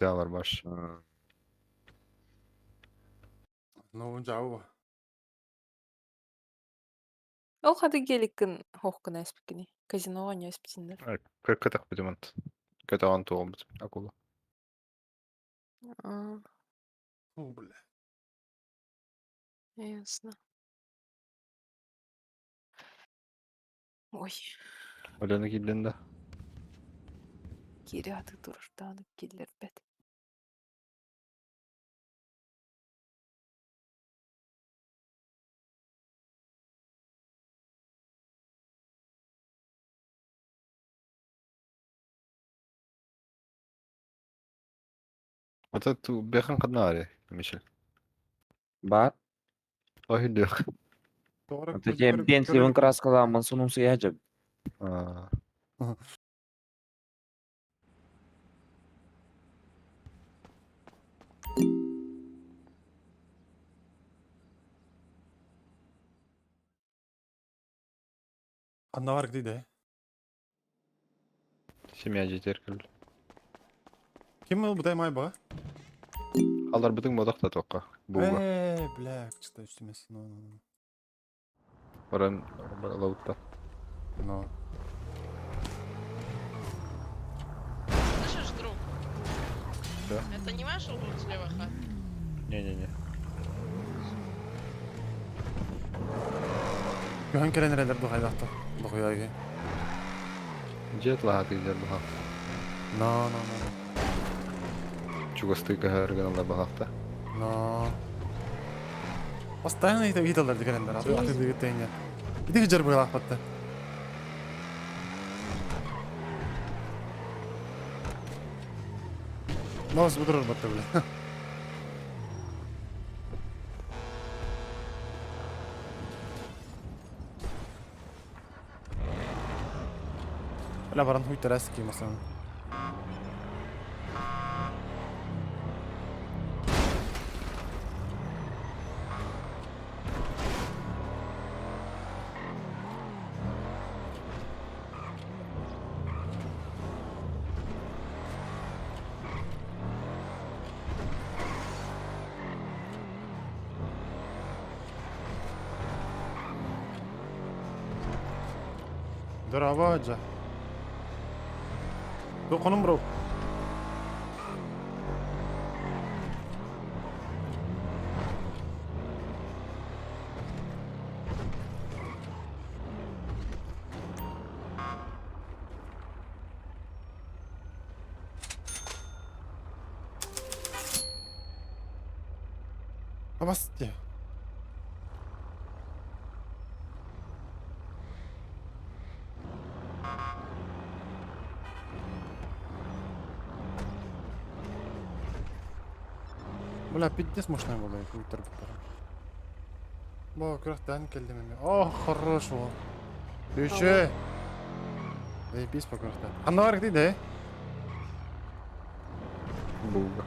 Бар баш. Ну, жау. Ол хады геликкин хоһкуна эспиккини. Казиноҕа не эспитиннэр. Кытах битимант. Көтөҕөн туоҕум акула. А, О, бля. ясно. Ой, Өлені киирдин да. киири аты турурдааны киллэрбэт. Ата ту бэхэн хаднаары Мишель. Баар. Ой дых. Тоҕо Ата Чемпион краскалааммын сонумсуйа дьэ. Аа. Ханна где Семья жетер кэл. Ким ол бутай май ба? Алар бытың бодох та тоққа. Буга. Э, бля, что үстемес. Ну, ну, Баран лаутта. ну. Слышишь, друг? Да. Это не ваша тут слева хата? Не-не-не. Күһөн кэлэн эрэлэр духайдахта. Духуяги. Жет лаһаты жер баха. Но, но, но. Чугасты каһарган бахахта. Но. Постоянно это видалар дегенлер. Аты аты дегенне. Иди жер буйлап батты. Нос будурur батты бля. Бля баран хуй тараски масана. Здорово, Доконум бро. Абасте. Бля, пиздец мощная была, культур Бо, күрәхтән килдем инде. О, хорош ул. Өче. Заебись по күрәхтән. Анда бар диде. Буга.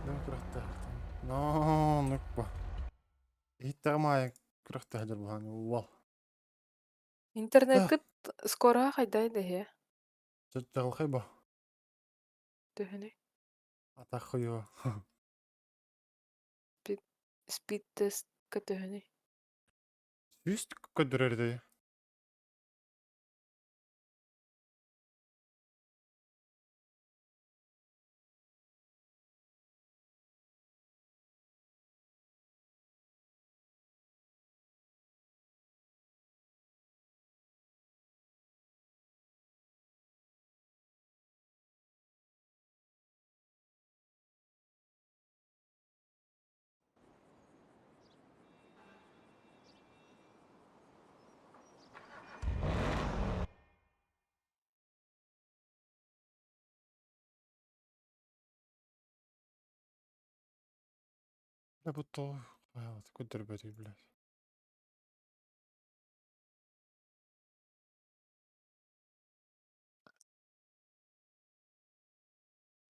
Да күрәхтә. Но, нукпа. Иттәгмай күрәхтә хәзер булган. Вал. Интернет скоро хайдай дехе. Чаттагыл бо. Төһөнө. Ата хуё. Спид тест көтөһөнү. Сүз көдөрөрдө. Бля, бу то көдөрбөтүй, блядь.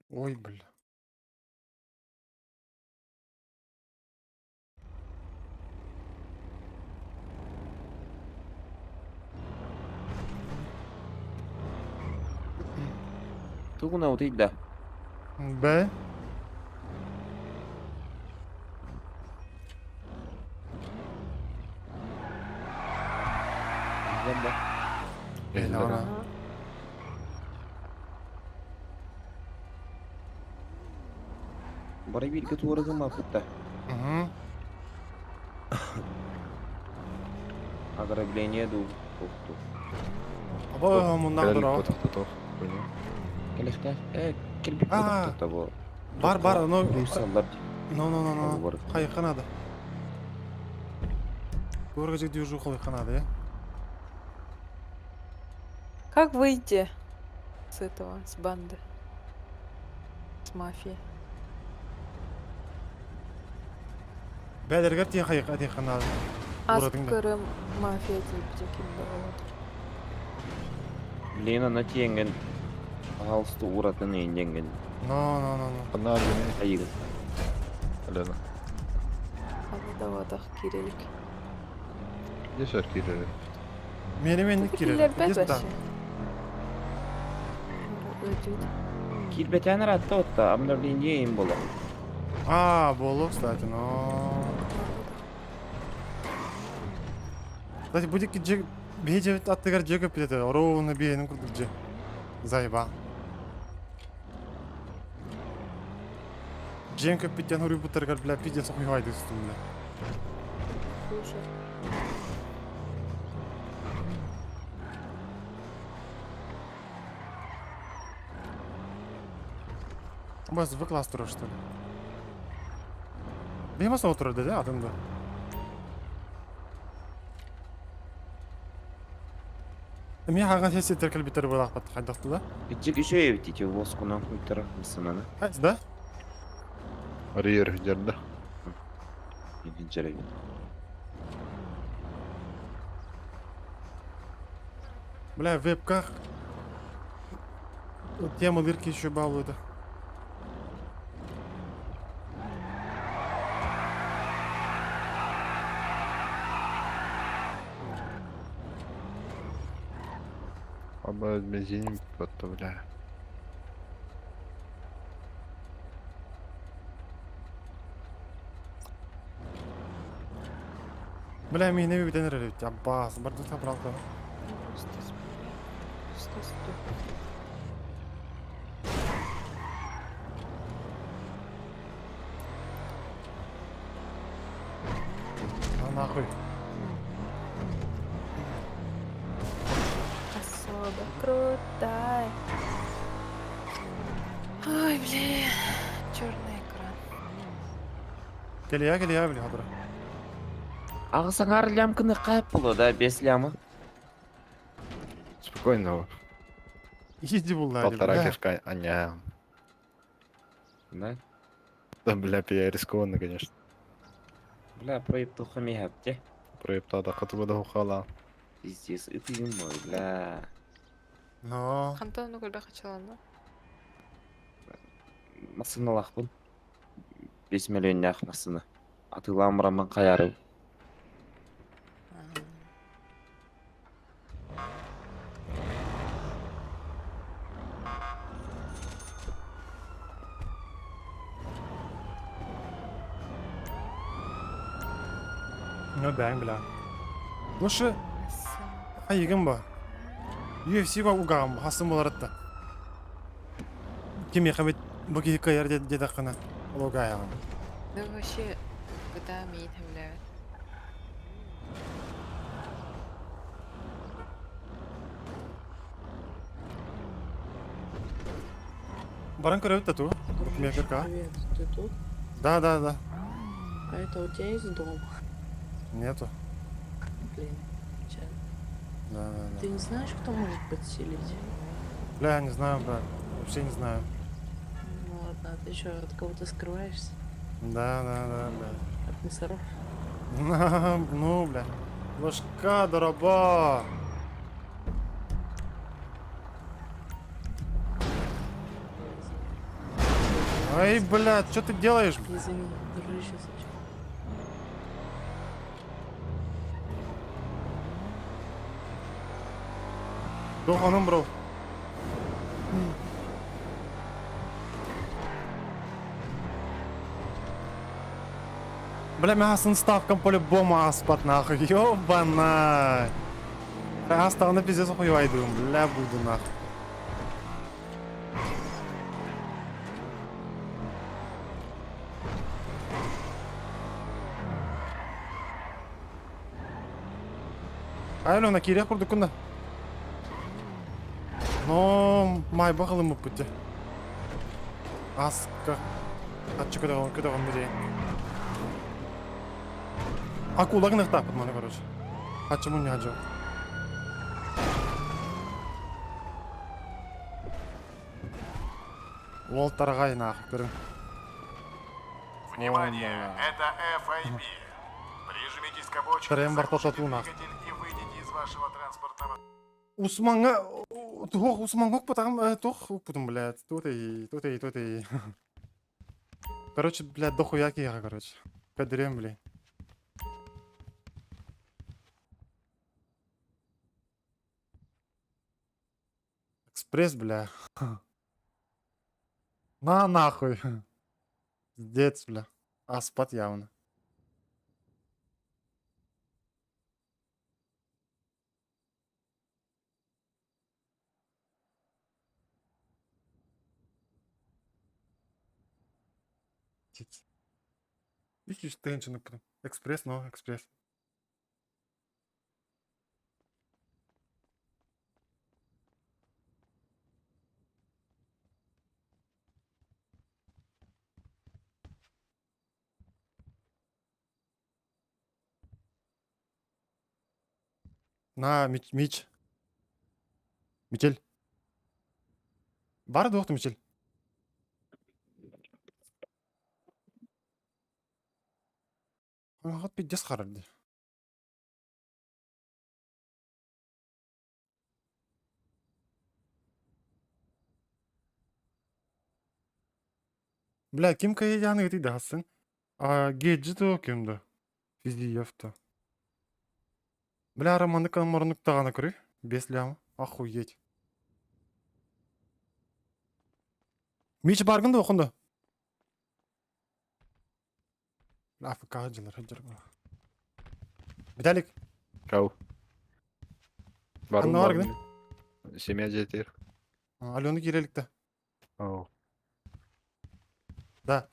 Ой, бля. Тугуна утуйда. Б. Эллэр. Ага. Бары бииргэ туора гыммаппыт да. Угу. Ограбление дуу, туох дуу. Аба муннах Кэлэлик дураа. ботохтотох. Понял? Кэлэхтээх э кэлбит Аа. ботохтото бу. Бар бар, но Руйсаллар дии. но но но но. Бар. Хайыхха надо. Көргөжек движу хайыхха надо, я. Как выйти с этого, с банды? С мафии? Бәлергер тиен хайыхха тиехха надо. Аспыт Уратың да. көрөм мафия тиийбитэ ким да болот. Блин, ана тиэҥҥин пожалуйста ууратын иҥҥин Но но но но. Ханна аргыны? айыгын. Алена. Ханна да батах киирэлик. Здесь аркирили. Мени мен кирер. Киллэрбэт Здесь да. вообще. Ыалдьыбыт. Киирбэтээн ыраатта отта, обновление им было. А, болу, кстати, но. Кстати, будет джек бейджет аттыгар жек өппүт этэ, ровно биэнин курдук же. Заеба. Жен көппүттэн хуруйбуттаргар, бля, пиздец хуйвайды үстүм, бля. Слушай. Бас в класс турар, что ли? Беймас отырар деді, адамда. Мен хаган сессия теркел битер буолаахпат хайдахты да? Ичик еще эбит воскунан хуйтара мысынаны. Хайс да? Арьер жерде. Инженер. Бля, в вебках тема дырки еще балуют. Аба бензин потто, бля. Бля, мен не битен эрер Аббас, барды табралды. А нахуй. Особо крутая. Ой, блин. Черный экран. Келия, келия, бля, хадра. Ағысаңар лямканы қайып болу да, бес лямы. Спокойно. Иди булла, Полтора бля. кишка, аня. Да? Да, бля, я рискованно, конечно. Бля, проеб тухами хапте. Проептада хатыбада хухала. Пиздец, это мой, бля. Но. Хантан ну көлбә хачаланна. Масыналахпын. 5 миллион масына. Атыламыраман каяры. Ну да, бля. Ну шы, хайыгын ба. UFC га угам, хасын болар да. Ким яхабет бу ки каяр дед кына. Логая. Да вообще, когда мин бля. Баран көрөбүт да ту. Букмекерка. Привет, ты тут? Да, да, да. А это у тебя есть дом? Нету. Блин, печально. Да, да, да. Ты не знаешь, кто может подселить? Бля, я не знаю, брат. Вообще не знаю. Ну ладно, а ты еще от кого-то скрываешься? Да, да, да, бля. От мусоров? Ну, бля. Ложка, дороба. Ай, бля, что ты делаешь? Извини, дружище, зачем? Доханым, бро. Бля, мясын ставкам по-любому ааспат нахуй. Ёбана. Аастаҕына пиздец хуйвайдыым, бля, буду нахуй. Алена, киириэх курдуккун да. Но майбах ылыммыппыт дьэ. Аска аччы көтөҕөн көтөҕөн диэн. Акула гыныахтаахпыт маны короче. Аччы мунньаха дьон. Уол тараҕай наах көрүҥ. Внимание, это FIB. Прижмитесь к обочине, Трем заглушите бартататуна. двигатель и выйдите из вашего транспортного Усманга туох Усманга укпатаҕым туох укпутум блядь туотай туотай туотай Короче, блядь, дохуя киһиэхэ, короче. Көрдөрүөм, блин. Экспресс, бля. На нахуй. Пиздец, бля. Аспат явно. Үс тыһыынчаны Экспресс, но экспресс. На, Мич, Мич. Мичел. Баар дуохту Мичел? Аҕат пиздец харар дии. Бля, ким кайдяны ытый даһасын? А, Геджи то ким да? Физиев то. Бля, Романы морнук даҕаны көрүй. Бес ляма. Охуеть. Мич баргын да охунда. АФК дьылар сылдьар. Виталик, Чау. Барым Анна баргын? Семья дьиэтигэр. Алена киирэликте. Оо. Да.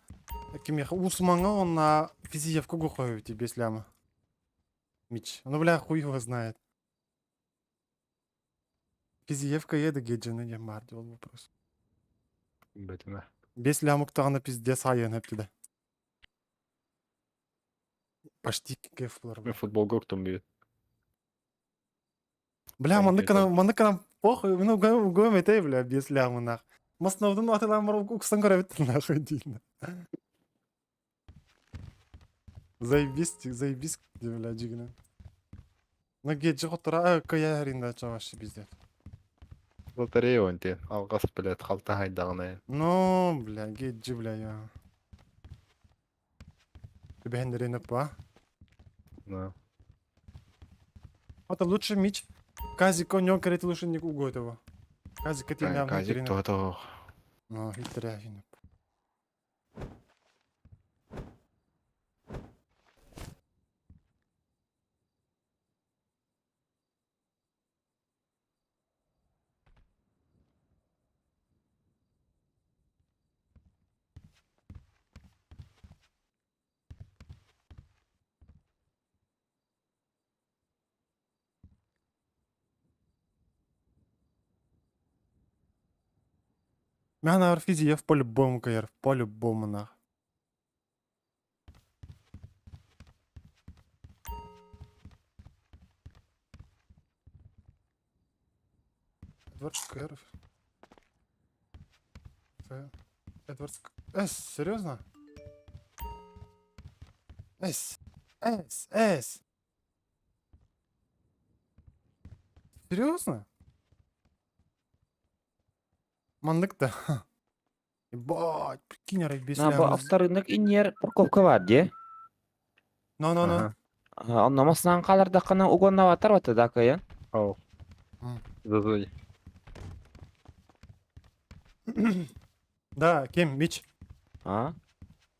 Кимиэхэ Усмаҥа уонна Физиевка гухоевити бес ляма. Мич. Ну, бля, хуй его знает. Физиевка еды геджины диэн баар дии ол вопрос. Бэтимэ. Бес лямук даҕаны пиздец айыан эптидэ. Почти кеф булар. Мен футболга уктум бүйүт. Бля, маннык гынан, маннык гынан похуй, ну угуом этэй, бля, бес лямынах. Масновдун атылаан бар уксан көрөбүт нахуй диин. Заебись, заебись, бля, дьигинэ. Ну геджи хотура кыйа хэринда чаваши пиздец. Лотерея онте. Алгас, блядь, халта хайдаҕына. Ну, бля, геджи, бля, я. Түбэһиннэрин па. Да. Это лучше мич. Казик конёк карет лучше не угодит его. Казик это явно Казик то Ну, хитря Мянар физиев по-любому кайр, по-любому нах. Эдвард Кэров. Эдвард С, серьезно? С, С, С. Серьезно? Маннык да. Ебать, прикинь, арай бес На бу авторынок иннер парковка бар дии. Но, но, но. Онно массынан хаалардаххына угоннабаттар бата да кыайан. Ау. Зазой. Да, кем, Мич. А?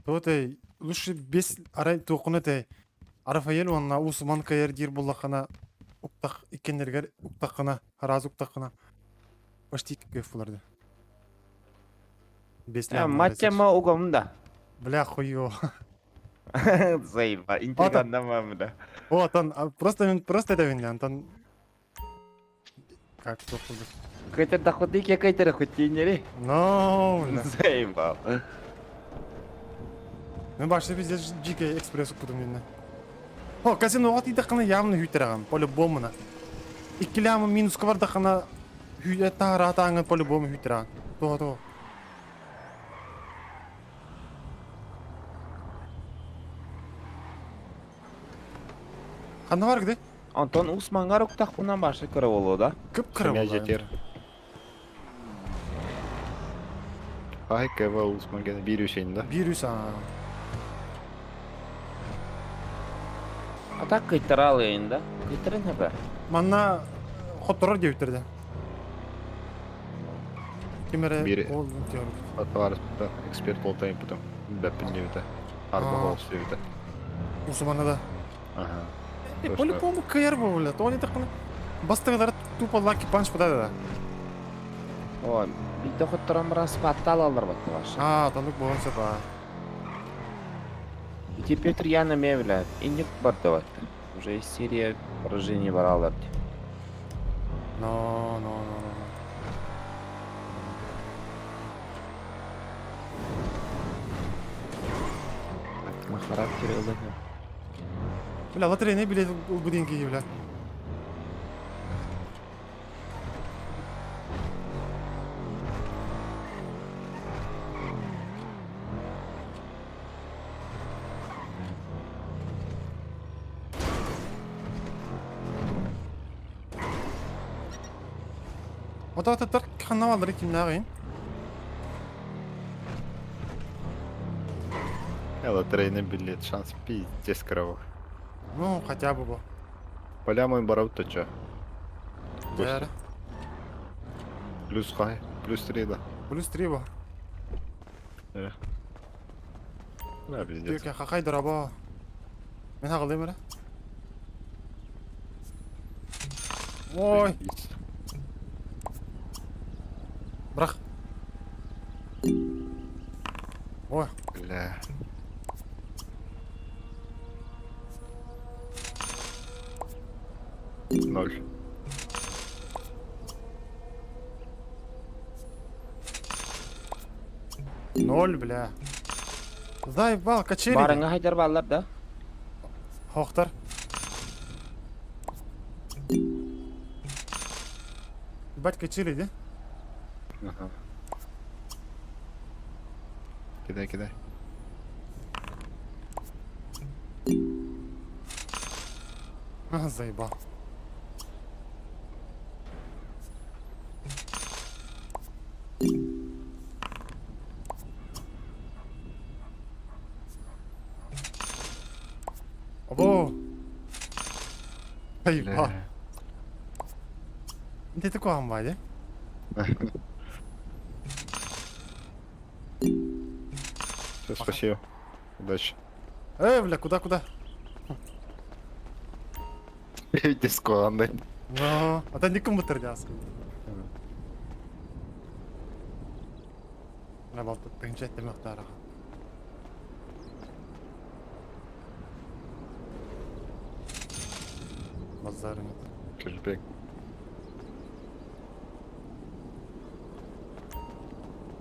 Туотай. Лучше без арай туоххуна этэй. Рафаэль уонна Усман кайар диир буоллаххына уктах иккеннэригэр уктаххына, араас уктаххына почти кайф буларды. Без Маттема угом да. Бля, хуё. Заеба, интриганна мамда. О, Антон, просто просто это винля, Антон. Как что курдук. Кайтер доходы ке кайтер хотинери. Но, бля. Заебал. Мен башта пиздец GK Express укпутум инна. О, казиноға тидэххана явно хүйтэрэгэн, по-любому на. Иккилээмэ минуска бардаххана хүй таһараатааҥҥын по-любому хүйтэрэгэн. Туох туох. Ханна бар где? Антон Усманга уктахпынан башы кыра болуо да? Кып-кыра Семья буолла. жетер. Ай, КВ Усман биир үсейин да. Биир үс аа. А так кыйтара алайын да. Кыйтарын хапа. Манна хотторор диэбиттэр да. Ким эрэ Биир ол диэбит. Товарищ эксперт болтайын потом. Бэппин диэбитэ. Арба Аа. голос диэбитэ. Усманна да. Ага. Э, Точно. по-любому кыайар буолла. Тоҕо диэтэххинэ бастыгылара тупо лаки панч да. Ой, биирдэ хотторон баран спатта алаллар батта башы. Аа, тонук буолан сөп аа. Ити Петр Яна мевля, инник барда батта. Уже из серия поражений баралар. Но, но, но, но, но. На характере ылыгы. Бля, лотерейный билет ылбыт киһи, бля. Отоототтор ханна бааллар кимнээҕий? Лотерейный билет, шанс пиздец кровых. Ну, хотя бы бу. Поля мой барабыт то чё? Дьэ. Плюс хай, плюс три да. Плюс три бу. Да, пиздец. Түөкэ хахай дорабо. Мин хаҕалыым эрэ. Ой, бырах. Ой, Бля. Ноль. Ноль, бля. Заебал, качели. Барыңа хайдар баллар да? Хохтар. Ебать, качели, да? Ага. Кидай, кидай. А, заебал. Або! Заебал. Бля. Ты такой амбай, да? Все, спасибо. Удачи. Эй, бля, куда, куда? Диско, андай. Ну, а то никому тердяс. Мына балта тыгынча темактара. Базар нет. Кэшбэк.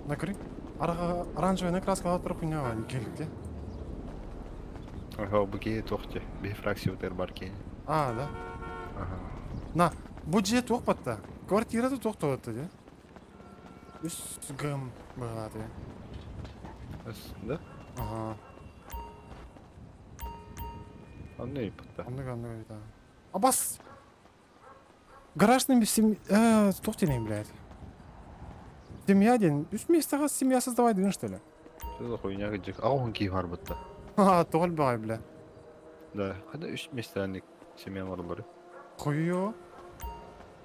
Накры. Ара оранжевый краска турар хуйня келикте. Ага, буке тохте. Би фракция утер барке. А, да. Ага. На, бу дьиэ туох батта? Квартира да туох туотта дии. Үс гым быһааты. Да? Ага. Анны иппа. Оннук оннук да. Абас! Гаражный сем... туох диэний, блядь. Семья диэн. Үс миэстэҕэ семья создавай что ли? Что за хуйня где? А он киһи барбытта. А, тоҕо элбэҕэй, бля. Да. Хада үс местәник семья барлары. Хуйо.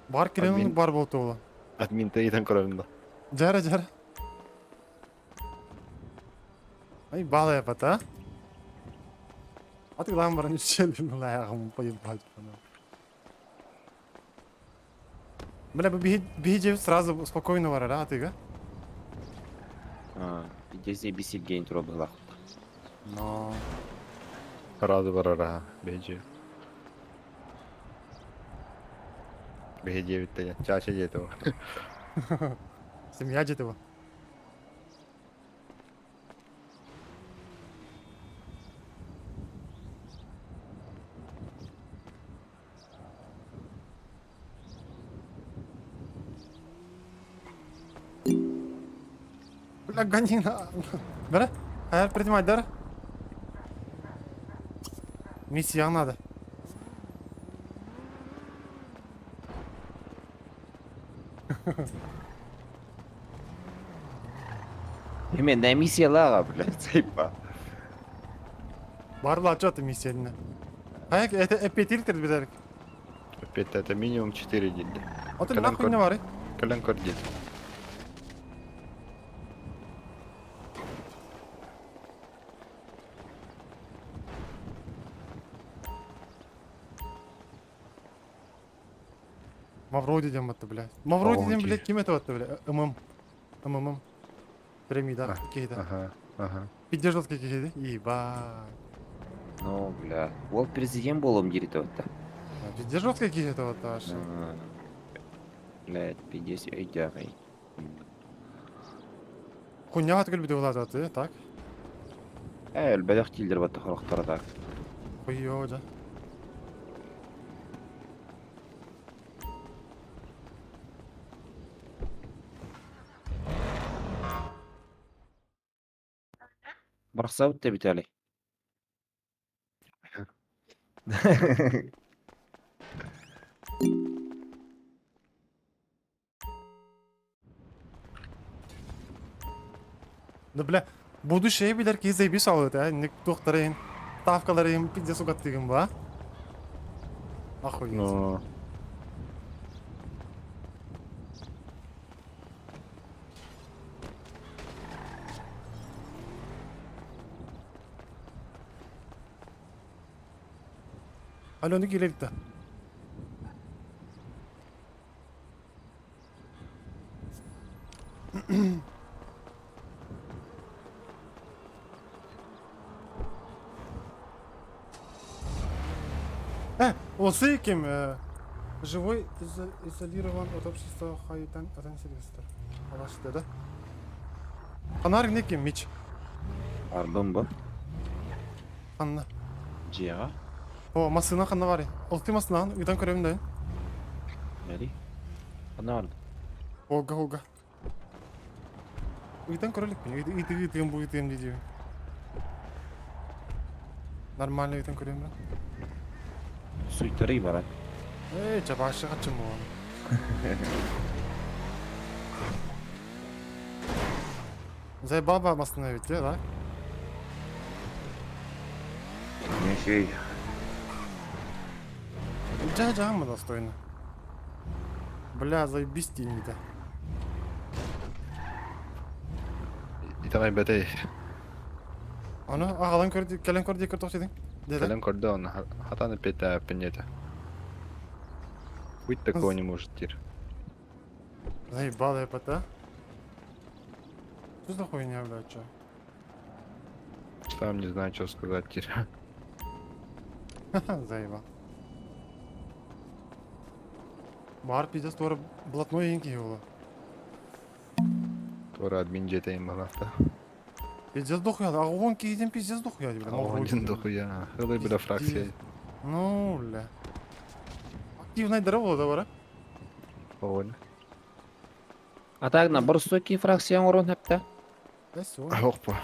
Бар кэлэн Админ. бар буолтуола. Админ тейден көрөм да. Дьэ, дьэ. Ай, балая бата. Атыылаан баран үссэлин поебать. Бля, бу биһи дьиэбит сразу спокойно барар, а, атыыга? А, здесь бисилгейн тура быһылаах. Но... Сразу барар, аха, биһи дьиэ. Биһи дьиэбит дэнэ, чаача дьиэтэ бу. Семья дьиэтэ бу. Бля, гони на... Бери, хайар принимать, да? Миссия надо. Именно миссиялааҕа, блядь, сайпа. Барла отчет миссия. Хайа, это эппиэтир бизерик. Опять это минимум 4 дня. Ото Кэлэн нахуй көр. не бары. Кэлэн көр диэн. Мавроди диэн батта, блядь. Мавроди диэн, О, блядь, ким это батта, блядь? ММ. МММ. Пирамида, киһитэ. Ага, ага. Пиздежот киһитэ. Ебать. Ну, бля. Ол президент буолуом диирит эбит. Пиздежот киһитэ вот аж. Блядь, пиздец өйдөөх. Хуйня көрбүтэ булааты, так? Ээ, өлбөтөх дииллэр батта хорохторо так. Хуйё, да. Барсабыт да Виталий. Да, бля, будущее билэр киһи заебись алыт, э, ник туохтарайын, ставкаларайын пиздец угаттыгын ба. Охуеть. Ну, Алло, не киирэлик да. Осы ким? Живой изолирован от общества Хайтан Атан Сильвестр. Алашты, да? Анар не ким, Мич? Арбын бу. Ханна. Дьиэҕэ. О, массыына ханна баарый? Ол ти массыынаҕын ыытан көрөбүн да. Мэри. Ханна барды? Ога, ога. Ыытан көрө иликпин. Ыйты ыытыам бу ыытыам дии диибин. Нормально ыытан көрүөм да. Суйтарый баран. Эй, чабашы хачым буолан. Заебал массыына эбит, да? Нехей. Дьэ, дьаама достойно. Бля, заебись да. итэҕэйбэтэй. Аны аҕалан көрдü, кэлэн көрдü көрдөх дедиң. Деді. Кэлэн көрдө он хатан эппиэтээппин диэтэ. Быть такого не может диир. Заебал я да? Что за хуйня, блядь, чё? Сам не знаю, что сказать диир. Заебал. Бар пиздец туора блатной енки буолла. Туора админ дьиэтэ балафта. Пиздец дохуя, а он киһитин пиздец дохуя, бля. Один дохуя. Хылый бля фракция. Ну, бля. Активная дорога, да, бара? Оҕон. А так на борсуки фракция оҥорон хэптэ. Да все. Охпа.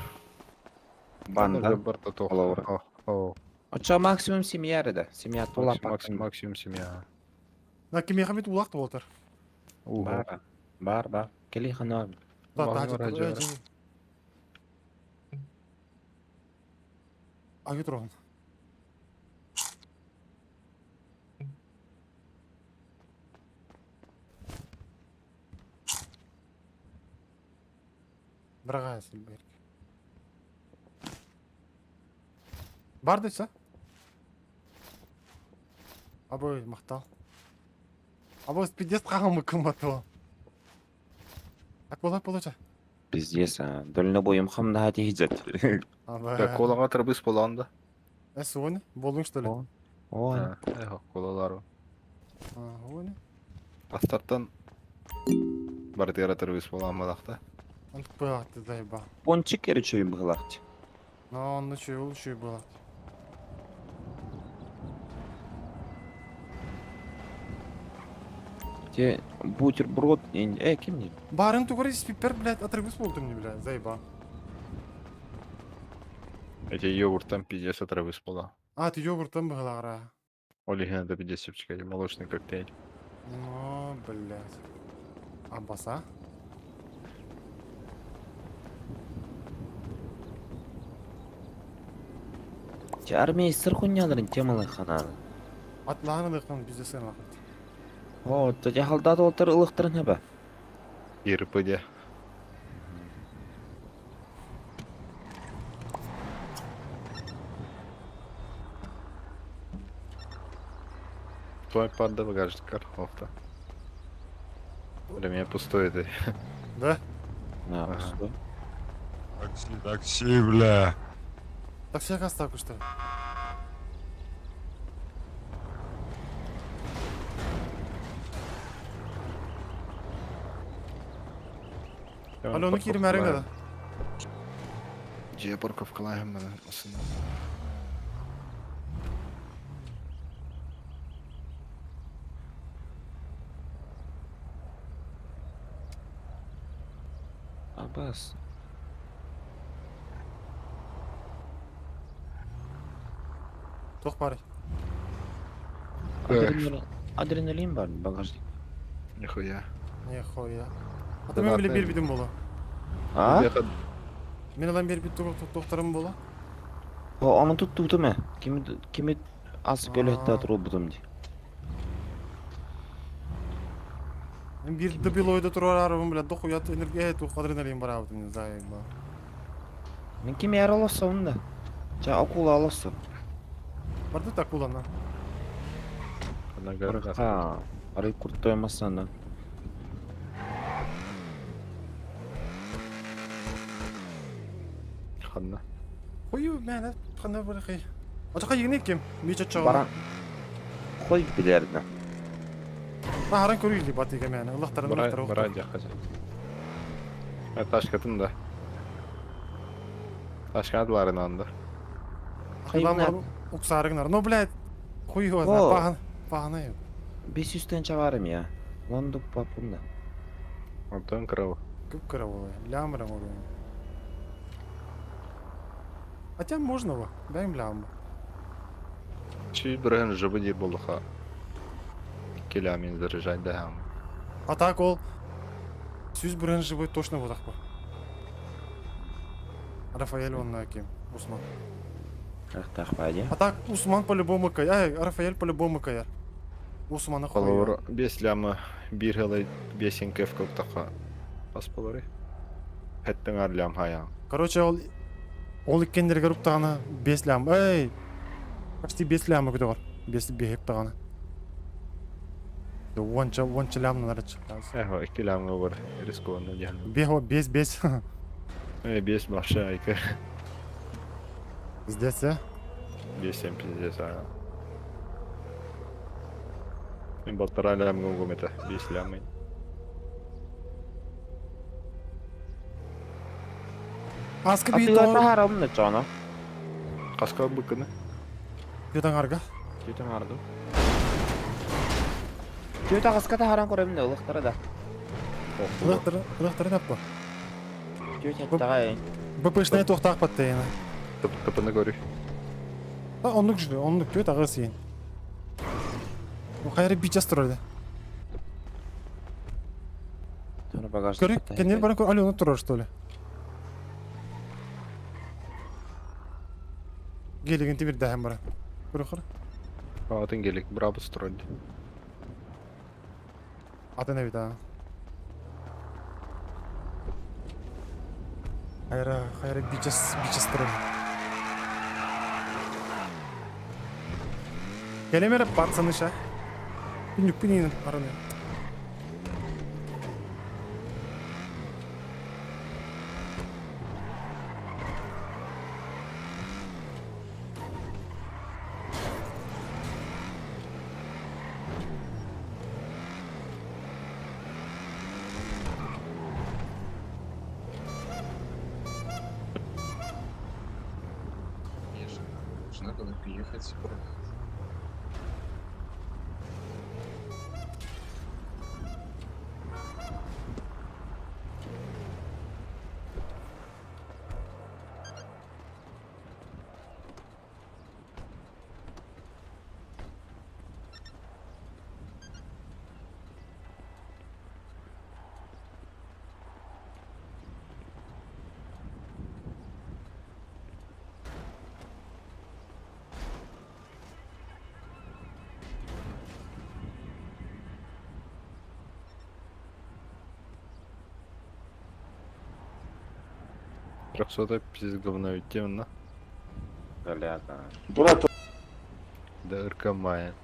Банда. Барта тох. Холобура. О, Оччо максимум семья эрэ да. Семья тула максимум, максимум семья. На кимиэхэ бит улаах буолтар. Уго. Бар. Бар, бар. Кели хана. Да, Мага да, радио. Аю туран. Дорогая Сильберг. Бар десе? Абы, махтал. Абы, пиздец хаһаммыккын батуо. Акула получа. Пиздец, а. Дальнобоем хамнаһа тиһидьэт. Абы. Колаҕа тырбыс буолан да. Э, суони? Болуҥ что ли? Ой. Эхо, колалару. Уони? Астартан барытыгара тырбыс буолан балахта. Антпыаҕатты заеба. Пончик короче быһылаахчы. Но он ночью лучше было. Те бутерброд, э, ким не? Барын тугар испиппер, блядь, отрывыс болдум не, блядь, заеба. Эти йогурттан пиздец отрывыс буола. А, ты йогурттан быһылаара. Ол иһин это пиздец чэпчэки, молочный коктейль. Ну, блядь. Абаса? Те армейстер хунняларын темалы хананы. Атлааны дыхтан пиздец сыналахыт. О, то халдат олтар ылыктарын хаба. ИРПД. Твой панда багажник кархофта. Для меня пустой это. Да? На, Ага. пустой. Такси, такси, бля. Так всех оставку, что ли? Алло, ну киримәрің да. Дьиэ парковкалааһын маны асын. Абас. Туох баарый? Адреналин, адреналин бар багажник. Нихуя. Нихуя. А то мен биле биэрбитим буолуо. А? Мин ылан биэрбит туохтарым буолуо. О, ону туттубутум э. Кими кими ас көлөһөттө турбутум ди. Мен биир дебилойда туруораарыбын бля дохуя энергия туох адреналин бараабытым не знаю ба. Мен кими эр олоссобун да. Ча акула олоссо. Барды так улана. Ха, арый куртой масана. Ханна. Хою мэнэ ханна барахай. Очока йигни ким? Ми чочо. Баран. Хой билерди. Бааран көрүлли батыга мэнэ. Ылахтарын ылахтары. Бара жакка. Ташкатын да. Ташкат барын анда. Хайлан уксарыгнар. Ну, блядь, хуй его знает. Пахан, пахана. 500 чаварым я. Лондук папунда. Антон крау. Күп кыра Лямра уру. Хотя можно во. Дай им лям. Чи бирген жыбы дир болуха. Келямин заряжать да. А так ол сүз бүрен живой точно вот так Рафаэль он на кем? Усман. Ах А так Усман по-любому каяр. Ай, Рафаэль по-любому каяр. Усмана хуя. Холор бес ляма бир хылы бесен кеф көктака. Ас болоры. Хеттен ар лям хаян. Короче, ол ол иккендерге руктагана 5 лям. Эй! Почти 5 ляма күтөгөр. 5 бехеп тагана. Уонча уонча лям нарыч. Эхо, икки лямга бар. Рискованно диян. Бехо 5 5. Э, бес баша айка. Здесь, а? Бес сем пиздец, а. Мен полтора лямга угум это. Бес лямы. Аскы би Атыга то тахарам да чана. Каска быкыны. Ютаңарга. Түтен арды. Түтә каска тахаран көрөм да ылыктары да. Ылыктыр, ылыктыр наппа. Түтә тагай. БПшный туохтаах паттайына. Тыпыны көрү. А, оннук жүлү, оннук түөт агыс иин. Ну, хайры бичас турар да. Туна багажник. Көрүк, кеннер баран көр, Алена турар, что ли? Гелигин тимир даһан баран. Көрүк Атын келик, брабус турар. Атын эбит а. Хайра, хайра бичас, бичас турар. Кэлим эрэ пацаны ша. Күннүкпүн иинэн баран. Конечно, должна была приехать. Трехсотой пиздец говно ведь темно. Бля, Да ыркамая.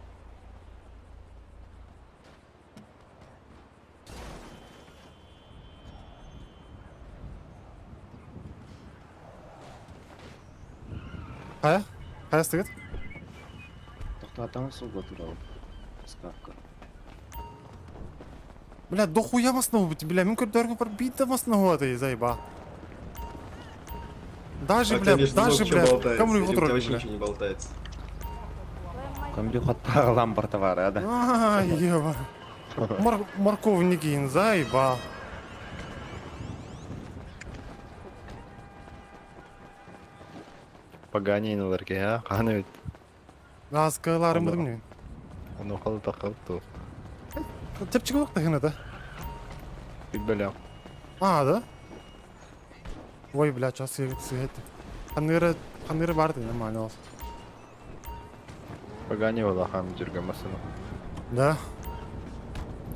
Хайа? Хайастыгыт? Тоқтатамыз суға туралы. Ставка. Бля, дохуя масного, бля, мин көрдөргө бар биитте масного ты заеба. Даже, А у бля, тебя между ног даже, чё бля, болтается? камры Или у тебя контроль, вообще бля. ничего не болтается? Көмді қаттағы ламбарта бар, ада. А, еба. Мор морковники заеба. Поганинылар ки, а? Қаны ведь. Наскаларым быдым не. Оны қалы тақалып ту. Тепчик болук да да. Бля. А, да? Ой, бля, час свет свет. Ханыры, ханыры бар да нормально. Погани хан жүрген машина. Да.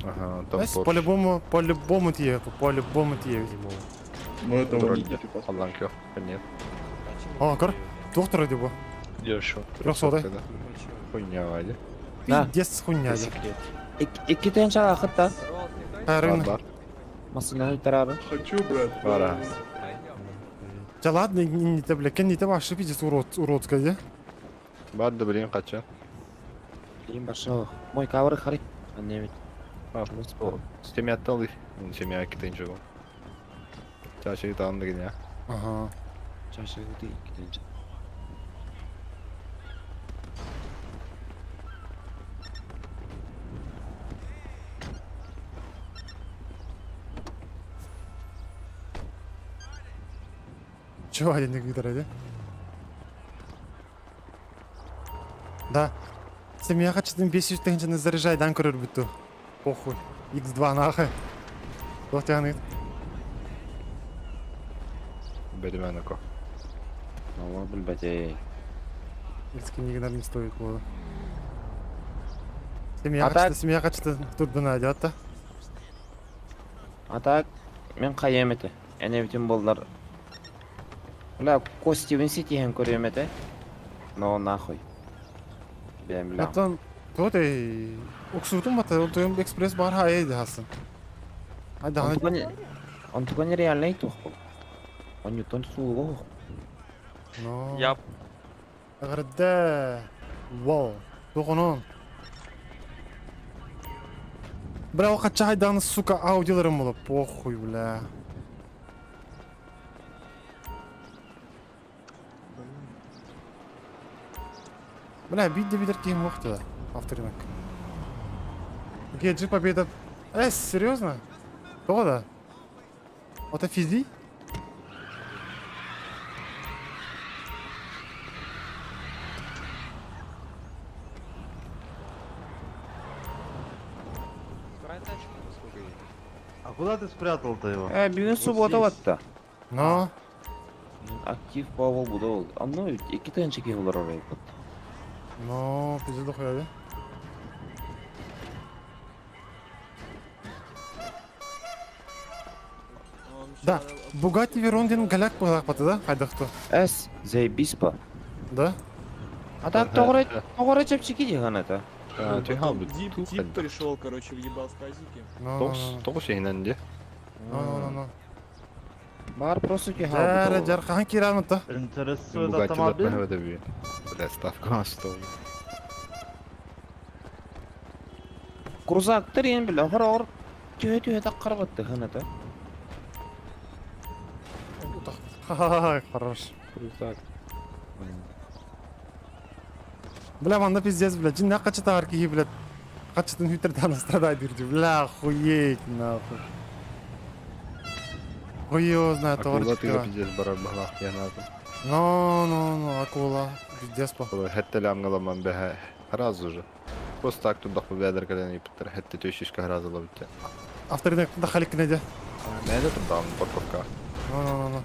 Ага, там Знаешь, по-любому, по-любому тие, по-любому тие. Ну это Вроде. Аллан кё, нет. О, көр. Доктор иди бу. Держу. Трехсотый. Хуйня, Вадя. Да. Пиздец хуйня. Екі тен шара ақытта. Хайрын. Бар. Масына тарабы. Хочу, брат. Бара. Да ладно, не, не, бля, кен не те вообще пиздец урод, уродская, де? Бар да блин, қача. Блин, башыл. Мой кавры харик. Анне ведь. А, Семья атталы. Семья китен жого. Чашы таанды гене. Ага. Чашы өте екі тен Чего один не де? Да. Семья хочет 500 тысяч заряжай, дан көрөр бүттү. Похуй. X2 нахуй. Доктор Беременеко. Алла білбәте. X книги не стоит было. Семья А так- хочет, семья хочет тут бы найдет, да? А так, мен қайым еті. Әне бүтін болдар. Бля, Костивен ситиһен көрөм этэ. Но нахуй. Бэм бля. Оттон туот эй уксуутун бата ол экспресс бар хай хасан. Айда Онтукан реальный тух был. Он не тон сулуго. Но. Я Агырда. Вау. Тоғонон. Бля, ол қача айданы, сука, аудиоларым болы. Похуй, бля. Бля, бидде бидер кейм уақыты да. Авторынок. GG победа. Э, серьезно? Тоға да? Это физи? А куда ты спрятал-то его? Э, бүгүн суббота батта. Но. Актив бабыл буда ол. Анны эки тыгынча киһи олар орай бут. Но, пизде дохуя, да? Да, Бугатти Верон ден голяк бата, да? Хайдахто. Эс, заебись па. Да? А так тоҕо тоҕо чэпчэки дии это. Түһэ Дип, тип пришел, короче, въебал в казике. Ну, Тоҕус тоҕус иһинэн дии. ну, ну, ну. Бар просто түһэ Жара, жар, хаһан киирэн отто? Интересует Бугатти автомобиль? да Бля, ставка стол. Крузактар ең биле хорор түһэ түһэ таккарбатты ханата. Ха-ха-ха, хорош. Крузак. Бля, манна пиздец, бля, дьиҥнээх хаччытааҕар киһи, бля, хаччытын хүйтэрдээн страдать дии, бля, охуеть, нахуй. Хуй его знает, Акула товарищ. тыга пиздец барар баһалаах диэн аатым. Ну, ну, ну, акула, пиздец по. Хэттэ лямҥаламан бэһэ сразу же. Просто так тудах бэдэр кэлэн ыйыппыттар. Хэттэ төшишка сразу лабытта. Авторынок дахалик нэдэ. Мэдэ турдаҕым парковка. Ну, ну, ну, ну.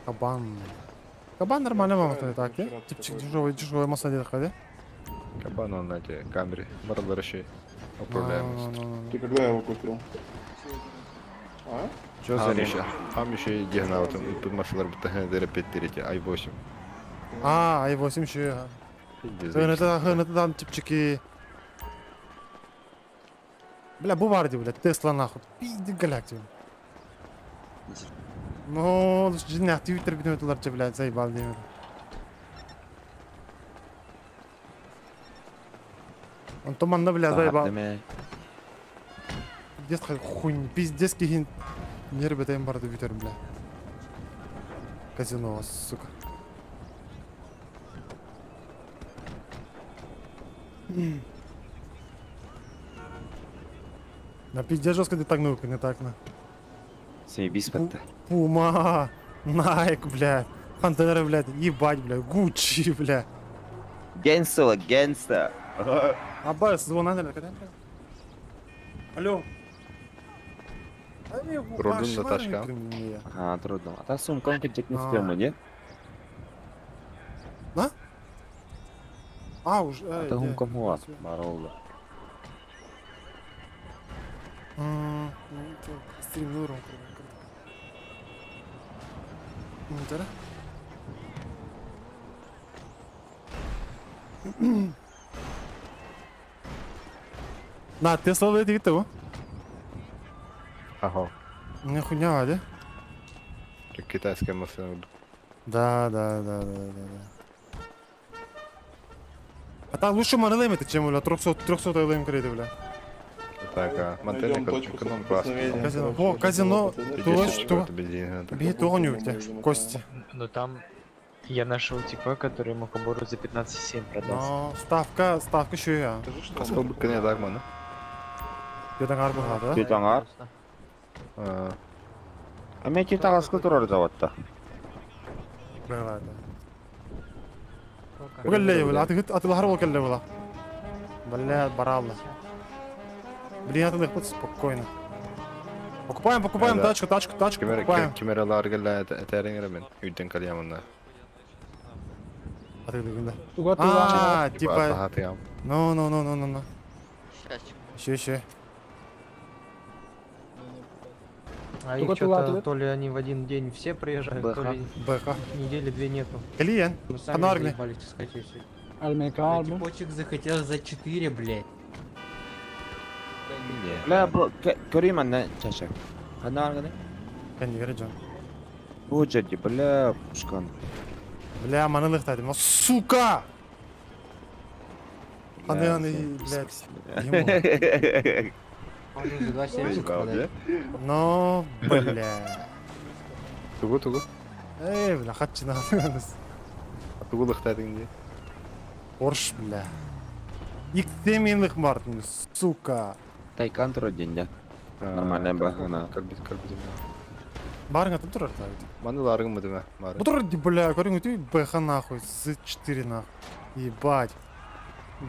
Кабан. Кабан нормально вам это так, Вчера э? Типчик такой. дешевый, дешевый масса где ходи. Кабан он эти камеры. Баралар еще управляемость. Ну, ну, ну, Ты когда его купил? А? Чё за Там речь? еще, там еще и дигнал, там и машиналар бутахын репетирите, i8. А, i8 еще. Пиздец. Это, это там типчики. Бля, бу бар дии, бля, Тесла нахуй. Пизди галактику. Ну, дьиҥнээх Твиттер бүтүн блядь, заебал дии. Онтон манна, бля, заебал. Пиздец хуйня, пиздец киһи нербетен барды бүтэр, бля. Казино, сука. На пиздец жестко ты так ну не так на. Заебись бетте. Пума, Найк, бля. Пантера, блядь, ебать, бля, Гуччи, бля. Гэнста, гэнста. Аббас, звона, когда? Алло. Трудно, Наташка. Ага, трудно. А та сумка кырдьык не А. стрёмно, не? А, уже. А та хумкам хуа. Баролла. Стрим нуром. На, Тесла летит его. Ага. Не хуйня, да? Китайская машина. Да. А так лучше манылем это, чем, бля, 300, 300 лэм кредит, бля. Так, а, Найдем мантенник точку эконом класс. соприкосновения. Казино. короче, О, казино. этого То, пацана. что? Бей то у тебя, кости. Но там я нашел типа, который мог оборот за 15,7 продаст. Но ставка, ставка еще я. Скажи, что Қасқа он бүккене так маны. Где-то арбу да? Түт аңар. А, А мен түт ағасқы тұрар заводта. Бля, да. وقال ولا атылар ол келле була. Бля, баралла. Блин, это спокойно. Покупаем, покупаем Да. тачку, тачку, тачку, покупаем. Кемералар келле этериңер мен. Үйден калиямында. Атылы А, типа, ну, ну, ну, ну, ну, ну. Еще, еще. А их что-то то ли они в один день все приезжают, то ли БХ. недели две нету. Клиент. Мы сами Анаргни. заебались искать и все. Типочек захотел за 4, блядь. Бля, бу көрейм анна чаша. Хана арганы? Кәне жан. Бу жерде, бля, пушкан. Бля, манылых тадым. Сука! Аны, аны, блядь. Ему. Можно за 2,70 продать. Ну, бля. Тугу тугу. Эй, бля, хатчына. Тугу лыхтадың ди. Орш, бля. Икте мартын, сука. Тайкан тұрар денде. Нормально бахана. Калбит калбит. Барың атып тұрар та. Маны ларгын мыдыма. Бары. Бу тұрар, бля, көрің өте БХ нахуй, З4 нахуй. Ебать.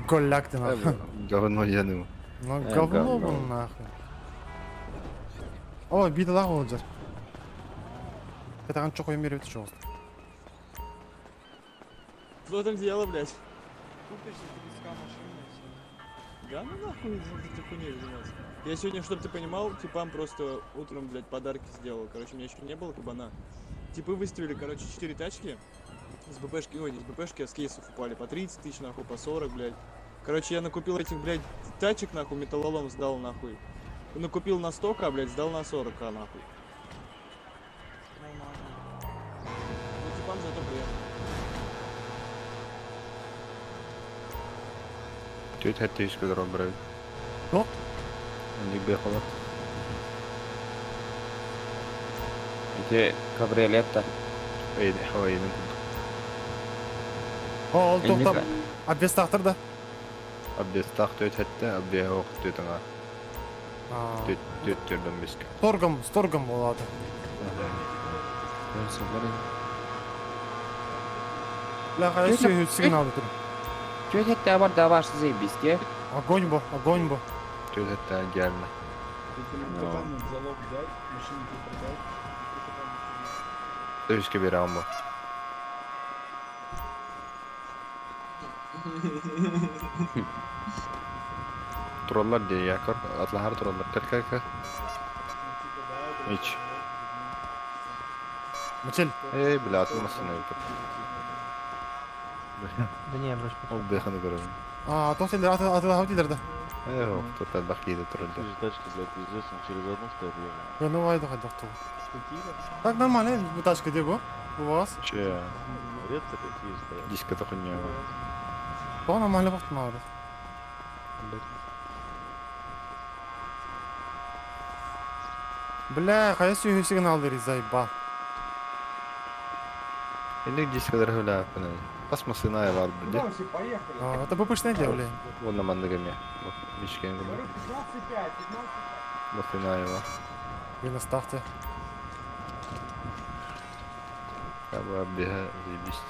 Голяк ты нахуй. Говно яным. Ну, Э, говно говно. был нахуй. О, бидалах ол жер. Это чоқ өмір өте жоғыз. Что там дело, блядь? Купишь за 30 машину и все. Да ну нахуй этой хуйней заниматься. Я сегодня, чтобы ты понимал, типам просто утром, блядь, подарки сделал. Короче, у меня еще не было кабана. Типы выставили, короче, 4 тачки. С БПшки, ой, не с БПшки, а с кейсов упали. По 30 тысяч, нахуй, по 40, блядь. Короче, я накупил этих, блядь, тачек, нахуй, металлолом сдал, нахуй. Накупил на 100к, блядь, сдал на 40к, нахуй. Ну, типам зато приятно. Түт хәтте үс көлөр обрай. О? Инник бехолар. Ити кабриолет-то. Эйде, хавайын курдук. О, ол Инник тоқтап, обвестақтыр да. Абдестах түт хәтте, абдеха ох түт аңа. Түт түт түрдөн беске. Торгом, с торгом болады. Бля, хайа сүйі сигнал тұр. Түт хәтте бар да баш заебись, те. Огонь бо, огонь бо. Түт хәтте идеально. залог взять, машину продать. Өскө бере алма. Тураллар де якор, атлахар тураллар. Кер кер кер. Ич. Мичел. Эй, бля, атылмасын өлтүр. Да не, брось. Ол беханы көрөм. А, тоқ сендер атылахау дейдер да. Эй, ох, тут аллах кейде тураллар. Тачки, блядь, пиздец, он через одну что объехал. Ну, вайду хайдақту. Так нормально, тачка где бу? У вас? Че, Редко такие стоят. диска то хуйня. То нормально бақты мағыры. Бля, хайа сүйі сигнал дери заебал. Инник дискалар хүлә апына. Басмасына бар бу. все, поехали. А, это БПшное дело, бля. Вон мандыгаме. Вот, бишкен гүмө. 15,5, 15,5. Басына бар. Вы на старте. Кабы абдеха заебись.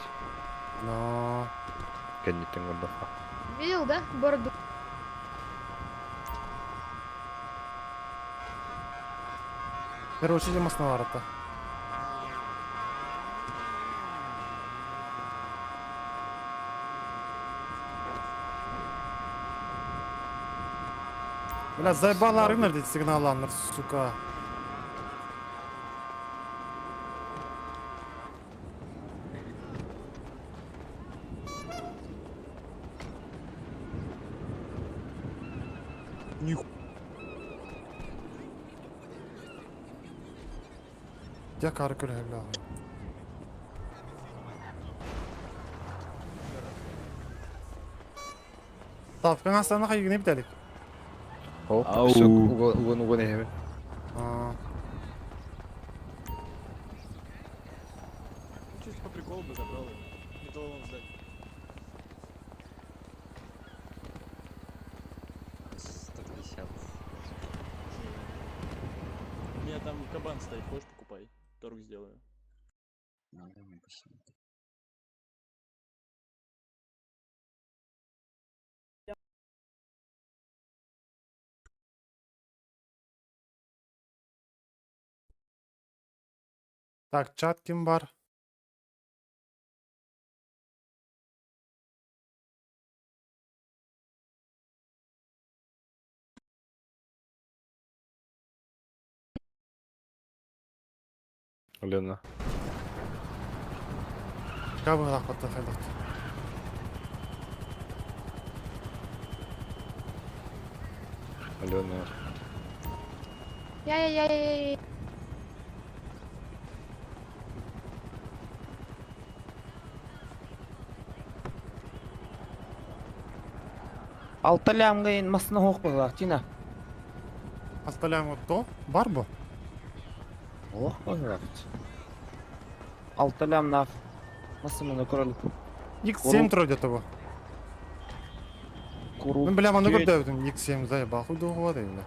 Но... Кенниттен гордафа. Видел, да? Бороду. Короче, идем основа-то. Бля, заебала рынок дейді сигналланыр, сука. Ниху. Я кары көрі, бля. Так, мен астана қайгіне бітелік. Оп, Ау. все, угон угон эхе. А, Ну, чисто по приколу бы забрал ее. Металлолом сдать. 150. У меня там кабан стоит, хочешь покупай. Торг сделаю. Надо, спасибо. Так, чат ким бар? Алена. Кабы лақпатта хайдақ. Алена. Я-я-я-я-я. Алта лямгайын масына хоқ бұғылақ, Тина. Асталям то бар бу? Ох, бұғылақ. Алта лям наф. Масыманы көріліп. X7 тұр где-то бу. Куру. Мен бля, маны көрді X7 заебал хуй дуғуа дейм, бля.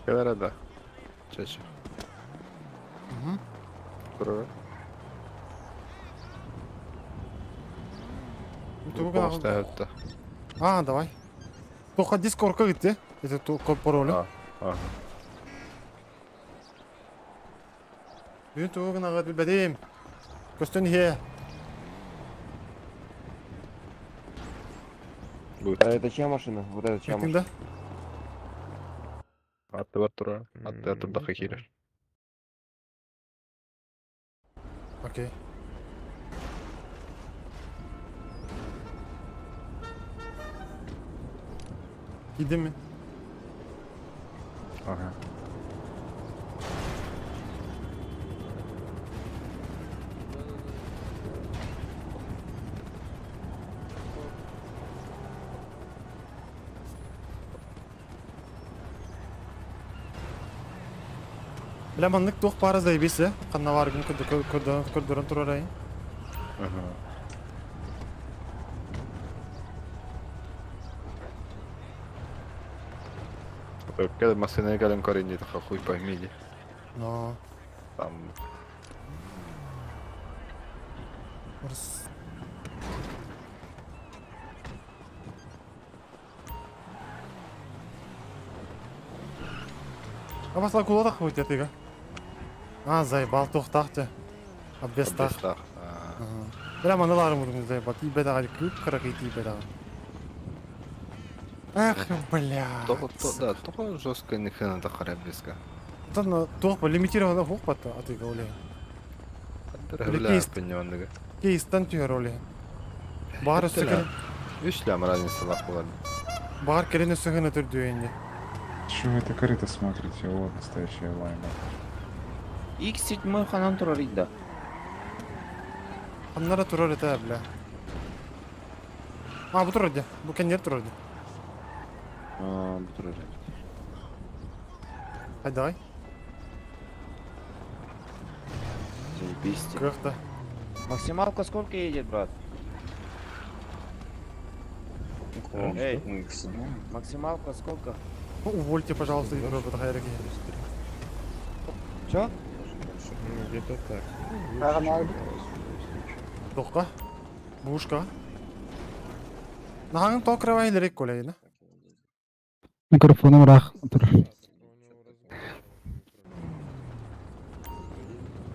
Келер да. Чача. Мгм. Көрөр. Тугу Полностью А, давай. Тоқа дискордка gitti. Это то паролю. А, ага. Бүгін тугу гына билбедим. Көстөн хе. Будет. А это чья машина? Вот это чья машина? Да? Аттыбар турар. Аттыгар турдахха киирэр. Окей. Gidin mi? Ага. Бля, маннык туох баара заебись, э? Ханна бааргын көрдөрөн турар айын. Кэл массыына кэлэн көрөн диэтэххэ хуй пойми дии. Но. Там А басла кулатах будет этига. А, заебал туохтаах дьэ. Обвестаах. Обвестаах. Бля, маналарым урун заебал. Тиийбэт аҕай кыып кыракый тиийбэт аҕай. Эх, бля. Тоҕо да, тоҕо жестко ни хрена тахара близко. Оттон туох бу лимитированный хуох батта атыыга ол иһин. Бля, пеньонныга. Кейстан түһэр ол иһин. Баар өссө кэлин. Үс лям разница лах буолар. Баар кэлин өссө гына түрдүө инде. Чего вы это корыто смотрите? Вот настоящая лайма. X7 ханан турар да. Ханнара турар этэ, бля. А, бу турар дии. Бу кэннигэр турар дии. А, бу турар. Хайдаҕай? Заебись. Кыах да. Максималка сколько едет, брат? Эй, максималка сколько? Ну, увольте, пожалуйста, Егора Батахайраки. Чё? Ну, где-то так. Тоққа? Бушка? Наһаҥын тоҕо кыравай илэрик колейна? Микрофоном рах тур.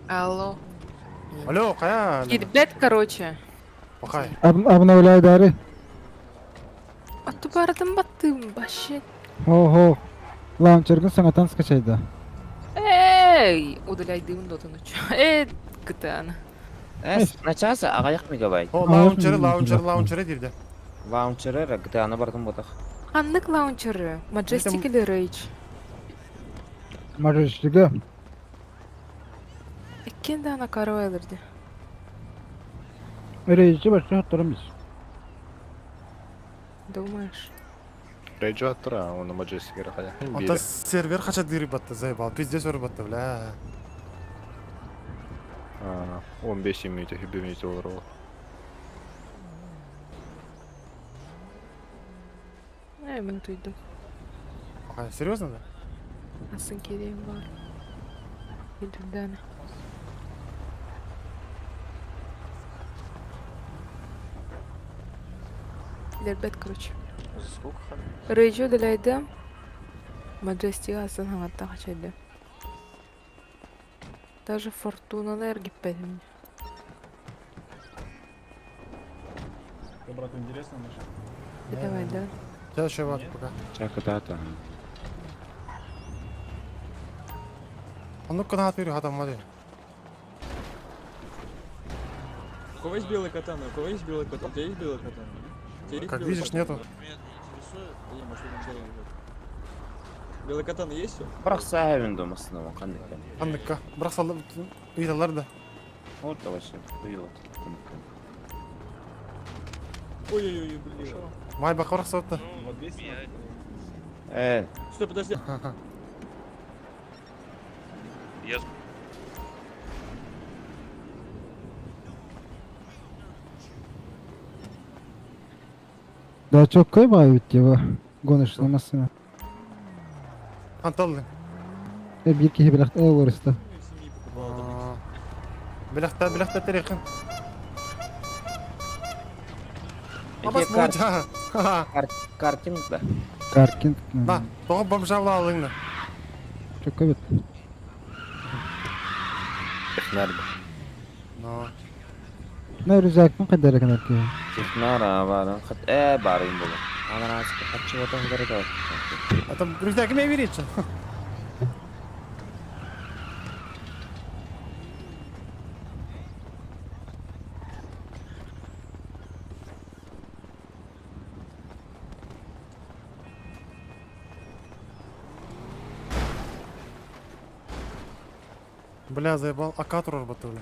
Алло. Алло, хайа? Кирбет, короче. Пахай. Обновляй дары. А ту бардым баттым, вообще. Хо-хо. Лаунчергын саҥатан скачайда. Эй, удаляйдым дотун учу. Э, гытан. На час аҕыйах мегабайт. О, лаунчеры, лаунчер, лаунчеры диирде. Лаунчеры GTA-ны бардым ботах. Ханнык лаунчеры? Majestic или Rage? Majestic. Иккен да ана карабайлырды. Rage башка турам biz. Думаешь? Rage аттыра, оны Majestic хайа. Онта сервер хача дыры батта, заебал. Пиздец өр батта, бля. 15 минут, 20 минут olur ол. Эй, мен туйдум. Пахай, серьезно да? Асын керейм бар. Илдана. Дербет, короче. Сколько? Rage удаляйдым. Majestic асын хаңатта хачайды. Даже Фортуна эргиппетим. Брат, интересно машина? Давай, да. Сейчас еще вот пока. Чакатата. А ну-ка на отвери, хатам У кого есть белая катана? У кого есть белая катана? У тебя есть белая катана? У тебя есть Как белая видишь, катана? нету. Меня это не интересует. Да не, может, в начале лежит. Белая катана есть всё? Бырахса дома снова, ханнык. Ханныкка. Бірақ салды ыйталар да. Вот вообще, хуёво. Ой-ой-ой, блин. Май бак бірақ салды. Стой, подожди. Я Да чё, кой баайбыт его гоночная машина. Анталды. Э, бир киһи билэх олоруста. Билэхтэ, билэхтэ терехин. Абас муджа. Картинг да. Каркинг. Да, тоҕо бомжа алыңны. Чё, кой бит? Технарь. Но. На рюкзакпын кайдара канар ки. Технара барын хат э барын болар. Анараачка хаччыбатан көрөтө. А там друзья, ким верите? Бля, заебал. АК работали.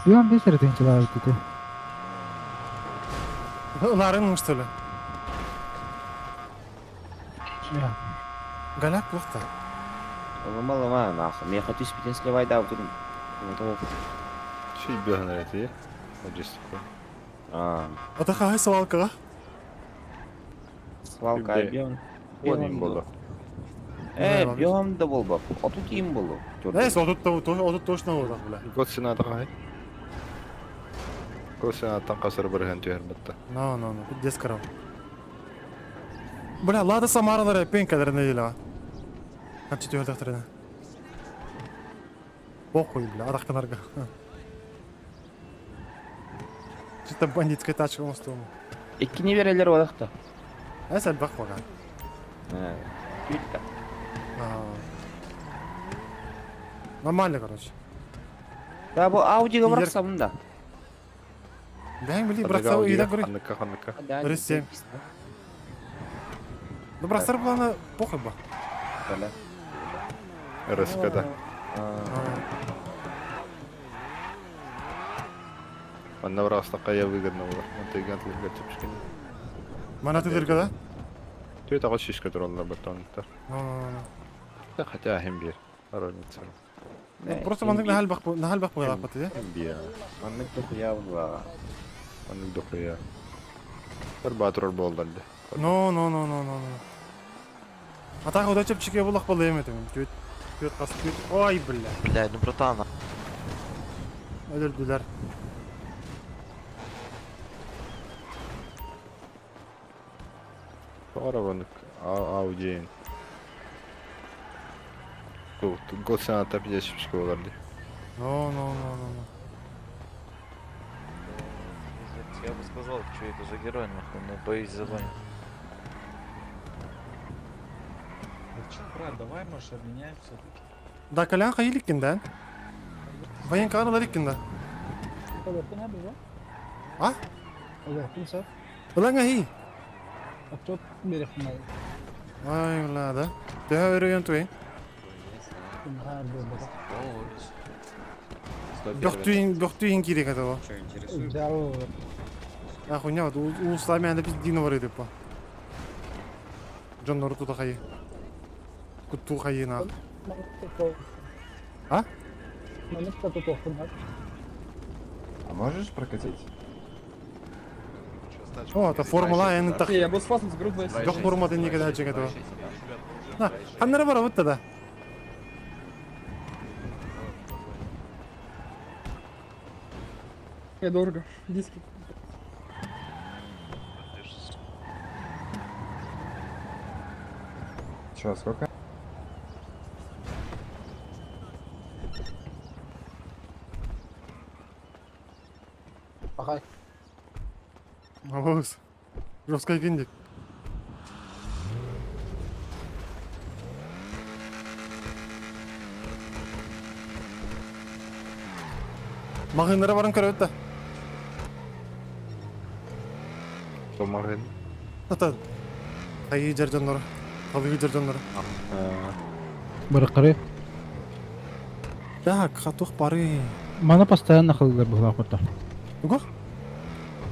Сыан бес эрэ тыһыынчалаабыт этэ. Ларын, что ли? Голяк плохо. Ылыма ылыма нахуй. Миэхэ түспүтүн сливайдаабытын. Чуть беган это, логистику. А, А хай свалка. свалка Бе. бьем. Бьем было. Бьем да болбак. А тут им было. Знаешь, вот тут вот точно вот, бля. Год сената хай. Год сенаттан қасыр бір хэн түһэр бітті. No, no, no, пиздец карал. Бля, Лада Самаралар пенкалар неделя. Канча түһэрдэхтэринэ. Похуй, бля, арахтанарга. Чисто бандитская тачка он стоил. Иккини берелер олақта. Эс элбэх бага. Түйтті. Нормально, короче. Да, бу Аудига бырақсамын да. Бәң били, брат, сау ида көрі. Ханныка, ханныка. Ресем. Ну, брат, сар плана похуй ба. РСК, да. Манна бырастаққа я выгодно было. Монтайган тылга чепчикин. Мана тыдырга, да? Түет ағыз шишке тураллар баттонуттар. Ну, ну, ну. Да, хотя хем бир. Разница. Просто мандык нахал бак нахал бак була паты, Хем бир. Маннык дохуя була. Маннык дохуя. Бір батырор болдарды. Ну, ну, ну, ну, ну, ну. А так вот чепчике булак было эметим. Түет түет кас түет. Ой, бля. Блядь, ну братан, Өлдүлөр. Тоғара Audi. Год сената пиде чепчике боларды. Ну, ну, ну, ну, ну. Я бы сказал, что это за герой, нахуй, но боюсь забанить. Че, брат, давай, может, обменяем все-таки? Да, колян хайыликкин, да? Военка аралариккин, да? А? Уланга хи. Ай, бля, да. Төһө өрөйөн туйын. Бөхтүйін керек это. Что, интересует? А хуйня, вот улуслар мен біз дина бар едік па. Джон Нору тута хайы. Кутту хайы на. А? А можешь прокатить? О, это формула N так. Я был с фастом заберу 2,7. Жоқ формада никогда чек этого. На, ханнары бар вот тогда. Я дорого. Диски. Че, сколько? Абыз. Жесткий киндик. Мағынлары барын көрөт да. Томағын. Ата. Хайы жер жоннору. Халыгы жер жоннору. Барыкары. Так, хатух бары. Мана постоянно хылдыр була курта. Туго?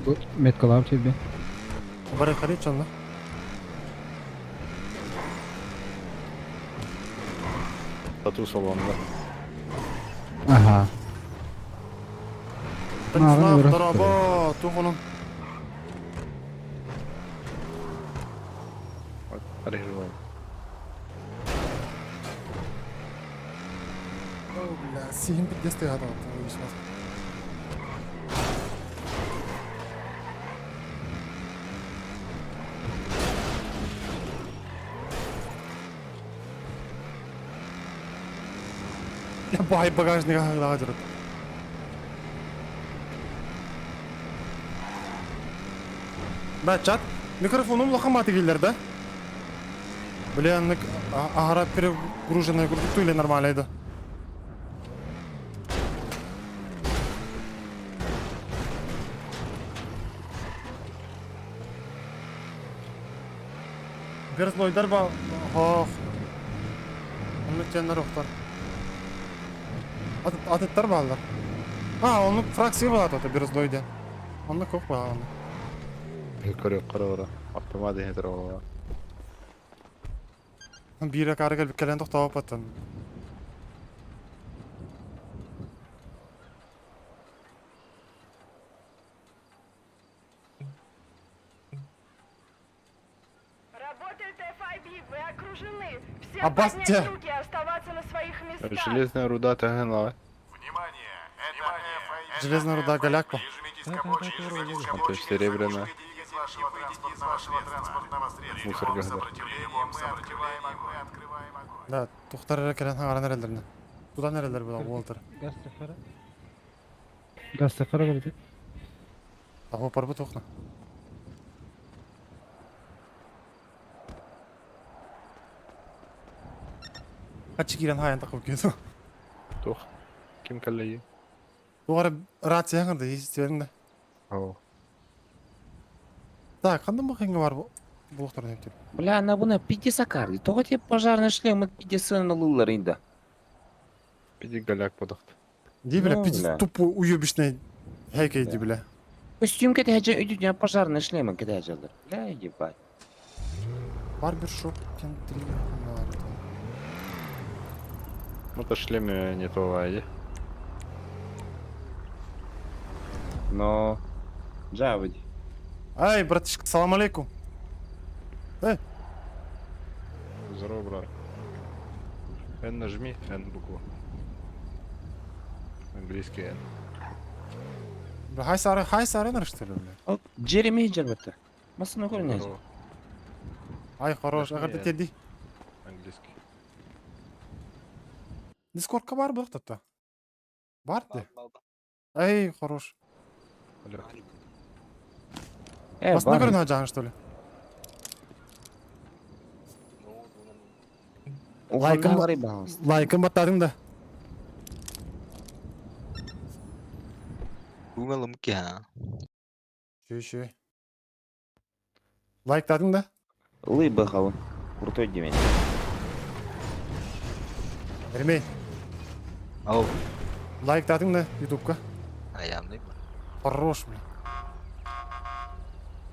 Бу меткалап тебе. Бары хары чонно. Тату салонда. Ага. Станислав, Маған дорабо, тухонун. Архивай. О, бля, сиһим пиздец тыаһа Баай багажнига хаһыылаах дьарык. Да, чат. Микрофоным улахан мааты киллэр да? Бля, аннык аһара перегруженная курдук или нормально да? Верзлойдар ба хоох. Оннук теннер охтор. Атыттар бааллар. А, оннук фракция баата ото Берзлой диэн. Оннук кок баа оннук. Көрүөх көрө Автомат иһэ турар. Биир акаары кэлбит кэлэн тохтообоппаттан. Работает FIB, вы окружены. Всем Аббас, поднять те. руки и оставаться на своих местах. Железная руда тагынла. Внимание! Это FIB. Железная руда голяк по. Прижмитесь к обочине, прижмитесь к А то обочине, серебряная. выйдите из вашего транспортного средства. Мусор Любом гада. сопротивлении мы открываем огонь. Мы открываем огонь. Да, тухтар эрэ кэлэн хаҥаран эрэллэринэ. Тутан эрэллэр була Уолтер. Газ сахара говорит. Таһу барбыт ухна. Хачы киирэн хаайан тахып киэсу. Тух. Ким кэллэйи? Тугара рация хаҥырда истибэриҥ да. Оо. Так, хандан бу бар бу булуктарын өптүр. Бля, на буна пиди сакарды. Тоҕо тебе пожарный шлем пиди сына лыллар инда. Пиди голяк подохт. Ди бля, Ну, пиди бля. тупо уебищный хейкей ди бля. Костюм кэтэһэ үдүтүнэ пожарный шлем кэтэһэ Бля, ебать. Барбершоп кентри. Ну то шлеме не то, иди. Но... Джавыди. Ай, братишка, салам алейкум. Эй, Здорово, брат. N нажми, N букву. Английский N. бля, хай сары, хай сары что ли, бля. Джереми Джербетте. Масына көрүнэ. Здорово. Ай, хорош, Нажми ағыр N. тедди. Английский. Дискордка бар бұл тотта. Бар де. Ай, хорош. Алло. Э, Басына бар. көрүнэ жан, что ли? Лайкым Лайкын баттадың да. Думал, МК. Шүй, шүй. Лайктадың да? Лый бахалын. Крутой демен. Эрмей, Ау. лайктадың да ютубка? Аямный. Хорош, бля.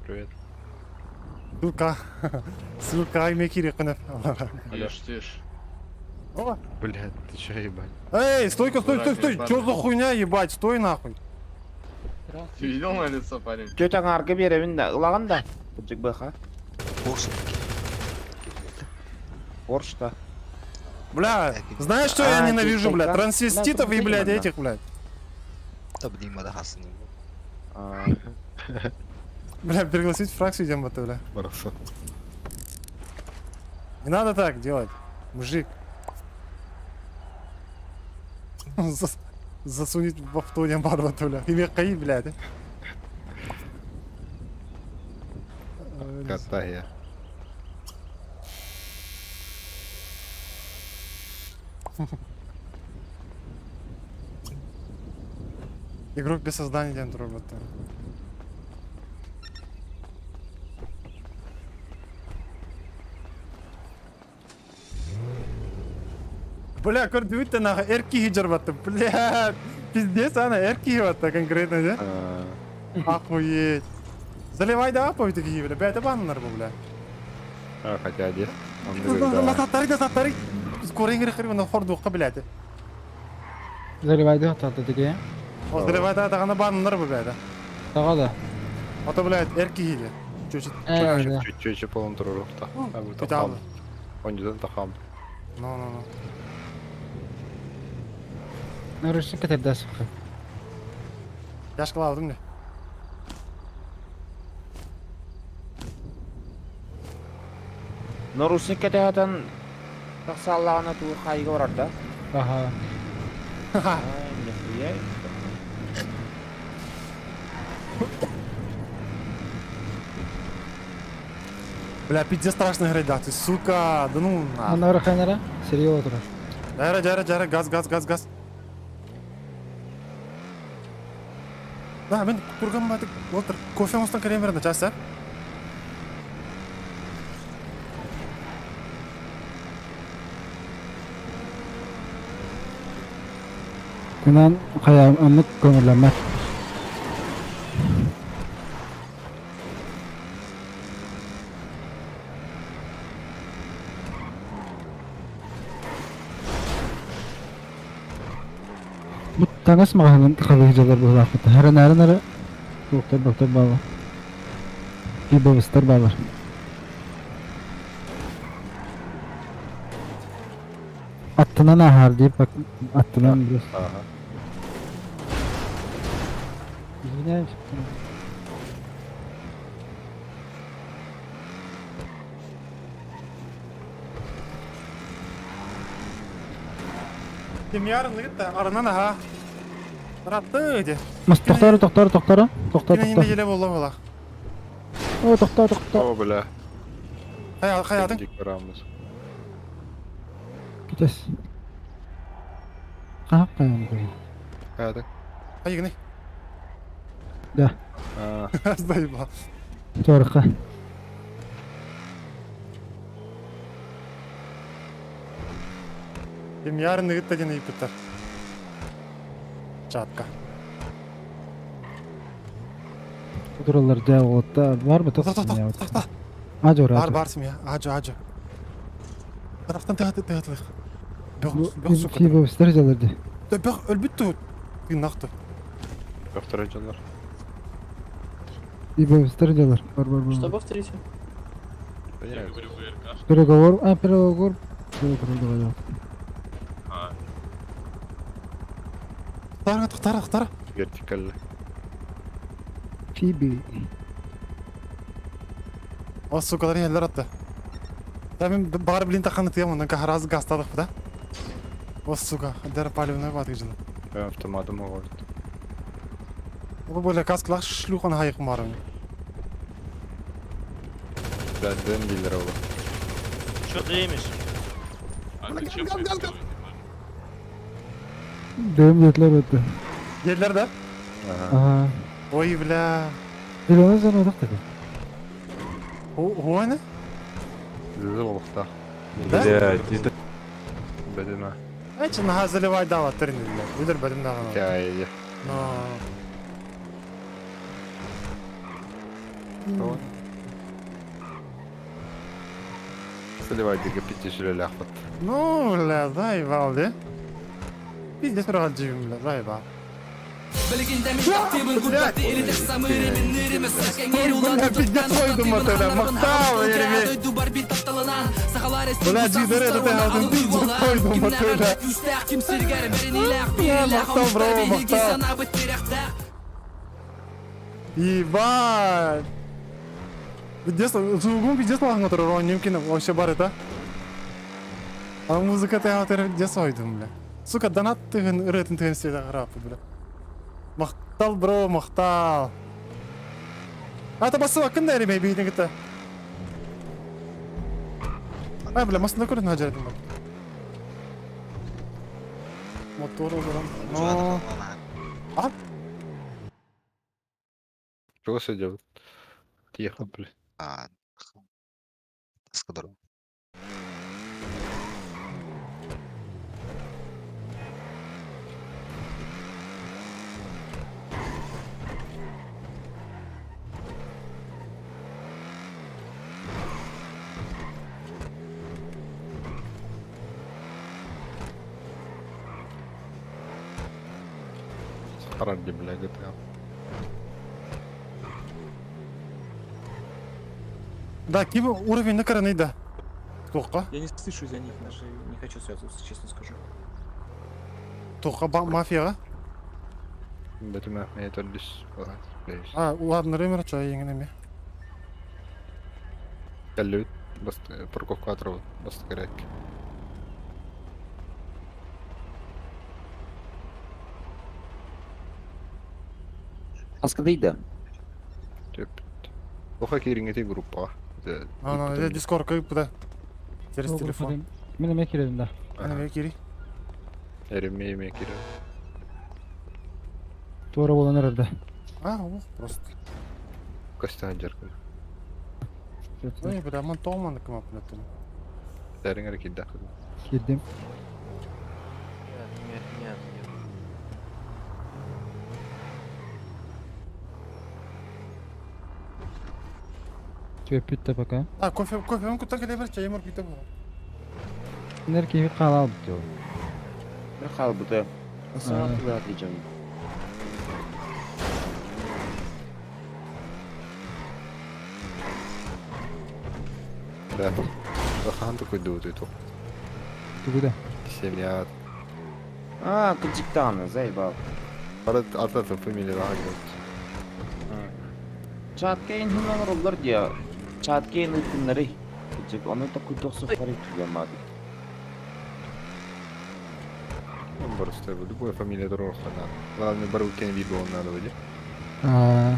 Привет. Ссылка. Ссылка аймекири кынып. Тише, тише. О, Блядь, ты чё, ебать? Эй, стой-ка, стой, стой, стой. Дурак, Чё за хуйня, ебать? Стой нахуй. Ты видел мое лицо, парень? Тетя аргы беребин да, ылаган да. Кыджык баха. Порш-то. Бля, знаешь, что я А, ненавижу, бля? тайка. Трансвеститов и, Бля, блядь, да. этих, блядь. А, Бля, пригласить в фракцию идем в это, бля. Барса. Не надо так делать, мужик. Зас- Засунуть в авто не барбату, бля. Имя Каи, блядь. Катая. Игрок без создания дем робота. Бля, көрдүбүт нахуй эрки хиджарбатты. Бля, пиздец, ана эрки хиватта конкретно, да? а, Охуеть. Заливай да, по такие, бля, бля, это баннер, бля. А, хотя один. Он говорит, да. Насаттары, насаттары. Скоро ингри хрен на хордуққа, блядь. Заливай да, та такие. О, заливай да, тағана баннер, бля, да. Тага да. А то, блядь, эрки хиджи. Чуть-чуть. Э, да. Чуть-чуть полон турурухта. А вы Питалы. тахам. Он не тахам. Ну, ну, ну. Наручник кэтэрдээсэххэ. Яшкалаабытым дии. Наручник кэтэһэтэн тахсааллаҕына тугу хаайыыга барар да? Аха. Ай, нихуя. Бля, пиздец страшная градация, сука, да ну на. Ана хайнара? Серьезно турар. Жара, жара, жара, газ, газ, газ, газ. Да, мен турган батык, отыр, кофе оңостон кірем берді, жаса. Кунан хайа оннук көҥүллэммэт. Бу таҥас маҕаһыынын халыы дьалар быһыылаахпыт. Харынаарын эрэ туохтар доктор бааллар. Пибовыстар бааллар. Аттынан ааһаар диир аттынан Ага. Извиняюсь. Демьярын да арынан аха. Ратты де. Мас тохтор тохтор тохтор тохтор Кине тохтор. еле болла бола. О тохтор тохтор. О, бля. Хая, хаятың. Дик барамыз. Күтес. Хаһап кайан кой. Хаятың. Хайыгны. Да. А, Заебал. Торқа. Демьярын гытта ден ыйыппыттар. Чатка. Тураллар дьэ уолатта бар ба Тоқта, тоқта, тоқта. Ажор Бар, ажор. бар семья. Ажо, ажо. Тарафтан тыгаты тыгатылык. Бөх, бөх сука. Пибовыстар дьалар дии. Да бөх өлбүт ту. Тыыннақты. Доктор дьоннор. Пибовыстар дьалар. Бар бар бар. Что повторите? Я говорю ВРК. Переговор, а переговор. Переговор. Тара, тара, тара. Вертикально. Фиби. О, сукалар еллер атты. Да мен бар блин тақаны тыям, ондан кахараз гастадық да? О, сука, дәр палевной батык жылы. Автоматом оҕорт. Бу бөле каскалах шлюхан хайық марым. Бля, дым дилер ола. Чё дымишь? А ты чем свой Дым диэтилэр өттө. Еллер да? Ага. Аха. Ой, бля. Зеленый зона отақ О, не? Зызы олықта. Да? Блядь, это Бәдіна. Айчы, наха заливай дава терин, бля. Үлер бәдім дағана. Кәйе. Но... Заливай диге пити сүлелі ақпат. Ну, бля, заебал, да? Пиздец, бля, заебал. Бля, пиздец, ойдум мотора, мақтау, ереме. Бля, жидер, это ты алдын, пиздец, ойдум мотора. Бля, мақтау, бро, мақтау. Ебать. Пиздец, звугум пиздец лағын отыр, Немкин вообще бар это. А музыка ты отыр, пиздец ойдум, бля. Сука, донат тыгын, ырытын тыгын седа қарапы, бля. Мақтал, бро, мақтал. Ата басыва кім дәрі бейтін кітті? Ай, бля, масында көрін хажардым бак. Мотор оларам. Но... А? Чего сидел? Тихо, бля. А, Скадору. Харарди, бля, GTA. Да, ким уровень накараны, да. Тоққа. Я не слышу за них. Даже не хочу связываться, честно скажу. Туохха мафияҕа? Бэтимэ мэ төрдүс балаат. А, улаатыннарыым эрэ чай иҥин эмиэ. Кэллибит парковка атырабыт бастакы эрээк. Аскадыйда. Төппүт. Оха киириҥҥити группаҕа. А, это дискордка ыыппыта. Через телефон. Мин эмиэ киирдим да. Мен эмиэ киири. Эримме эмиэ киирэр. Туора буолан эрэр да. А, ох, просто. Көстөн дьаркын. Ой, бля, ман тоҕо кымап билеттим. Тэриҥ эрэ киирдэххин. Киирдим. Нет, нет, нет. Түөппүт да пока. А, кофе, кофе, он кутан келе бер, чайым оргуйда була. Кинилэр киһи хаалаабыт дьол. Бір хаалбыта. Саҥа тылы дьон. Да. Хаһан такой дуутуй туох. Тугу да. Семья. А, кырдьыктааны, заебал. Ара ата фамилия Чаткейн хинан олороллор диэ. Чаткейн ыттыннары. Кырдьык, ону такой тохсохтары түгэн Просто любой фамилия дорога надо. Главное, барукен видео надо выйти. А,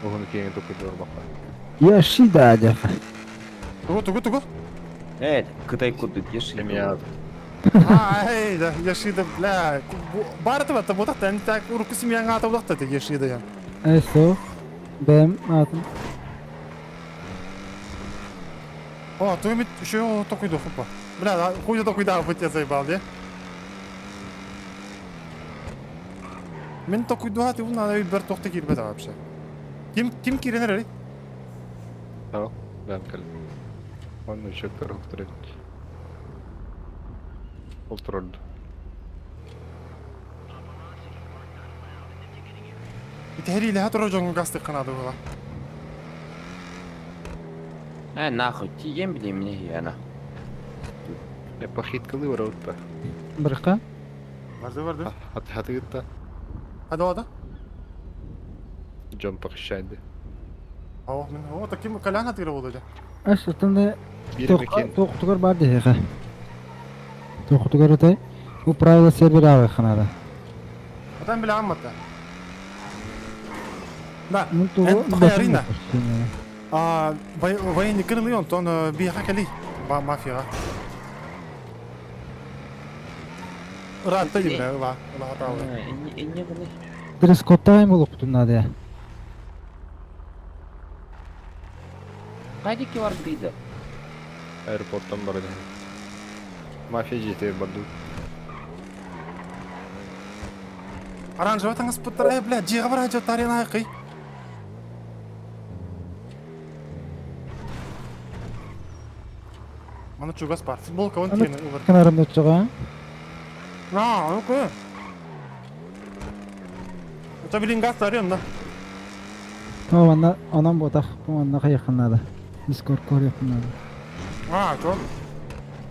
Оһун киэҥ такой дорбаха. Яшида дьэ. Тугу, тугу, тугу? Э, Кытай курдук, ешь. Семья. А, эй, да, Яшида, бля. Барыты бата, бутак, тән так урукку семьяңа ата булак та Яшида я. Эсо. Бэм атын. О, ты ми еще такой дохупа. Бля, хуй такой да, быть я заебал, да? Мен такой духа ты надо бер тохты кирбет вообще. Ким ким киренер эри? Да, бэм кэл. Он еще көрөхтөрөт. Олторорду. Итери ле хатро жонгу гасты канады була. Э, нахуй, тиген билим мне яна. Я похиткалы ворота. Бырка. Барды барды. Хат хатыгытта. Hadi o da. Джон похищайды. О, мен о таким калян хатыры болду. Аш ытында Бир мекен. тоқтугар бар дехе. Тоқтугар өтэй. Бу правила сервер ага ханада. Атан биле аммата. Да. Ну тугу. Тохайарина. А, военный кырылы он тон би хакали ба мафия. Ратта дибре ла ла хаталы. Инне гыны. Дресс-кодтайм болуп надо. Кайда ки бар дейdi? Аэропорттан барды. Мафия жети барды. Оранжевый таңас путтар, э, бля, жиға бар ажа тарина айқи. Мана чугас бар. Футболка он тиені ылыр. Канарымда чыга. А, окей. Это билин газ тарин, да. О, ана анам ботах, бу анна кайыкынады. Дискорд кор якынады. А, чо?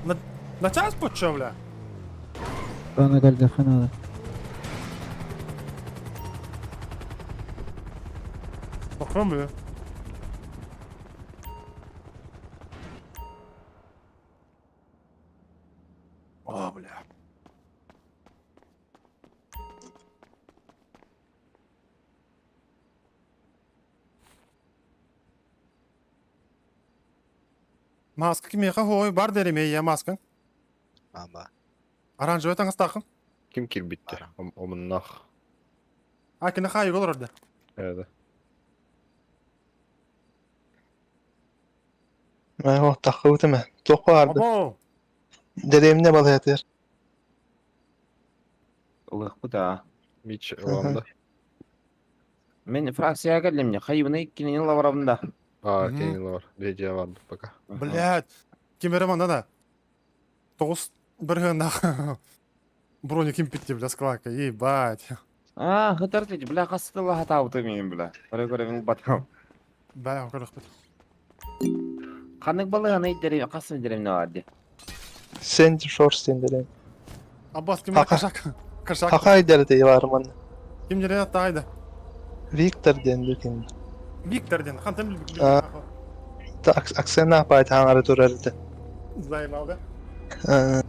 На, на час почё, бля? Ана galde ханада. Бақырам, бля. О, бля. Маска кимеха хой бар дереме я маска. Аба. Оранжевый таңастақын. Ким кирбитте? Омуннах. А, кине хай голор орда. Да. О, тахыбытым Тоқу арды. Або. Деремне балаятыр. Улых да. Мич ламда. Мен фракцияга келдим не, хайыбына иккинин лаврабында. А, кейин лар. Беже барды пока. Блядь. Ким берем анда да. Тоғыз бір гына. Броник ким питти, бля, склака. Ебать. А, хытар дейdi, бля, кастыла хатабыты мен, бля. Көрө көрө мен батам. Бә, көрөх бит. Канык балыганы дерем, касын дерем не барды. Сен шорстен дерем. Аббас ким кошак? Кошак. Хахай дэрдей бар манна. Ким дерэ тайда? Виктор диэн бүкин. Виктор диэн. Хантан билбит? Аксена апайт хаҥары турар этэ. Заебал, да?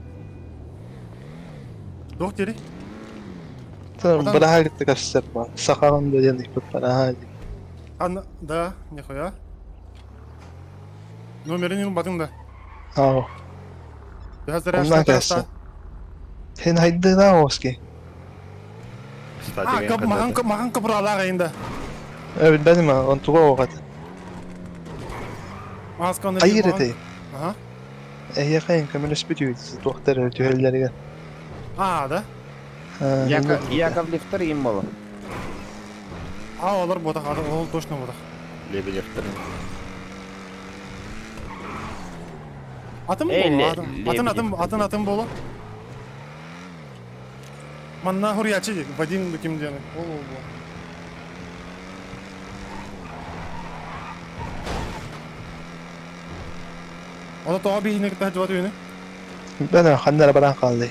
Туох диэри? Быраһа кытта көрсөр бар. Сахаҕын да диэн ыйпыппар. Аа Анна, да, нихуя. Номерин ылбатыҥ да? Ау. Оннан кэлсэн. Сен хайдыына оски. А, махан махан капралаах айында. Билбэтим онтуга оҕат. Масканы Айыр этэй. Ага. Эһиэхэ көмөлөспүт үһү туохтар түһэллэригэр. А, да? Яковлевтар им боло. А, олар ботах, ол точно ботах. Лебедевтер. Атын боло, атын атын атын атын боло. Манна хуруйааччы Вадим ким диэн ол ол буо. Ото тоҕо биһини кытта сылдьыбат үһүнү? Бэн ханна эрэ баран хааллый.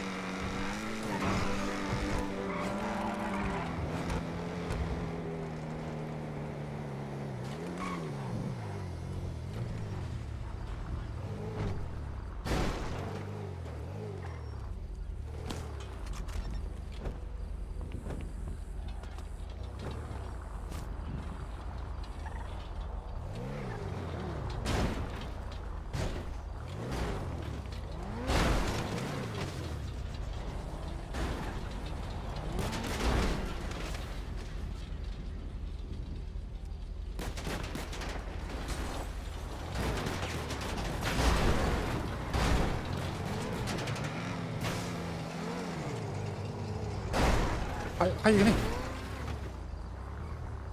Хайыгыный?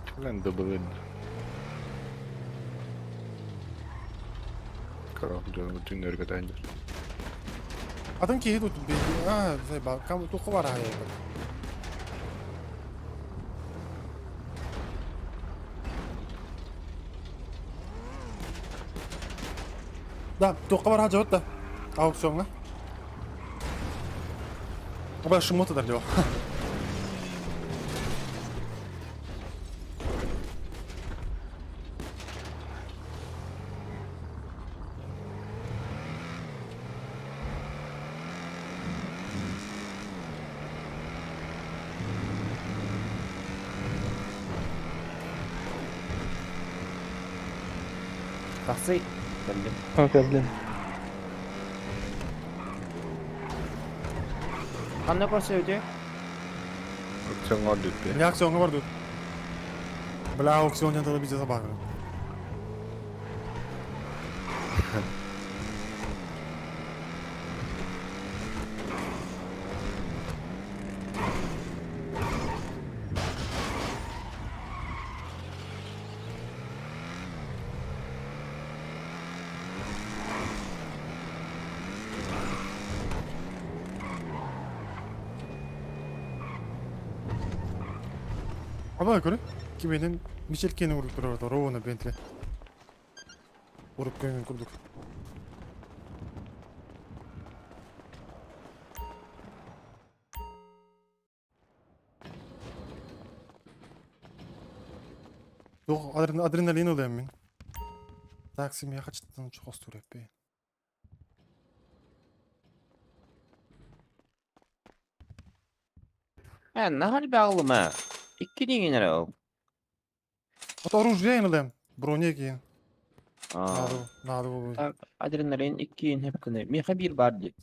Кэлэн дыбылын. Короче, түннөргө таанньар. Атын киһи тут а, заебал. Кам туохха баар аһайа Да, туохха бар хаджабат да. Аукционҥа. Аба шумота дьо. Тахсый. Кэллим. Кэллим. Ханна көрсөбүтүй? Аукционҥа ордут Не аукционҥа бардыт. Бля, аукцион диэн видео табаҕын. Аба көрө. Киминен Мишелькени уруп турар ровно Бентли. Уруп көңүн курдук. Туох адреналин ылыам мин. Так, семья хачыттан чохостур эппи. Э, нахал баалым ээ. Икки дигин эрэ ол. Вот оружие ылыам. Броня киин. Аа. Надо, надо болу. Так, адреналин иккиин хэп гына. Миэхэ биир баар дии.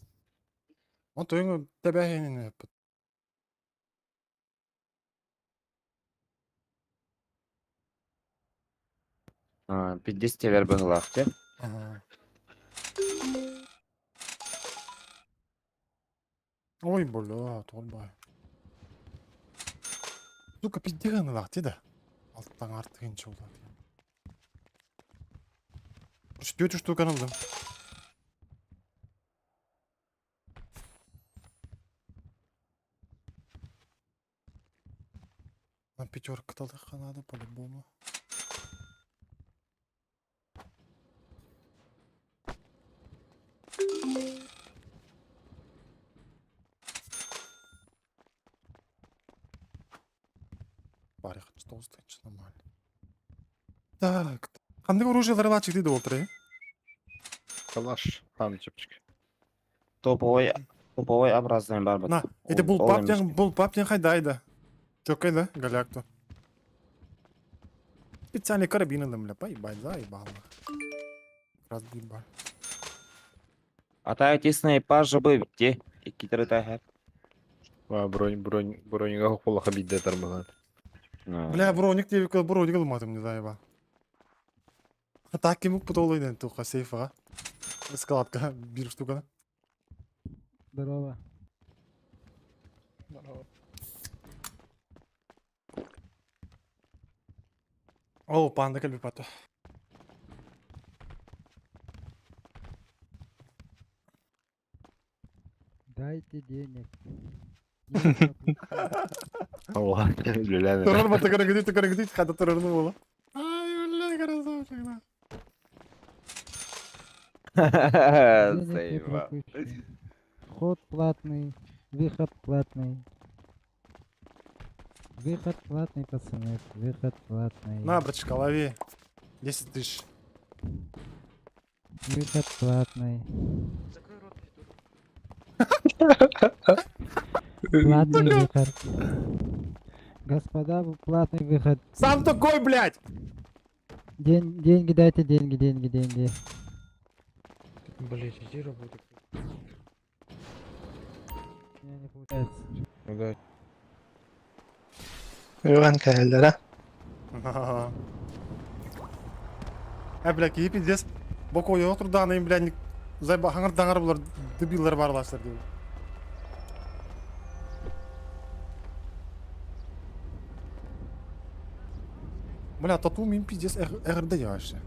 Он тойуҥ тэбэһинин эппит. Аа, пиздец тэбэр быһыылаах дьэ. Ага. Ой, бля, туолбай. Сука, пиздец ылаах да. Алтан артыгын чулла. Короче, 4 штука ылдым. На пятерка талыха надо по-любому. 9 тысяч нормально. Так. Ханнык оружиелары баачыгды да болтыр, Калаш. Хам чепчик. Топовой, топовой образный бар бит. На, это Ол был ол пап эмес. был пап хайдайда. Чокай да, галякто. Специальный карабин бля, поебать, заебал. Раз ебать. Ата тесный пажы бы битте. Иккитері тахар. Ва бронь бронь броньга холаха бидде тармалар. Бля, броник тебе броник алмадым, не заеба. А так кем путолы туха сейфа. Складка, бир штука. Здорово. О, панда кэлби пато. Дайте денег. Алла. Лүлән. Турар бата көрө гидит, көрө гидит, хата турарны була. Ай, бля, красавчик, на. Денег не Заебал. пропущу. Вход платный, выход платный. Выход платный, пацаны, выход платный. На, братишка, лови. 10 тысяч. Выход платный. Закрой рот, придурок. Платный выход. Господа, платный выход. Сам такой, блядь! Деньги дайте, деньги, деньги, деньги. Блять, иди работай. У меня не получается. Удачи. Юган кэллэрэ. А, бля, кии пиздец. Боко yok турдааны, бля, зайба хаңыр даңар булар дебиллер барлаштыр деп. Бля, тату мин пиздец эгерде вообще.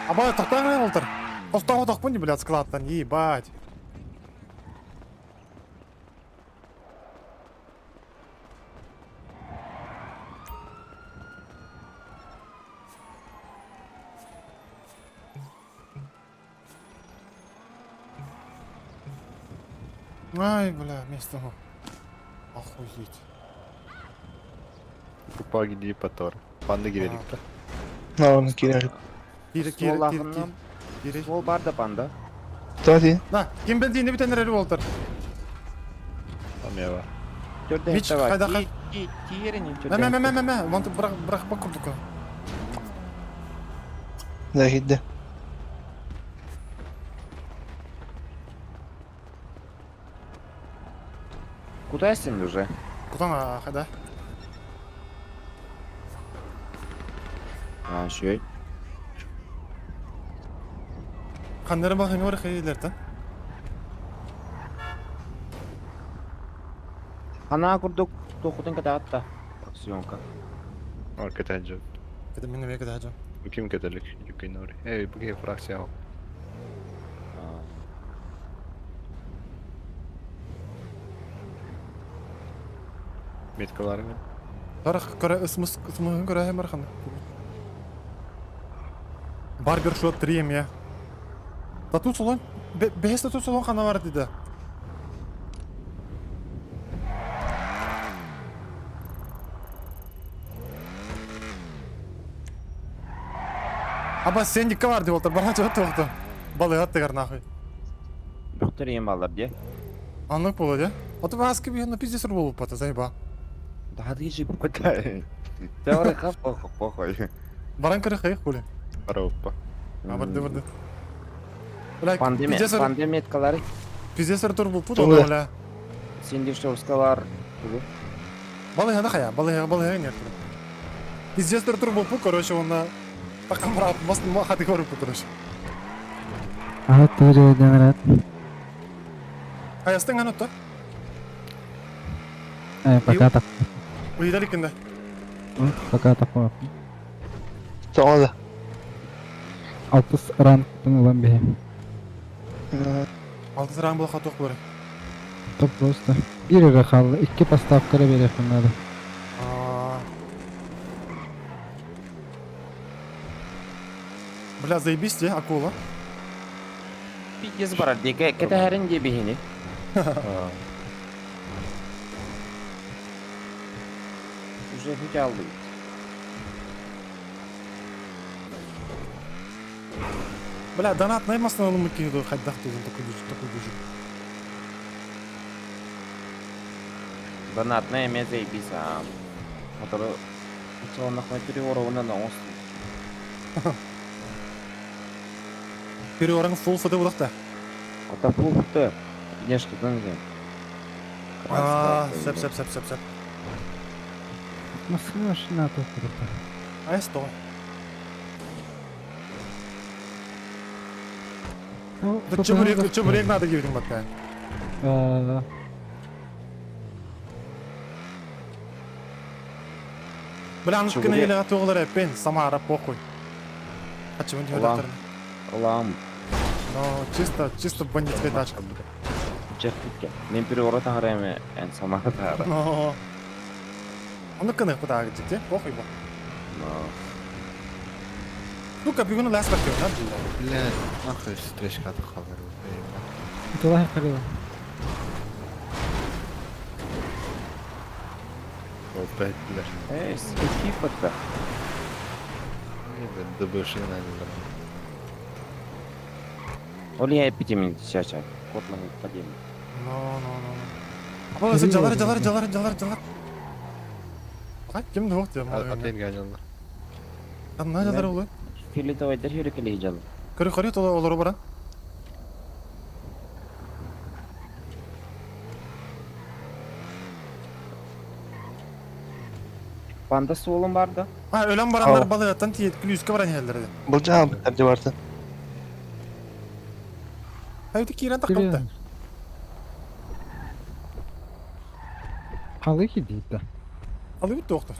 Аба, тоқтаң олтыр. Тоқтау тоқпын, блядь, складтан, ебать. Ай, бля, место. Охуеть. Купа гиди патор. Панда кирелик та. Наон кирелик. Кире, кире, Ствол кире, ахыннан. кире. Ствол бар да панда. Тоди. На, ким бензин бүтән әрі болтыр. Амева. Төрден Мич, қайда қай? Тиерин Мә, мә, мә, мә, мә, мә, вон бірақ, бірақ бак курдук. Да кидде. Куда сен уже? Кутан, қайда? А, шөй. Қандары бақ еме хейлерден. Ана курдук тохутун катаатта. Съемка. Ар кетәҗе. Кеде мен неме кеде Бу ким кетелик? Юкинори. Эй, бу ке фракция. Меткаларыңа. Тарах көрө ысмыс ысмыһын көрө хем бархан. Барбершоп 3 я. Тату салон, бес тату салон хана бар диде. Аба сендикка бар деп отыр, бара жат тоқты. Балы аттыгар нахуй. Доктор ем балдар де. Аннык болады, А то аскы би на пиздец болуп бата, заеба. Да дижи потай. Теория хап похуй похуй. Баран көрі қайық бөле. Аропа. А, барды, барды. Бля, Пандемия, пиздец, пандемия меткалары. пиздец тур бұл пут, Тугы. бля. Сендившовскалар. Балы хана хая, балы балы хая нет. Пиздец тур бұл пут, короче, он на Такам брат, мост хаты көріп короче. А, тоже генерат. Аястың аны то. Пока так. Уйдали кинде. Пока такого. Тоҕо Алтыс ранг ылан бе. Алтыс ранг бұл хатуқ бөрі. Топ просто. Бир эрэ хаалла, икки поставка бериэхпин надо. Бля, заебись те, акула. Пиздец барар дии, кэтэһэрин дии биһини. Уже хүч алдыбыт. Бля, донатнай массыыналыммыт киһи дуо хайдах диэн такой такой дужу. Донатная эмиэ заебись аа. Мотору оччолонноххуна переворовунан оҥостуу. Переворың фул фт булахта. Ата фул фт. Внешкадан диэн. Аа, сөп сөп сөп сөп сөп. Массыына машина туохтурда. Айс тоҕо. Да чебурек, чебурек надо диэбитим батта. Бля, аны кына елеға туғылар әппен, Самара похуй. Хачымын диһөдөхтөрүн. Улам. Но чисто, чисто бандитская тачка. Чехтикке. Мен переворот таһарайме эн Самара таһара. Но. Аны кына кытаагы жите, похуй бо. Но. Ну-ка, бүгүн лас бакты, да? Бля, нахуй встречка халар. Тулай харила. Опять, бля. Эй, скипа-то. ДБши надо. Ол я эпидемия чача. Котлан подем. Но, но, но, но. Апа, жалар, жалар, жалар, жалар, жалар. Ай, ким дуох диye. Атын ганялар. Там жалар олы. Фиолетовый хүрекелей жал. Көрü көрü тола олору бара. Панда суолун бар да. А, өлөн барандар балыгаттан тиет күлүүскө баран хеллерди. Бұл жағын бітер барды. Айты кирен такылды. Халы кидиитта. Алып тоқты.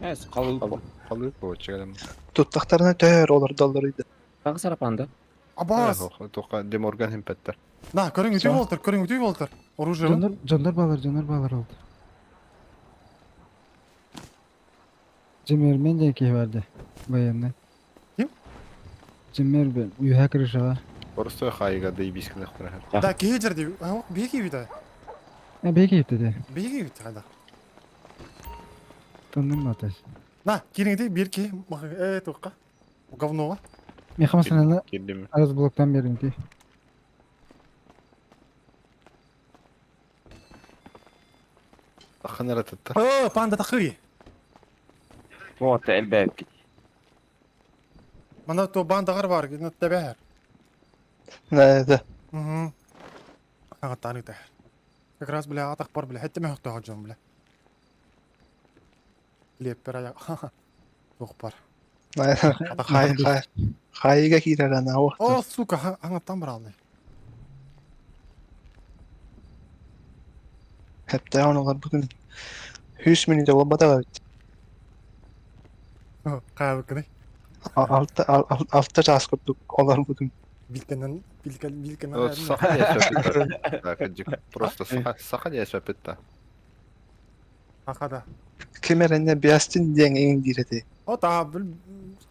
Эс калып. Калып бу чыгалым. Туттақтарына төр олар доллар иді. Тагы сара панда. Абас. Тоқа Деморган химпеттер. На, көрүң үтүй болтыр, көрүң үтүй болтыр. Оружие. Жондар жондар балар, жондар балар oldu. Cemir men de ki vardı. Bayanlar. Ким? Cemir ben үйе кырышаға. Просто хайга дейбискин ахтар. Да, кеhe жерде. Беги бит. Ә беги dedi. Беги бит хада. Tanrım ateş. На, кириңди бир ки, э, тоққа. Говноға. Мен хамасына Кирдим. аз блоктан бердим ки. Аханара татта. О, панда тахы. Вот элбек. Мана то бандагар бар, гинет тебер. Да, да. Угу. Ага, таны тахыр. Как раз, бля, атақ бар, бля, хәтте мен хоқтаға жон, бля. Леп бір аяқ. Тоқ бар. Атақ Хай, хай. Хайга кирер ана О, сука, аңаттан бар алды. Хәтта олар бүгін 100 минут болбады бит. Қайы күні. Алты алты жас күттік олар бүгін. Билкенен, билкен, билкен. Саха не Так, просто саха не сөпетта. Ахада. Кемерене Биастин диэн эң дирети. О, та, біл,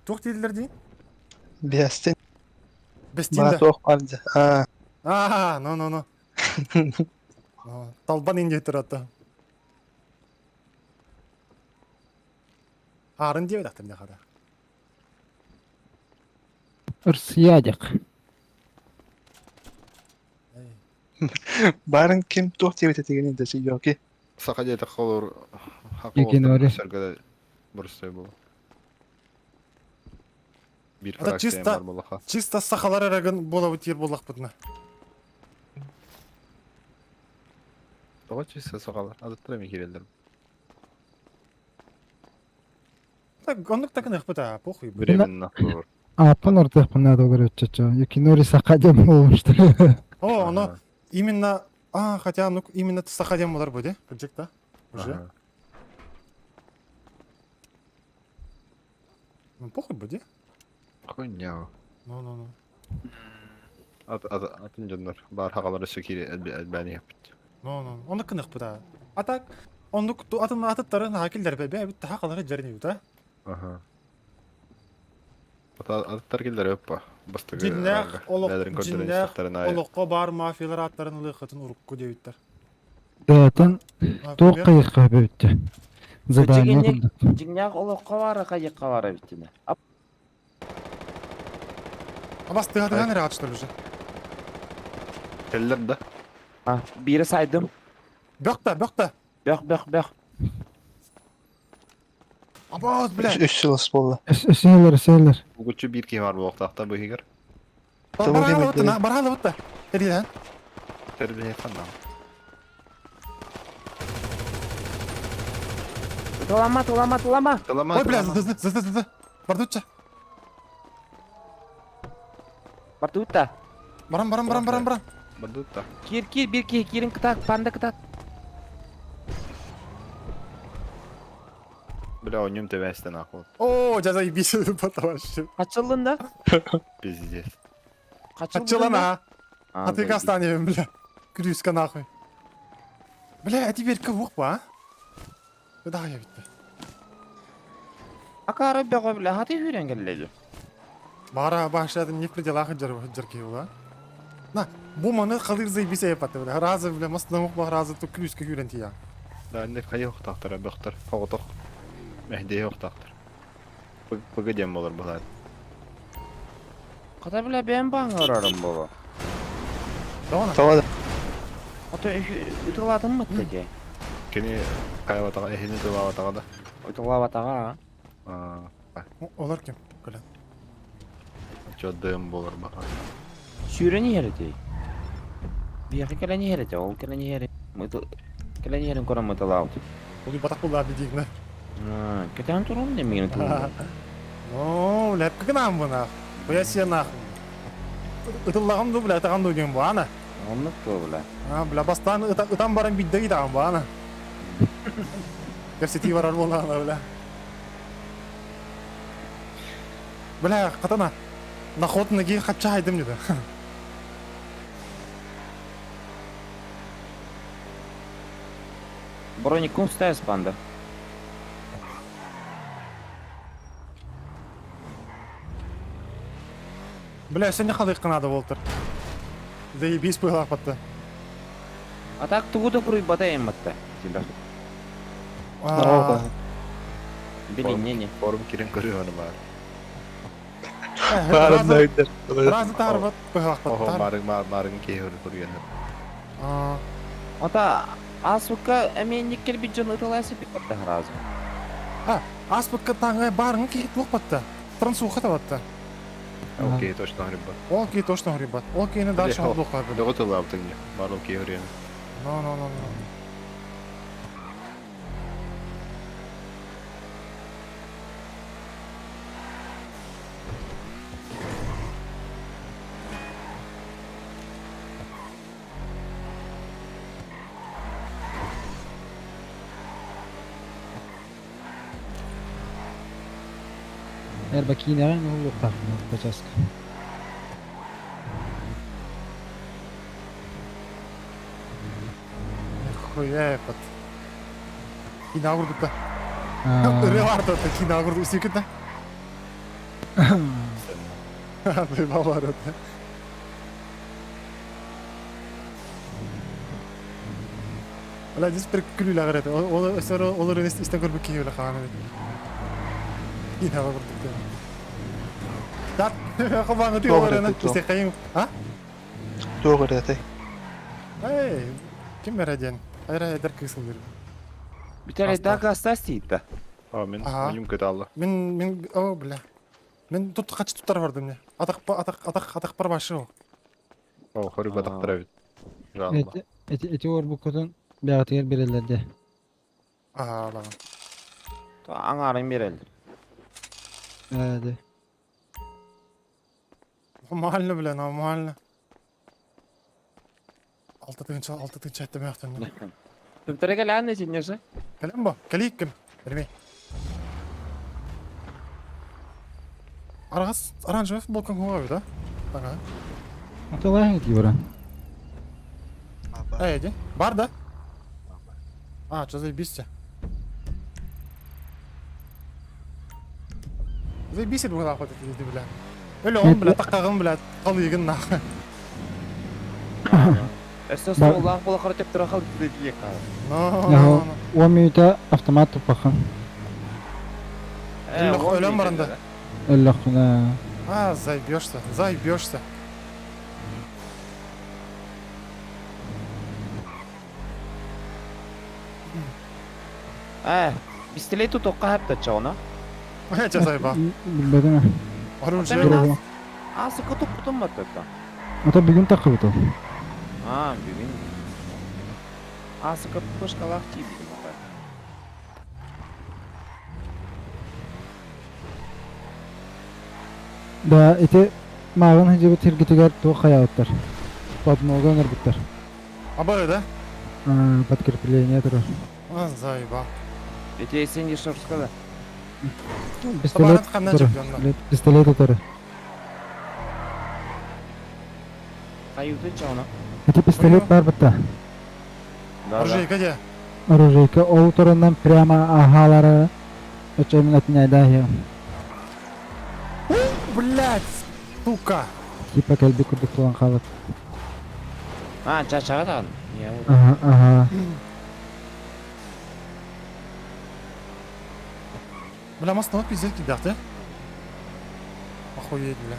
туқ дейділер дейін? Биастин. Бестинді. Тоқ барды. А. А, ну, ну, ну. Талбан инде тұрады. Арын деп ақтыр не қада. Ырсиядик. Барын ким туох диэбит этигин инде йоки. Саха дете холор. Екенори. Сергеде бурстой был. Бир Это чисто, чисто сахалар арагын бола бутир болақ бұдына. Тоға чисто сахалар. Адаттар эми кирелдер. Так, оннук так нах быта, похуй. Временно. Аппан ортақ надо олар өтчөчө. Юкинори сақадем болмушту. О, оно именно... А, хотя, ну, именно сахадем олар буде. Кырдьык да? Уже. Ну, похуй буде. Хуйня. Ну, ну, ну. Ат ат атын жоннор бар хагалары сөкире элбәни япыт. Ну, ну, оннук кынах быта. А так, оннук атын атыттарын хакилдер бе, бе, бит хакалары жерни да? Ага. Аттар келлер өппа. Бастыгы Дьиннээх олох бэйэлэрин көрдөрөн дьиннээх истэхтэрин аайы. олоххо баар мафиялар ааттарын ылыаххытын урукку диэбиттэр. Бэйэтин туох Например, хайыхха бүттэ. Задание Дьиҥнээх курдук. дьиҥнээх олоххо баара хайыхха баара эбиттинэ. Абас тыһатыһан эрэ что ли уже. Келлер да. А, биири сайдым. Бөх да, бөх да. Бөх, бөх, бөх. Абас, бля. Үс сыл буолла. Өсөһөлөр, өсөһөлөр. Угуччу биир киһи бар буолуохтаахта быһыгар. Бараалы бутта, бараалы бутта. Тэрийэн. Тэрилиһи ханна. Тылама, тылама, тылама. Тылама. Ой, бля, зы, зы, зы, зы. Бардучча. Бардутта. Барам, барам, барам, барам, барам. Бардутта. Кир, кир, бир киһи кирин кытаат, панда кытаат. Бля, онньум тэбээстен ахуот. О, дьэ заебись, товарищи. Хачыллын да? Пиздец. Хачылан, а. А ты кастанем, бля. Крюска нахуй. Бля, а теперь кого а? Да, я ведь. Акары бөҕө бля, хаты хүрен кэллэди. Бара башладым не в пределах джерки а? На, бу маны халыр заебись я паты, бля. Разы, бля, маслымык бар, разы ту крюска хүрен тия. Да, не хайы охтахтар, бөхтөр. Фоготох. Мехди охтахтар. Пыгы дем болар булар. Хата бля бэйэм баҥҥа боло. Тоҕо Ото ытылаатын мытта Кини хайабатаҕа эһини тылаабатаҕа да. Ытылаабатаҕа. Аа, Олар ким? Көлөн. Чо дым болар баха. Сүүрэн иһэр этэй. Биэхэ кэлэн иһэр этэ, ол кэлэн иһэр. Кэлэн иһэрин көрөн мытылаабыт. Ол батак буллар дигне. Кэтээн туран да миигин ытыллар. О, лэпкэ гынан бына. Бая сиэн Ытыллагам ду, бля, ытагам ду диэн бу, ана. Оннук туо, бля. А, бля, бастаан ытан баран бидде итагам бу, ана. Кэпсэтии барар буоллаҕына, бля. Бля, катана. Наход ноги хачча хайдым деді. Броникум ставишь, панда. Бля, сен не халык надо болтыр. Заебись пылах батты. А так тугу да куруйбата эмматта. Тебя. А, Били, не, не. Форум кирен көрү бар. Барын да өйдөр. Разы тарбат пылах Охо, батты. марың марың кейхөр көргөн. Ата асука эмен никкер биджон ытыласы бипатта сразу. А, аспыкка таңы барың кейт лук батты. Трансуха батты. Окей, точно грибат. Окей, точно грибат. Окей, не дальше лук бар. Дого тылаабытың бар окей көрүөн. No, no, no, no. Эрбакинерен уллуктаахпын бачаска. Нихуя епат. Кино курдукта. Ырыа барда кино курдук сүйкүт да. Балар это. Бля, здесь прикрюля говорят. Ол өсөр олор истен көрбүк киһи биле хаан эбит. Кино курдук. Дат, хабаңы ти олар исте кайын. А? Туох этэй. Эй, ким береден? Айра эдер кысыл бер. Виталий, так остался да? А, мен Ага. менюм көтө алла. Мен мен о, бля. Мен тут качы туттар бардым не. Атак атак атак атак бар башы. О, хору батактара бит. Жалла. Эти эти эти орбуккутун бэҕэтигэр береллерде. Ага, ладно. Аңарын берелдер. Ээ Нормально, бля, нормально. Алты тыгынча, алты тыгынча айттым яқтан. Түптәргә кэлээн этиннесе. Кэлем бо, кэлик ким. Бермей. Арагас оранжевый футболкаң хуга да? Ага. Аталаһыҥ ити баран. Эй, иди. Бар да? А, что заебись? Заебись быһыылаах этэ дии бля. Өлөҕүн бля, таккаҕын бля, халыыгын нах. Өссө суоллаах буолахара төптөрө халыйда дии Но. Уон мүнүүтэ автомат туппаххын. Өлөн баран да. Өллөххүнэ. А, заебешься, заебешься. Ээ, пистолет тутуохха сөп да чоҕуна. Чэ сайба. Билбэтим. Оружие. А, сука туппутум баттата. Ото бүгүн таххыбыт ол. А, бүгүн. А, сука пушкалаах тиийбитим ата. Да, ити мааҕын сылдьыбыт сиргитигэр туох хайаабыттар? Подмога оҥорбуттар. Абары да? Подкрепление турар. А, заеба. Ити сен Ешовска да. Пистолет турар. Пистолет турар. Аюты чауна. Ити пистолет бар бытта. Оружейка де. Оружейка ол турунан прямо аһалары өчөмүн отняйда Блять, сука. Типа кэлби курдук буолан хаалбыт. А, чачаға таған. Ага, ага. Бля, мост пиздец кидахты. Охуеть, бля.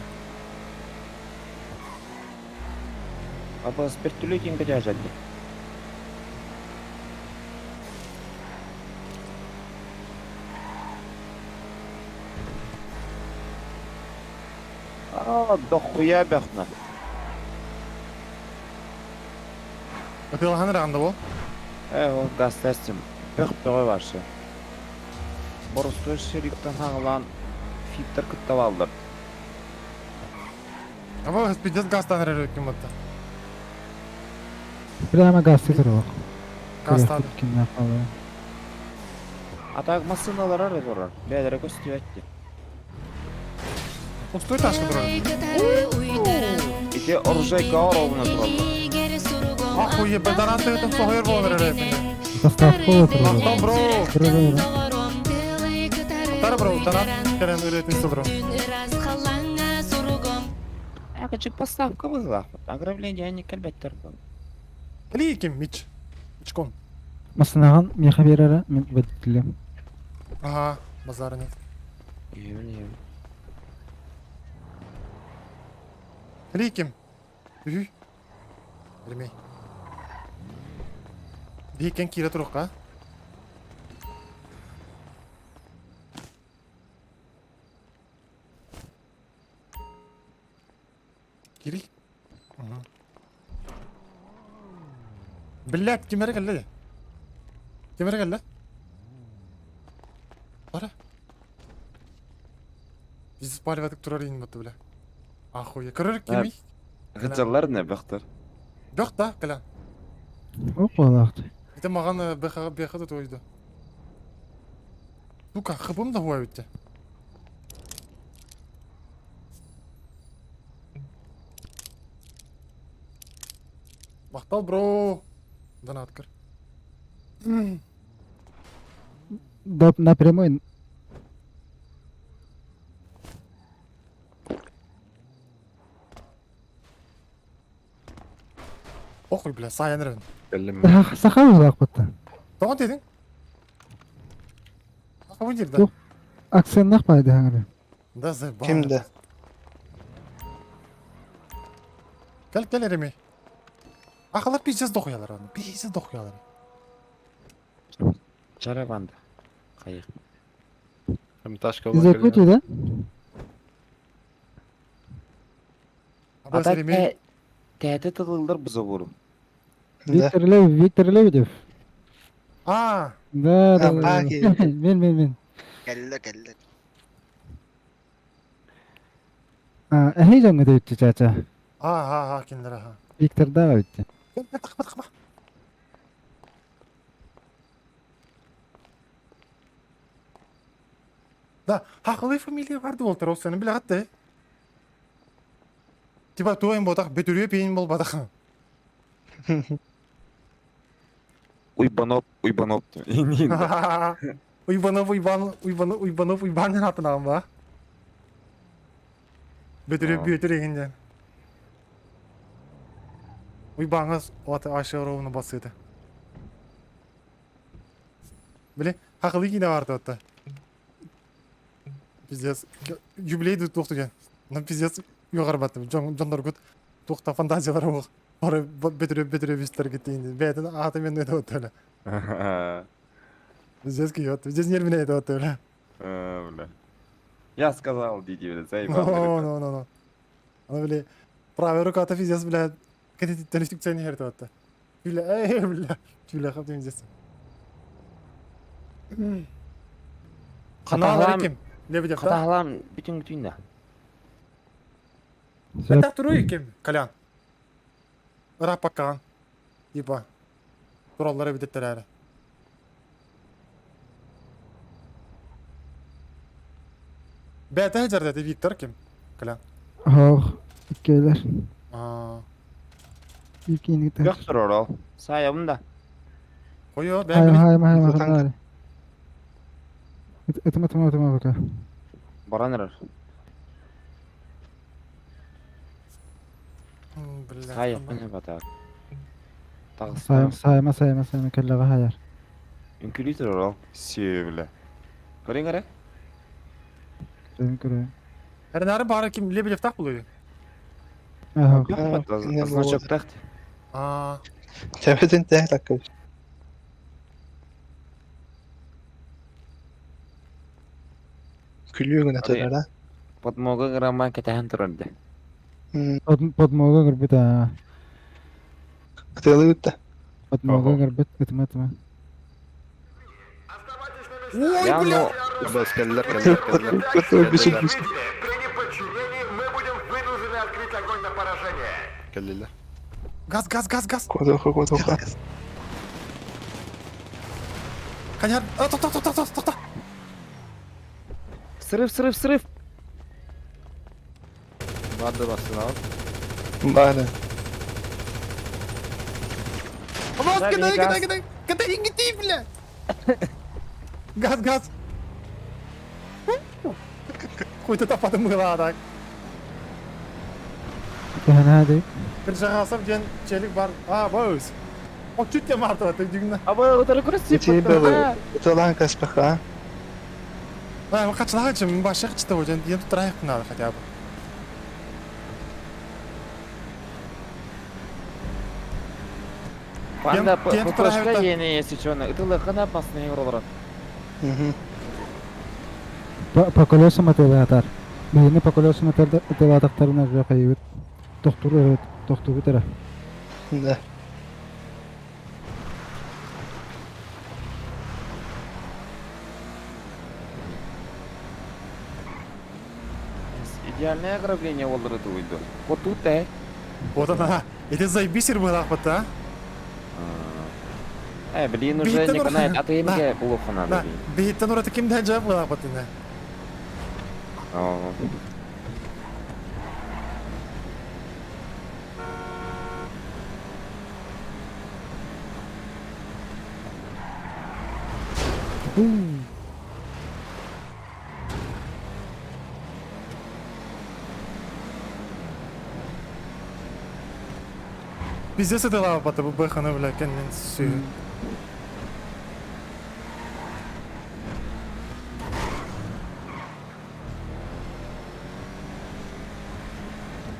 Апа, спиртүлү ким көтө А, дохуя бэхна. Ытыалахан эрэ бол. Э, ол газ тестим. Бөх бөҕө баршы. Боростуой шериктен хаҥалаан фиттер кытта баллар. Аба пиздец газтан эрэр ким атта. Прямо газ турар. Газтан. А так массыналар ары турар. Бәлere көстүбэтти. Пустой ташка турар. Ити оружейка оровна турар. Охуе, бедараты это сохер болар эрэ. Доставка турар. Мактал бро. Тара бро, тарат керен үрэтин сылдыру. Акачык поставка была. Ограбление не кэлбэттер. Кали ким мич. Мичкон. Масынаган меха берere мен водителем. Ага, базара нет. Ебен, Кали ким? Үхүй. Ремей. Дейкен кире туруққа. Кири. Блять, кимере келді. Кимере келді? Бара. Біз спаливатык турар ин батты, бля. Ахуя. Көрөр кими? Гыджалар не бөхтөр. Бөх та, кыла. Оп, Это маған бэха бэха да тойды. Сука, хыбым да хуа битте. Мактал бро. Донаткар. Да, напрямую. Охуй, бля, саян рын. Саха узак бытта. Тоғын дедің? Саха дер да? Акцент байды хаңыры. Да, заебал. Кимде? Кел, кел, Еремей. Ахалар пиздец дохуялар оны. Пиздец дохуялар. Чарабанда. Кайык. Ташка Из Якутии, да? Абас Еремей. Тәте тылылдар буза буру. Виктор Лев, Виктор Лебедев. А. Да, да, да. Мен, мен, мен. Кэллэ, кэллэ. А, эхей жаңы деп чача. А, а, а, киндер, аха. Виктор да өтті. Тақма, тақма. Да, хақылы фамилия барды болтыр, ол сені біле қатты. Типа туайын ботақ, бөтүрүе пейін бол батақ. Уйбаноп, уйбаноп. Уйбанов, уйбан, уйбанов, уйбанов, уйбанын атын ағын ба? Бөтүрү бүөтүр эгин диэн. Уйбааҥҥа от Аша ровно бассыта. Били, хахылыы киинэ баар туотта. Пиздец. Юбилей туох түгэн. Ну пиздец үөҕэр баттым. Дьонноргут туохта фантазиялара буох. Бары бөтүрү бөтүрү бистэргит тиийин. Бэйэтин аата мен өтө Пиздец киһи Пиздец нервинэй өтө Бля. Я сказал, диди, бля, заебал. No, no, no, no. Аны били правая рука-то пиздец, бля, кэтититтэн үстүксэн иһэр туотта. Бля, эй, бля, бля, хап пиздец. Ханаалар ким? Лебедев, да? Хатаһалаам бүтүн бүтүн да. Это туруй ким? Колян. Ырааппаккаҕын. Типа. Тураллар эбитэттэр эрэ. Бэйэтэ сылдьар да Виктор ким? Колян. Оһох, иккиэлэр. Аа. Биир киинигитэ. Yok турар ол. Саайабын да. Хойо, Хайа, бэйэ хайа, хайа, хайа. Ытыма, ытыма, ытыма пока. Баран эрэр. Бля. Саайаппын батар. Сайма, Тағыстым. сайма, сайма, сайма, кэллэҕэ хайар. Үҥкүлүү турар ол. Сиэ, бля. Көрүҥ эрэ. Көрөйүн, көрөйүн. Эрнары баара ким Лебедевтаах булуй? Оһох. Yok кинилэр Значоктах. Аа. Төбөтүн тэһэ таккыбыт. Күлүү гына турар, а? Подмога грамма кэтэһэн турар да. Подмога көрбүт аа. Ытыалыы да. Подмога көрбүт, ытыма, ытыма. Ой, Я бля! ну Бас кэллэр кэллэр кэллэр. Бисик бисик. При неподчинении мы будем вынуждены открыть огонь на поражение. Кэллилэр. Газ, газ, газ, газ. Куотуха, куотуха. Коня, а, тоқта, тоқта, тоқта, тоқта. Срыв, срыв, срыв. Барды бассын ал. Бары. Вас, Да, кидай, газ. кидай, кидай. Кидай, кидай, бля. Газ, газ. Хуй ты тапады мыла так. Кэһэн хаадык. Кыржағасып ден челик бар. А, боус. О, чуть те мартова, ты дигна. Аба утары көрсөп. Ити белы. Ытылаан каспаха. А, қачылағычым, башы қычты ғой, енді тұрайық надо хотя бы. Панда Кем ППшка тұрайық ени если чё, ытылы кына басны евролар. По по колесам атылаатар. Биһини по колесам атылаатахтарына жа хайыбыт. Тохтур тохтугут эрэ. Да. Идеальное ограбление болдыр это уйду. Вот тут э. Вот она. Это заебись был а? Э, блин, уже Биттен не ура- канает, а ты Да. имге плохо надо. Да, биһиттен ураты ким да жап была баттына. блин. Пиздец это лава бата бу бэханы, бля, кеннен сүй.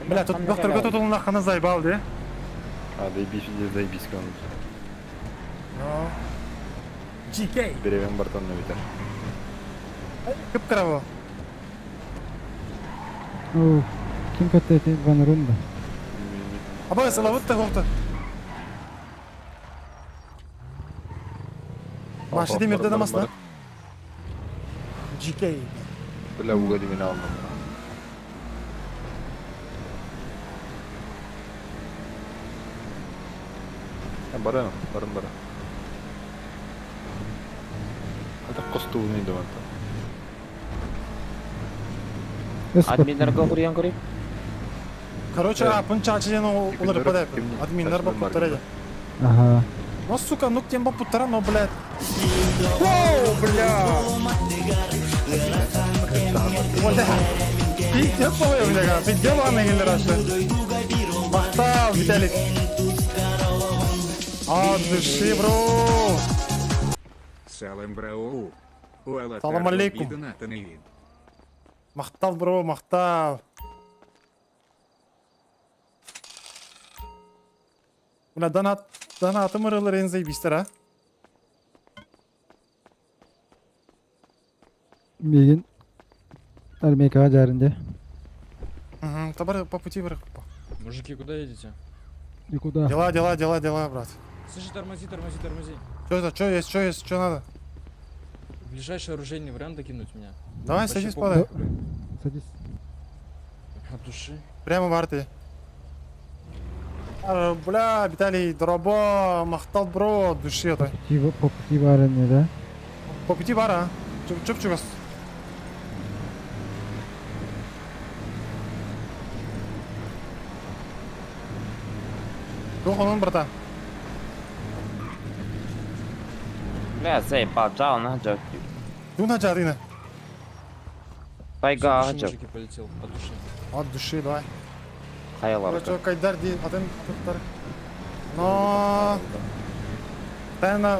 Бля, тут доктор тутулна хана заебал, да? А, заебись, заебись, кон. Ну. GK. Беревен бартон на витер. Кып караво. Оо, ким каттайты Ван Рунда. Аба, салават та хохта. Башы демирде намасына. GK. Бля, угоди меня алдым. Баран, баран, баран. Это костюмный дом. Админнерге курьян көрейін. Короче, апын чачы олар падай. Админнер бап путтара. Ага. Ну, сука, ну тем бап путтара, но, блядь. Воу, бля! Бля! Пиздец полой, бля, пиздец ладно келдер ашы. Махтал, Виталик. От души, бро. Салам брау. Салам алейкум. Махтал, бро, махтал. Бля, донат, донатым ырылыр эн заебистер, а? Миигин армейкаҕа дьаарын дьэ. Угу, табар по пути вверх. Мужики, куда едете? Никуда. Дела, дела, дела, дела, брат. Слушай, тормози, тормози, тормози. Что это, что есть, что есть, что надо? Ближайший оружейный вариант докинуть меня. Давай, Вообще садись, похуй. падай. Садись. От души. Прямо в арты. А, Бля, Виталий, дорабо, махтал бро, от души это. По пути баран да? По пути бара, а? Чоп чугас. Туох онон, братан? Бля, заебал, жал на жал. Туна жадына. Тайга От души, жал. мужики, полетел. От души. От души, давай. Хайалар. Короче, кайдар ди, атын туттар. Но... Тайна...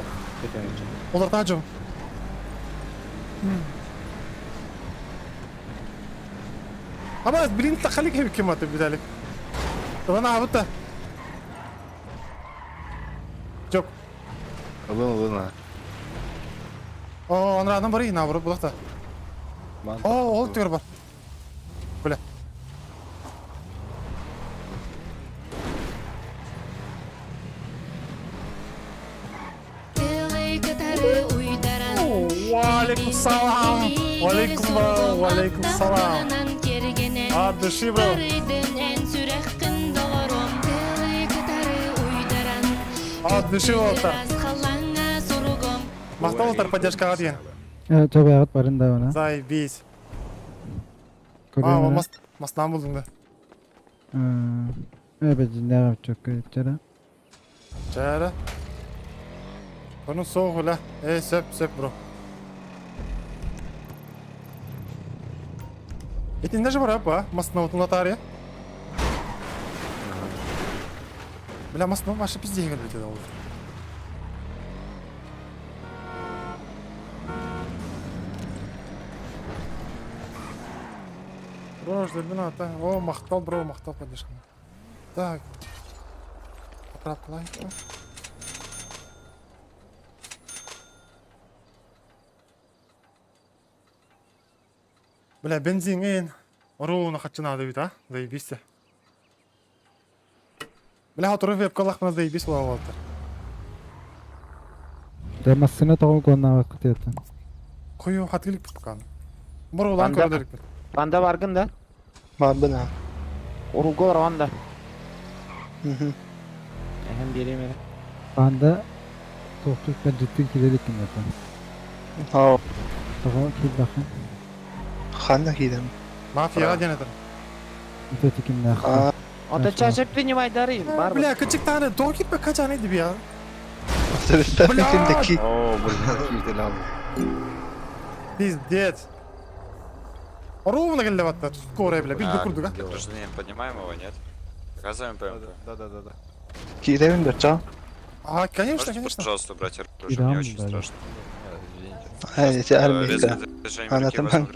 Олар Аба, блин, тахалик хеб кем аты Виталик. Тывана абыта. Чоп. Ылын ылын а. О, онрадан бар наоборот, булакта. О, ол түгөр бар. Бля. Валикум салам. Валикум валикум салам. От души, бро. От души болтар. Махтал болтар поддержкаға деген. Чобайгат барын да она. Заебись. А, ол мас маснан булдың да. Эбе жиннага чөк чара. Чара. Бұны соғ бля. Эй, сөп, сөп, бро. Итинде же бар, а? Масна утунатар, Бля, масна вообще пиздец, блядь, это вот. Бро, ждальбина, та. О, махтал, бро, махтал поддержка. Так. Поправка лайка. Бля, бензин эн. Ровно хочу надо ведь, а? Заебись. Бля, хотуру веб колах на заебись лавалтар. Дэ массына тоҕо куоннаабат кытыаттан. Кою хатылык пукан. Бро, лан Панда- көрдөрүк. Панда баргын да? Барбын а. Уругор анда. Мгм. Эхем берем эре. Панда тоқтук ben ciddi килеликкин ятан. Ау. Тоҕо килбахын. Ханна кидем. Мафия денетер. Итетикиннах. А, Ото чача принимай дары. Бар. Бля, кычык таны, докит бе качан иди бия. Бля! Кимдеки. О, блин, кирдел алды. Пиздец. Ровно келди батта. Скорая, бля, бил курдук, а. Гражданин, поднимаем его, нет? Показываем ПМП. Да, да, да, да. Кидем да А, конечно, конечно. пожалуйста, убрать оружие, мне очень страшно. Ай, эти армейка. Она там.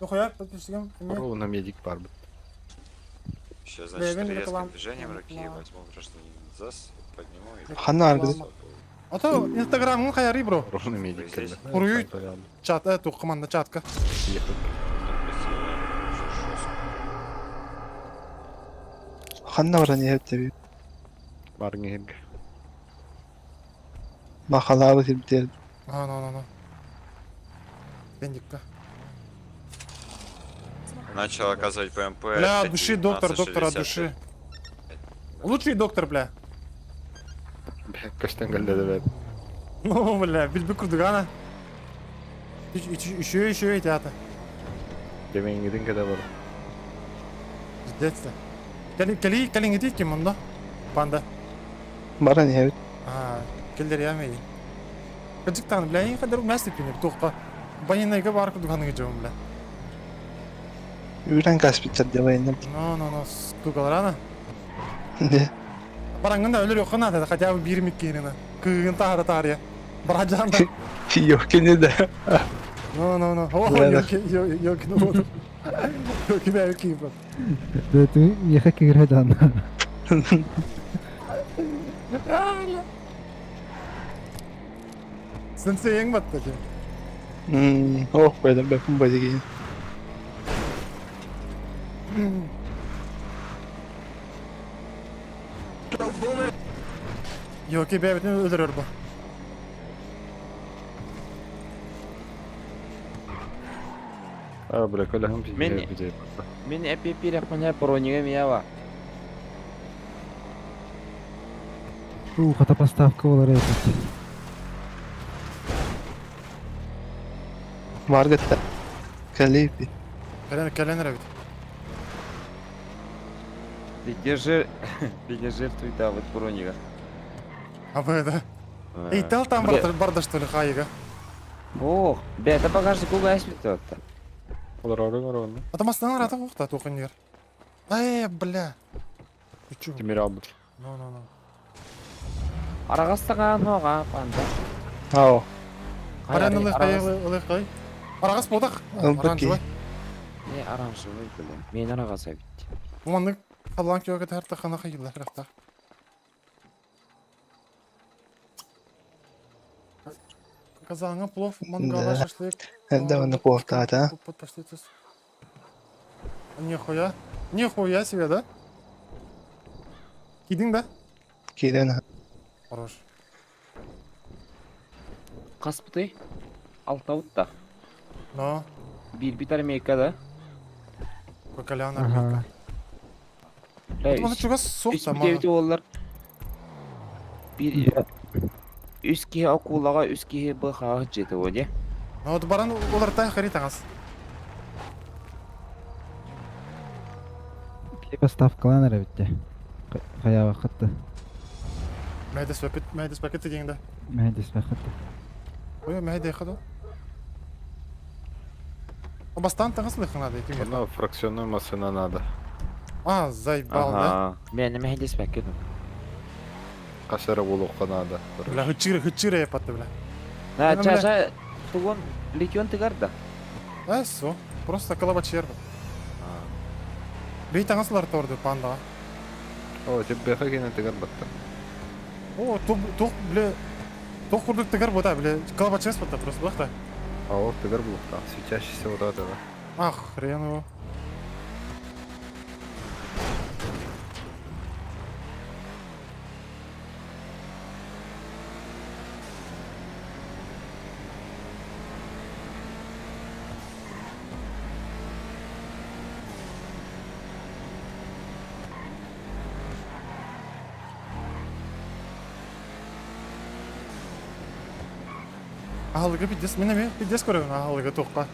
Нихуя, подписчикам. Ровно медик бар. Сейчас, значит, Бля, резким реклам. движением руки возьму гражданина ЗАС, подниму и... Ханна аргы. А то инстаграмын каяры, бро. Ровно медик келди. Уруй. Чат, э, тух команда чатка. Ханна баран еб Баргын херге. Махалабы тибдер. А, ну, ну, ну. Бендикка. Начал оказывать ПМП. Бля, от души, доктор, доктор, от души. Лучший доктор, бля. Бля, көстен келди бля. Ну, бля, билби курдугана. Еще, еще, эти ата. Демеңгидин кеде бар. Пиздец. Кали, кали, кали иди ким онда? Панда. Баран еб. А, келдер я мей. Кыжыктан, бля, ең кадер мәс пине, тоқта. Баянайга бар курдуганыңы жабым, бля. Үүрэн каспиттар делайным. Ну, ну, ну, стукаларана. Не. Бараңгын да өлөр йоххун надо, хотя бы биир миккиинина. Кыыгын таһара таарыйа. Бараджан да. Ёкини да. Ну, ну, ну. О, ёки, ёки, ну вот. Ёки, да, ёки, брат. Да ты меха кигре дан. Сенсей ең батты ки. Ох, пойдем, бэкум бадиги. Ёки бэбитин өлөрөр бу. А, бля, көлөһүм Мен мен эпи рахмана бронига миява. У, хата поставка болар этот. Маргетта. Калипи. Кэлэн кэлэн эрэбит. Беге жертвуй да вот бронига. А бы да. Эй, тал там барда что ли хайыга. Ох, бе, это багажник куга эспит отта. Олар орын орын. Атамастан арата уқта тоқын ер. Эй, бля. Ты Тимир албыт. Ну, ну, ну. Арагастаган хога панда. Ау. Аран ылых кай, ылых кай. Арагас бодак. Оранжевый. Не оранжевый, бля. Мен арагаса бит. Уманнык халлан кёгө тарта хана хайылар рахта. Казанга плов, мангала, шашлык. Да, он плов, да, да. Нихуя. Нихуя себе, да? Кидин, да? Кидин. Хорош. Каспыты алтауытта. Но. Бир бит армейка, да? Кокалян армейка. Ага. Чугас соқта мага. Олар. Бир үс киһи акулаға үс киһи быхаҕа жети оде. Ну вот баран олар тай харитаңас. Поставкалан эребитте. Хаява хатты. Мәйдес вәпит, мәйдес пакет дегенде. Мәйдес вәхатты. Ой, мәйдес хады. Бастан таңас лыхына да ким. Ну, фракционную машина надо. А, заебал, да? Мен мәйдес пакет. Кашара булукка надо. Бля, хычыры, хычыры япатты, бля. Да, ча, тугон ликён тыгарда. А, все. Просто колобачер. Бей таңаслар торды панда. О, тип бэха кене тыгар батта. О, тух, тух, бля, тух курдук тыгар бота, бля, колобачес батта просто, бахта. А вот тыгар булукта, светящийся вот это, да. Ах, хрен его. Аһалыга пиздец, мен эме пиздец көрөбүн аһалыга туохка.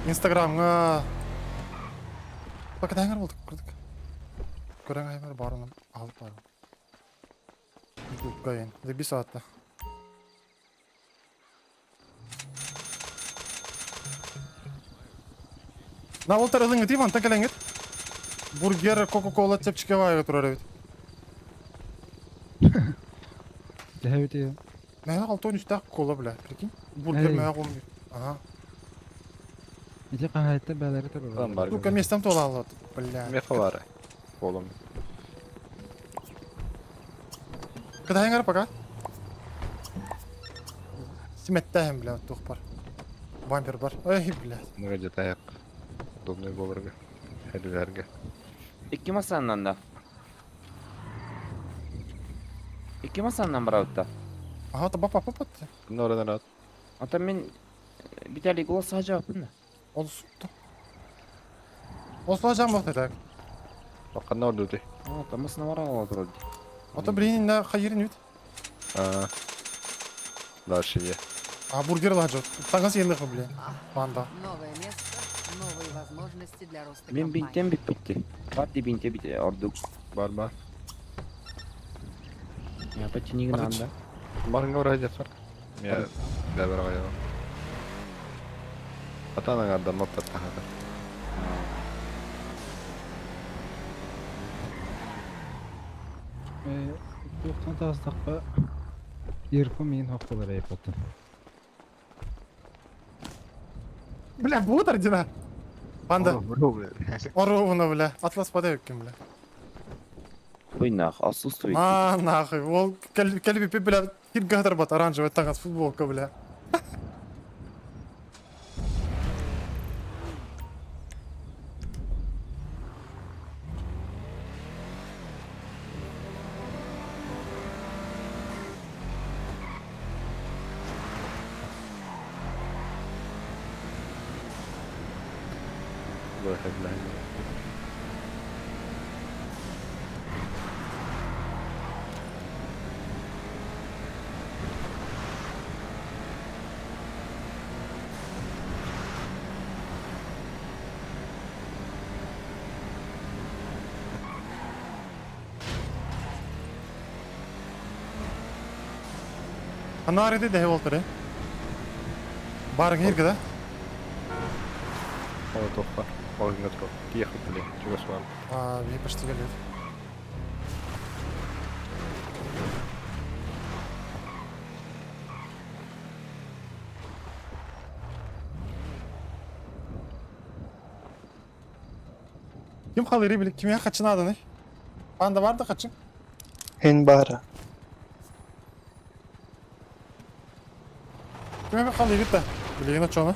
Инстаграмга Пока болдук көрдүк. Көрөң аймар барынан алып барым. Ютубка ен. Бир саатта. На олтар ылыңы тим, антан келеңит. Бургер, Кока-кола чепчике вайга турар эбит. Дәһәбит. Мә алты он үстәк кола, бля, прикинь. Бургер мә ком. Ага. Ити кахайтта бәләре турар. Сука, местом тола алат, бля. Мехалары. Полом. Кадайыңар пока. Симеттәһем, бля, тух бар. Бампер бар. Эй, бля. Ну, где-то аяк. Удобный болырга. Хәлиләргә. Икки масаннан да. Икки масаннан барабытта. Ага, таба папа патты. Нора нарат. Ата мен Виталий голос жабын. Ол сутты. Ол жам вакыт так. Бакан орду ти. А, тамасына бара ала турады. Ата блин, на хайырын бит. А. Дальше е. А бургер ладжо. Тагас елдык блин. Панда. Новое место, новые возможности для роста Мен бинтен бит битти. Бар ди бинте бит орду. Бар бар. Я починигин анда. Барыңга бар жатар. Я да бар гая. Атана гарда моппат тахата. Туохтан таҕыстахха Ирко миин хохтолор эйпоттун. Бля, будет ордена? Панда. Оровна, бля. Атлас подай бля. Хуй нах, отсутствует. А, нахуй. Ол кэлби бля, киргатар бат оранжевый тагас футболка, бля. Бля, бля. Анары да болтыр, Барың ирге да? О, тохпа. Магазинга тур. Тиехал, блин. Чего с вами? А, я почти галет. Ким халыри билик, кимге качын адыны? Панда бар да качын. Хин бара. Кимге халыри да? Билигин очону.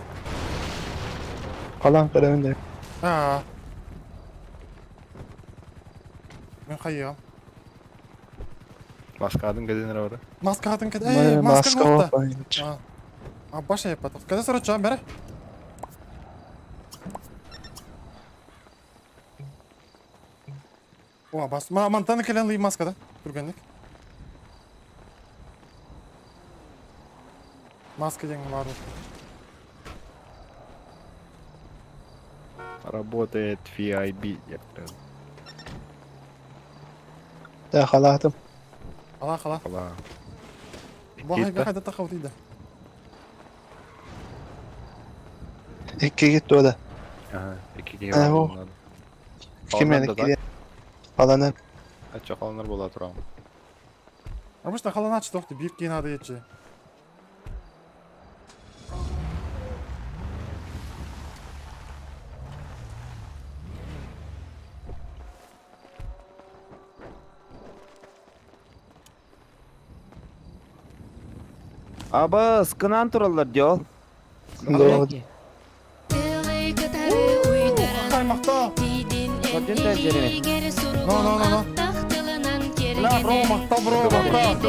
Falan көрөмүн Аа. Мен хайыам. Маскадын газинера бар. Маска хатын кед. Эй, маска готта. А, баша япатық. Кәді сұрат жан бәрі? О, бас. Ма, мантаны келен лый маска да. Түргенлік. Маска деген бар. Работает VIB. Я прям. Да, халатым. Ала, қала. Ала. Бұл хайга қайда тақау дейді. Икки кетті ода. Ага, иккиге Э, о. Ким мен иккиге? Аланар. Ача халанар бола турам. Обычно халана чытоқты бир кейін ады етші. Аба, скынан тураллар дел. Да. Қаймақта. Один да жереме. Но, но, но, но. Бля, бро, мақта, бро, мақта.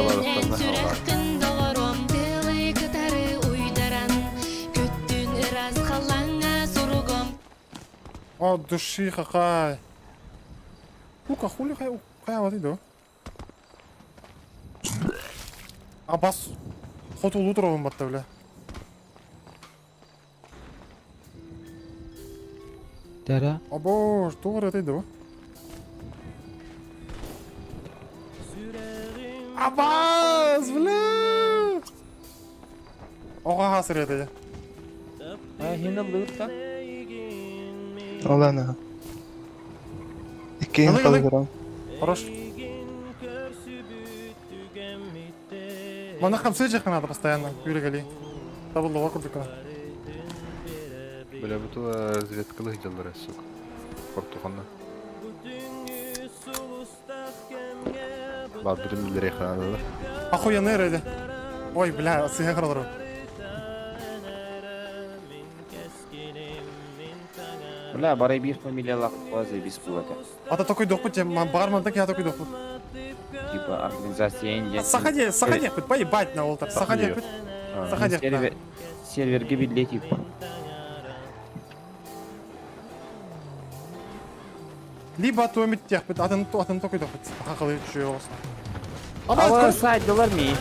О, души какая. Лука, хули хай, хай вот иду. А бас, хоту лутровым батта, бля. Тәрә. О боже, тугры это иду. Абас, бля. Ога хасыр это. А, хина лырта. Олана. Икки Алый, алый. халыгырам. Хорош. Мана хамсы жакын надо постоянно, юрегали. Табылдыга курдук. Бля, бу тула разведкалык дьаллара, сука. Портуханна. Бар бүтүн билдер эханада. Охуенный рейди. Ой, бля, сыга каралар. Бля, барай бир фамилиялах базы бис булата. Ата такой дохпут, бар мантак я такой дохпут. Типа организация Индия. Сахаде, сахаде, поебать на олтар. Сахаде, сахаде. Сервер, серверге биле типа. Либо томит тех, атын атын такой дохпут. Хакалы чуё olsun. Ала сайдылар ми.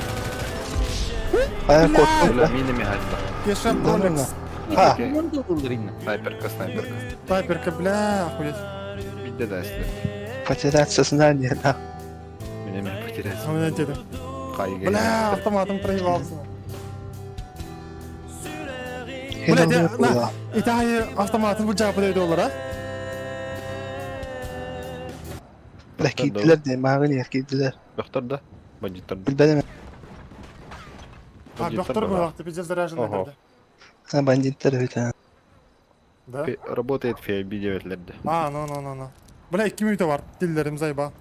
Ая корктум. Бля, мина мигайда. Кеша Пролекс. Ха. Снайперка, снайперка. Снайперка, бля, охуеть. Бидде да если. Потерять сознание, да. Меня меня потерять. У меня деда. Хайга. Бля, автоматом проебался. Бля, де, на, итае автоматын bu cevap ödedi olur ha? Да киирдилэр дии, мааҕын иһэр киирдилэр. Бөхтөр да? Бандьыттар да? Билбэтим. А, бөхтөр быһах, ты пиздец заряженный Ого. да. А, бандиттар эбит а. Да? Работает FIB диэбэтлэр да. А, ну, ну, ну, ну. Бля, 2 минута бар, тиллерим зайба.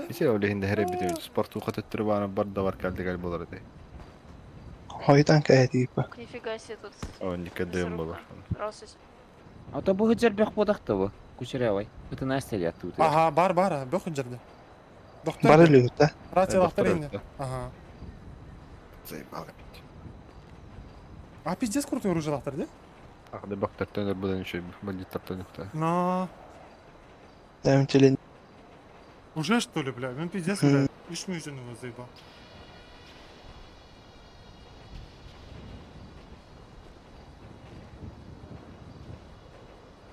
Ити ол иһин дэһэр эбит спортуха төттөрү баана бар да бар кэлди кэл болар этэй. Хойутан кэһэтииппэ. Нифига себе тут. О, никогда болар. Россись. А то бу хыджар бөх бодахта бу. Кучерявай. Ытына стелят тут. Ага, бар, бар, бөх жерде. Доктор. Бар эле да. Рация Доктор лахтар инде. өттө. Ага. Заебал опять. А пиздец крутой оружие лахтар, да? Ах, да бактар төнөр будан еще бандиттар төнүктө. На. Дәм телен. Уже что ли, бля? Мен пиздец, бля. Иш мүйүзүн его заебал.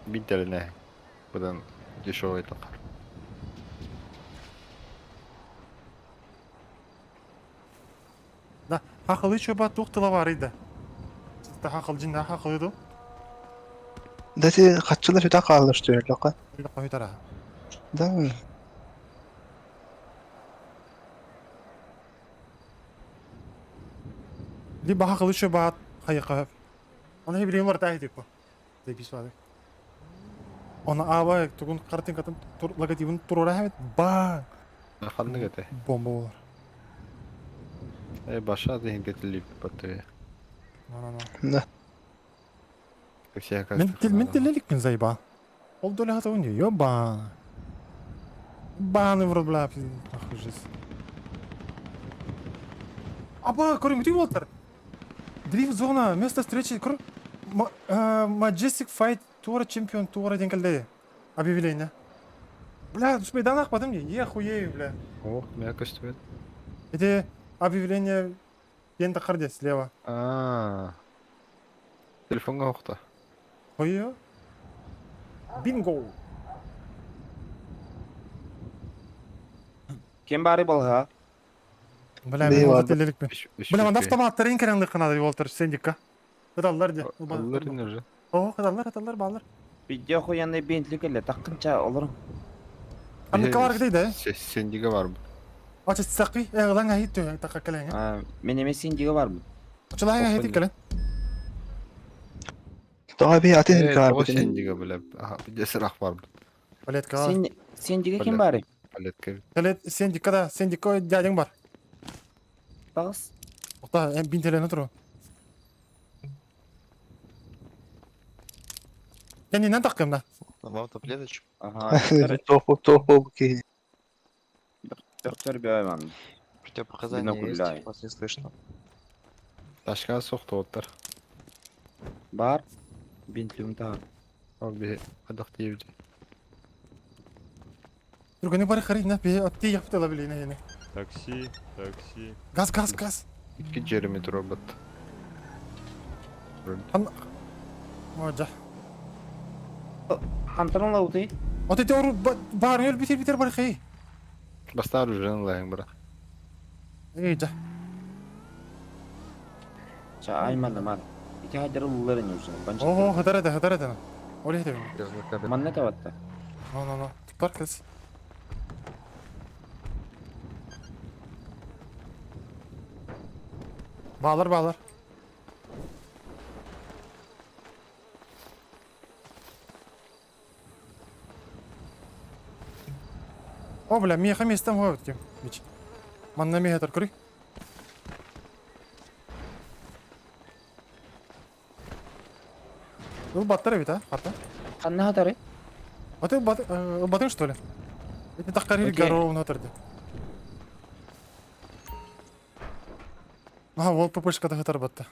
Бинтерине. Будан дешевый такар. Да, хақылы чөба туқтыла бар иді. Сізді хақыл жинда хақыл еді. Да ти хатчылар үтә калыштыр лака. Қойтара. Да. Либо хақылы чөба қайыққа. Оны білген бар тәй деп. Запись бады. Оны аба тугун картинкатын логотипин турура хәбет бang Ханнык эте. бомба болар. Э, баша дehen кетилип баты. На на на. Да. Все Мен тел мен телелик мен заебал. Ол доля хата унди, ёба. Баны в рот, бля, нахуй жизнь. Аба, көрім, ты Уолтер. Дрифт зона, место встречи, көр. Majestic Fight Тура Чемпион Тура ден келді. Объявление. Бля, успейдан ақпадым не, е хуею, бля. О, меня костюм. Это объявление Пента Харди слева. А. Телефонга охта. Ой, Бинго. Кем бары болға? Бля, Бей мен ладно. телелик мен. Бля, манда автоматтар ең кереңді қанады Уолтер, сендикка. Кыдаллар де. Аллар не уже. О, кыдаллар, кыдаллар, баллар. Видео хуянный бентли келе, таққынча олар. Аныкалар дейді, Сендиге бар. Ачы сақи, эглан ахит тө тақа келең. Мен эме сендиге бар бу. Чылай ахит келең. Тоға би атын кар Э, бит. Сендиге бля. Аха, бир бар. Палетка. Сен сендиге ким бары? Палетка. Палет сендикка да, сендикка дядяң бар. Тағыс. Ота, эм бинтелене туру. Кенинен таққым да. Вам таблеточку. Ага. Тоху тоху ки. Доктор Бёйман. Противопоказания есть? Вас не слышно. Ташка соқты оттар. Бар. Бентлиум тағы. Ол би адақ дейбді. Друганы бар харина, бе атты яптыла билине ене. Такси, такси. Газ, газ, газ. Икки Джереми робот. Ан Ожа. Қантырын лауты? От эти ору бар өл битер битер бар хей. Бастар уже лайын бара. Эй, жа. Ча айман мар. Ити хайдары луларын уже. Ого, хатар это, хатар это. Оле хетер. Манна таватта. Но, но, но. Туптар кыз. Bağlar bağlar. О, бля, меха местом говит кем. Бич. Манна меха тар көрүй. Ул баттар бит, а? Хата. Қанна хатары? А ты бат, батын что ли? Это так карьер Окей. гароу на торде. Ага, вот ППшка да хатар батта.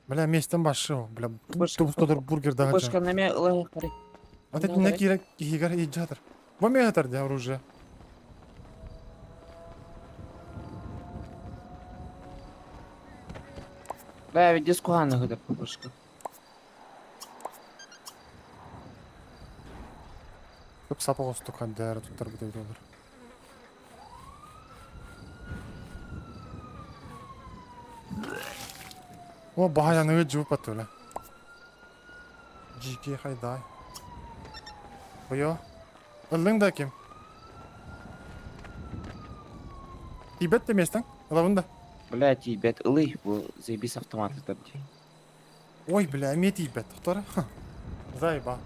Бля, местен башы, бля, тубус бургер да Башка неме ылай хатары. А ты не кирек игар и жатыр. Во ме хатар да оружие. Бля, ведь дискуханна хатар башка. Көп сапа қосту кандары туттар бітеді олар. О, баһайаныгы жуупат бля. Дьиикэй хайдаай. Ойо. Ыллыҥ да ким? Тиийбэт да миэстэҥ? Ылабын да. Бля, тиийбэт. Ылый, бу заебись автомат дии. Ой, бля, эмиэ тиийбэт. Тохтор. Заеба.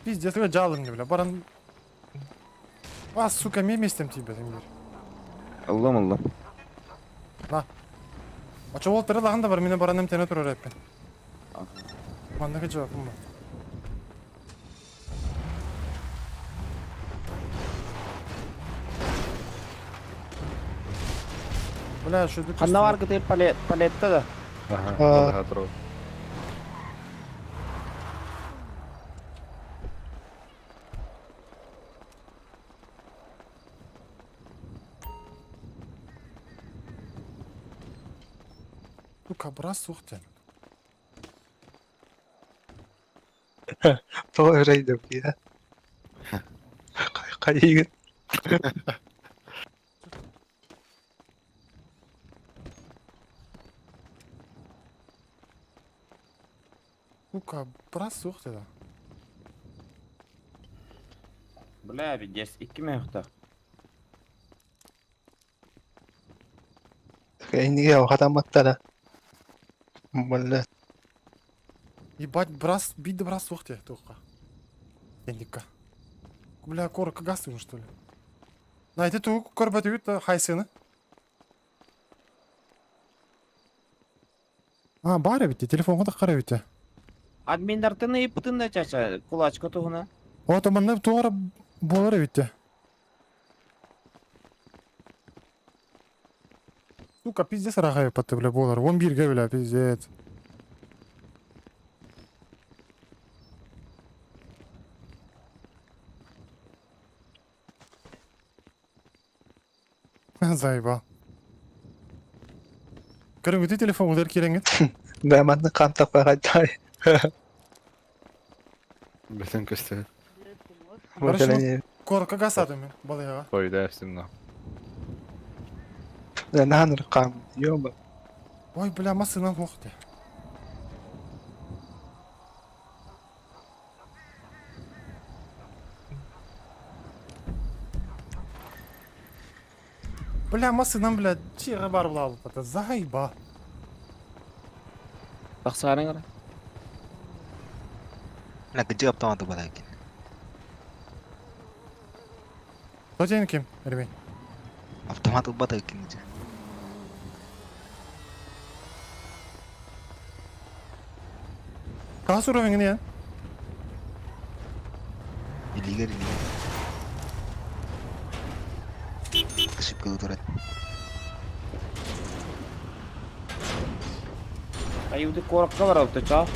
Пиздец, я дьаалым бля, баран... А, сука, эмиэ миэстэм тиийбэтим диир. Ыллым, ыллым. На. Очо ол тыры да бар, мине баран эмтене турар эппин. Манныгы жабаппын ба. Бля, шүдүк Ханна бар кытыр палет, палетта да. Ага, балаха турар. Сука, брас сух диэн. Тоҕо өрөйдөм дии Хайыгын? Сука, брас суох диэн. Бля, пиздец, икки мөһөхтөх. Эйниге хатамматтара. Бля. Ебать, брас, бит да брас суох диэн туохха. Эндикка. Бля, коротко газ что ли? На, это тугу көрбөтүгүт хайсыны? А, бар эбит, телефонга да кара эбит. Админдартын ыйыппытын да чача, кулачка туһуна. Ото манна туара буолар эбит. Сука, пиздец рахай патты, бля, буолар. Он бирге, бля, пиздец. Заебал. Көрүҥүтү телефон удар кирэҥҥит. Да, манна хантах барайдай. Бэтен көстө. Короче, корка гасадым мен, балыга. Койда эстим на. Да, наныр кам, ёба. Ой, бля, масынан хохты. Бля, масынан, бля, чиға бар була алып Заебал. Тахсаарың ара. Бля, где автоматы барайкин? Кто ким, ремень? Автомат убатайкин где? Каас уровень не? Илигер, илигер. Ошибка турат. Айуды корокка бар алты ча.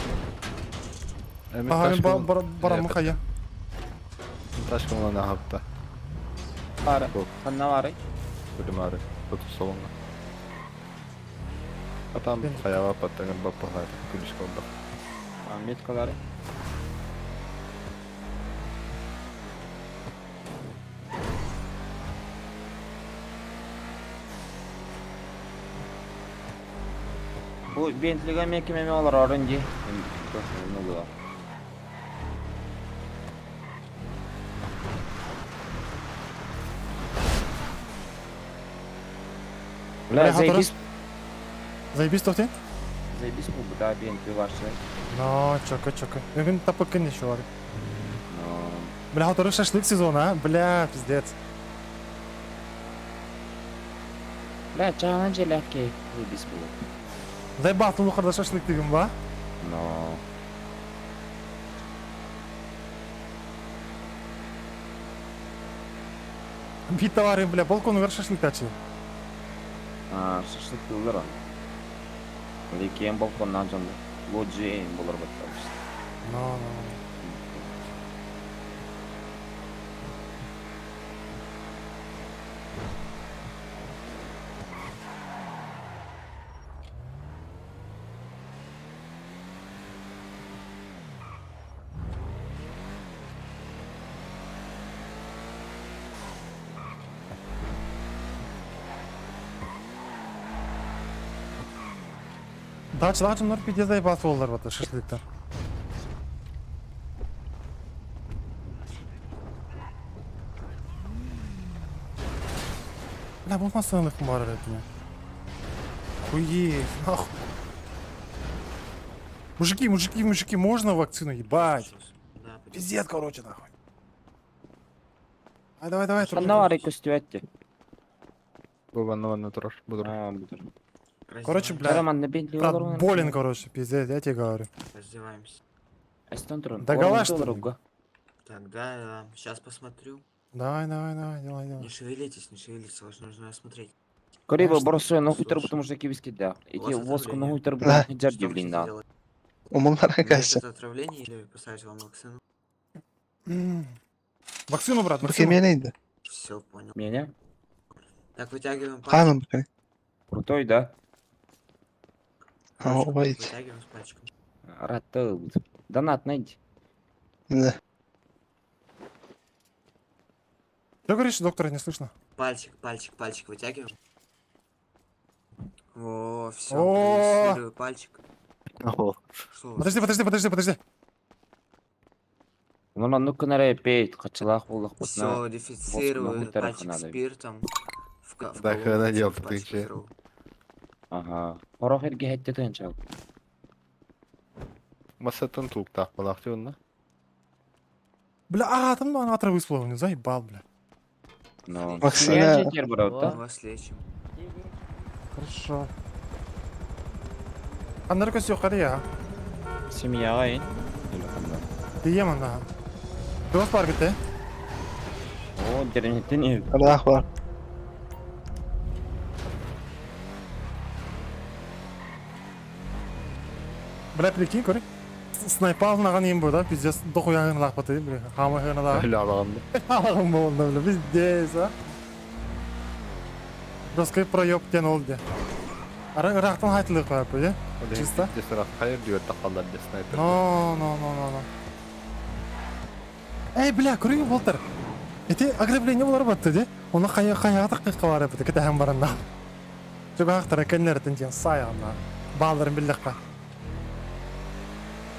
Ага, мен барамын қая. Ташка мына хапта. Бары. Ханна бары. Билим Туту солонга. Атам хаява паттаган баппахар күлүш болду. Меткалары. Бу бентлиге мекеме олар орын ди. Ну было. Бля, заебись. Заебись тоқте? Заебись бу да бентли ваше. Но, чока, чока. Бүгін тапықын еще бар. Но. Бля, хоторы шашлык сезона, а? Бля, пиздец. Бля, чағынан желәкке заебись бу. Заебал, тулықырда шашлык деген ба? Но. Бит товары, бля, балконугар шашлык тачы. А, шашлык дылар он. Лекен балконнан жонды. Лоджи болар баттабыз. Но, но, но. Дачалаах дьоннор пиздец заебаться буоллар бата шашлыктар. Бля, бу массыынаны ким барар этиме? Хуеть, нахуй. Мужики, мужики, мужики, можно вакцину, ебать? Пиздец, короче, нахуй. Давай, давай, давай. Ханна баарый көстүбэт Бу ванна ванна турар. Бу турар. Аа, бу турар. Короче, бля, Роман, на брат, болен, короче, пиздец, я тебе говорю. Раздеваемся. Эстон туран. Догола, что ли? Так, да, да, сейчас посмотрю. Давай, давай, давай, делай, делай. Не шевелитесь, не шевелитесь, вас нужно осмотреть. Кориба борсуя нохуй турбу, потому что кибиски да. Эти воску нохуй турбу, Да. не джарди да. Умуллара кайсы. Это отравление или поставить вам вакцину? Вакцину, брат, Бу вакцину. кимиэнейди? Все, понял. Меня? Так, вытягиваем пальчик. Ханым бу Крутой, да? Ой. Вытягиваем с пальчиком. Рата. Донат найди. Да. Что говоришь, доктора, не слышно? Пальчик, пальчик, пальчик вытягиваем. О, все, О! пальчик. Что? Подожди, подожди, подожди, подожди. Ну, ну кынаре пейт, качалах буллах Все, дефицирую пальчик спиртом. В, в Да, колонку хрена дел, в ты пальчик че. сру. Ага. Порох эрге хетте тынчал. Масатын тууктаах балаахты онна. Бля, а, там ну, она отравы не заебал, бля. Ну. Вакцина. Вас лечим. Хорошо. Аннарка все хария. Семья, ай. Ты ем она. Дос бар бите. О, дернеттен не. Аллах бар. Бля, прикинь, кори. Снайпал наган им бу да, пиздец, дохуя гын лахпаты, бля, хама гын да. Өлө алаганды. Алаган болду, бля, пиздец, а. Доской проеб тен олду. Ара рахтан хайтылык кояп, бля. Чисто. Пиздец хайыр диyor тақалдар де снайпер. Но, но, но, но, но. Эй, бля, көрүң болтар. Эти ограбление болар батты, де. Оны кая кая такка бар бит, кете хам баранда. Жөг актара кеннерден жен саягына. Балдарын биллек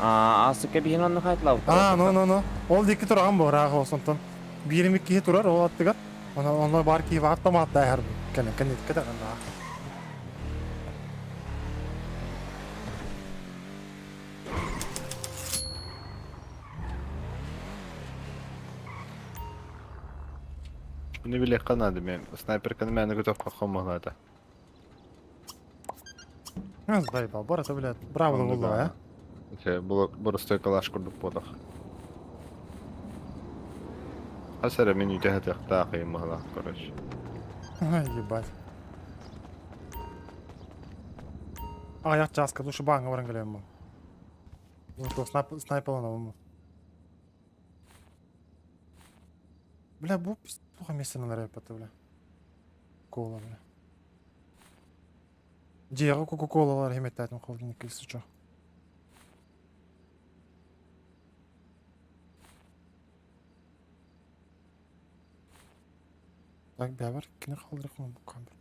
А, асыка биһин онну хайтлау. А, но, но, но. Ол дики тураган бу, рагы осонтон. Бирими кихи турар, ол аттыгар. Она оны бар ки ват томат да хар. Кене кене кете гана. Не биле канады мен. Снайперканы мен көтөп каккан махлата. Заебал, бар это, блядь. Браво булду, а. Че, бу боростой калаш курдук бодох. Асара мен үтә хатыктаах махла, короче. Ай, ебать. Аяк часка, душу банга баран келем бу. Бу снайп снайпер ана бу. Бля, бу плохо место на рэпа, бля. Кола, бля. Диего Кока-Кола хеметтәтин холодильник если чё. Так, бәбір, кini қалдырық бұл камера.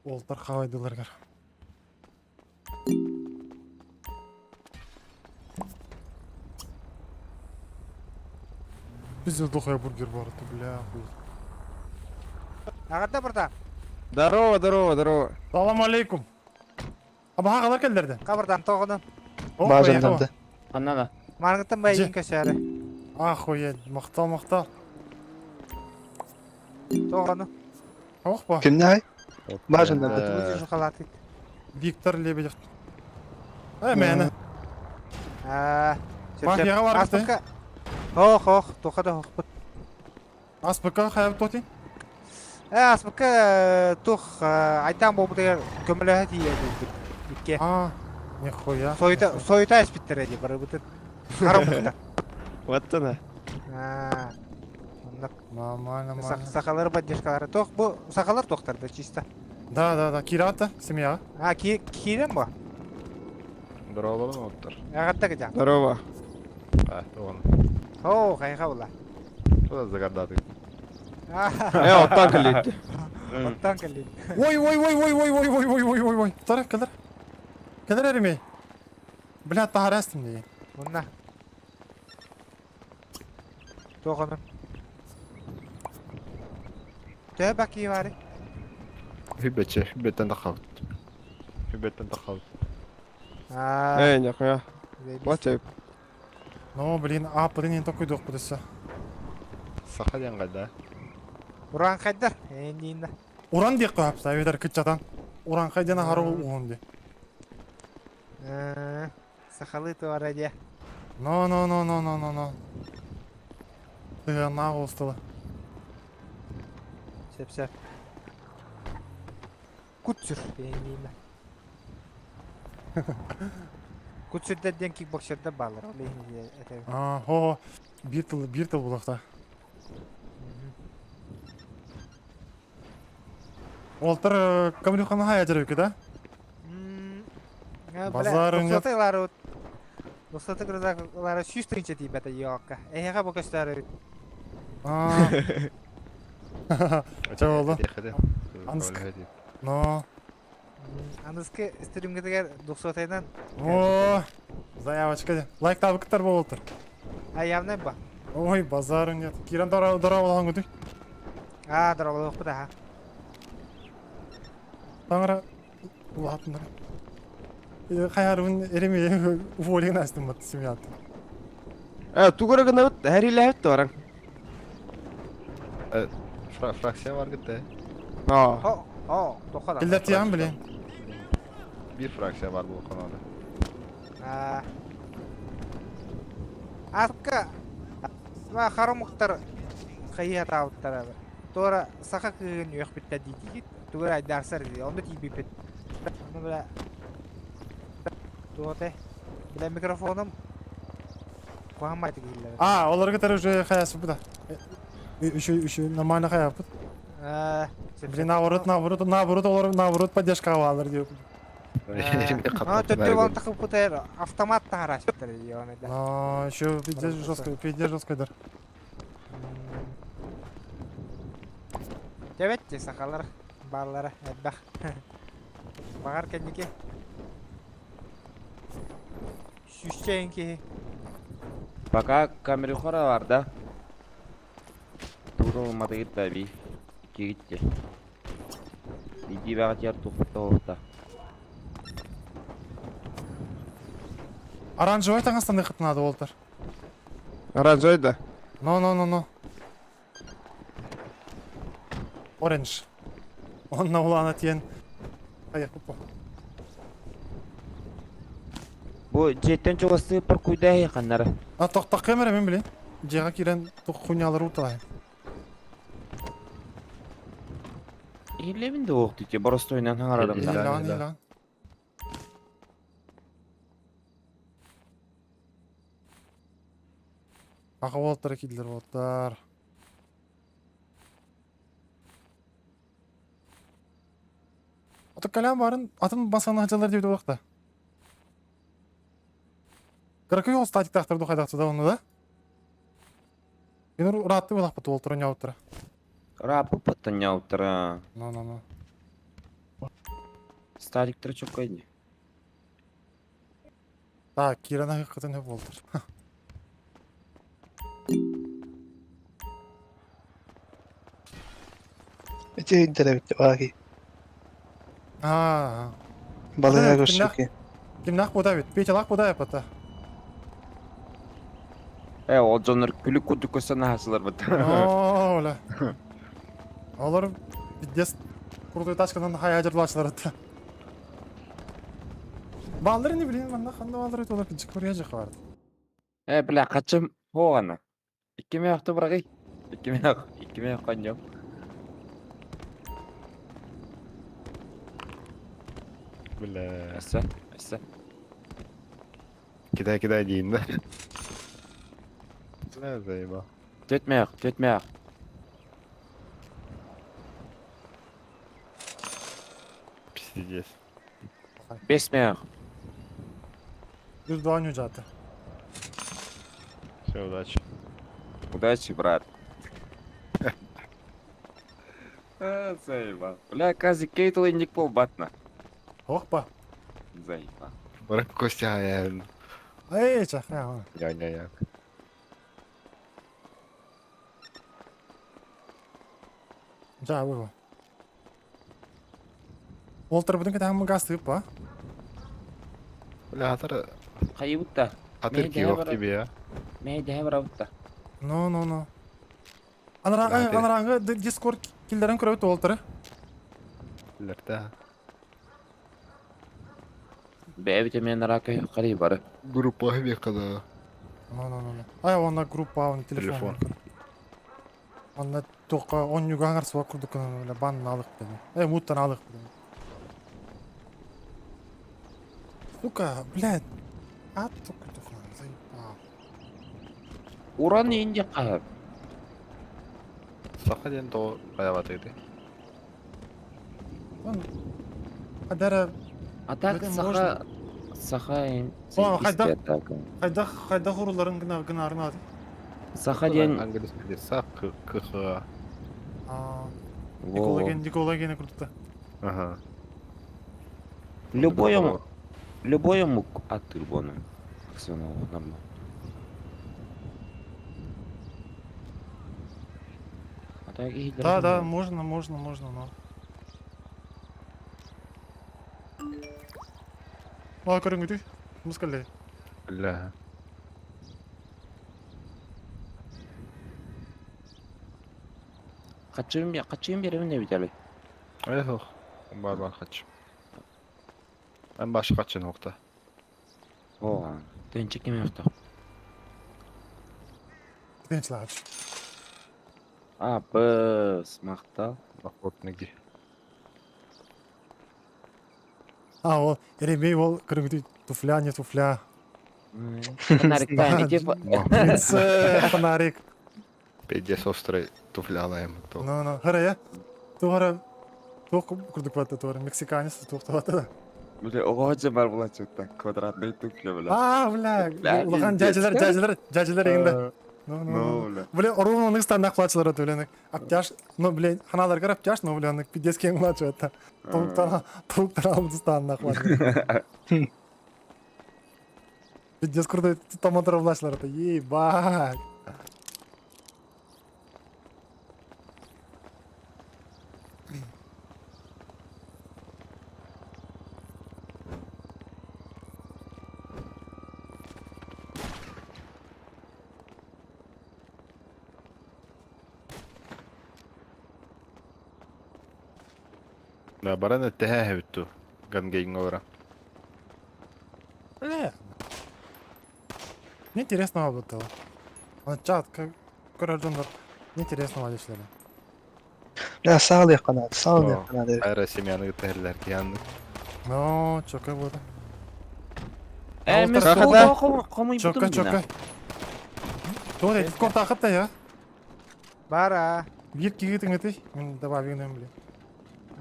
Олтар қалайдылар Пиздец, дохуя бургер бар, это, бля, хуй. Ағарда бұрда. Здорово, здорово, здорово. Салам алейкум. Аба қалар келдерді? Қабырдан тоғынан. Бажанданды. Ханна да. Марғыттан бай ең көсәрі. Охуеть, мақтал, мақтал. Тоғыны. Ох ба. Кимне ай? Бажанданды. Өзі жұқалаты. Виктор Лебедев. Эй, мені. Мафияға бар бітті. Ох, ох, тоқада ох бұт. АСПК қайып тоти? Ә, АСПК тух айтан болбу деген көмөлөһө тиийэ Икке. А, нихуя. Сойта, сойта эспиттер эди бары бутын. Харам Вот она. А. Нормально, нормально. Сахалар поддержкалары тох, бу сахалар тохтарды чисто. Да, да, да. Кирата, семья. А, ки кирен бу. Здорово, оттар. Агатта кыжа. Здорово. А, он. О, кайга була. Куда загадаты? Э, вот так летит. Оттон кэллин. Ой, ой, ой, ой, ой, ой, ой, ой, ой, ой, ой. Тара, кэлэр. Кэлэр эримей. Бля, таһаарастым дии. Мунна. Туох ону? Төһө баки бары? Хүбэчэ, хүбэттэн тахабыт. Хүбэттэн тахабыт. Аа. Эй, нахуя. Вот я. Ну, блин, ааппытын иһин токуйдуохпут өссө. Саха диэн хайда? Урааҥхайдар. Эйиниинна. Уран диэххэ сөп, эбэтэр кыччатан. Урааҥхай диэн аһары уһун дии. Сахалыы туора диэ. Но, но, но, но, но, но, но. Сыһыаннаах уус тыла. Сөп сөп. Кут-сүр эйиниинна. Кут-сүрдэр диэн кикбоксердар бааллар. Ол иһин этэбин. Аа, хо, биир тыл, биир тыл булуохта. Уолтар Камрюхана хайа да? Базар нет. Духсаты Духсаты грозалары 100 тыһыынча тиийбэтэ йоокка. Эһиэхэ бу көстөөрү. Чэ буолла. Анск. Но. Аныскы стримгитигэр духсатайынан. О, заявочка. Лайк табыктар болтур. А явно ба. Ой, базар нет. Киран дора дора болған күтүй. А, дора болуқпыт аха. Таңра улаатыннар. Хайарыбын эреме уволен астым бат семьят. Э, тугура гынабыт, хәриләһит бараң. Фракция бар гытты. Аа. О, тоха да. Киллер блин. Бир фракция бар бу каналда. Аа. Атка ма харомуктар хайа таауттара. Туора саха кыһын үөхпүттэ диигит. Тугура айдарсар ди. Онду тиийбиппит. Ону бля Туоте. Бля микрофоном куһаммайты киһиллэр. А, оларга тары уже хаясы бу да. Еще еще нормально хаяпыт. Блин, наоборот, наоборот, наоборот, олар наоборот поддержка алалар дип. А, төттө бол тахып кутер автомат тахарашыптыр ионы да. А, еще пиздец жестко, пиздец жестко дар. Дебетте сахалар баалара элбэх. Багар кэнники сүүсчээн киһи. Пока камерюхара бар да. Тугу алмадыгыт да би. Кигитте. Иди бәгә тухта. Оранжевый таңастан надо болтар. Оранжевый да? Но, но, но, но. Оранж. Онна улана тиен. Ая, пупа. Бу жеттен чугасы пыр куйда ханнары. А тоқтақ камера мен билен. Жеға кирен тоқ хуйнялар уталай. Илебин де оқты те боростойнан хаңарадым да. Илан, илан. Аға болттар килдер болттар. Ата калям барын атын басқан хачалар деп олақта. Каракой ол статик тақтырды қайдақсы да оны да? Мен уратты олақ бұты олтырын яуттыра. Рапы паттан яуттыра. Но, но, но. Статиктер çok кайды. Так, Кирана хаққатын хөп болтыр. Эти интервью баки. Аа. Балыга көрсөкө. Кимнах буда бит? Петялах буда япата. Э, ол жонор күлүк кудук көсөн хасылар бит. О, ола. Олар пиздец крутой тачкадан хаяжырлашылар атта. Балдыр не билейм, манда ханда балдыр өтө олар пиджик көрия жакы барды. Э, бля, качым хоғана. Икки мияқты бұрағай. Икки мияқ, икки мияқ қаньям. Бля. Әсі, әсі. Кидай, кидай дейін да. Бля, заебал. Төт мияқ, төт мияқ. Пиздец. Бес мияқ. Жүз дуан жаты. Все, удачи. Удачи, брат. Заебал. Бля, Казик Кейтл инник буолбатна. Ох па. Заебал. Барак Костя я. Эй, чаха. Я я я. Да, было. Олтар будын кытаһын газ тыып ба. Бля, хатар Хайыбытта. хатыр киох тебе я. Мэйдэһэ барабытта. Но, но, но. Анарааҥы, анарааҥы Дискорд киллэрэн көрөбүт уолтары. Киллэртэ. Бэйэбит эмиэ анараа көһүөххэ бары. Группа бекка да. Но, но, но, но. Ай, онна группа, он телефон. Онна туохха онньуга аҥар суох курдук гынан бан аалык дэнэ. Э, муттан аалык дэнэ. Сука, блядь. Ат сука тухан, заебал. Уран инде хаһар. Саха диэн тоҕо хайабатыгыты? Он Адара А так саха саха О, хайдах хайдах хайдах уруларын гына гынарын ады. Саха диэн английский сах к к А Николаген Николаген курдукта. Ага. Любой ому любой омук аттыыр буону. Аксенова нормально. А так Да, да, можно, можно, можно, но. А, көрүҥүтүй? Мускаллей. Бля. Хачым хачым беремин эбитали. Эх, бар бар хач. Мен башы качын окта. О, тенче кем yoktu. Тенчлач. А, быс, мактал. Охотники. А, ол, Еремей ол көрүҥүтүй туфля, не туфля. Фонарик тайны типа. Фонарик. Пиздец острый туфлялаем. Ну, ну, хара Тугара туох курдук бата тугара мексиканец туох табата. Бля, оҕо бар була чыкта квадратный туфля, бля. А, бля, улахан дядялар, дядялар, дядялар егинде. Ну, ну, бля. Бля, орун оның станнақ плачылар өтө, бля, аптяш, ну, бля, ханаларгар аптяш, ну, бля, пиздец кең плачы өтө. Толуктан, толуктан алып станнақ плачы. Пиздец крутой томатор плачылар өтө, ебать. Да, баран эттеһэ бүттү. Гангейн олора. Бля. Мне интересно было. Он чат, как көрөр Мне интересно валишлери. Бля, саалыахха наада, саалыахха наада. Айра семьяны кытта киянны. Ну, чока болды. Э, мен столда Чока, чока. Туох Дискорд ахытта я. Бара. Биир киһи тыҥытый. Мин добавим бля.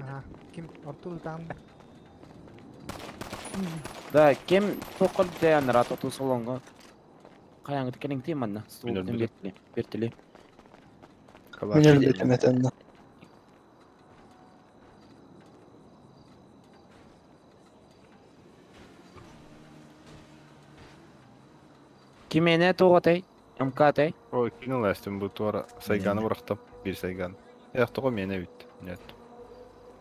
Ага. Ким орту там. Да, кем тоқыр дәян рата тусалонга. Каяңы тикенең тем манна. Столдын бертили. Бертили. Мен өлбүтүм этенне. Кимене тоғатай? МК-тай? Ой, кинул әстім бұл туара сайганы бұрақтым. Bir сайган. Эх, тоғы мені бит. Нет.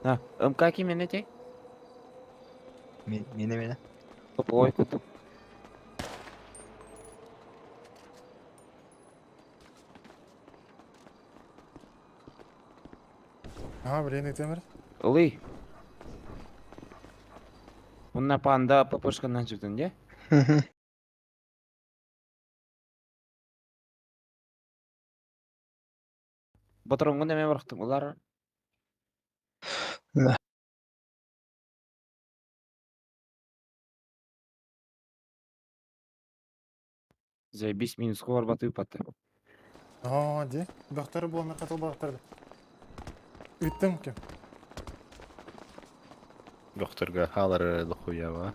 А, МК кимене тей? Мені мені. Ой, куту. А, блин, темір. Ылый. Онна панда ППшканан жүрдүн, де? Батыроңгун эме барактым. Улар Да. Заебись минус бар батып батты. О, де. Бөхтөрү буолна катыл бахтарды. Үттім кем. Докторга халар дохуява.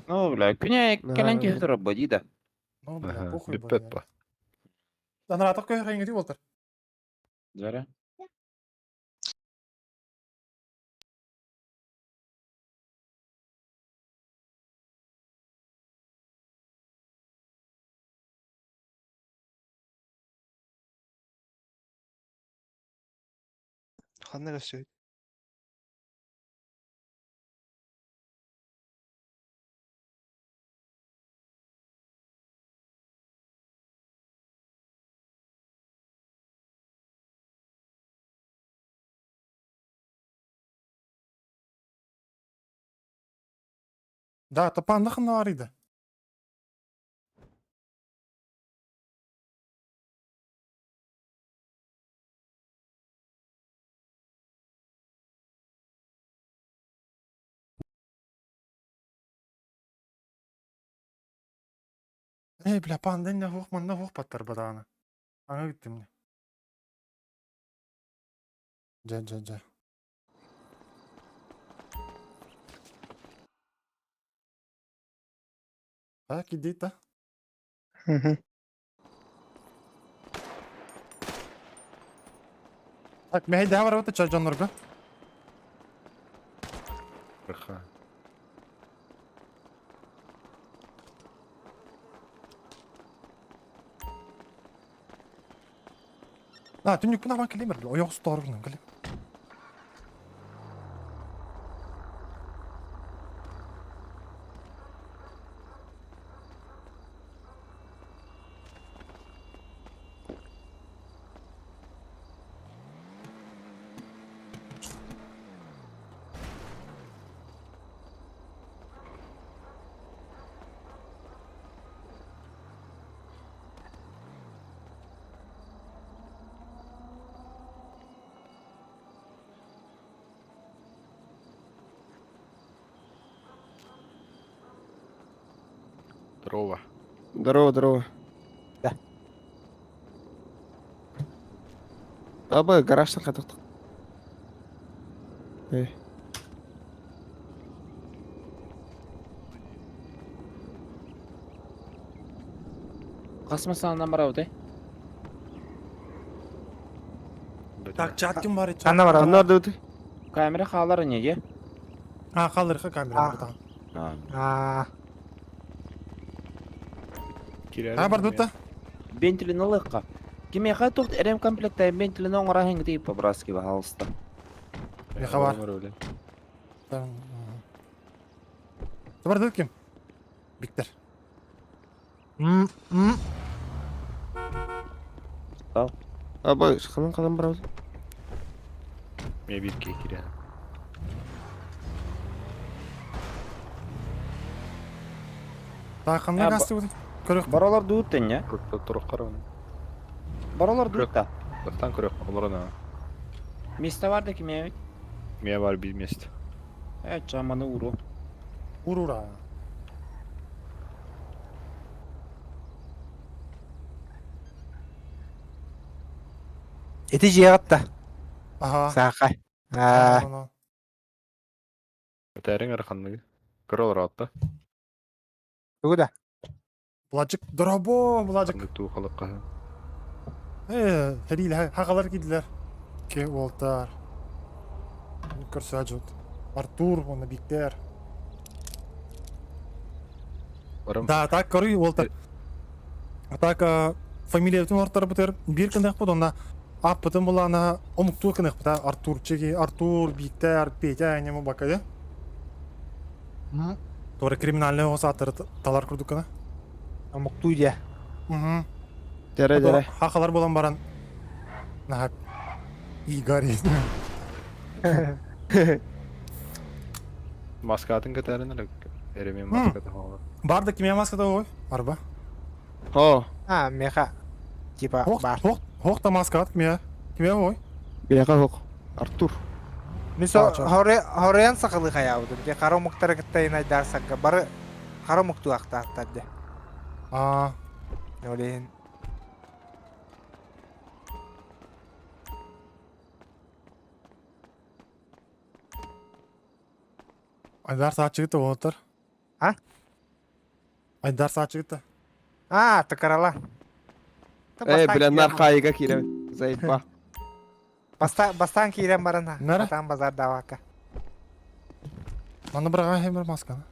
Ну, бля, күнә кэлэн киһи боди да. Ну, бля, похуй Бүппөт па. Анаратық көй хайыңы болтыр. Жара. Ханна көрсүбүт? Да, тапаанда ханна баарый да? Эй, бля, панда иннэ суох, манна суох баттар бадаана. Аны бүттүм. Дьэ, дьэ, дьэ. Так, иди та. Мгм. Так, мэһэйдэһэ барабыт ча дьоннорго. Рыха. А, түннүкпүн абан кэлим бир, ойох устоор гынан кэлим. Здорово. Здорово, здорово. Да. Аба, гаражтан катыктык. Э. Хас масанан барабыт э? Так, чат ким бар чат? Ханна барабыт? Ханна бардыбыт? Камера хаалар ини дии. А, халырха камера бутан. Аа. А, бардыбыт та? Бентилин ылыахха. Кимиэхэ туох ремкомплектай бентилин оҥоро иһиҥ по-братски пожалуйста. Меха бар. Бардыбыт ким? Биктер. М м. Аба, ханан ханан барабыт? Мен бир киирэ. Так, ханна гастыбыт? Көрөх. Баролар дуут тэннэ. Турук карабын. Баролар дуут та. Тахтан көрөх, олорона. Место бар да кимиэбит? Мен бар бир место. Э, чаманы уру. Урура. Ити дьиэҕит да? Аха. Саахай. Аа. Өтәриң арханныгы. Көрө олоратта. Тугу да? Булачык, доробо, булачык. Туу халыкка. Э, хәриле, хақалар киделер. Ке уолтар. Көрсө жут. Артур, оны Биктер. Да, так көрүй уолтар. А так фамилиятын ортар бутер бир кындак бут онда аппытын булана омуктуу кындак бут Артур чеги, Артур, Биктер, Петя, нему бакады. Тора криминальный осатыр талар курдукана. Омуктуу дьэ. Угу. Дәрә, дәрә. Хақалар болан баран. На Игорь. Маскатын көтәрін әлі. Эремен маскаты холы. Бар да кимия маскада ой? Арба. Хо. А, меха. Типа бар. Хох, хох та маскат кимия. Кимия ой? Бияка хок. Артур. Мин со хорыян сахалыы хайаабытым. Дьэ хара омуктары кытта инайдаарсарга бары хара омуктуу ахтаахтар дьэ. Аа. Ол иһин Айдар саачыгыта уолаттар. А? Айдар саачыгыта. Аа, тыкарала. Э, бля, нархайга киирэ. Заебал. Бастаан киирэн баран, атаан базардаабакка. Манна быраҕа хемер масканы.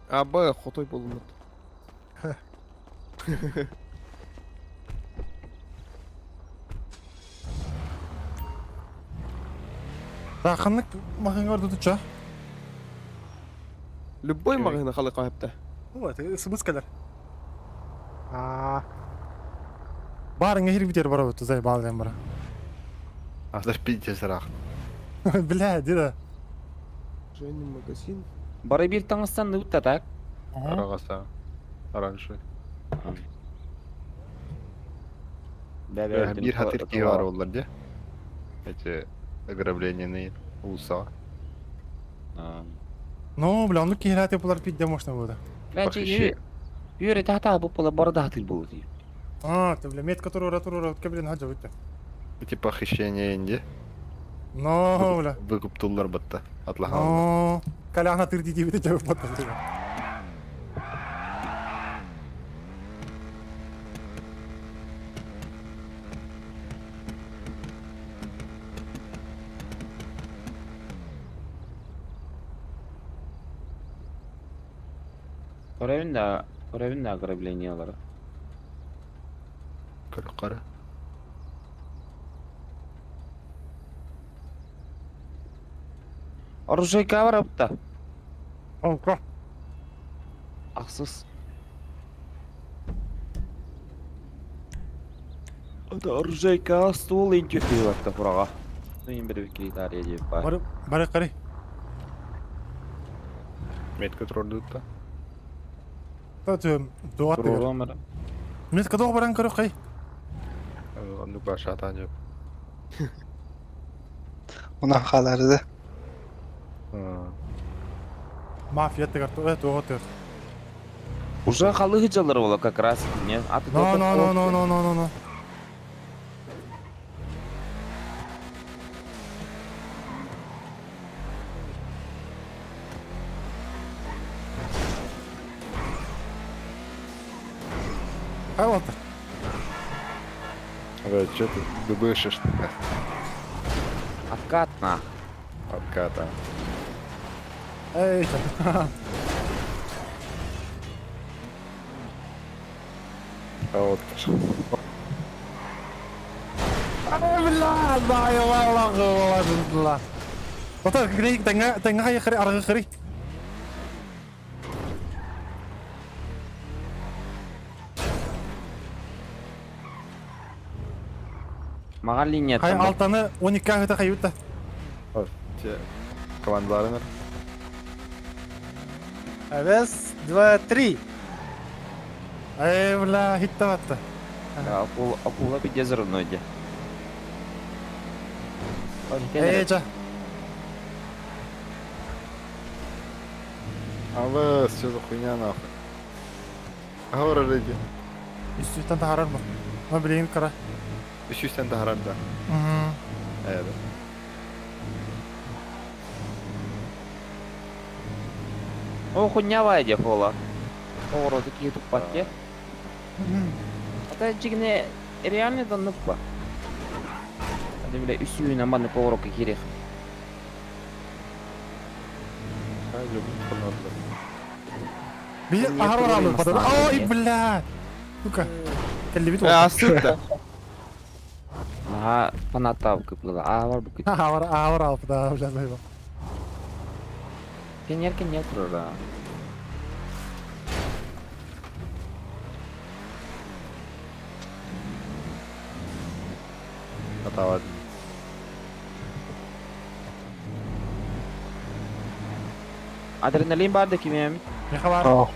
Аба, хотой болумут. Ханнык маҕаһыыҥҥа ордутучча? Любой маҕаһыына халыка хөптө. Вот, смыс кэлэр. Аа. Барыҥа хирбитер барабыт, заебал диэн бара. Азыр пиздец ыраах. Бля, деда. Женный магазин. Бары биир таҥастан да так? Араҕаса. Оранжевый. Бэ-бэ, Биир хатыр киһи баар буоллар дии. Эти ограблениены уулуссаҕа. Ну, бля, оннук киһилээх булар пиздец можно было. Бля, үөрэ таата бу була бары даатыр буолу дии. А, ты, бля, метка туруора туруора блин, хаджа бутта. Типа хищение инди. Но, бля. Выкуп туллар батта. Атлахан. Но, коляна тырди дибити жабып батта. Көрөбүн да, көрөбүн да ограблениялары. Көрө Оружейка барабыта. Олко. Ахсыс. Это оружейка стол интюхи батта фурага. Ну им бір киритария деп бар. Бары, бары кары. Метка турдутта. Таты, дуат дегер. Туруру Метка доғы баран көрі қай. Оннук бар шатан жок. Онан хааларды. Мафия дегер, туға дегер. Уже халы жалар бола как раз. Не, аты Но, но, но, но, но, но, но, но. Хай Walter. Да, что ты дубышишь Откат на. Отката. Эй, А вот. Ай, бля, да, я валла, Ота, кри, тенга, тенга хай хри, аргы хри. Маған линия Хай алтаны 12 хыта хай үтті. Командаларыңар. Раз, два, три. Эй, бля, хитта батты. Акула, акула пиздец родной де. Эй, жа. А вы, что за хуйня нахуй? Говорите. Үстүттен тахарар бу. Ма билейин кара. Үстүттен тахарар да. Мгм. Э, да. О, хуйня вайде хола. Оро такие тупаке. Ата жигне реально да нуппа. Ады бля үсүүн аман поворок кирих. Би ахар алып бата. Ой, бля. Сука. Келли бит. Астытта. Ага, фанатав кыпла. А бар бу. Ахар, ахар алып да, бля, заебал. Кенер кенер тура. Атават. Адреналин бар да кимем? Не хабар. Онда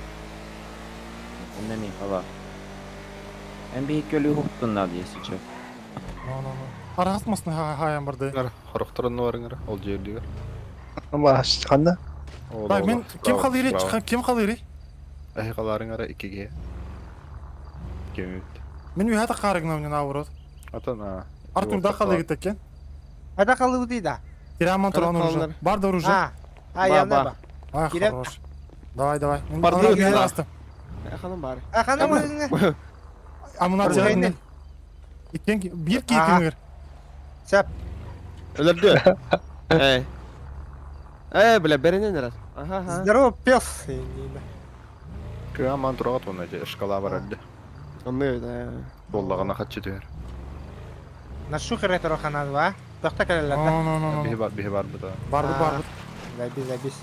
ми хаба. Эн би көлү хуптун над если че. Но, но, но. Арас масын хаян барды. Хорохторун барыңар, ол жердигер. Баш ханна. Так, мен ким халыйры, ким халыйры? Ай халарыңар икиге. Кем Мен үйәті қарыгна мне наоборот. Атана. Артур да халыйры текен. Ада қалуды да. Тираман туран оружие. Бар да оружие. А, а, я ба. Ай, Киреп. хорош. Давай, давай. Мен Барды ана да. астым. Ханым бар. А, ханым өзіңе. Амунация. Оружейный. Иккен бир ки Ага. кимгер. Сәп. Өлөрдү. Эй. Эй, бля, беренен эрер. Аха, аха. Здорово, пес. Кыаман турагат оны же шкала бар элде. Онны да. Боллагана хатчы түһэр. На шухер это роханадва. Бөхтө кэлэллэр да? No, no, no, no. Биһи бар, биһи барбыт. Барбыт, барбыт. Забись, забись.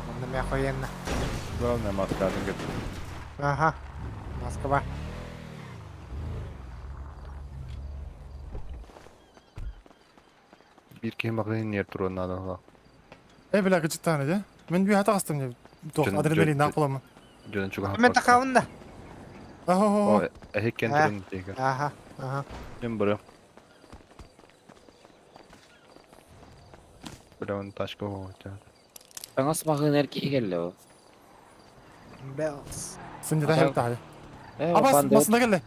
Онно мэ охуенно. Главное, маска кет. Ага. Москва. Биир киһи магазин нер туруон наада ла. Э, бля, кычыттааны де. Мен бүй хата астым не. Тох, адреналин нақ боламын. Дьон чугаһап. Мен тахабын да. Ахо. Эһиккен турун тига. Аха, аха. Мен бары. Бля, он тачка вот. Таҥас маҕыынар киһи кэллэ ол. Белс. Сынды да хелтаһы. Э, Абас, банда- басында келді.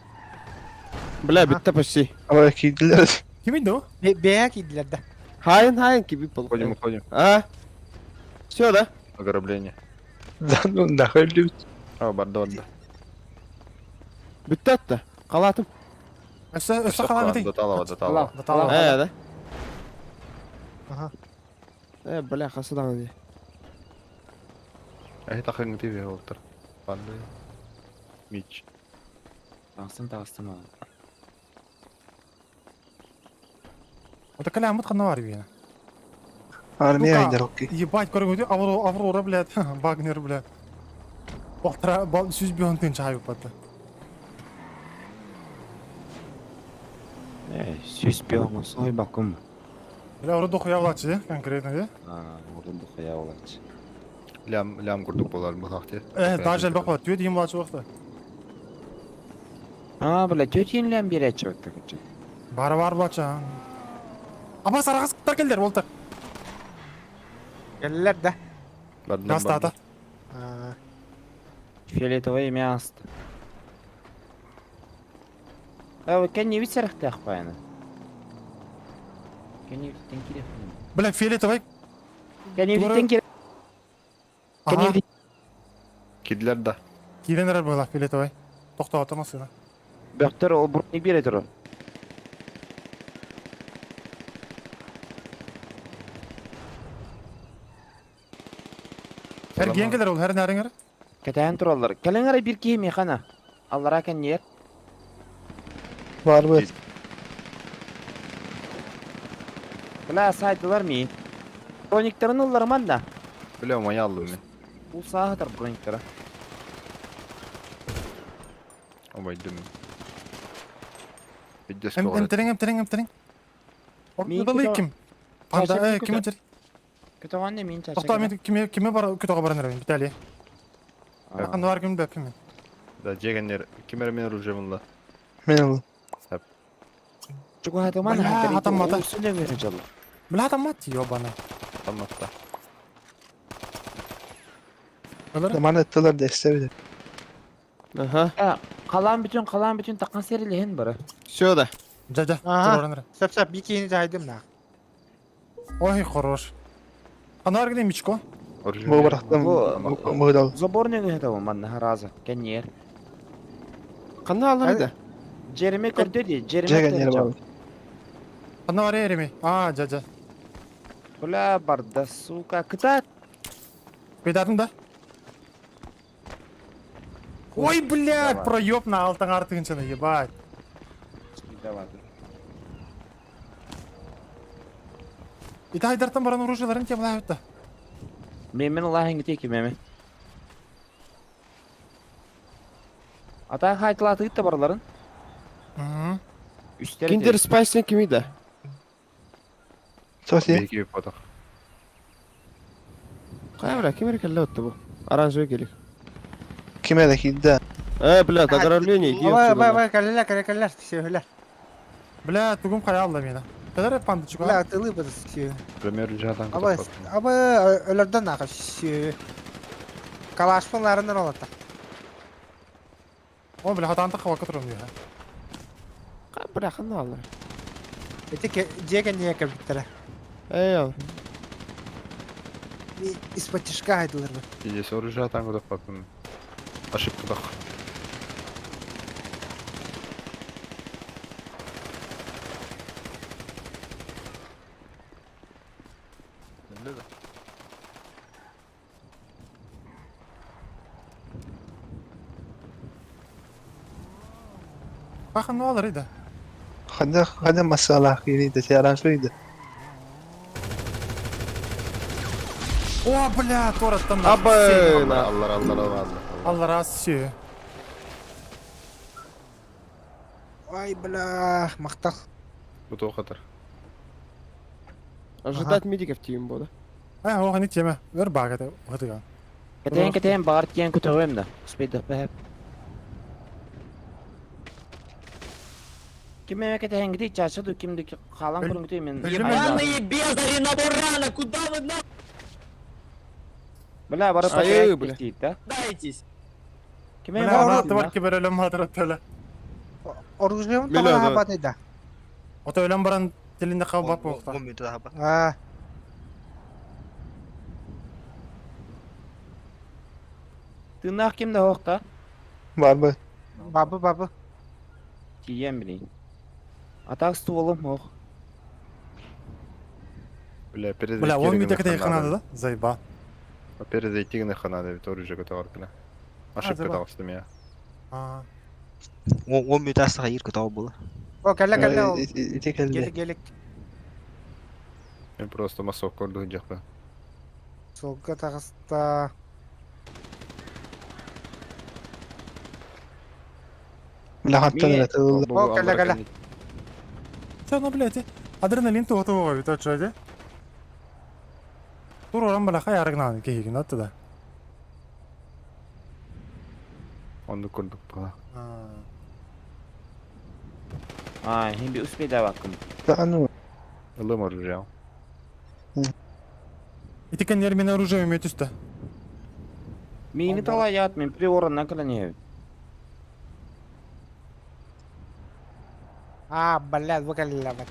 Бля, битте почти. Ала кийдилер. Ким инде о? Бэйэ кийдилэр да. Хайын, хайын киби пол. Уходим, уходим. А? Все, да? Ограбление. Да ну нахуй любит. А, барда, барда. Битте атта. Қалатым. Өссө, өссө қалам битей. Доталова, доталова. Доталова. Э, да? Ага. Э, бля, хасадан ди. Эһи тахын тиби олтар. Банда. Мич. Таҥастан таҕыстым аҕай. Ота калямыт ханна бар бия. Армия Ну-ка, айдар окей. Ебать, көргөдү Аврора, Аврора, блядь, Вагнер, блядь. Балтара, бал, сүз бион тын чайып батты. Э, сүс биоҥ сой бакым. Бля, ору дохуя влачы, конкретно, де. А, орун дохуя олач. Лям, лям курдук болар бу хакты. Э, даже элбек бар, түйе дейін влачы вакты. А, бля, тетин беречи вот так. Бары бар влачы. Абас арагыз кыттар келдер, болтар. Кэллэр да. Гастата. А, Фиолетовое мясо. А, кәне бит сәрәхтә апайны. Кәне бит кирәк. Бля, фиолетовый. Кәне бит кирәк. Кәне Ага. бит Кидлер да. Киренер была фиолетовый. Тохто атамасына. Бөхтөр ул бурник бирә тора. Her giyen келер ол, her нәреңер. Кәтәһен торалар. Кәләңәр бир ки механа. Аллара кән ер. Бар бу. Бля, сайдылар ми. Брониктарын уллар манда. Бля, маяллы мен. Ул саатар брониктара. Обайдым. Видео Эмтерең, эмтерең, эмтерең. Мин Ордалы көтө- ким? Панда, Чача э, мин ким көтө- өтер? Көтөгән мин чача. Тохто, мен киме киме бар көтөгө баран эрем, Виталий. Анда бар ким бәпим мен. Да, жегеннер кимер мен оружие мында. Мен ул. Чуга хатаман Бля, хатамата. Үсүнә генә жалы. Бля, тамат ёбана. Таматта. Алар Заман еттилер десте бит. Ага. Калан бүтүн, калан бүтүн таккан серилehen бары. Все, да. Жа, жа, Ага. тураран эрем. Сөп сөп бикини жайдым на. Ой, хорош. Анда бар мичко. Оружие. Бу барактым. Бу- Мыдал. Заборны генә табам манна разы. Кәнер. Канда алар иде? Жереме көрдө ди, жереме. Жегеннер бар. Анда бар эреми. А, жа, жа. Бля, барда, сука. Кыта. Бедадым да. Ой, блядь, Давай. проеб на алтың артыгынчаны, ебать. Давай. Ита айдартан баран оружиеларын тем лайытта. Мен мен Аллахын гите кимеме. Ата хайтла тыгыт барларын. Мгм. Үстер. Киндер Спайсен ким иде? Соси. Беги потох. Кая бля, ким эркелле отты бу? Оранжевый келик. Ким эле кийди? Э, бля, ограбление, иди Ой, отсюда. ой, ой, кэллэр, кэллэр, кэллэр, сүһүлэр. Бля, тугум кая алла мени. Кадар панды чуга. Бля, тылы бу сү. Пример жадан Аба, аба, өлөрдөн нахы сү. Калашпын ларынан олата. О, бля, хатан такка вакыт турам дия. Кая бля, канда алар? Эти жеген не кебиттер. Эй, ал. Из-под тишка айдылар бу. Здесь оружие там куда папым. Ошибка тох. Бахан алар иде. Ханна массалаах киирийдэ, оранжевый О, бля, туораттан Абы! Аллар, аллар, аллар, аллар. Аллара сүйө. Ай, бля, махтал. Бу туох хатар? Ожидать медиков тиим буолла. Э, оҕаны тиэмэ. Өр баагата хатыган. Кэтээн кэтээн баҕар тиэн көтөҕүөм да. Успейдах бэһэп. Ким эмэ кэтэһэҥҥитий чаача ду ким да хаалан көрүҥүтүй мен. Ебаные бездари на бурана, куда вы на... Бля, бары Айыы, бля. да? Дайтесь! Ким эмэ Бля, ана бар кибер өлөм хатырат төлө. Оружием Миллион, тоҕо да. хабаты да. Ото өлөм баран тилинде кабап болуқта. А, Тыыннаах ким да хоқта? Бар бы. бабы бабы. Тиийэн билейин. Атак стволым ох. Бля, перезайти Бля, он гына мите кете ханада. ханада да? Зайба. Перезайти гына ханада, ведь оружие готово бля. Ошибка заба. дал, что меня. А. О, кэллэ кэллэ ол. Ити кэллэ. Гелик гелик. Мен просто массовка көрдү жакта. Суолга таҕыста. Бля, хантан эрэ тылла. О, кэллэ кэллэ. Все, ну, блядь, адреналин туота бит очо Тур оран бала хай арыгнан кehigin атты да. Онду көрдүк бала. А, хим би успейдабаккым. Да ну. Ылым оружие. Ити кеннер мен оружие үмөт үстө. Миини талаят мен приорынан кылан А, блядь, бу кэллэ бат.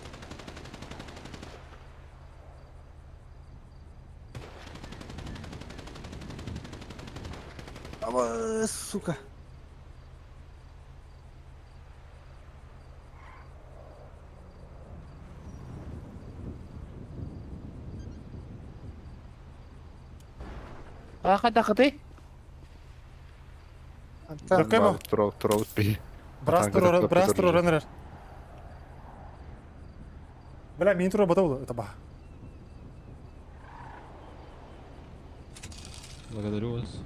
Аба, сука. Аха дахыты? Антон, Жоккой бу. Тура тура утпей. Брас тура брас тура ренер. Бля, мин тура бата это ба. Благодарю вас.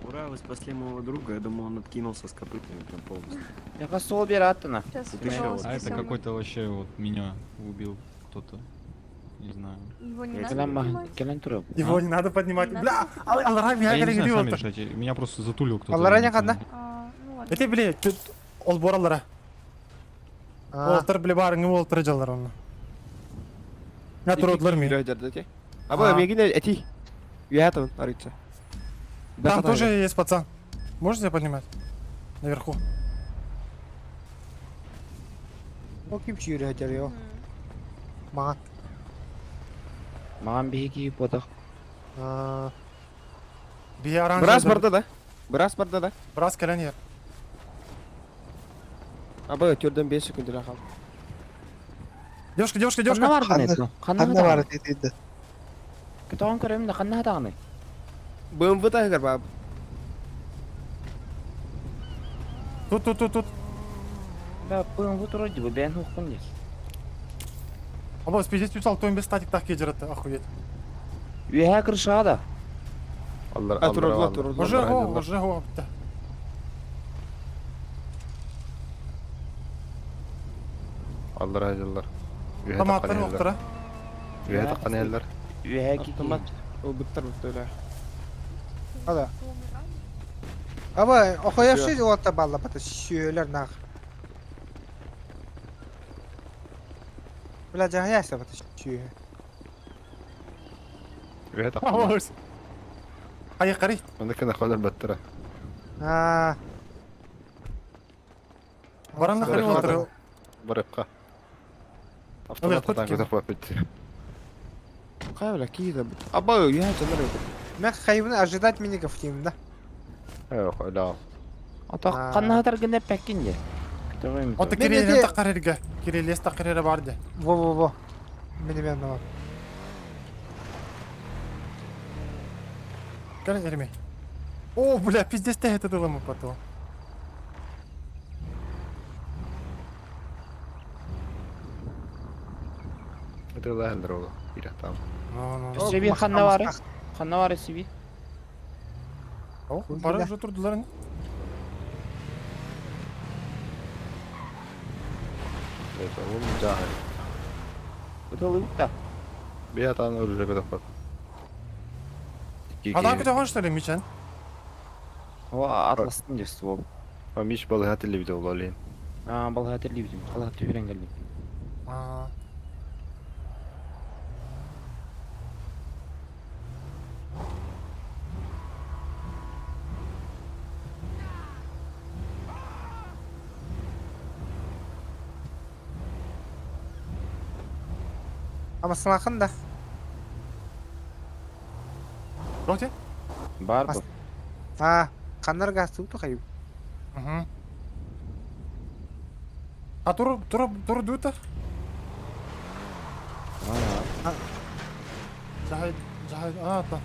Ура, вы спасли моего друга. Я думал, он откинулся с копытами прям полностью. Яка ствол бераттына. Сейчас, Тут еще вот. А это какой-то вообще вот меня убил кто-то. Не знаю. Его не надо Кэлэн поднимать? кэлэн туруп. Его не надо поднимать. Не надо Бля, аллара А меня я не знаю, сами говорил. решайте. Меня просто затулил кто-то. Аллара я не не хадна? понял. А, ну ладно. Эти, бля, ол бор аллара. А, Олтар, бля, барыңы олтар жалар оны. Я турудлар ми. Дете. Абы, мегин эти. Уятын, арыйца. Там тоже есть пацан. Можете поднимать? Наверху. о ким сүйрі әдер йо. Маған. Маған биһиги ботах. А, Би оранжевый. Брас барда да. Брас барда да. Брас кэлэн ер. Абы, төрдөн 5 секунд хал. Девушка, девушка, Ханна девушка. бар Ханна- гынет. Ханна Ханна бар бар. ити Көтөҕөн көрөм да ханна тағаны. БМВ тагыр баб. Тут, тут, тут, тут. Бә, БМВ турар ди бу бән хуккун ди. Аба, спиздец, үс алты он бес статик так кежерет, охуеть. Үһә кыршаа да. Аллар, А, тура, аллар, тура, Уже го, уже го. Аллар, аллар. Там аттар оқтыра. Үһә таққан еллер. Үһә ки. Автомат. Ол буттар буттар. ада. Аба, охояшы ота балла бата сүйелер нақ. Бля, жахаясы бата сүйе. Үһә таққан. Ай, қарай. Онда кена халар баттыра. А. Баранна қарай отыры. Барыпка. Автомат кут атан кем. көтөп бап битти. Кай бля, кийде. Абы, уя жанар. Мен хайбын ожидать миников деймін да. Э, ла. Ата А. ханна тар гынет пәккин ди. Көтөҕөм. Оты Мен кирелес эти- таққарерге. Кирелес таққарері бар де. Во-во-во. Мені мен бар. Кәлін ермей. О, бля, пиздец, те это дылымы потом. Ытыалаһаллар ол киирэхтаам. Сибир ханна бары? Ханна бары Сибир? О, бары уже турдулар. Это ол жаһай. Ытылыбыт да. Бия таан оружие көтөхпөт. Адам көтөҕөн что ли, Мичен? О, атластын дьэ ствол. А Мич балыһа тиллибит ол олин. Аа, балыһа тиллибитим. Халаһа түһүрэн кэллим. Аа. Амасылахын да. Роте? Бар бу. А, ханнар газ тухайып. Угу. А тур тур тур дута? Жахай жахай а та.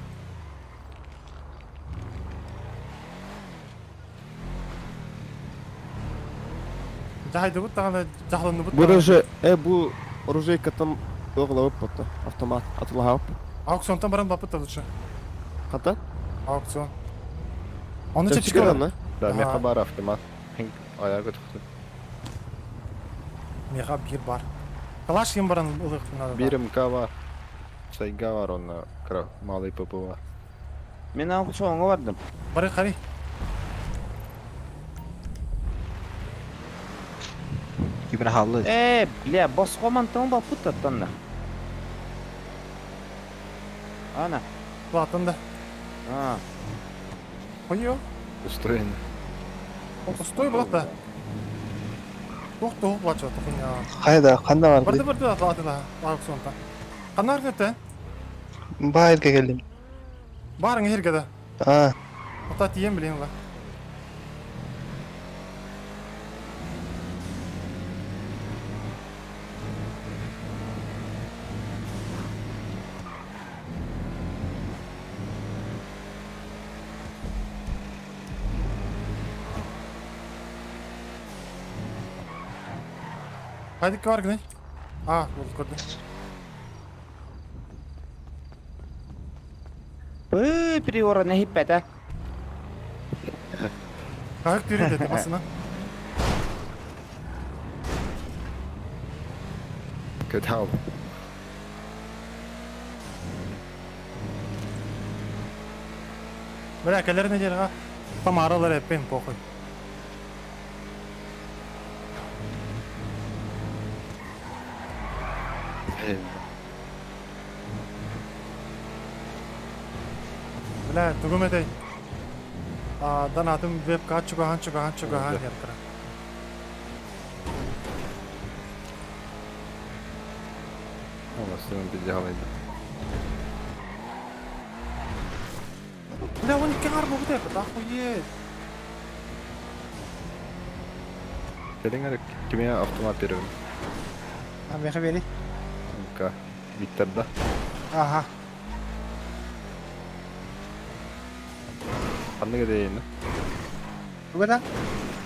Жахайдыбыт даҕаны дьаһалынныбыт Бу даже бу оружейкаттан оҕолобут ботта автомат атылаһап. Аукционтан баран баппыт лучше. Хата? Аукцион. Оны чэпчэки Да, меха бар автомат. Аяғы көтөхтү. Меха бир бар. Калаш ким баран ылык надо. Бир МК бар. Сайга бар онна малый ПП бар. Мен аукционга бардым. Бары қарай. Кибер халлы. Э, бля, босхо мантың баппыт таттанна. Ана. Платында. А. Қойо. Устроен. Стой булат Тух тух булат тухуня. Хайда, ханна бар. Барды барды атла аукционта. Канар көтө? Байырга келдим. Барың эрге да. А. Ата тием билем ла. Хайди бар гынай. А, болды көрдім. Бы, приора не хиппет, а. Кайык түйрі деді басына. Көтә ал. Бля, кәлеріне жерға Тамаралар әппен похуй. Бля, тугум этэй. А, донатым вебка чугахан чугахан чугахан яркара. Ола, пиздягалайды. Бля, он икки ар бу деп, охуеть. Келиң киме автомат берем. А, меха бери. МК. Виктор да. Ага. Ханныга дейин. Тугада?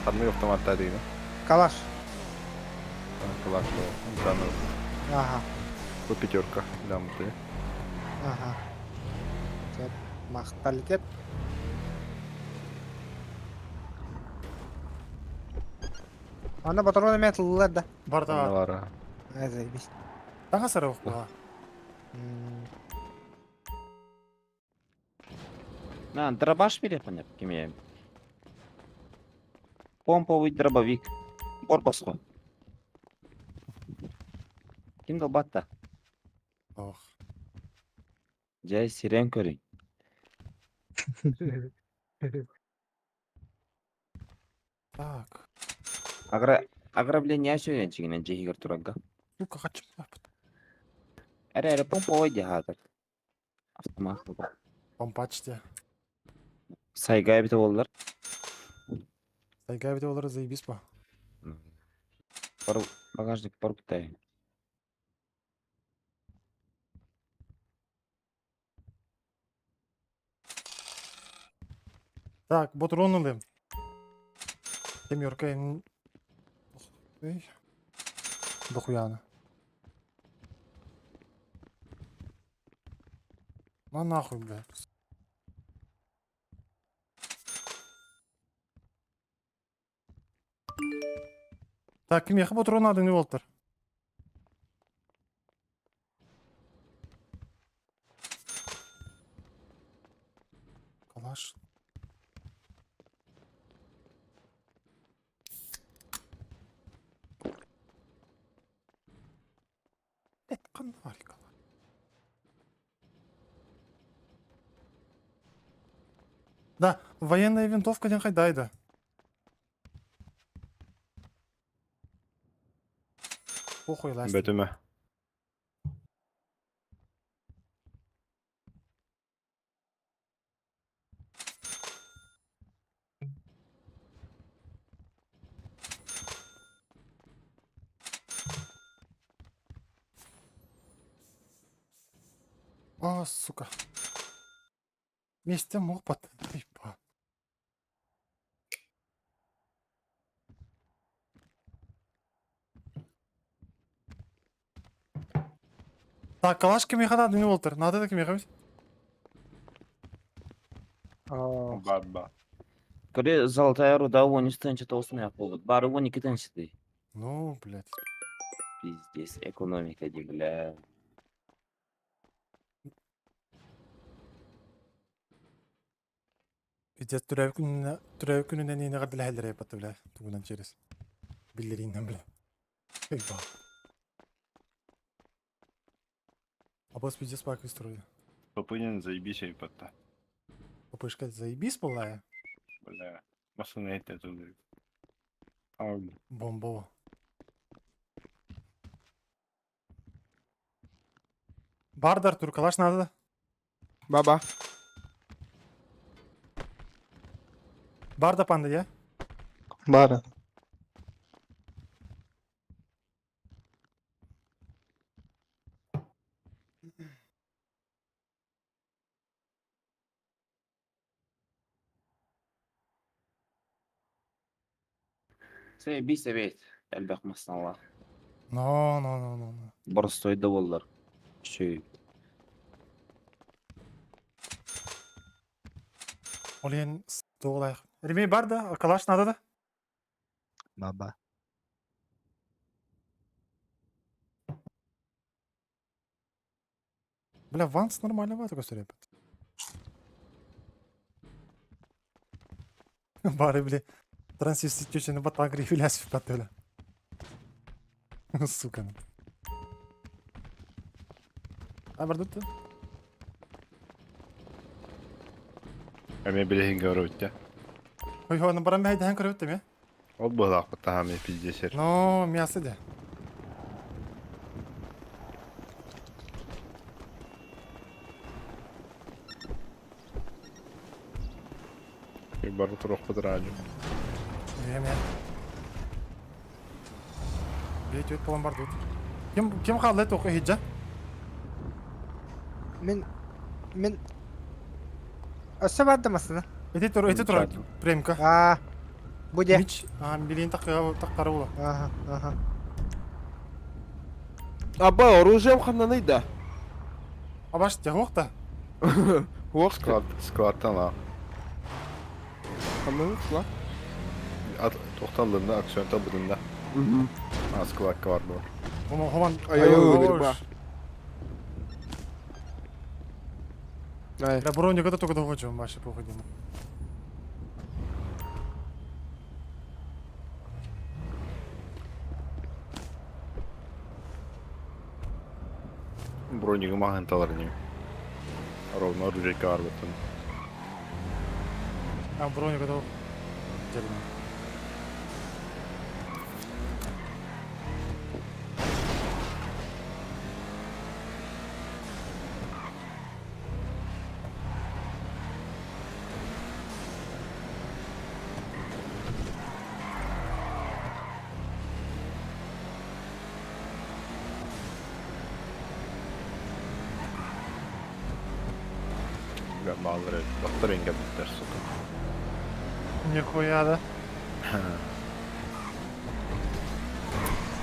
Ханныга автоматта дейин. Калаш. Калаш. Мканы. Ага. Бу пятерка. Лямты. Ага. Сөп, мақталитет. Ана патрон эме тыллар да. Бар да. Бар. Ай, заебись. Таңа сары оқуға. На, дробаш берепін деп кеме. Помповый дробовик. Бор босхо. Ким долбатта? Ох. Жай сирен көрей. Так. Агра... Ограбление сөйленчигинен жехигер турагга. Сука, хочу. Эре эре помповый дехатыр. Автомат. Помпач те. Сайгай бите болдылар. Сайгай бите болдылар, заебись по. Бар багажник бар кутай. Так, ботурон ылым. Семерка им... Эй. Дохуяна. На нахуй, блядь. Так, кимиэхэ ботуруон нааданы буолтар? Калаш. Блядь, ханна баарый калаш? Да, военная винтовка диэн хайдай да. Похуй ласт. Бөтүмэ. О, сука. Вместе мог под... Так, калаш кимиэхэ наада не буолтар? Наада да кимиэхэ эбит? Баба. Көрө золотая руда 13 тысяча толстый буолбут. Бары 12 тысяча. Ну, блядь. Пиздец, экономика ди, бля. Пиздец, төрөөбүт күнүнэн төрөөбүт күнүнэн иинэҕэр эҕэрдэлэһэллэрэ эппэт бля. Тугунан через. Биллэриинэн бля. Ебал. Абас пиздец пак строили. Попынин заебись еппетта. Попышка заебись была. Бля. Масына этте тулуй. Ау. Бомбово. Бардар туркалаш надо да? Баба. Барда панда я? Бара. Заебись эбит. Элбэх масналар. Но, но, но, но, но. Боростой да буоллар. Үчүгэй. Олен столайх. Ремей бар да, калаш надо да? Баба. Бля, ванс нормально бар такой репет. Бары, бля. Трансвестит чечені батан грифеляс в бля. Сука. А, бардут Эми билиһин көрүбүттэ. Ой, ой, баран бәйдәһен көрөбүт ме? Ол быһаах таһами пиздесер. Но, мясо де. Бары туруохпут радио. Эме. Бейт өт болан бардут. Ким ким қалды тоқы хиджа? Мин мин Өссө барды масына. Эти тур, эти тур, премка. Аа. Бу де. Мич, а, билин такка таккары була. Аха, аха. Аба, оружием ханнаный да. Абаш, тягох та. Уох. Склад, складтан а. Ханнаны сла. Ат тохталлында акцион табыдында. А складка бар була. Хоман, хоман. Айо, ба. Ай. Бля, броню когда только доходим, вообще походим. Бронигы маһын талар не. Ровно оружейка бар бутын. А, броню когда Дерьмо. Бля, баалар доктор инге биттер сука. Нихуя, да.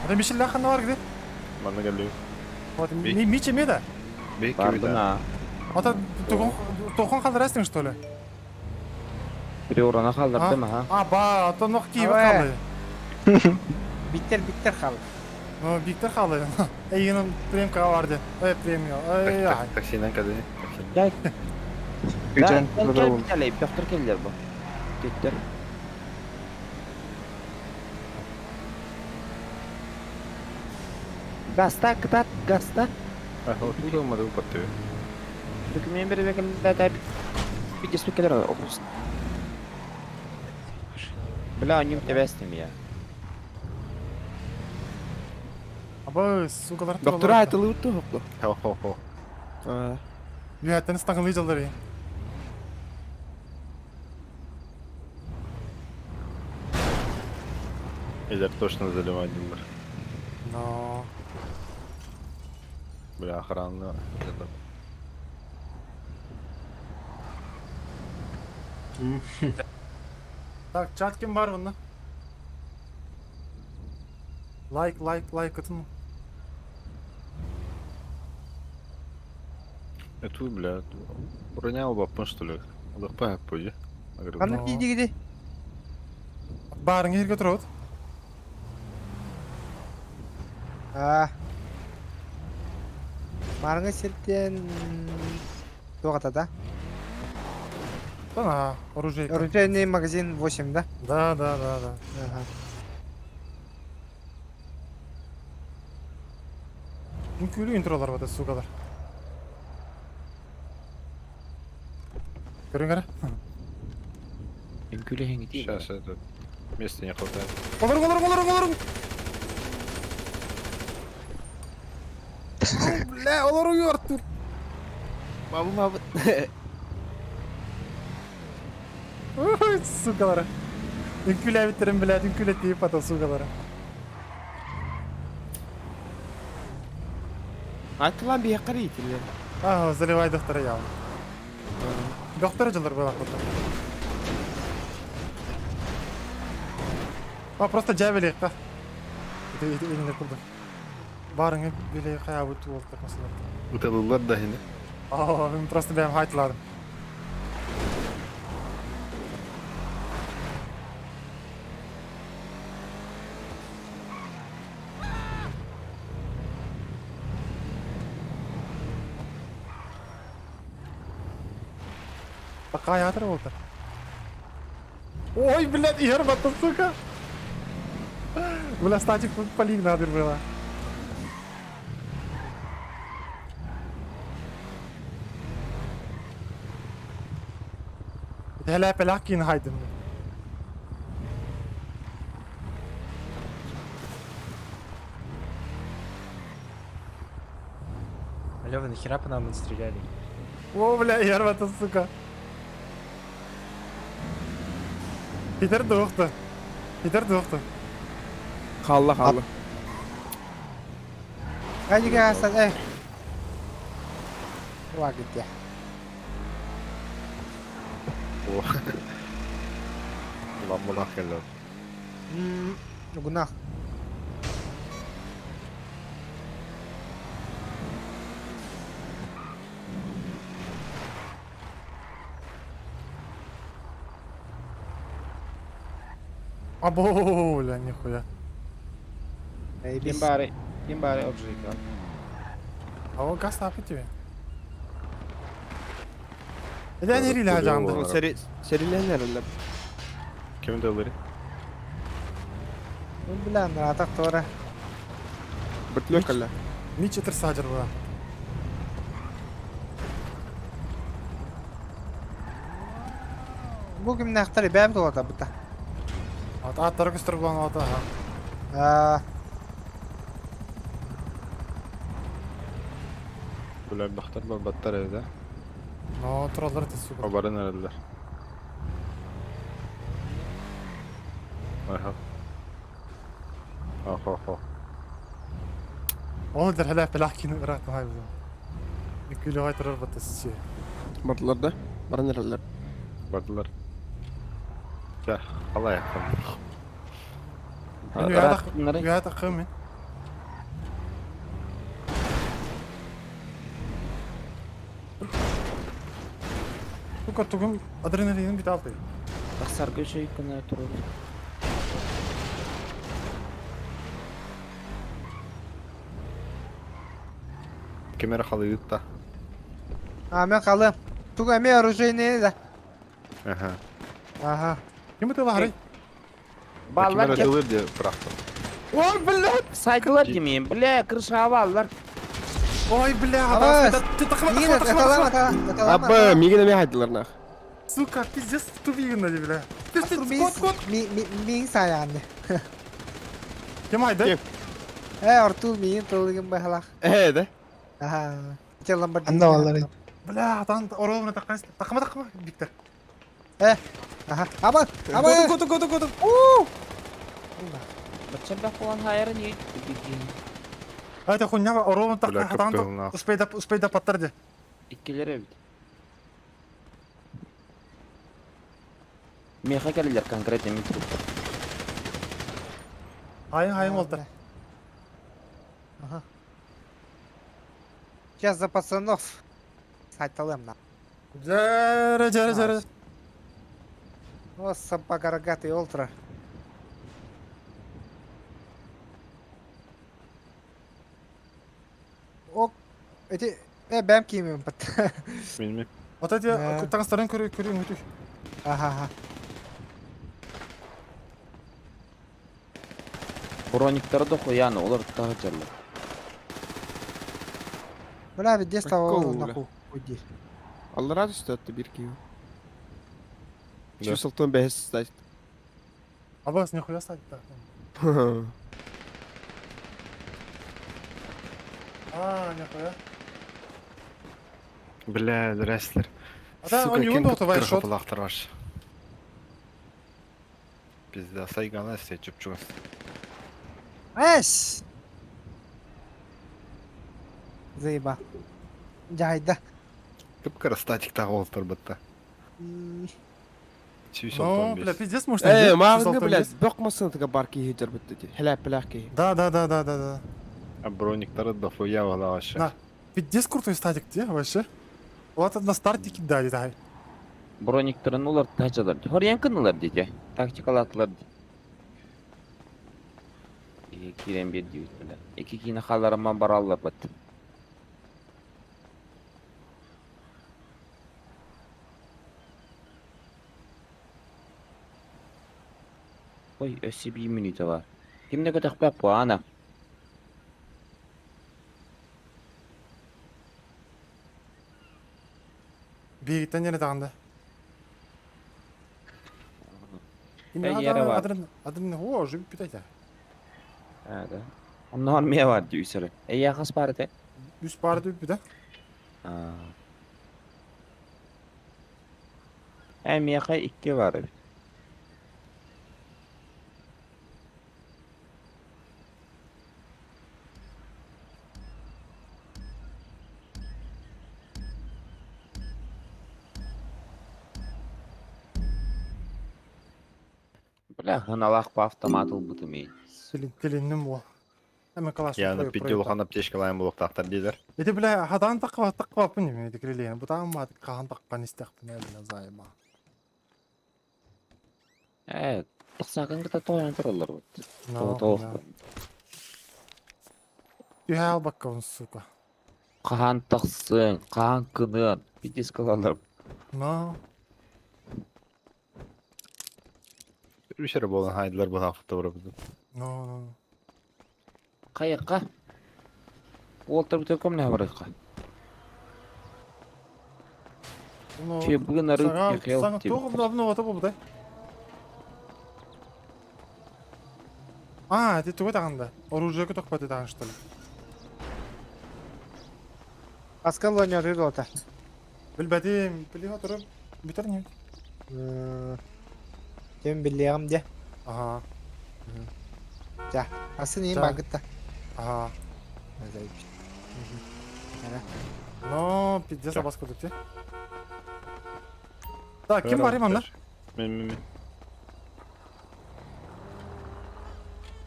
Это Мишель Лахан бар где? Манна келли. Вот, Мичи меда. Бейки Бардын а. Ата тохон халдарастың что ли? Приораны халдардым аха. А, ба, ата нох киви халы. Биттер биттер халы. Ну, Виктор халы. Эй, премка барды. Эй, премия. Эй, ай. Таксинен кәдені. Gel. Güzel, Gel güzel gel oldu. bir tane Доктор келдер бу. Кеттер. Гаста, кытат, гаста. Удалмады упатты. Документ бербекелде бит келер окус. Бля, ним тебестим я. Аба, сукалар. Доктор айтылы утты хоқлы. Хо-хо-хо. Юәттен стаңылы жалдары. Элер точно заливадилар. Но. Бля, охрана. Так, чат ким бар онда? Лайк, лайк, лайк атын. Это, бля, броня баппын что ли? Лықпа әп Ханнык тиийдигити? Барың жерге турабыт. Аа. Марыңы сиртен туох да? Да, оружейка. Оружейный магазин 8, да? Да, да, да, да. Ага. Мүмкүлүү интролар бар, сукалар. Көрүңөр. Сейчас это места не хватает. Олар, олар, олар, олар. Бля, олар уйу Артур. Мабы мабы. Ой, сукалар. Үңкүләбиттерин блядь, үңкүләтип ата сукалар. Айтылан бия қарейтілер. А, заливай доктора я. Доктор жылыр была курда. А, просто жабели ка. Это это элине курда. Барыңы биле кая бут болду масалар. Уталылар да хини. А, мен просто бәм хайтладым. Пока я отработал. Ой, блядь, ерба-то, сука. Бля, статик полик надо было. هلا بلاكين هايدن Алло, вы нахера по нам стреляли? О, бля, ерба-то, сука. Питер дохты. Питер дохты. Қалла қалла. Хайдига асан, эй. Уагит О. Ламбалах келді. Гунах. Або, бля, нихуя. Ким бары, ким бары оружейка. А он газ тапы тебе. Эден эриле жанды. Сери серилен Ким дылыры? Бля, наратак тора. Бөртлөк алла. Мич этер сажыр була. Бу кимнәхтер бәб туата бута. Ат аттары көстөр булан ата. Аа. Бля, бахтар бар баттар еді. Но туралар те сука. Обарын әрелер. Аха. Ахо-хо. Оны дер хәлә пелакин рат хай бу. Күле хай турар бат сси. Бардылар да. Барын эрелер. Бардылар. Жа, қалай яқын. Уята кым. Сука, тугум адреналиным бүтэ алты. Тахсарга үчүгэй гына турар. Ким эрэ халыйытта. А, мен халым. Тугу эмиэ оружейные да. Аха. Ага. Ким ытыалаһарый? Баллар Ким эрэ ытылыр диye бырахтым. Ой, блядь! Сайдылар демейін, бля, крышаға баллар. Ой, бля, Абас! ты тахма, Миигин тахма, тахма, ыталама, тахма. ыталама, Абы, миигин эмиэ хайдылар нах. Сука, пиздец, тупигин бля. Ты Артур, кот, кот. миигин саайаҕын. Ким айды? Э, Артур миигин тылыгын быһалах. Ээ да. Аха. Ити Ламборгини. Анна баллары. Бля, там оровна такая, тахма, тахма, Виктор. Э, аха. Аба, аба. Кот, кот, кот, кот. Бачча бах хайырын үй. Это хуйня, оровна Бля, такая, кыптыл нах. успей да, успей да паттар Иккилер эбит. Меха келелер конкретно мен туруп. Хайын, хайын олтар. Ага. Сейчас за пацанов. Сайталым на. Жара, жара, жара. О, собака рогатый ультра. О, эти... Э, бэм кимим пат. Билмейм. Вот эти таңстарын көрі, көрі, өтүк. Ага, ага. Брониктары да хуяны, олар тағы жарлар. Бля, ведь здесь того Прикол, бля. нахуй уйди. Алла рад что это бир киһи. Да. Чү сылтон бэһэс стать. Абас, нихуя стать да. А, нихуя. Бля, здрасте. А да, он не умел, то вайшот. ваш. Пизда, сайгана все чупчугас. Эш! Заеба. Жайда. Кып-кыра статик тағы олтыр бітті. Ну, бля, пиздец, может, Ээ, мааҕыҥҥа, блядь, бөх массыынатыгар бар киһи дьарбыт дии. Хэлээппэлээх киһи. Да, да, да, да, да, да. А брониктары дохуя вала вообще. На. Пиздец крутой статик, где вообще? Вот на старте кидали, да. Брониктарын олар тағы жарлар. Хорьян кынылар дейді. Тактикалатылар дейді. Кирен бер дейт, бля. Эки кийини халарыман бараллар бат. Ой, өссө бир минута бар. Кимне көтөхпөк бу ана? Бигиттен жene тағында. Э, yere бар. Адрын, адрын, о, жип питайте. А, да. Оннор мия бар дүйсөрө. Э, яхас бар эте. Үс бар деп да. А. Э, мияха икки бар эбит. Бля, хыналах по автомат ылбытым ей. Телинним бол. Эме калаш. Яны пидде улахан аптечкалайын булуктаахтар диилэр. Эти бля, хадан таққа таққа бапын неме дикрелейн. Бутан ма кахан таққан истәкпин бля займа. Э, тықсақын кыта тоян тураллар бут. Но, Тоқ. Түһәл баккабын, сука. Кахан тақсын, кахан кынын, пиздец кылалар. Но. Үшері болан хайдылар бұна фотографты. Но, но. Кайыкка? Уолтер бүтө көмнө барыкка. Ну, Че, бүгін ары Саңа, саңа тоғы давно ата болду да. А, ты туга тагында. Оружие көтөк тагын что ли? Паскал ойнатыр ота. Билбәдим, биле отырып, бүтер не? Тем билиям де. Ага. Жа, асы нейін Жа. багытта. Ага. Заебись. Но, пиздец, абас кылдык те. Так, ким бар манна? Мен, мен, мен.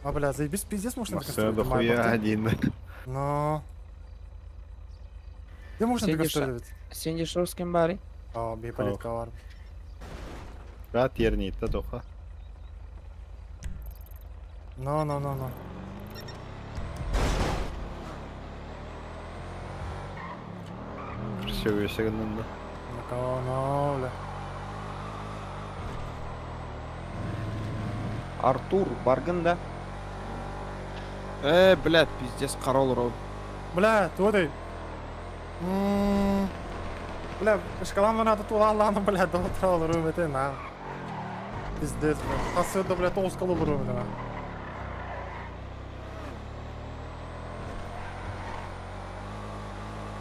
А, бля, заебись, пиздец, можно Машина дохуя один. Но. Где можно Сен де деконструировать? Сен де шорскин бары? О, би политика бар. Рат yerine тоха. No, no, no, no. Красивый сегодня. No, no, бля. Артур, баргын да? Э, блядь, пиздец, корол ров. Бля, туодай. Бля, шкалам надо тула бля, до утра олору это на. Пиздец, бля. Хасы да, бля, тоғыз кылы олору на.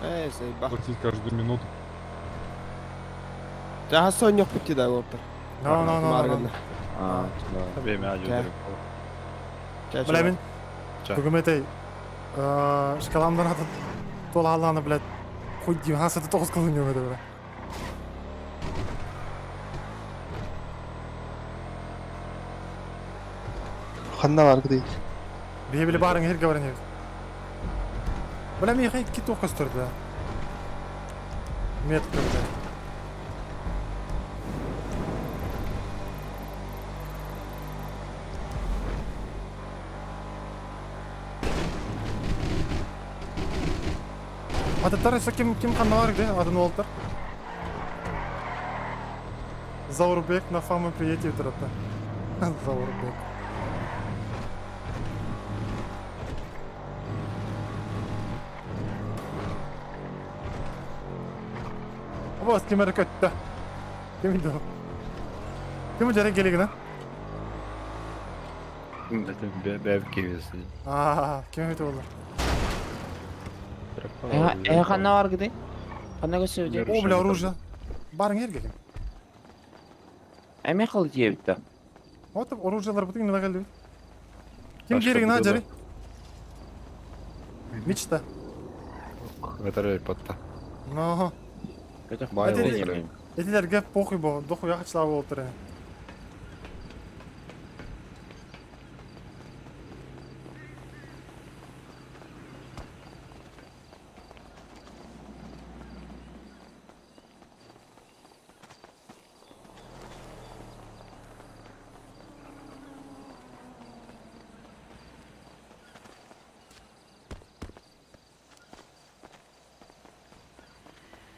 Э, заеба. Платить каждую минуту. Жаха соньох бити да олор. No, no, no, no. А, Время Ча. Бля, мен бүгін этой шкаламдан аты тула алланы, блядь, хуй дим, хасы да тоғыз кылы нөмеді, бля. Ханна бар кыды. Бие биле барың херге барың хер. Бля, мен хай кит оқыстырды, бля. Метка, бля. Атыттар эсэ ким ким ханналар где? Атын уолтар. Заурбек на фаму приедете тұрады. Заурбек. Оба ким әрі көтті. Ким иді? Ким жарай келегін, а? Бәб кебесі. А, ким өте олар? Э, ханна бар гыды? Ханна көсөбү О, бля, оружие. Барың ерге ким? Эме кыл диебит Вот оружиелар бүтүн нема келди. Ким керегин а, жарай? Мечта. Ватарай потта. Но. Бай олтыр. Этилерге похуй бо, дохуй яхычлап олтыр.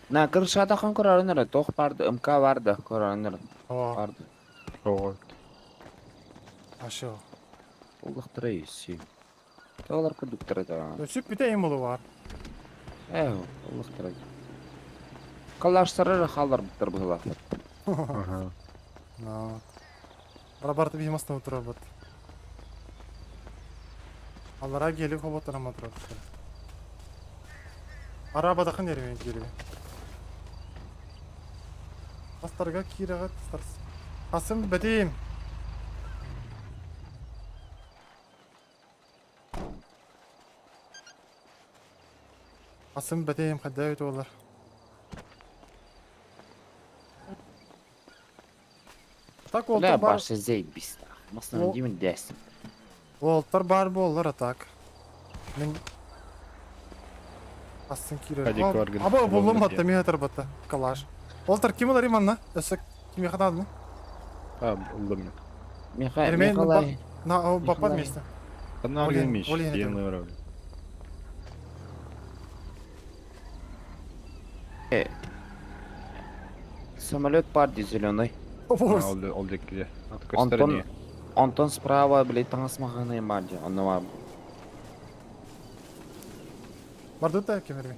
На крышада хан көрөрөнөр, тох барды, МК барды, көрөрөнөр. Барды. Ого. Ашо. Уллахтыра юсси. Тоолар курдуктара да. Өсүп бите эм болу бар. Э, уллахтыра. Калаштары халар буттар була. Ага. Но. Бара барды биймастан отура бат. Аллара келип хоботтан матура. Арабада кын ермен келип. Астарга кирага старс. Асым бетим. Асым бетим хаддайт олар. Так Бля, олтар бар. башы заебись. Масна димин дәсим. Олтар бар болар атак. Мен Астын кире. Хадик бар гын. Аба булым атта мен атар батта. Калаш. Олтар ким олар иманна? Өсө ким хатадны? А, булдым мен. Михай, Эрмен Михалай. На бапад Михалай. место. Ханна Олен, мич. Олен это. Диэн ырабы. Самолет бар ди зеленый. Ол ол декке. Антон, Антон справа, блядь, таңасмағаны бар ди. Аны бар. Барды та ким эрмен?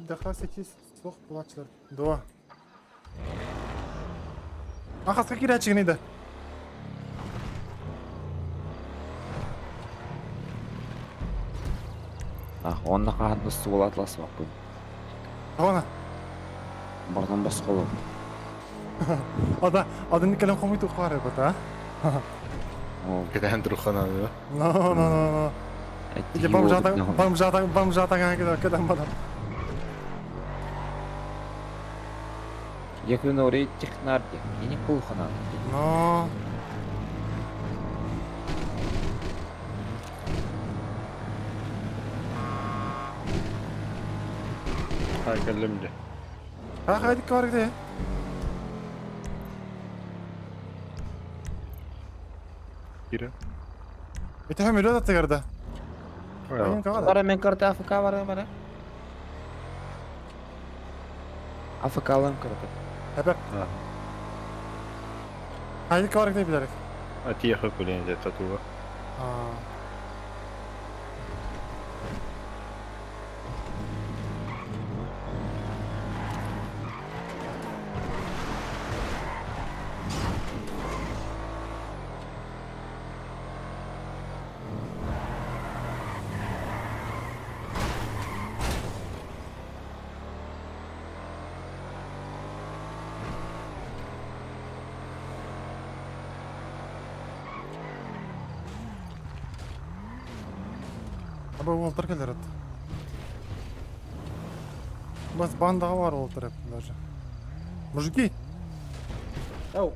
Даха сети сох булачылар. Дуа. Ахаска кирәчигин иде. А, онна кахат ствол атлас бакпын. Ана. Бардан басколу. Ада, ада никелен комуй тухар бата. Кеден трухана да. Но, но, но, но. Иде бомжатан, бомжатан, бомжатан кеде кеден бада. Якын орей технарди. Ини кулхана. Но. А, кэллим дьэ. А, хайдыкка бар где? Кира. Это хамилет аттыгар да. Бара мен карта АФК бара бара. АФК-лам карта. Хәпәп. Хайдыкка бар где билерик. А тиехе күлен дьэ татуга. А. Аба уолтар кэлэр ат. Бас бандаға бар уолтар даже. Мужики! Ау.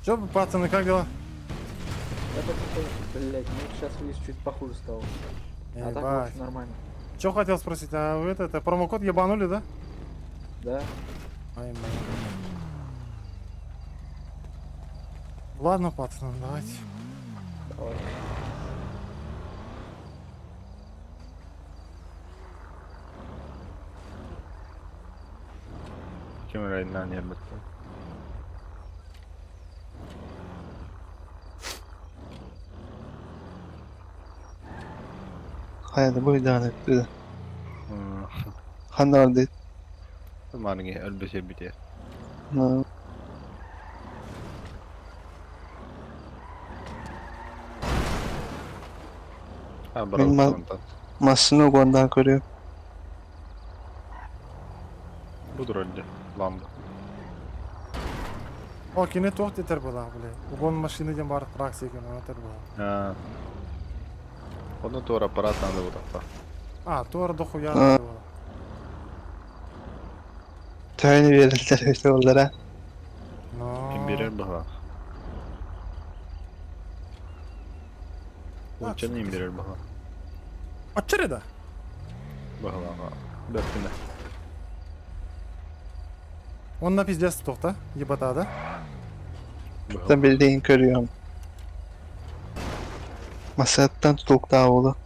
Чё, пацаны, как дела? Я потихоньку, блядь, ну сейчас, видишь, чуть похуже стало. А так, в Ебать. общем, нормально. Чё хотел спросить, а вы это промокод ебанули, да? Да. Ай, мать. Ладно, пацаны, давайте. Давай. Ким райнан ярбыттан. Хайа да бу дааны өттүдэ. Ханна бар дейт. Манги өлбөсө битер. А, Мин браво, онтон. массыны угондаан көрүөм. Бу ролде. Ламба. О, кине туох тетер была, бля. Угон машины дем бар фракция екен, она тер была. А. Онно туор аппарат надо бутаппа. А, туор дохуя А. была. Төһөнү биэрэллэр эбит буоллара. Имбирер баха. Улчаны имбирер баха. Ачыры да? Бахалаға. Бәртіне. Онна пиздец тоқта, ебата, да? Та билдиин көрүөм. Массыаттан тутулуктаа буолу.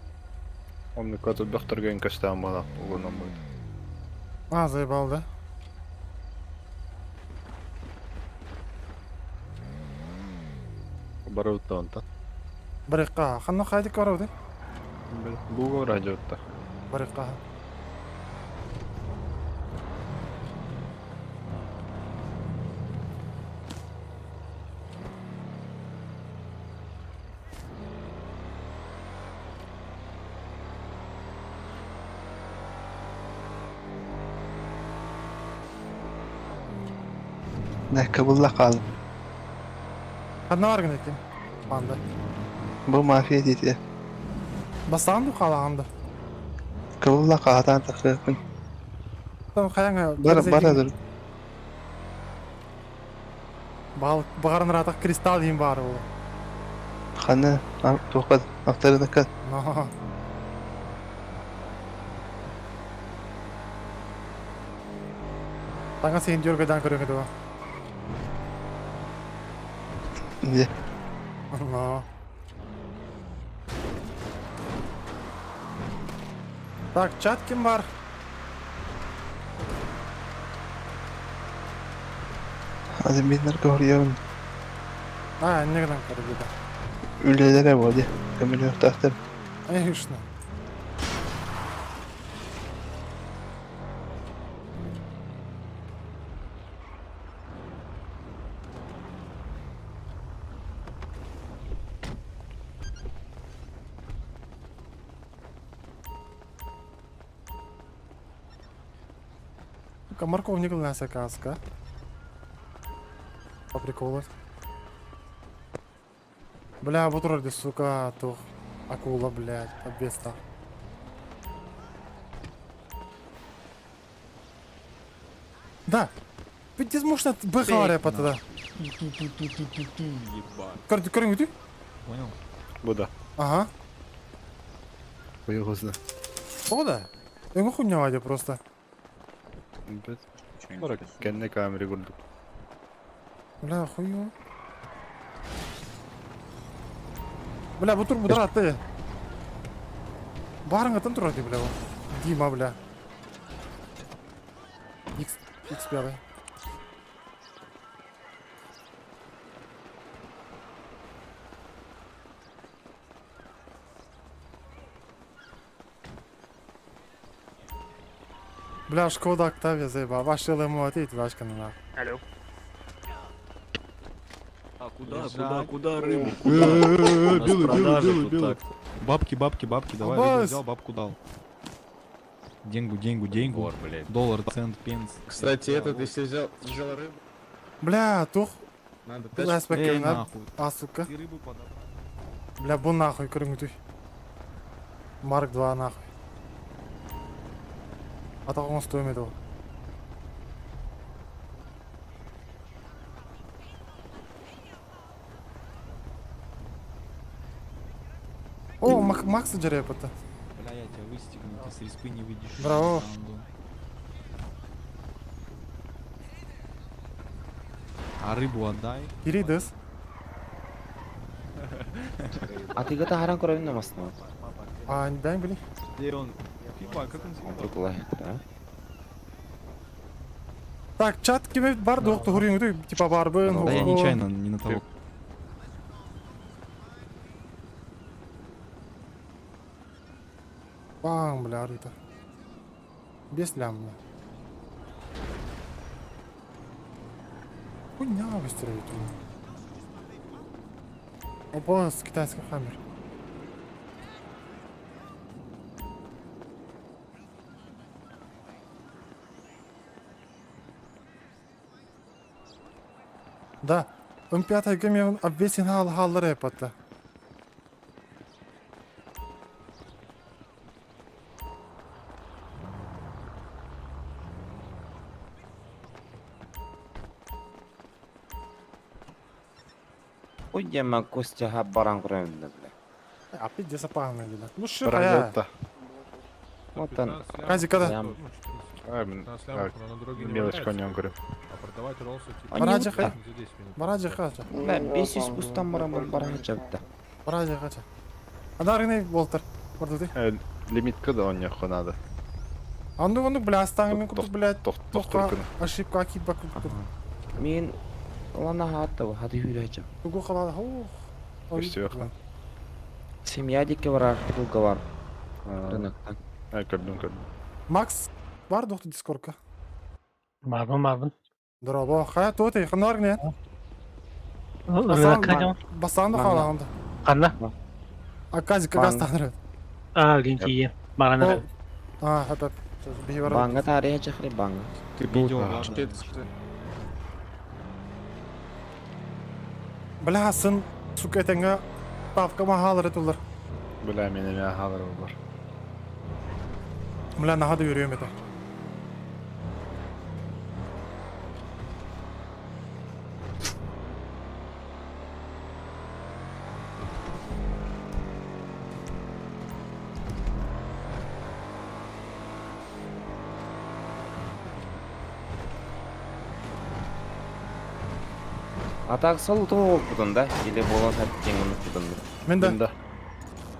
Онны көтө бөхтөргөн көстөөн бала угунан бойду. А, заебал, да? Барыбытта онтан. Барыққа, ханна хайдик бар да? Буга радиотта. Барыққа. Нэкэ булла хаалым. Ханна бар гын екен? Банда. Бу мафия диэтэ. Бастаған ду қалағанды. Кыбылла хаатаан тахсыаппын. Там қаяңа... Бара бара dur. Бал, бағарын ратақ кристалл дейін бар ол. Ханна туохпат автарынакка. Но. Таңа сен дергайдан көріңді ба? Дьэ. Но. Так, чат ким бар? Админнер көрүөм. А, негеден көрді. Үлэлэрэ буолуо. Көмөлүөхтаахтар. Конечно. Сука, морковник у нас каска. По приколу. Бля, вот вроде, сука, тух. Акула, блядь, обвеста. Да. Пиздец, можно бэхаря тогда. Ебать. Көрүҥ ты? Понял? Бу да. Ага. Уйгузна. О, да. Я хуйня вадя просто. Бара кэннэ камера курдук. Бля, хуй Бля, бу тур будар атты. Барың турар ди, бля. Дима, бля. X, X5. Бля, Шкода Октавия заеба. Ваше ЛМО ответь, Вашка на Алло. А куда, куда, куда рыбу? Белый, белый, белый, белый. Бабки, бабки, бабки, давай, рыбу взял, бабку дал. Деньгу, деньгу, деньгу. Вор, блядь. Доллар, цент, пенс. Кстати, этот, если взял, взял рыбу, Бля, тух. надо Бля, тачку. Эй, спекер, нахуй. А, сука. Ты рыбу подобрал. Бля, бу нахуй, көрүңүтүй. Марк 2 нахуй. Атағың стоимеді ол. О, Макс жарайып это. Бля, я тебя выстегну, ты с респы не выйдешь. Браво. А рыбу отдай. Киридес. Атыга таһаран көрөбүн намасына. А, дай били. Где он? Фипа, как он съебал? Онтук да? Так, чат кеме бар доқты хурюңду, типа барбын. Да я нечаянно не на того. Бам, бля, арыта. Без лям, бля. Хуйня выстрелит. Опа, с китайский хаммер. Да, М5 гемион обвесин хал халлар эпатта. Ой, мен Костя баран көрөбүн да, бля. А пиздец опасно, да. Ну что, я. Вот он. Кази, когда? А, мелочь конем, говорю. Бараджа хай. Бараджа хача. Бля, 500 пустан баран баран хача. Бараджа хача. Адарыны болтар. Бардуды. Лимитка да он нехуй надо. Анды онды, бля, астаңы мен купып, блядь. Тоқтор Ошибка акиба купып. Мен лана хатты, хаты хүрәчә. Тугу халада. Ох. Көстү Семья дике бар, артикулга бар. Рыноктан. А, көрдүм, көрдүм. Макс, бар доқты дискордка. Марбын, марбын. Здорово. Хая тоты, ханар не? Басан да халаганда. Қанда? А казик как станыр. А, гинки. Бағана. А, хата. Банга тария чахри банга. Ты видео важно. Бля, сын, сука, этеңе ставка махалары тулар. Бля, мен эме халар бар. Бля, нахады yürüyorum это. А так сол то бутун да? Или болон сәттен оны бутун да? Мен да.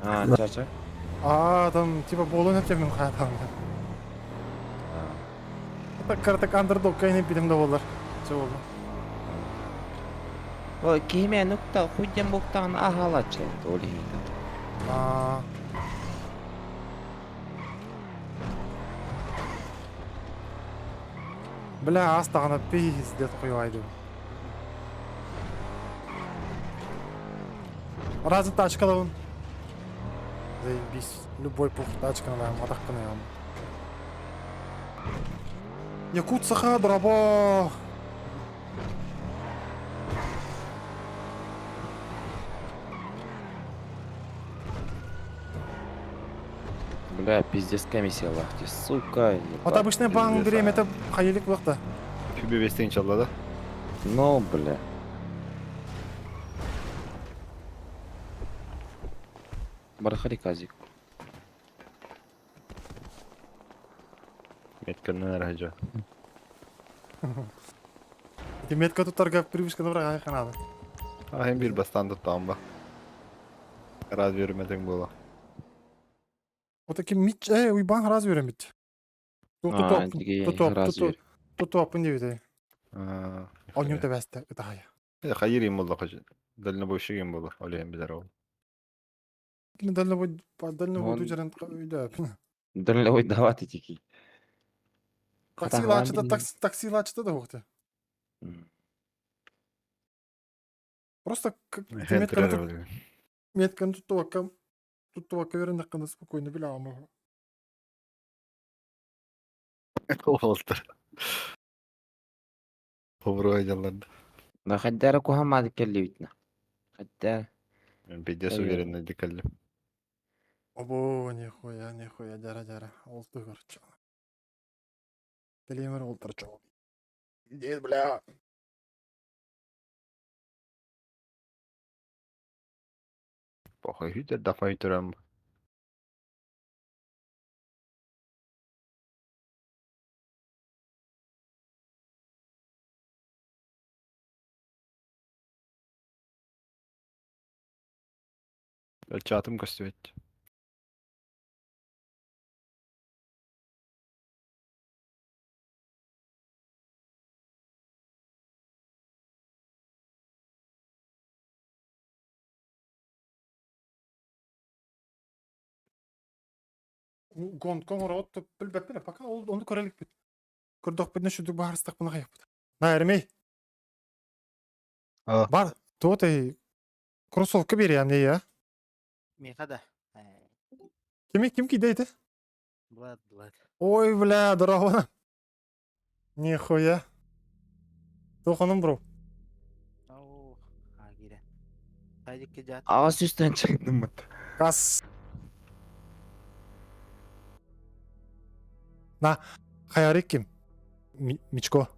А, чача. А, там типа болон сәттен мен хаятам. Так картак андердог кайны бидем да болар. Чо болду. О, кеме нукта хуйден буктан ахалачы. Оли. А. Бля, астағына пиздец хуйвайды. Разве тачка да он? Заебись. Любой пух тачка на атаққына ям. Якут саха дробо. Бля, пиздец комиссия лахти, сука. Вот обычный банк берем, это хайылик вақта. Түбе бестен чалла да? Ну, бля. Бархари казик. Меткернен әрәжі. Ити метка туттарга привычканы быраҕай ханаада. Аһын биир бастаан туттаҕым ба. Раз үөрэммэтиҥ буолуо. Вот таки мич, Уйбаан раз үөрэммит. Тутуоппун, тутуоппун диэбитэ. Онньум тэбэстэ ытаһайа. Хайыр им буолла дальнобойщик им буолла, ол иһин билэр ол. Кини дальнобой дальнобойду дьаран өйдөөпүн. Дальнобой дават итики. Таксилаачыта таксилаачыта да хуохта. Просто метканы метканы туттубакка туттубакка үөрэннэххинэ спокойно билэҕин. Олтар. Хобуруой дьалларда. Да хайдара куһамаады келлибитна. Хайда. Пиздец уверенно дикалли. Обо, нихуя, нихуя, дяра, дяра. Ол тыгырча. Келемер олтырча. Пиздец, бля. Похуй хүтер дафай турам. Чатым көстүбэт. Гонконг орот билбэппин пока ол ону көрөлүкпүт. Көрдөхпүтүнэ шүдүк баарыстахпына хайыппыт. На эрмей. Бар, туотай кроссовка берем не я. Меха да. Кими ким кидейdi? Блад, Блад. Ой, бля, здорово. Нихуя. Туханım бро. Ау, а кире. Хайдикке жат. Ағас үстен чыгдым бут. Кас. На, хаярик ким? Мичко.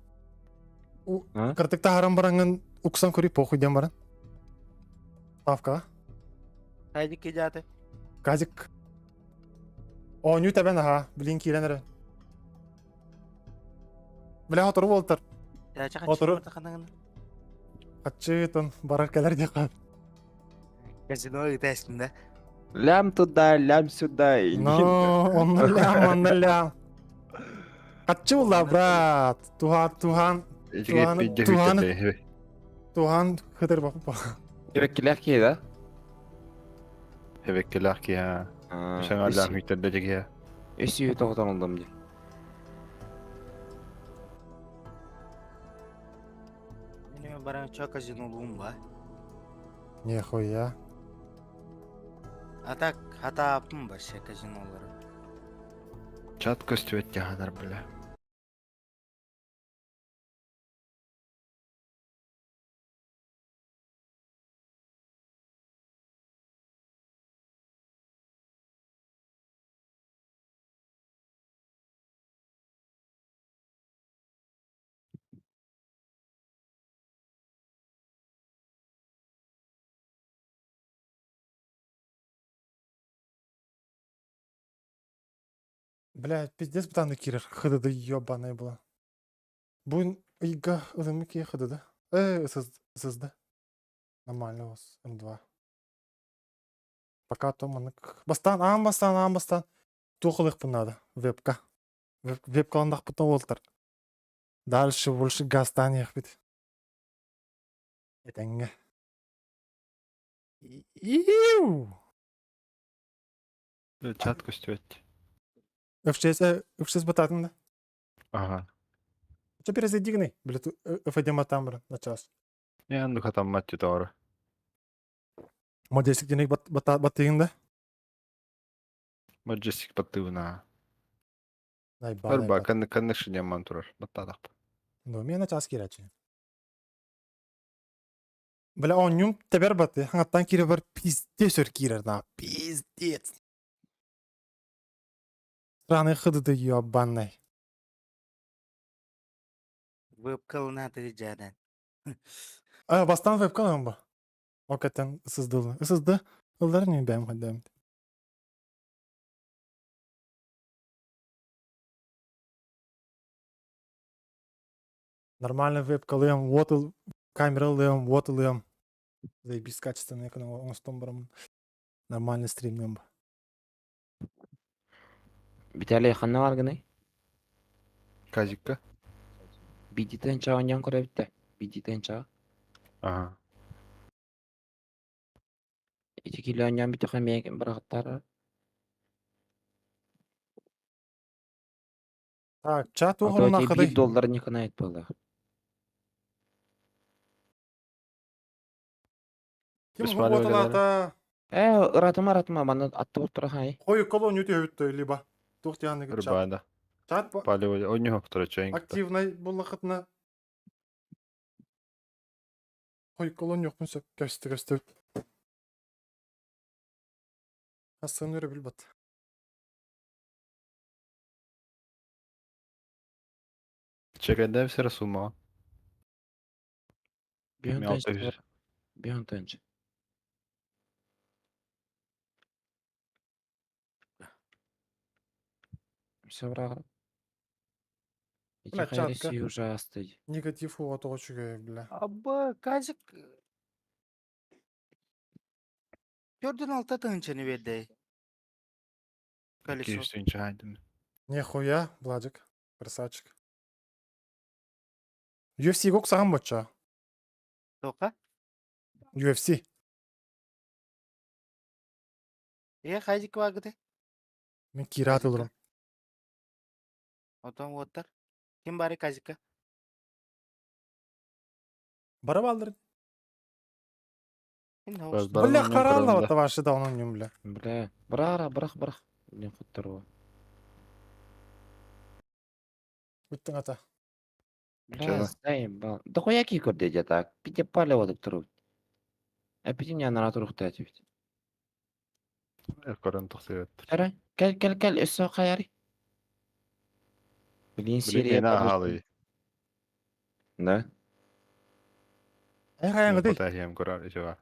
Кыртыкта харам бараңын уксан көри похуй дем баран. Ставка. Хайдикке жаты. Казик. Оонньуу тэбэн аха, билин киирэн эрэ. Бля, отору буолтар. Отору. Хаччытын барар кэлэр диэххэ. Казино ыытасын да. Лям туда, лям сюда. Но, онно лям, онно лям. Хаччы буолла, брат. Туһан, туһан, туһан, туһан, туһан хытыр баппа. Эбеккилээх киһи да? Эбеккилээх киһи. Саҥа лям хүйтэрдэ киһи. Үс үйü тоҕотон олдум дии. Мен баран чо казино луум ба. Нихуя. А так хатааппын вообще казинолары. Чат көстүбэт дьаһанар бля. Бля, пиздец бытаны кирер. Хыдыды ебаная была. Буын ыйга ылымы ки хыдыды. Сызды. Нормально у вас М2. Пока то манык. Бастан, аан бастан, аан бастан. Туохылыхпын надо. Вебка. Вебкаландахпытын уолтар. Дальше больше газтан ехпит. Этэҥҥэ. Иу! Чат көстүбэт. F6, F6 бататын да? Ага. Че перезайдигный? Бля, FD матамбра на час. Не, анду хатаммат тютору. Модесик денег баттыгын да? Маджестик баттыгына. Найба, Арба, коннекшн яман турар. Баттадак. Ну, мен на час кирачи. Бля, он тебер баты. Хаңаттан кире бар пиздец өр кирер на. Пиздец. Странный хыдыды ебаный. Вебкалына жадан. А, бастан вебка ба. Окатен сыздылы. Сызды. Ылдар не бәм хадам. Нормально вебкалыам, уот ыл, камера ылыам, уот ылыам. Заебись качественный оҥостон бараммын. Нормальный стримныам. Виталий ханна баргыный? Казикка. Бидитен чаҕа онньоон көрөбүт да. Бидитен чаҕа. Ага. Ити кило онньоон бүтүхэ эмиэ бырахтар. Так, чат А то уһунна эти хыдай. 1 доллар не канает было. Ким Беспалево уоталаата? Ыратыма, ыратыма, манна атты хай. Хой колонию түһүттө либо. Туох тиһанныгы чат. Рыбада. Чат Палево. Онньоһок турачайын. активный буллахытына. Хой колонию сөп көстө көстө. Асын өрө билбат. Чекайда все сумма. Бион Мен алты тынч. жүз. Бион тынч. Все враг. Эти Бля, чатка. хайреси ужасный. Негатив уотоҕо үчүгэй, бля. Абы, казик... Төрдүн алта тыһынчаны берди. Колесо. Киевстен чайдым. Нихуя, Владик, красавчик. UFC гок саган боча. Тока? UFC. Э, казик вагыты. Мен кират ылырым. Отон оттар. Ким бары казика? Бара балдыр. Бара Бля, онньоон каралла көрөм да. ваши да онон нем, бля. Бля, бра, брах, брах. Блин, хуттарова. Бүттің ата. Бля, Чего? заебал. Да хуяки көрдө так. Пите палево деп туруп. Эпидемия нара турукта ведь. Көрөн тохтуйбат. Ара, кел, кел, кел, өссө каяри. Блин, Блин, серия. мен ахалы. Да? Ай хаяңы дей. Потахиям көрөр ичева.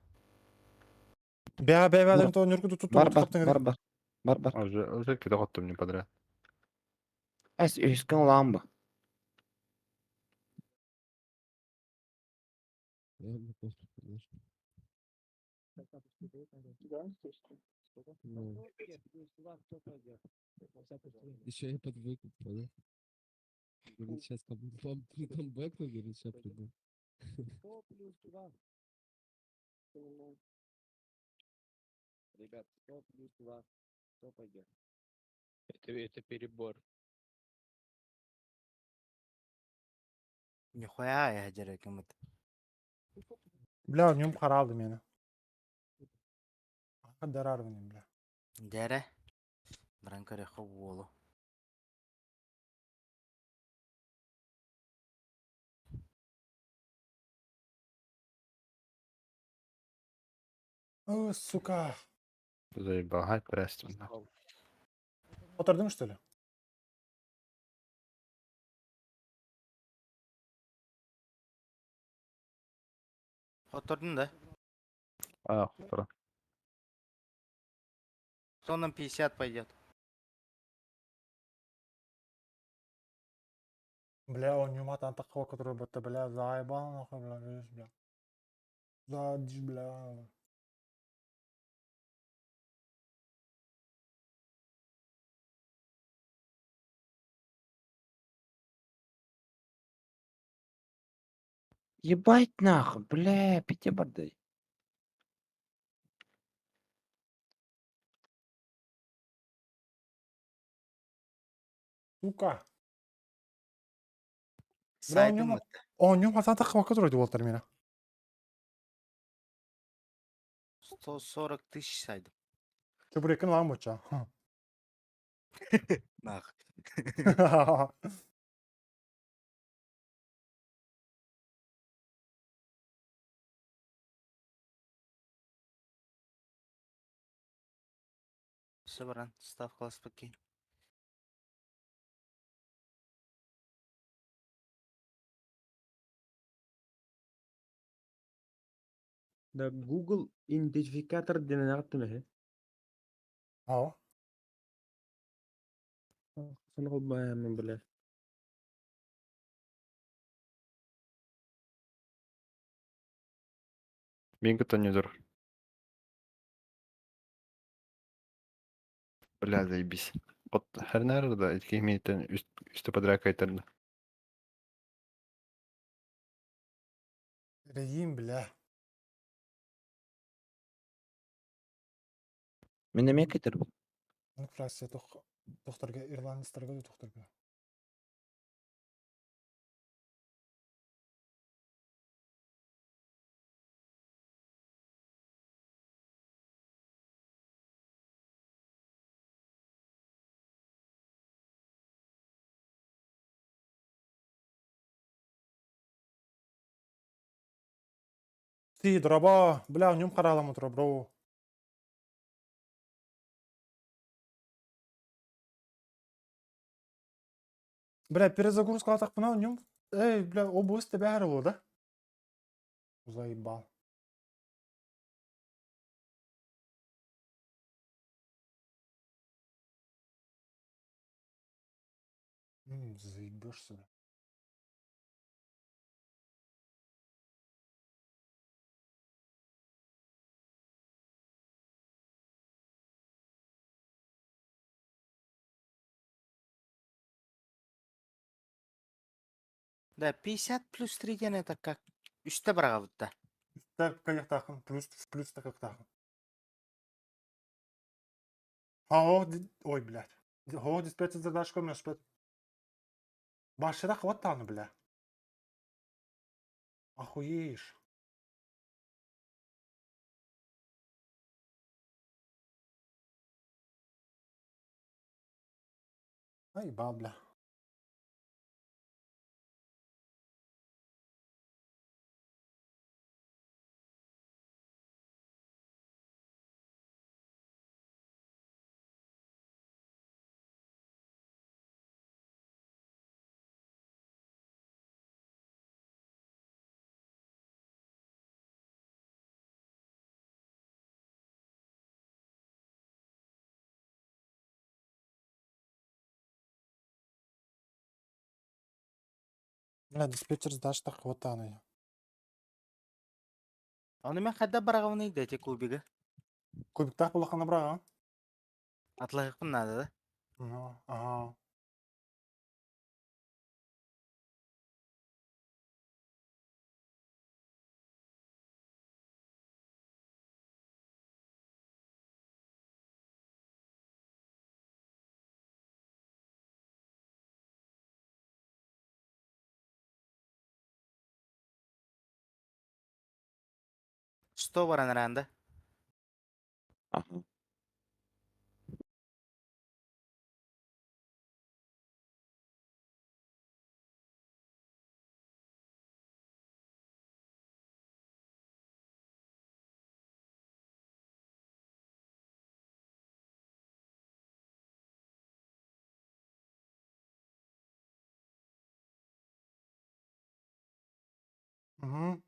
Бя, бя, бя, то нюрку тут Бар, бар, бар, бар. Бар, бар. Уже уже киде коттум не подряд. Эс үскөн ламба. Еще я под выкуп, понял? Говорит, сейчас камбэкну, говорит, сейчас приду. Ребят, 100 плюс 2, кто пойдет? Это перебор. Нихуя я жере кымыт. Бля, нем каралды мени. Дарар мени, бля. Дере. Баран көрө болу. О, сука. Заебал, престим. Отырдың, что ли? Отурдун да. А, тура. Сонам 50 пойдет. Бля, он не мат такого, который будто, бля, заебал, нахуй, бля, видишь, бля. Задишь, бля. Ебать нахуй, бля, пите барды. Сука. Бля, Сайдын он Он не мат такого, который болтар меня. 140 тысяч сайдым. Ты бурекин лам боча. Нах. Все, баран, ставка спокойно. Да, Google идентификатор диэн аттым эһэ. Ау. Соны холбаямын билэр. Мин кытта ньудур. Бля, заебись. Вот хернер да, икки минуттан үстэ подряд кайтарда. Эрэйиим, бля. Мин эмиэ кэтербин. Ну, фракция тохторга, ирландецтарга да тохторга. Ти, дроба, бля, в нем харалам утро, бро. Бля, перезагрузка так в нем. Эй, бля, область тебя да? Заебал. Заебешься, бля. Да, 50 плюс 3 диэн это как? Үстэ бараҕабыт. Так, каяқтақын, плюс, плюс так. Хао, ой, блядь. Хо, диспетчер задачка у меня шпет. Башыра хватаны, бля. Охуеешь. Ай, бля. Бля, диспетчер задача хватаны. Оны мен қайда барағауны дәте кубигі. Кубиктах булахана бра, Атлайықпын надо, да? Ну, ага. 100 баран аранда. Ага. Угу.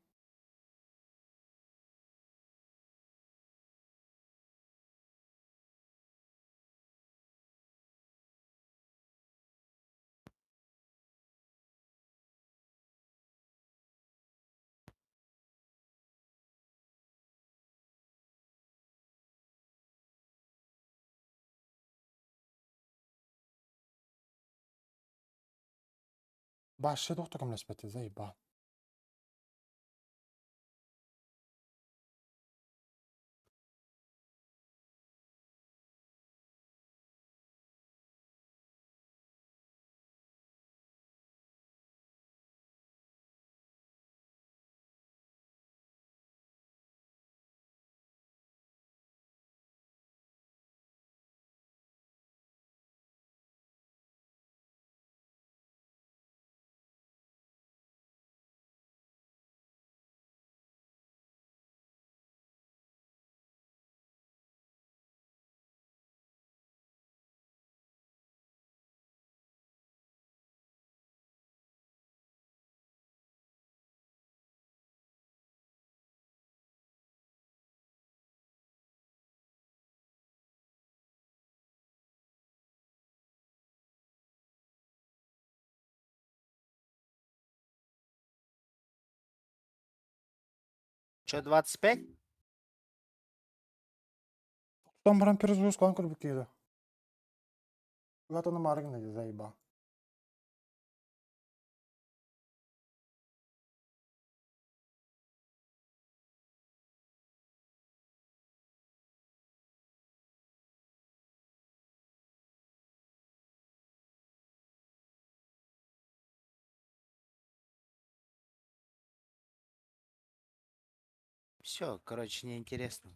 Башы доктор көмләшпәте, заебал. Че, 25? Там баран перезагрузкалаан көрбүт киһи да. Улаатан маарыгын да заебал. Все, короче, неинтересно.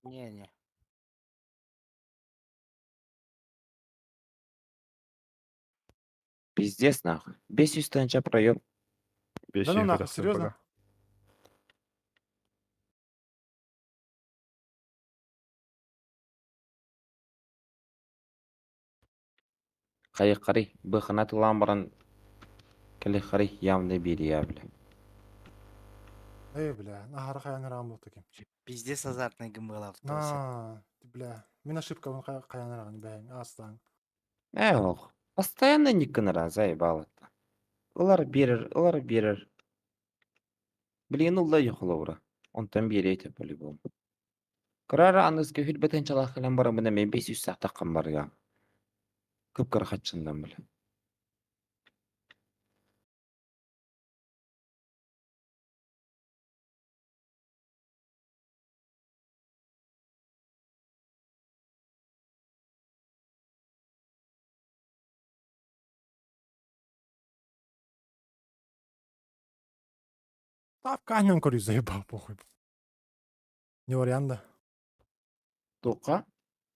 Не-не. Пиздец нахуй. 500 тысяч проеб. Да ну нахуй, серьезно? Хайы-харый, быхана тылаан баран кэлэ-харый явно биэриэ бля. Эй, бля, нахара хайан ыраан буолта ким. Пиздец азартный гымбыл автобуса. На, бля, мин ошибкабын хайан ыраан бэйэҥ аастаан. Ээ ох, постоянно никкынара заебал это. Ылар биэрэр, ылар биэрэр. Билигин ылла дьохолобура. Онтон биэриэ этэ по-любому. Кыра аныска хүрбэтэн чалаах кэлэн бараммын эмиэ 500 саахтаххын барыам. Кып-кыра хаччыннан бile. Ставка анньан көрүү заебал похуй. Не вариант да. Туохха?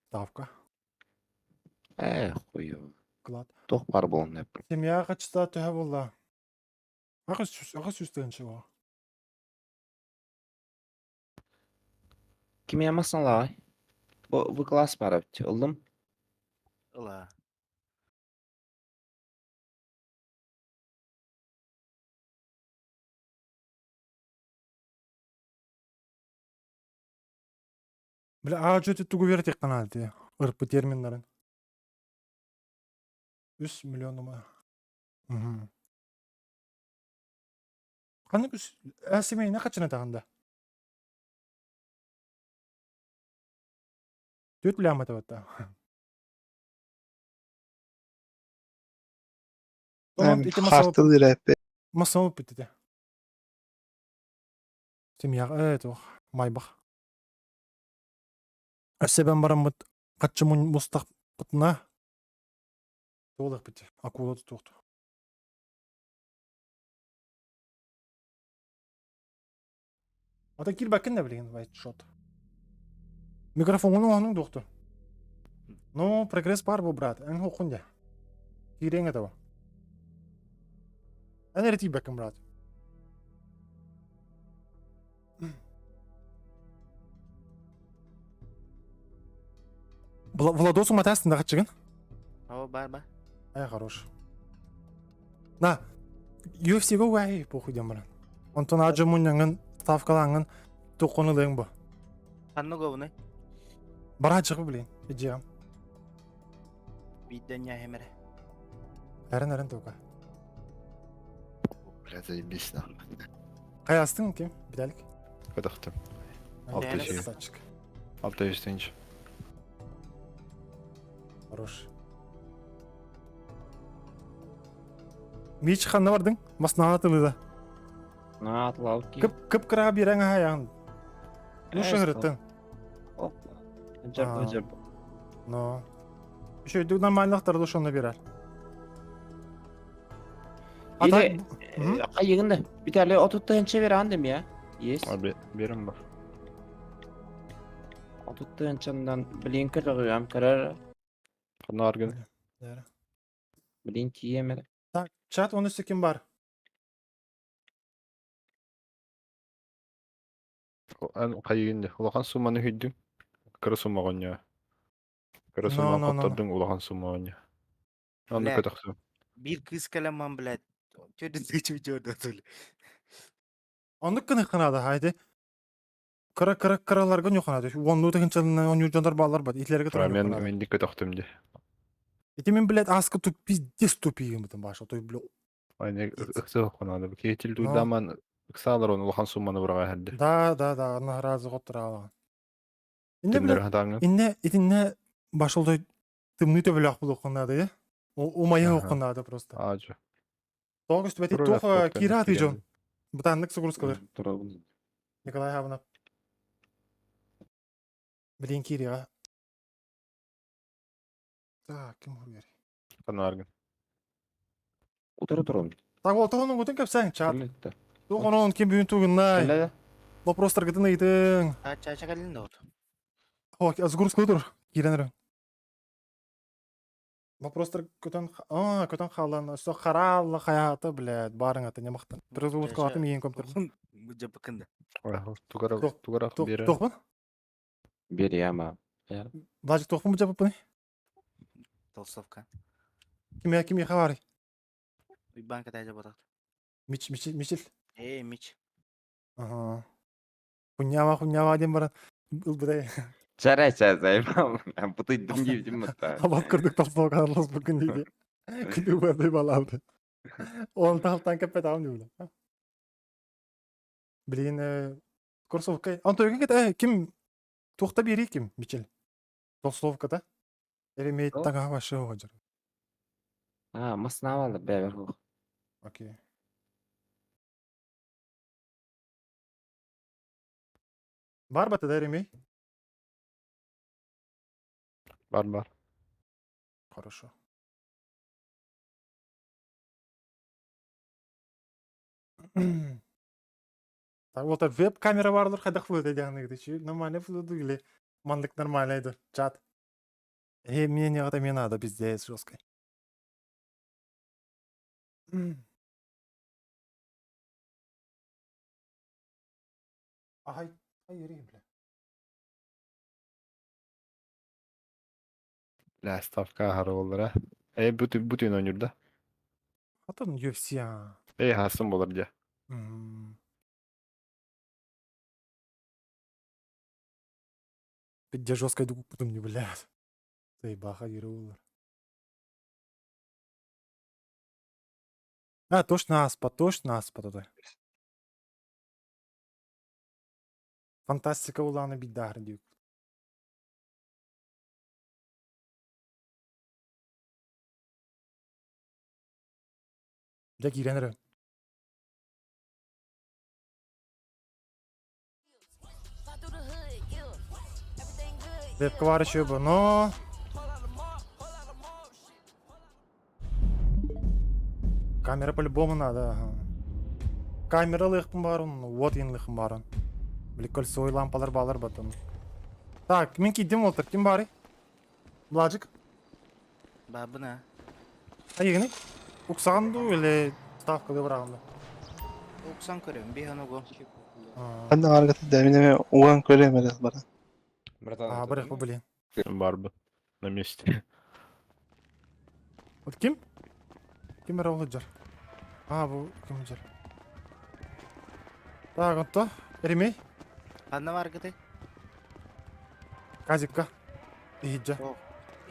Ставка. Ээ, хуёво. Клад. Туох баар буолан эппит. Семья хачта төһө буолла? 800 тыһыынча буолла. Кимиэ масналаҕай? Бу бу класс баар эбит. Ыллым. Ыла. Бля, аа чөтү тугу верить канал ти. Ырпы терминнарын. 3 миллион ума. Мгм. Ханнык үс семейне качына тагында? Түт ляма табатта. Хартыл ирэппи. Масал питте. Семья туох майбах. Өссө бараммыт хаччы мустахпытына туолах бит акула тутуохту. Ата кирбаккын да билигин вайт шот. Микрофонун оһонуң дуохту. Ну, прогресс бар бу, брат. Эн хокун дя. Киириэҥ этэ бу. Эн эрэ тиийбэккин, брат. Владос уматаастын да хаччыгын? О, бар, бар. Ай, хорош. На, UFC-га уай, похуй диэн баран. Онтон аадьа мунньаҥҥын, ставкалааҥҥын туоххун ылыаҥ бу. Ханна говны? Барааччыгы блин, идиэм. Биирдэ ньээһим эрэ. Эрэн эрэн тука. Бля, заебись нахуй. Хайастың ким? Виталик? Көтөхтүм. 600. Красавчик. 600 тысяч. Хорош. Мич ханна бардың? Маснаға тылыда. Наатылау ки. Кып кып кыра бирэҥ аһайаҕын. Ну шыһырыттын. Жап жап. Но. Үчүгүйдүк нормальныхтар душаны берер. Или хайыгын да. Виталий 30 тыһынча беран дем я. Есть. Берем бар. 30 тыһынчандан блин көрөҕүөм көрөр. Ханна аргын? Блин тиийэмэр. Так, чат оны ким бар? Эн хайыгын да. Улахан сумманы хүйдүң. Кыра сумма оонньоо. Кыра No, сумма no, no, no. хоттордуҥ улахан сумма оонньоо. Онно Бля, көтөхсүм. биир кыыс кэлэн блядь, 4000 төлө. Оннук кыныхханаада хайды. Кыра кыра кыраларга ньуханаады. Уоннуу тыһынчалынан оонньуур дьоннор бааллар бат. Итлерге туран Мен ньуханаады. мен көтөхтүм де. Ити мин, блядь, ааска туп пиздец тупиигыммытын баша, той, бля. Аны ыксыах хонады. Киһитил Но. дуйдаман ыксаалар оны улахан сумманы быраға хәрді. Да, да, да, наразы готтыраала. Инне, Төннөрү блядь, хатаңын. инне, итинне башыл той тымны төбөлөөх булуоххун наада, Умайа Аха. уоххун наада просто. Ажы. Тоҕус түбэти Тура туох лаппоттан киира киирэн. дьон. Бытааннык сугурускалар. Турабын. Николай Хабынов. Блин, киириэҕэ. Так, ким уруйар? Канаргын. Утары турабын. Так, ол тоҕонун гутун кэпсээҥ, чат. Кэллэ. Туох онон ким бүгүн тугуннай? Кэллэ. Вопростаргытын ыйытыҥ. Чача кэллин да вот. О, сгрузка тур. Киирэн эрэн. Вопростар көтөн, а, көтөн хаалан, өссө хараалла хайаата, блядь, барың аты нямахтан. Перезагрузка атым иен компьютер. Жапыкында. Тугара тугара бере. Тохпун? Бери ама. Владик тохпун бу жапыппыны? Толстовка. Ким ким хабары? Уйбан катай жабатак. Мич, мич, мичил. Эй, мич. Ага. Хунява, хунява дем баран. Ылбыдай. Чара ча заебал. Бутый дым дим та. Алап кырдык толстовка арлас бүгүн дейді. Күнү барды балабды. Он талтан кепет ам дибиле. Блин, кроссовка. Антон кет ким тухта бери ким Мичел. Толстовка да? Эремейт тага вообще хожар. А, маснавалы бәбер хух. Окей. Бар бата да Эремей? Бар бар. Хорошо. Так, вот веб-камера барлар хайдах фото дияны чи нормально фото или мандык нормально еді чат. Э, мне не это мне надо, пиздец, жестко. Ай, ай, бля. Ля ставка хары болар а. Э бүтүн бүтүн ойнур да. Атын UFC а. Э хасын болар дия. Пиздец жестко иду потом не, блядь. Заебаха олар. А, точно аспа, точно аспа туда. Фантастика уланы биддар дию. Дьэ киирэн эрэ. Вебка баар үчүгэй бу, но... Камера по-любому надо, ага. Камера лыхпын барын, вот ен лыхпын барын. Били кольцевой лампалар балар батын. Так, мен кийдим олтыр, ким бары? Бладжик? Бабына. Айыгыны? Уксаан ду или ставка бараганда? Уксан көрөм, биһан угу. Ханна аргата дәминеме уган көрөм эле бара. Братан, А, барых бу, блин. Бар бы. На месте. Вот ким? Ким бара ол жар? А, бу ким жар? Так, онто, Эремей, Ханна баргыты? Казикка. Иһиджа.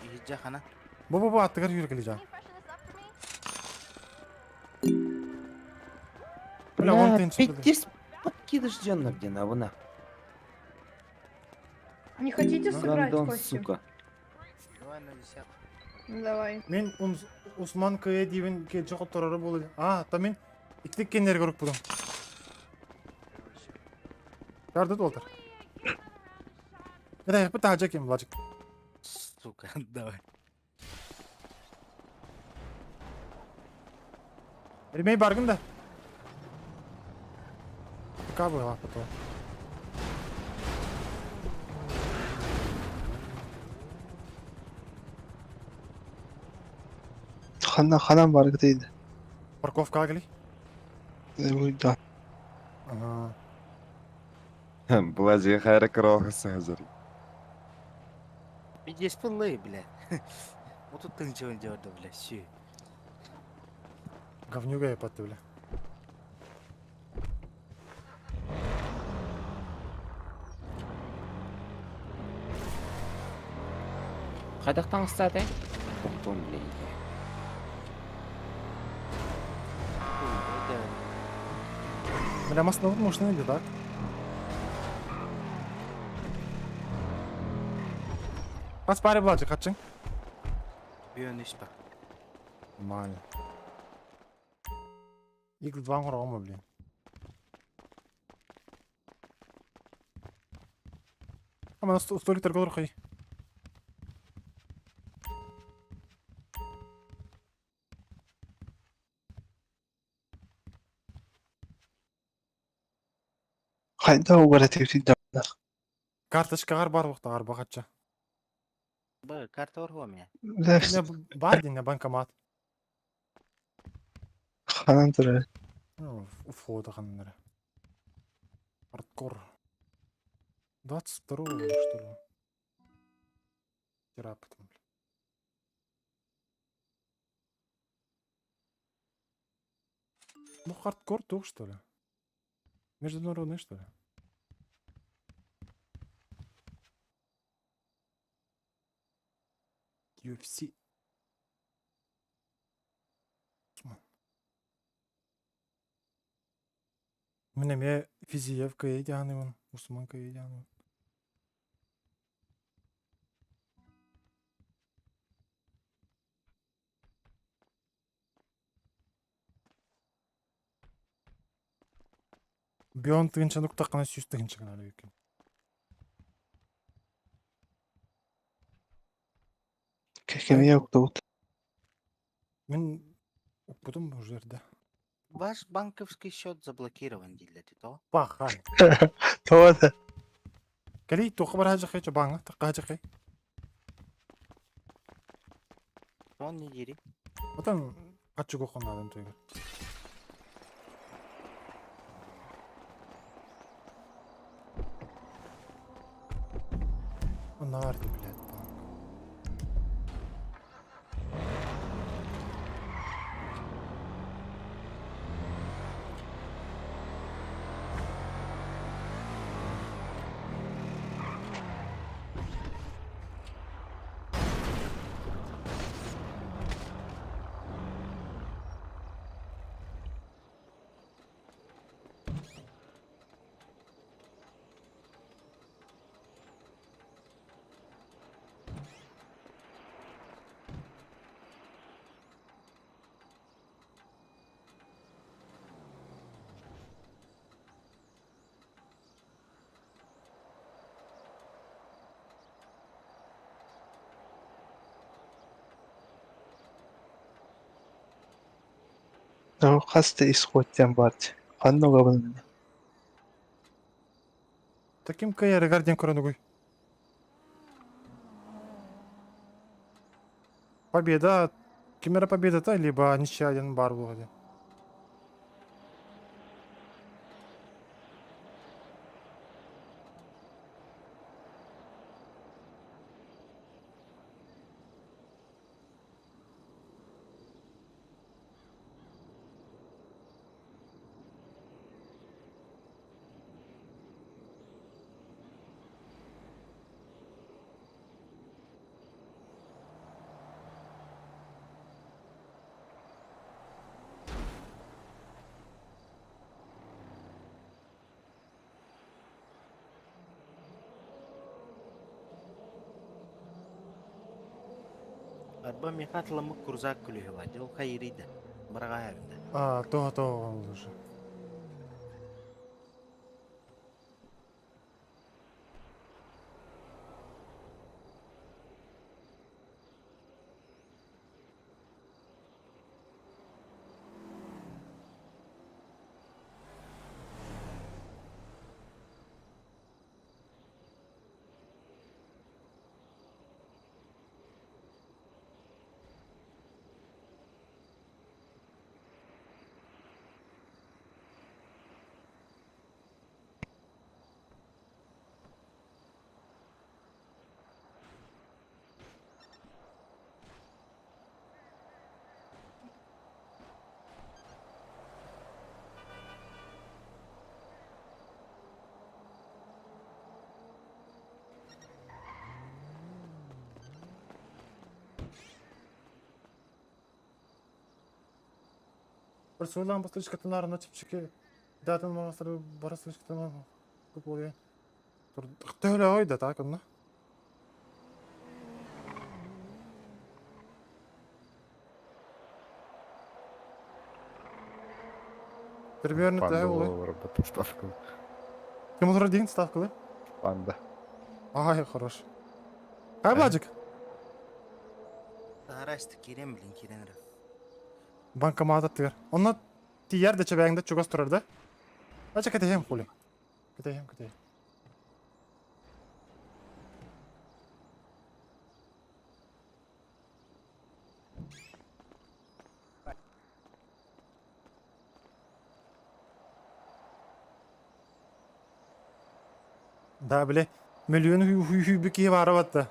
Иһиджа хана. Бу бу бу аттыгар юркели жа. Бля, он Бля, тынчы, бля. пиздец, подкидыш дьоннор диэн абына. Не хотите сыграть, Гандон, Костя? сука. Давай на десятку. Ну, давай. Мен Усман кые дибин кече которары болду. А, та мен итлик кеннер көрүп будум. Ярды долтар. Это бу тажа кем Владик. Сука, давай. Ремей баргын да. Пока была потом. Ханна ханан баргыта иди. Парковка агли. Да. Ага. Блажи хайра крохасы хазыр. Пиздец пыллы, бля. Вот тут ты ничего не делать, да, бля, все. Говнюга я патты, бля. Хайдахтан ыстатай? Тохтуом блядь. Бля, масло можно или так? Бас бары буладжы качың. Бүйөн иш бар. Нормально. X2 оҥороҕум, блин. Ама столиктарга олорхой. Хайда угара типтин Карточкаҕар бар буохтаҕар бахачча. Б, карта бар у меня. Бар дин банкомат. Ханан турар. Ну, у входа ханнара. Хардкор. 22 что ли? Терапт, блин. Ну, хардкор тух, что ли? Международный, что ли? UFC. Мин эмиэ Физиев кыайдианыбын, Усман кыайдианыбын. Бион тыынчаны уктаххына сүүс тыһыынча гынар эбиккин. Кэмиэ уктубут. Мин укпутум уже эрдэ. Ваш банковский счет заблокирован дииллэр то. Пахай. Тоҕо да. Кэлий туохха бараһа бааҥҥа тахха Он не дири. Отон хаччы хоннаадым туйгар. Нарды, блядь, банк. Хас да исход диэн баар дии. Ханна угабын Таким кыайарыгар диэн көрөнүгүй. Победа, ким эрэ победата, либо ничья диэн баар буолуо диэн. Арба михат ламык курзак күлүһү Дил хайрида. Барагаабында. А, то, то уже. Бір суйлаан бастычкатынаарына чэпчэки даатын маҕастары бара сылдьытынан буолуо. Төһөлөөҕүй да так онно? Примерно Панда төһө буолуой? олорбут ставка. Ким олорор диэн ставкалы? Панда. Ай, хорош. Хай, Владик? Таһарасты киирэн билин киирэн эрэ. Банкомат аттыгар. Онно тиийэр да чэбээҥ да чугас турар да? Ача кэтэһиэм хули. Кэтэһиэм, кэтэһиэм. Да, бile миллион хүй киһи баара батта.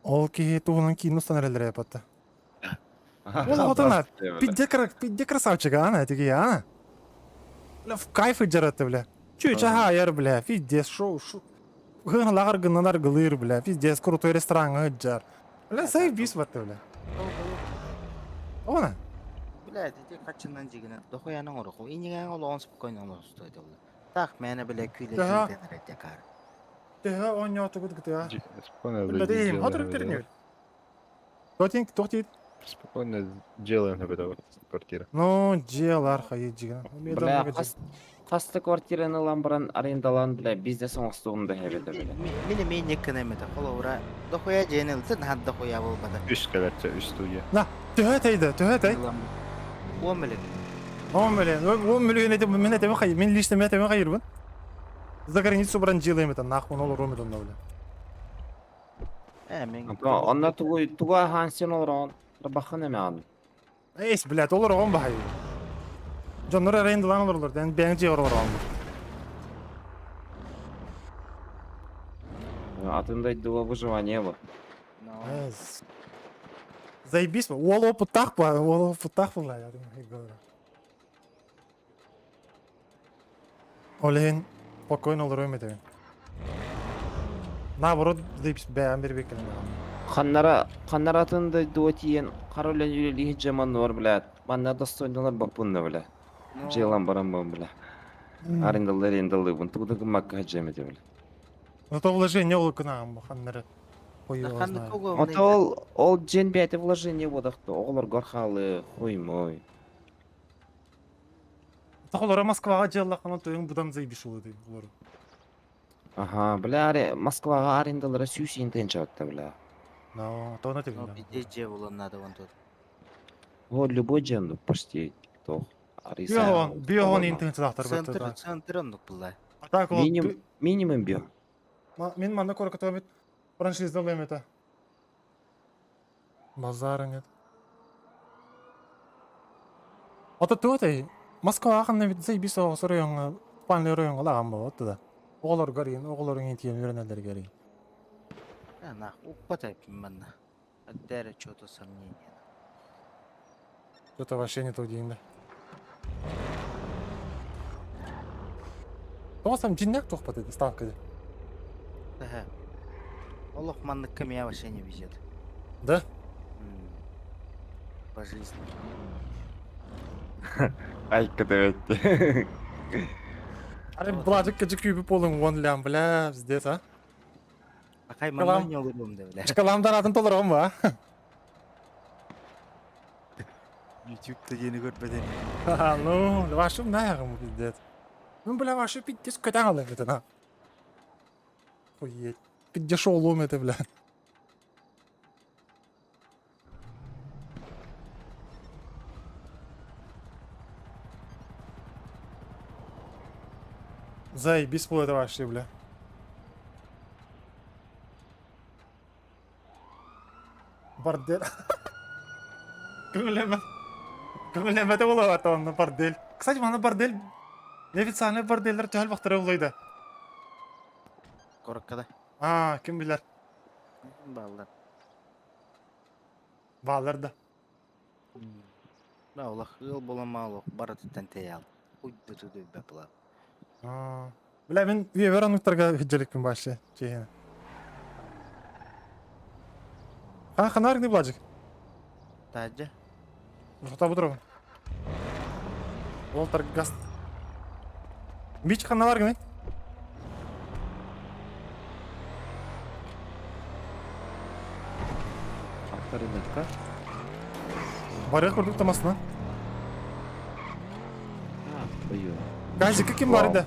Ол киһи туһунан киин устан эрэллэрэ батта. Ол оҕотун пидде красавчик, а, тиги, а? Бля, в кайф ыдьаратты, бля. Чүчэ хаайар, бля, пиздец, шоу, шу. Гыналар гыналар гылыр, бля, пиздец, крутой рестораҥҥа ыдьар. Бля, заебись батты, бля. Она. Бля, ити хаччынан дьигинэ дохуяның ороху. Инигәң олоҕун спокойно олоҕустуй дылы. Так, мээнэ бля күлэ Төһө киирден эрэ каар. төһө оонньоотугут гытыа? Спокойно Билбэтим, делаем хотурук это. тэрнибит. Тотин, тохтит. Спокойно делаем это квартира. Ну, дьиэлар хайы дьигэн. Бля, хас хаста квартираны ылан баран арендалаан, бля, бизнес оҥостуом да эбэтэ, бля. Мин эмиэ инник эмэтэ холобура дохуя дьиэни ылтын хат дохуя буолбата. Үс кэлэрчэ, үс студия. На, төһө тэйдэ, төһө тэй? 10 миллион. 10 миллион. 10 миллион этим, мин этим хайыр, мин лично мен этим хайырбын. За границу баран дьиэлэйм это, нахуй, ол ром это бля. Э, мин Онно тугу тугу аһаан син олорон, бахын эме ан. Эйс, блядь, олор оҕом баһай. Дьоннор арендалаан олороллор, дэн бэйэҥ дьиэҕэр олороҕун. Атын дойдуга выживание бу. Эс. Заебись, уол опыттаах ба, уол опыттаах була, я думаю, Ол иһин спокойно олоруом этэ. Наоборот, заебись, бэйэм бирбиккин. Ханнара ханнара атын дойдуга тиийэн хара үлэн үлэлии дьаманнар блядь. Манна достойналар баппынна бля. Дьыалам баран бля. Арендалар арендалыыбын тугу да гыммакка сылдьыам этэ бля. Зато вложение ол гынаам ханнары. Хуй его знает. Ото ол ол дьиэн бэйэтэ вложение буолахта оҕолоргор хаалы хуй мой. Тоҕолоро Москваҕа дьыаллаххына тойон будан заебись улады олору. Аха, бля, аре, Москваҕа арендалара сүүс тыһыынча бля. Но, то на Ну, пиздец дьиэ булан надо вон тут. Вот любой дьиэн почти тох. Биохон, биохон интенциялахтар Центр, центр оннук була. Так ол Минимум, минимум био. Мин манна куоракка бит франшиза это. Базара нет. Ото туотай Москваҕа ханна бит заебись оҕус оройуоҥҥа спальный оройуоҥҥа лаҕан буолуот да. Оҕолоргор иин, оҕолоруҥ иин тиийэн үөрэнэллэригэр иин. Э, нах, укпат эппин манна. Отдары что-то сомнение. Что-то вообще не то дейін да. Тоҕо сам дьиннээх туохпат edi ставка ди. Ага. Олох манныкка меня вообще не везет. Да? По жизни. Айка дэбэтти. Аре бладык кыжы күйбү болуң он лям, бля, пиздец, а? Акай манна не олорум да, бля. Шкаламдан атын толором ба? Ютубта дені көрбөден. Ну, вашым наягым пиздец. Ну, бля, ваши пиздец көтәң алып это, на. Охуеть. Пиздец шоу это, бля. Заебись было это вообще, бля. Бордель. Көңілеме. Көңілеме де болады онны бордель. Кстати, мана бордель неофициальный бордельдер төһөл бахтара булайды. Коркада. А, ким билер? Баллар. Баллар да. Да, олох ыл боламал баратыттан тэйал. Уйды туды бапла. А. Бля, мен үйебер ануктарга хиджеликпин башы. Чейхена. А, ханар не бладжик? Таһырдьа. Хотабы турабын. Ол газ. Бич ханна бар гыный? Авторынокка. Барыах курдук тамасына. Твою. Газика ким бар да?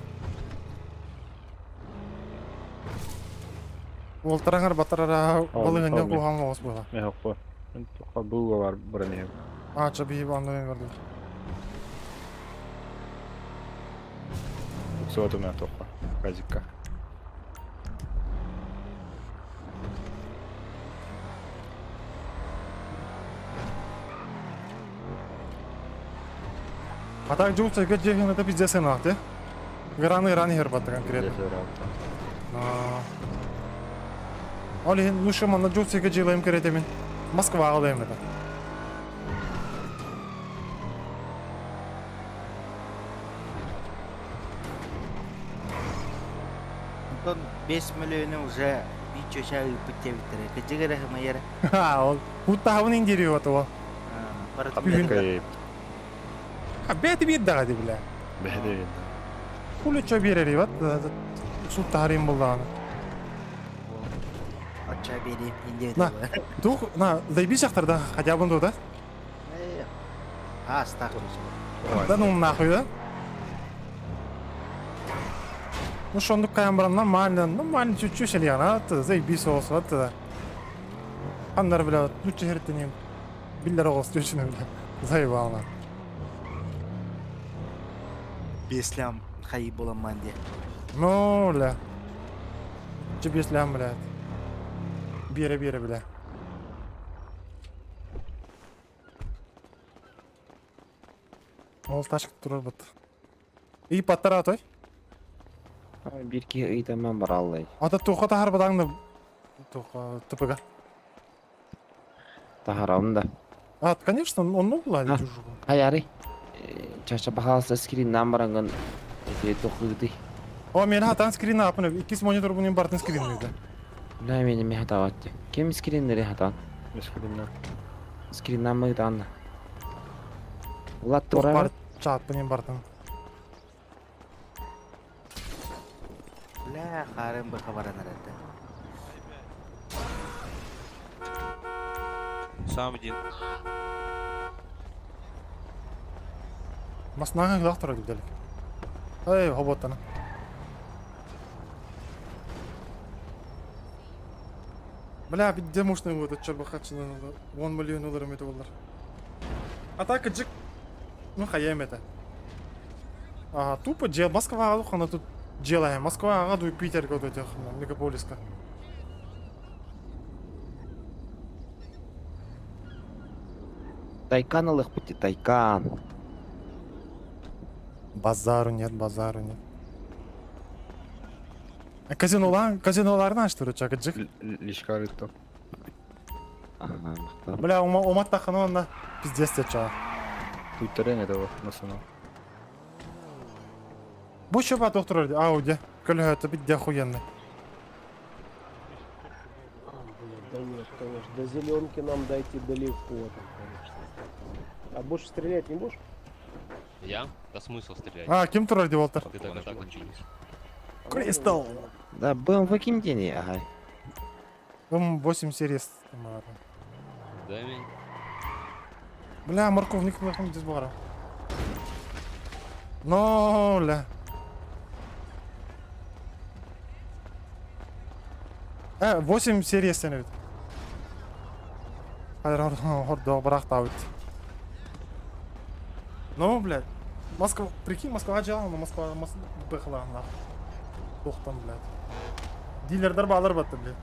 Уолтараңар батарара балыгыння куһаҥ оҕус буола. Мехоппо. Бууга бар бронем. А, ча биһи аннан көрдүк. Суотуна тоққа. Газикка. А так жуулса эге жехин это пиздец сынаах, Граны раны хербатта конкретно. Ол иһин ну шо манна жуулса дьиэлэм кэретэмин Москваҕа ылыам этэ. Онтон 5 миллионы уже биир чөчө ыыппыт диэбиттэрэ. Кыдьык эрэ хымыйар. Ха, ол куттаһабын индириэ отуо. Барытын Бэти биир даҕа ди бля. Бэти биир. Хули чо биэрери бат суттаһарым буллаҕына. Оччо биэриим индиэ На, тух, на, заебись да, хотя бы да? А, стах. Да ну нахуй, да? Ну шондук кайан баран нормально, нормально чуть-чуть шелияна, заебись оҕус бат да. Ханнар бля, лучше хертенем. Биллер оҕус түшүнү бля. Заебал на. Беслям хайы буламман диэ. Ну, бля. Че беслям, блядь. Биэрэ-биэрэ, бля. Ол ташка турар бут. И паттара той. Бир киһи ыйтаман бараллай. Ата туха тахар бадаңны туха ТПГ. Таһарабын да. А, конечно, он ну ладно чужого. Хайары. Чаша пожалуйста скриннан барангын эти тохыгды. О, мен хатан скрин апны. Иккис монитор бунин бартын скрин үйді. Бля, мени ми хатаватты. Кем скриннери хатан? Скриннан. Скриннан мыгдан. Улат Тух тура. бар чат бунин бартын. Бля, харым быха баран эрэтэ. Сам один. Маснага гылах турар дибделик. Эй, хоботтана. Бля, где можно его этот чабахачина 1 миллион долларов это доллар. А так джик, ну хаем это. А, тупо дел Москва, она тут делаем. Москва, аду Питер, вот этих, мегаполиска. Тайкан ылых пути, тайкан. Базару нет, базару нет. А казинолар, казиноларны аштыры чак джик. Лишка рытто. Бля, ума уматтахана онна пиздец те ча. Туйтерен этого насына. Бу чөпа доктор Ауди. Көлө это бит охуенный. Да нет, конечно, до зеленки нам дойти далеко там, конечно. А больше стрелять не будешь? Я? Да смысл стрелять? А, ким турар Волтер? Ты так и так учились. Кристал. Да, БМВ ким дени, ага. М8 серия. Да, мень. Бля, морковник нахуй здесь бара. Но, бля. 8 серия сен бит. Хордо барах табыт. Ну, блядь. Москва, прикинь, Москва жала, но Москва, быхла, нахуй. Тохтан, блядь. Дилердер балар батты, блядь.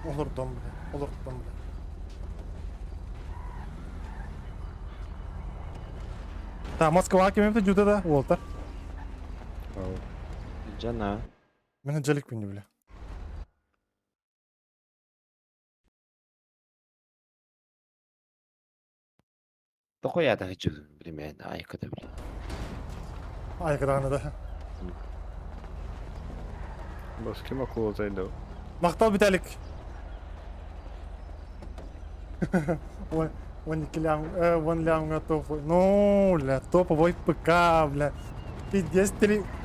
Олар дом, блядь. Олар дом, блядь. Та, Москва кемепте жуда да, Уолтер. Жана. Мен жалик бинди, бля. Тохуя да хочу, примерно, айкада, бля. Айкадағаны да. Бас кем акула зайду? Мақтал бітәлік. Вон лям, вон лямга топовый. Ну, бля, топовый ПК, бля. Пиздец,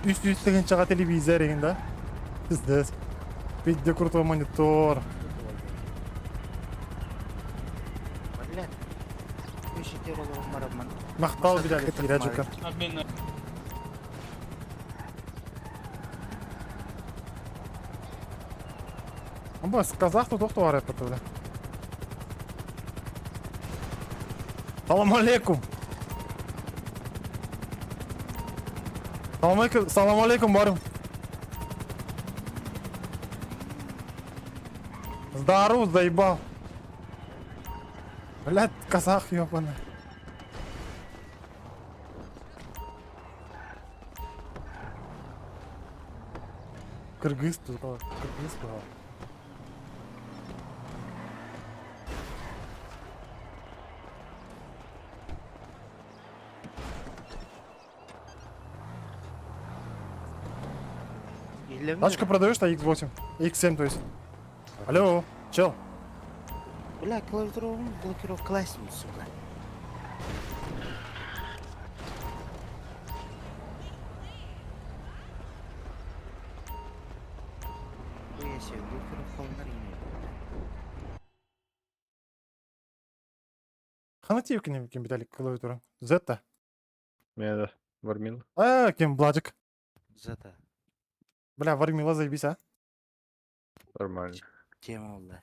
үс тыһыынчаҕа телевизор игин, да? Пиздец. Пизде крутой монитор. Блядь. Үш итер олорон бараммын. Махтал билэргэ тиирэ дьука. Бас, казах тут охту ареппет, бля. Салам алейкум. Салам алейкум, салам алейкум, барым. Здорово, заебал. Блядь, казах ёбаный. Кыргыз тут, кыргыз был. Тачку продаешь, а X8? X7, то есть. Алло, чел. Бля, клавиатуру блокировка сука. Я себе блокировка Хана кем кем битали клавиатура? Z-та. Меня Вармил. А, кем Владик. Зета. Бля, Вармила заебись, а? Нормально. Тема oldu.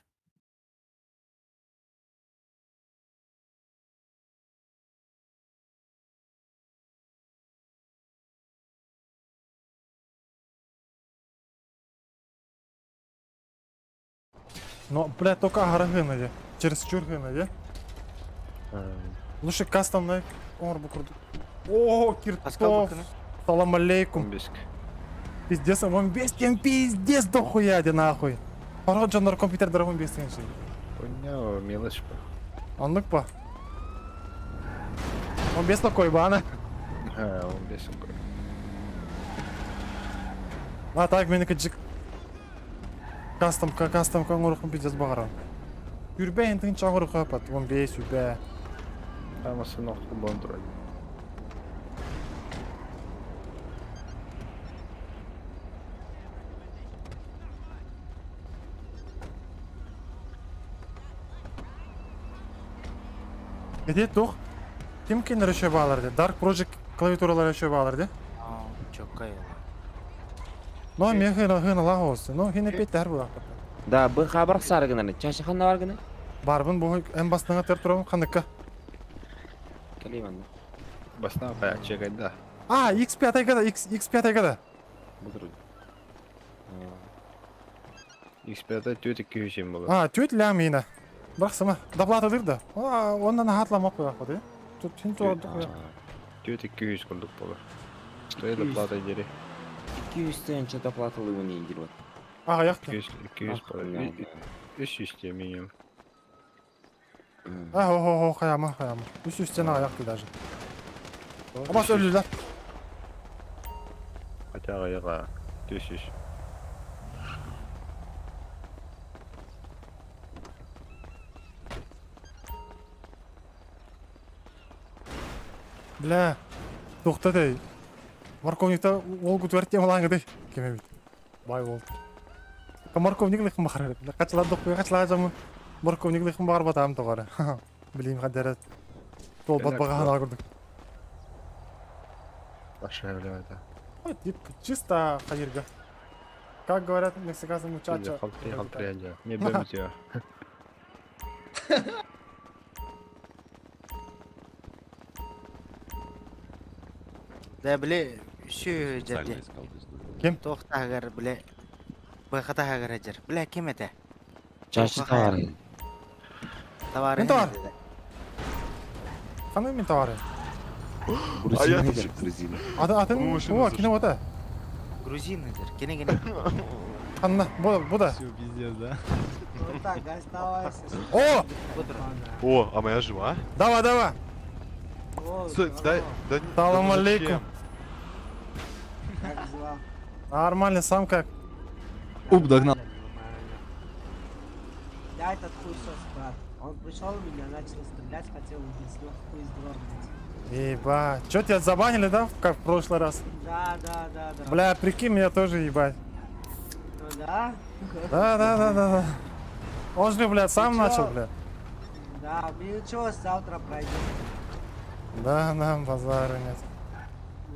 Но, бля, только агарагына Через чургына, Лучше кастомный оңор курду. О, Киртов. Салам алейкум. Пиздец, он бестен пиздец дохуя, де нахуй. Паро жандар компьютер дорогом бестен же. Понял, мелочь по. Онлык по. Он без такой бана. А, он без такой. А так мен кыжык. Кастом, кастом оңор пиздец багара. Үрбә энтин чаңыр капат, 15 үрбә. Там основном бондроль. Где тух? Ким кинер еще балар Dark Project клавиатуралар еще балар де? Çok kayılı. Но мен хына хына лагос. Но хине петер була. Да, бу хабар саргынаны. Чашы ханна баргыны? Барбын бу эм бастыңа тер турам ханыкка. Келейман. Басна кая чегайда. А, X5 гада, X X5 гада. Будур. X5 төт 200 было. А, төт лям ина. Бірақ сама доплата да. А, ондан хатламак қояқ қой. Тут хин то Төт 200 курдук болар. Стоит доплата дери. 200 тыһынча доплаталы уни индир. А, яқты. 200 200 болар. 300 минимум. А, хо хо хо, хаяма, хаяма. 300 аяқты даже. Абас өлүлөр. Хотя аяга 300. Бля, тоқта дей. Морковникта ол күтү тем алаңы дей. Кеме бит. Бай болду. Морковник лыхын бахар. Качылар докуй качылар жамын. Морковник лыхын бар батам тогары. Билим кадер. Тол бат баган алгырдык. Большая бля это. Вот, тип, чисто хайырга. Как говорят мексиканцы мучачо. Халтри халтри Не бемте. Да, бile şu жерде. Ким? Тоқтағыр, біле. Байқатағыр жер. Біле, ким это? Чашы товары. Товары. Мен товар. Қандай мен товары? А я грузин. Аты атын о, кино ота. Грузин жер. Кене кене. Қанна, бу бу да. Все, пиздец, да? Вот так, оставайся. О! О, а моя жива? Давай, давай. Стой, дай, дай. Салам да алейкум. Как дела? Нормально, сам как? Уп, догнал. Дай этот хуйсос, брат. Он пришел, меня начал стрелять, хотел убить. Ну, хуй с два, блядь. Ебать. Чё, тебя забанили, да, как в прошлый раз? Да, да, да, да. Бля, прикинь, меня тоже ебать. Ну да? Да, да, да, да, да. Он же, блядь, сам чё? начал, блядь. Да, мне ничего, завтра пройдет. Да, нам базара нет.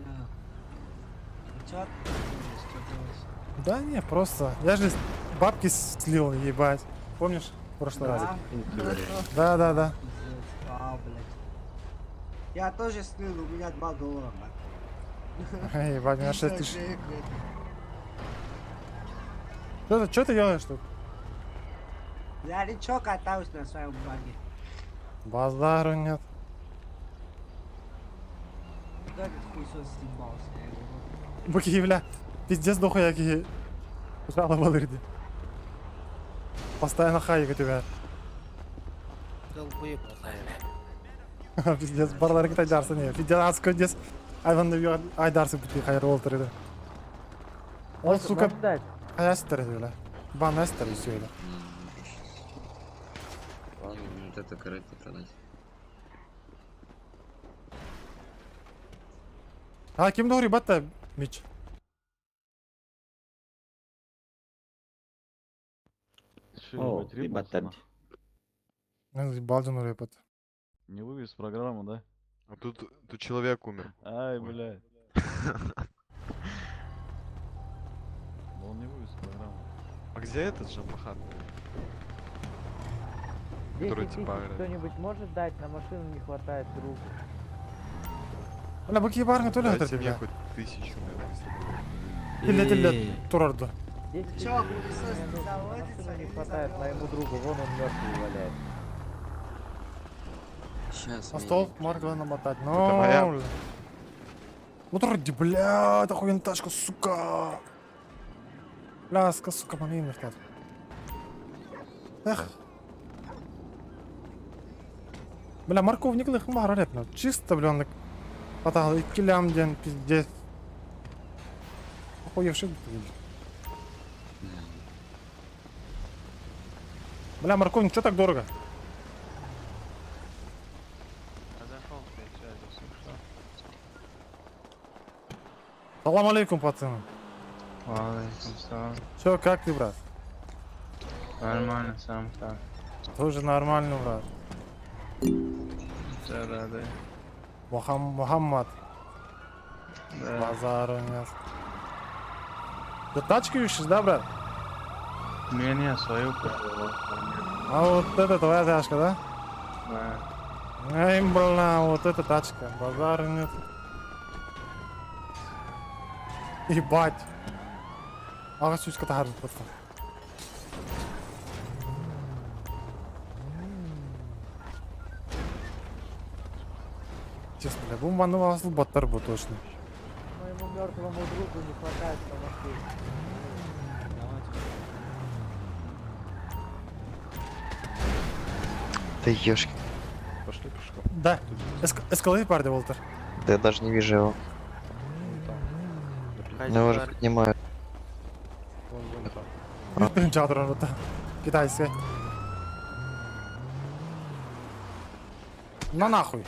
Да. Ну чё ты делаешь, что делаешь? Да не, просто. Я же бабки слил, ебать. Помнишь? В прошлый раз. Да? Да, да, да. Пиздец. А, блядь. Я тоже слил, у меня 2 доллара, блядь. Ебать, у меня 6 тысяч. Вообще, блядь. Что ты, чё ты делаешь тут? Я ничего катаюсь на своем баге. Базару нет. Куда этот хуйсос съебался? Я его Бу бля. Пиздец дохуя какие жалобы лырды. Постоянно хайка тебя. Долбоеб поставили. Пиздец, барлар китай дарсы не. Пиздец, аска пиздец. Айван да ай дарсы бути хайр олтыр Ол, сука, хайастыр бля. Бан астыр все это. Ладно, вот это корыто продать. А ким doğru батта Мич? О, ебать, Ну, Балдин репот. Не вывез программу, да? А тут, тут человек умер. Ай, блядь. Да он не вывез программу. А где этот же Махат? Который типа говорит. кто-нибудь может дать? На машину не хватает другу. Бля, бу кибарны төлө Дайте хатыр мне бля. хоть тысячу, блядь, если будет. Тилле тилле турарду. Чё, хуесос не заводится? Не или хватает завёл? моему другу, вон он мертвый валяет. Сейчас. На стол марка намотать. Это моя. Ну, бля. Ну вроде, блядь, охуенная тачка, сука. Ляска, сука, манин мертв. Эх. Бля, морковник лых мара репно. Чисто, бля, он Потал и лям ден, пиздец. Охуевший блин. Бля, морковник, что так дорого? Салам алейкум, пацаны. Чё, как ты, брат? Нормально, сам так. Тоже нормально, брат. Да, да, да. Мухаммад. Да. Базару нет. Ты тачку ищешь, да, брат? Не, не, свою купил. А вот это твоя тачка, да? Да. Эй, бля, вот это тачка. Базару нет. Ебать. Ага, сучка тахар просто. Честно, бля, бу манны асыл баттар бу точно. Моему мертвому другу не хватает на машину. Да ешки. Пошли пешком. Да. Эскалей парды, Волтер. Да я даже не вижу его. Вон там. Я уже поднимаю. Вон, вон там. Блин, чадр, вот Китайская. На нахуй.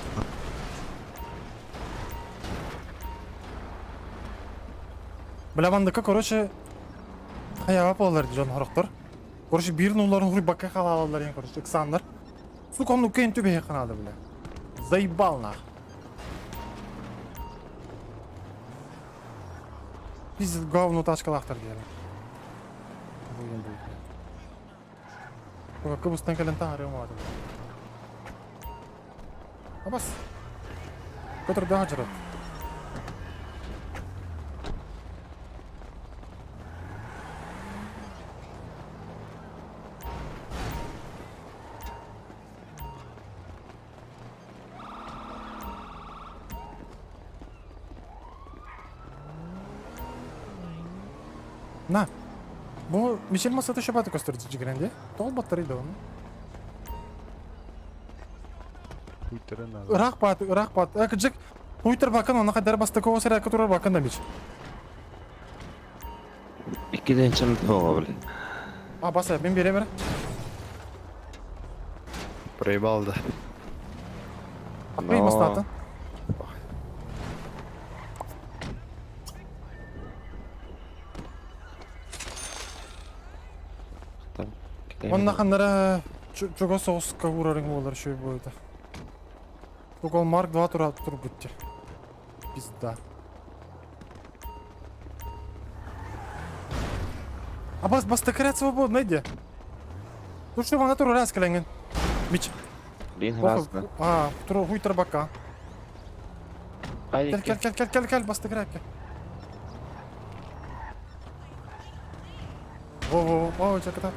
Бля, мандыка, короче, хаява болар жон хорохтор. Короче, бир нуларын хуй бакка халалалар ен, короче, Александр. Сука, он укен түбе канады, бля. Заебал нах. Пиздец, говно тачкалахтар дияли. Буйын бу. Сука, кыбыстан кэлэн таҥарыам ааты. Абас. Көтөр даха жарат. На. Бу Мишель масата шабаты көстөр жигренде. Тол батарейда оны. Хуйтере надо. Ырах бат, ырах бат. Эк джек хуйтер бакын, оны кадар басты кого сыря который бакын да бич. Иккиден чым тоға, блин. А, баса, мен берем, бере. Проебал да. Ый мастаатын. Онна ханнара чугас соҕуска уурарыҥ буолар үчүгэй буолуо. Тугол Марк 2 тура турбут дии. Пизда. А бас бастакы свободный де. Слушай, вона туру раз кэлэҥин. Мич. Блин, раз да. А, туру хуй тарбака. Кел, кел, кел, кел, кел, кел, бастакы рәкке. Во, во, во, о, чаката.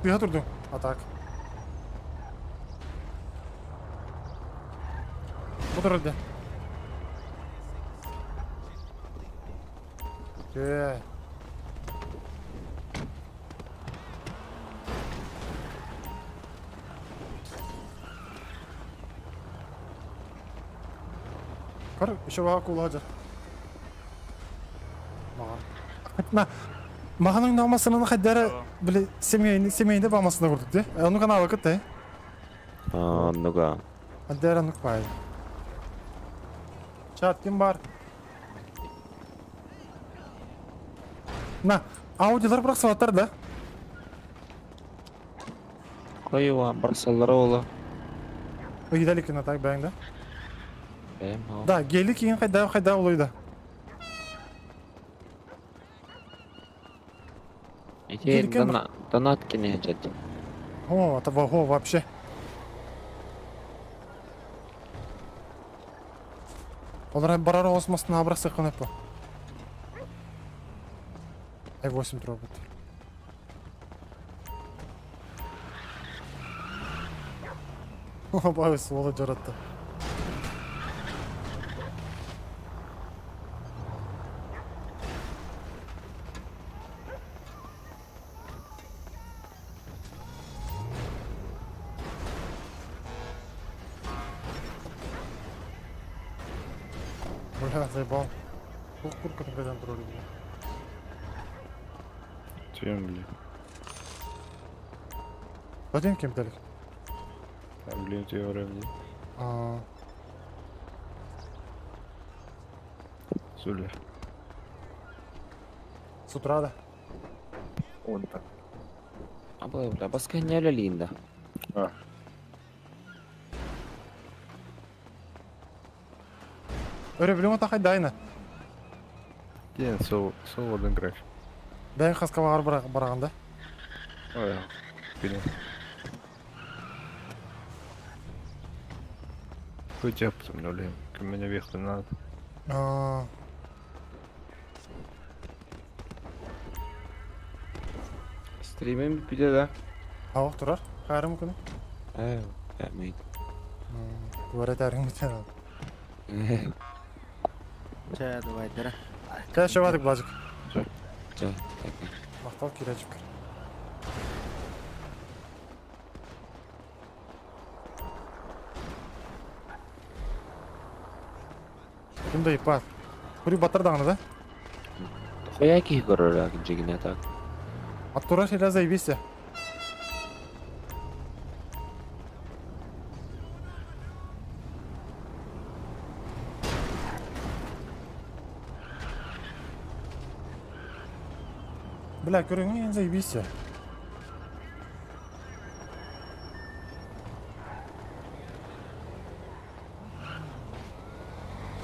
Тыга турдуң. А так. Бу турар Э. Көр, еще баға кулла жар. Маған. На, мағаның намасының хаддары, били, семейни, семейде бамасына көрдік де. Оны каналы күтті. Оннуга. Хаддары нук бай. Чат ким бар? На, аудилар бірақ сабаттар да. Койуа, барсалары ола. Ыйдали кына так бәңді. Бэм, Да, гели кийин хайда хайда олойда. Эти донат кине жат. О, это во вообще. Олар барар осмасын абрасы кынып. Ай 8 дробит. Бай сволочь жаратты. Бля, заебал. Ух, курка на тролли, бля. Чем, бля? Один кем дали? Там, блин, ты вроде. А, Суля. с утра, да? Он так. А бля, баска не линда. А. Өрө билем ата хайдайна. Ден, сол, сол один граф. Бәйін хаскава барағанда. Ой, блин. Хоть я потом нулем. К меня вехать надо. А, Стримим биде да. Ауық тұрар. Қайрым күні. Э, әмейт. Говорят, әрің бітер. Чэ, давай, дара. Кәші шабадық, Блажик. Чэ, Мақтал кирәжік. Кім да ипат. Күри батыр дағаны да? Хуя ки көрөр жигине так. Аттура шеля заебись. Бля, көріңе заебись.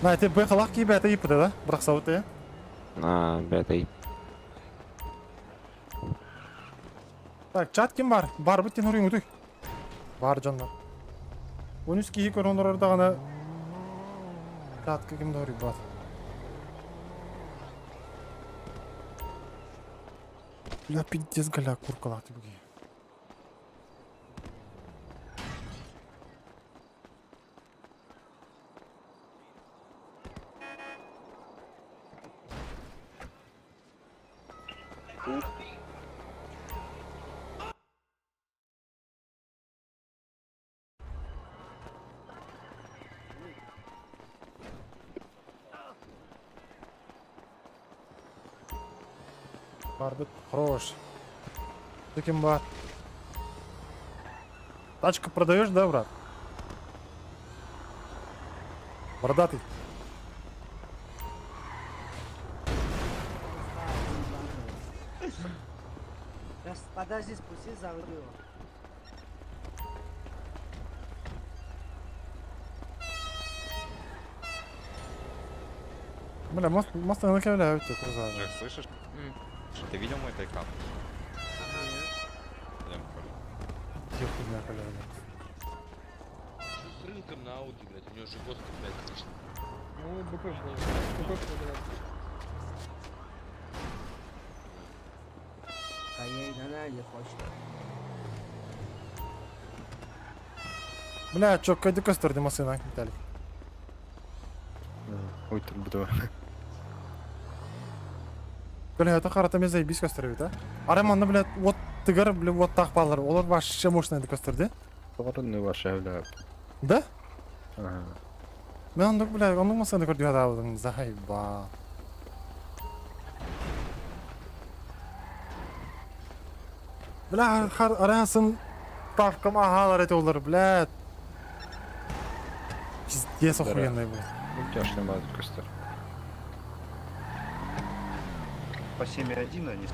На, это бэхалах ки бәті ипіді, да? Бірақ сауыты, А, бәтэй. Так, чат ким бар? Бар бит тен үтүй. Бар жандар. 13 кихи көрөндөр даганы чатка ким да бар. Бля, пиздец, галя, куркалаты буги. Барбит хорош. Таким бар. Тачку продаешь, да, брат? Бородатый. Сейчас, подожди, спусти, заведу его. Бля, мост, мост на кавля, круза. Джек, слышишь? Ты видел мой тайкан? Идем, Коля. Где хуйня, бля, бля. Что с рынком на Ауди, блядь? У него же госка 5 тысяч. Ну, БП БП А я и на не хочет. Бля, чё, кайды көстөрдү машина, Виталик. Ой, тут буду. Бля, это харата мен заебись көстөрбүт, а? Ара манна, бля, вот тыгар, бля, вот так балар. Олар вообще мощный көстөрдү. Тоғырын ваша, бля. Да? Ага. Мен ондук, бля, ондук машина көрдү адамдын, заебал. Бля, хар арасын ставкам агалар эти олар, бля. Пиздец охуенный, бля. Мультяшный мазут көстөр. По 7,1 они.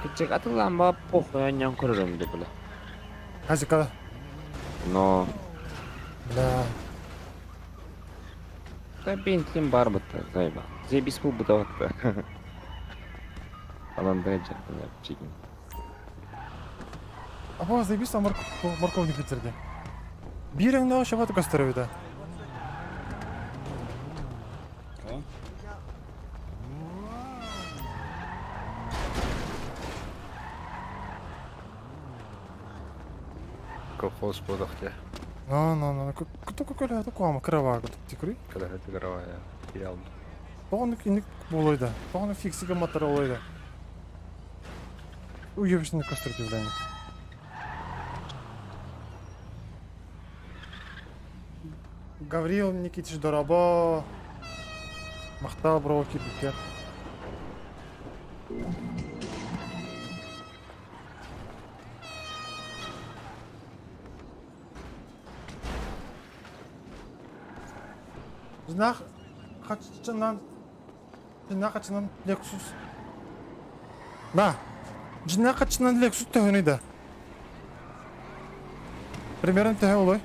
Кычык атылан ба похуй аньян көрөрөм деп бля. Хазика, Но бля. Да бентлин бар бытта, заеба. Заебись был бы да. Анан да жактын чигин. А заебись там морковник битерди. Бириңде ошо көстөрөбү да. Колхоз бодах те. Ну, ну, ну, кто көкөлө куама кырава тикри. Когда это горовая терял. Тоғны киник болойда. Тоғны фиксиге мотор олойда. Уебищный көстөрдү, бля. Гаврил Никитич Дорабо. Махтал бро кирбикер. Знах хачынан Жинах хачынан Lexus. На. Жинах хачынан Lexus төһөнөйдө. Примерно төһө олой.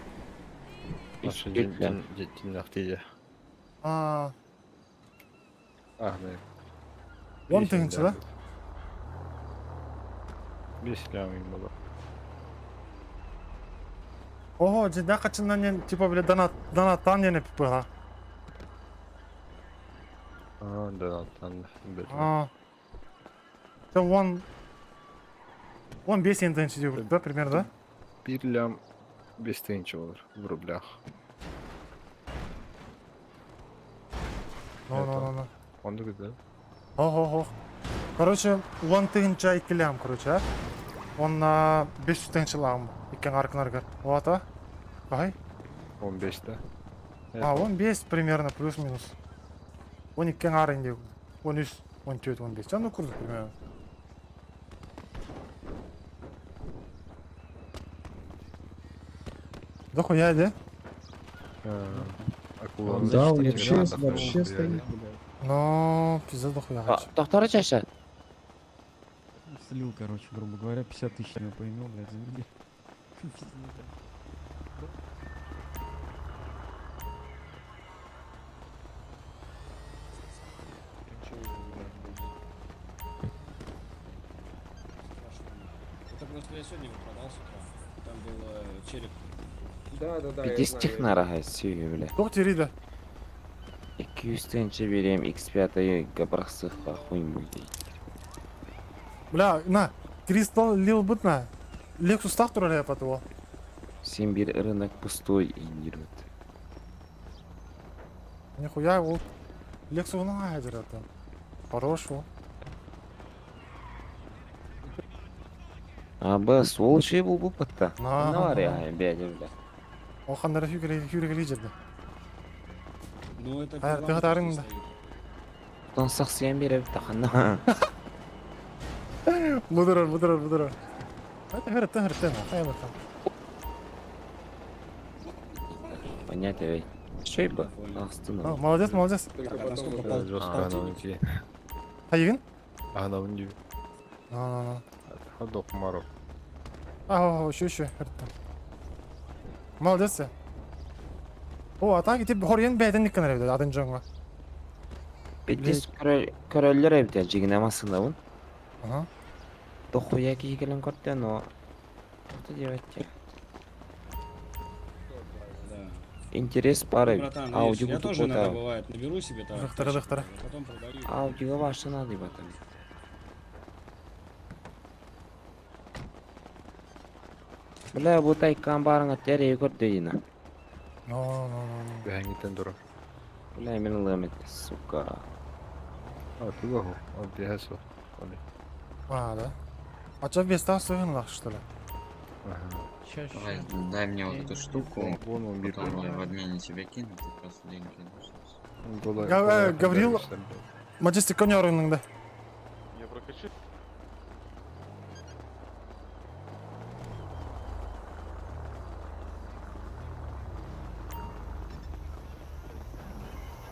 Дин А, А, да. Он тыгынчы да? Бес лям было. Ого, жинах хачынан типа бля донат донаттан ене пипыга. А, да, там, да. А. Это он Он 5 тысяч да, примерно, да? Бир лям бес тысяч болар в рублях. Ну, ну, ну, ну. Он да? Ого, ого. Короче, он тыгынча 2 лям, короче, а? Он на 500 тыгынча лам. Иккен аркынаргар. Вот, а? Ай. 15 да? А, он 5 примерно, плюс-минус. Он иккен арынде. Он 3, он 4, он 5. Ну, курс примерно. Да хуя, да? Да, он вообще, вообще стоит, блядь. Ну, пиздец дохуя. Доктор чаша. Слил, короче, грубо говоря, 50 тысяч я поимел, блядь, за неделю. Это просто я сегодня его продал с утра. Там был череп. Да, да, да. Пидес технара сүйі, бля. Тоқ териді. 200 тыһыынча биэриэм X5-га бырахсыахха хуй муйдей. Бля, на, Кристал Лил бут на. Лексустаах турар япаты ол. Син биир рынок пустой индирует. Нихуя ол Лексуһунан ааһа это. Хорош ол. А, б, сволочи был бы пытта. На. На, реально, бля, бля. Ол ханнара хүргели жерде. Ну это Хайр, перламутр тыгытарың здесь да. стоит. Тон сахсыян бере тахана. Мудырар, мудырар, мудырар. Это хырыттан хырыттан, хайа бата. Понятно, ведь. Шей бы, астына. Молодец, молодец. Так, а на сколько пол? Жестко она унти. Хайыгын? Она унди. На, на, на. Ходок марок. А, еще, еще, хырыттан. Молодец. О, а так ити хорьен бәйден никкан эребит, атын жоңга. Бетес короллер эбите жигине масынабын. Ага. Дохуя кийгелен көртө, но что делать? Да. Интерес пары. Братан, видишь, Ауди я буду тоже иногда кота. бывает, наберу себе так. Дыхтара, дыхтара. а потом продаю. Аудига башы надо батам. Бля, бу тайкан барыңа тере көрдө дина. Но, но, но, но. Бэхэнгитен турар. Бля, мен ылым сука. А, туга ху. Ол биэхэ Они. А, да. А что без того сыгын что ли? Ага. Давай, дай мне вот эту штуку, Вон он бир. потом я в обмене тебе кину, ты просто деньги дашь. Гаврил, Маджестик конёрының да. Я прокачу.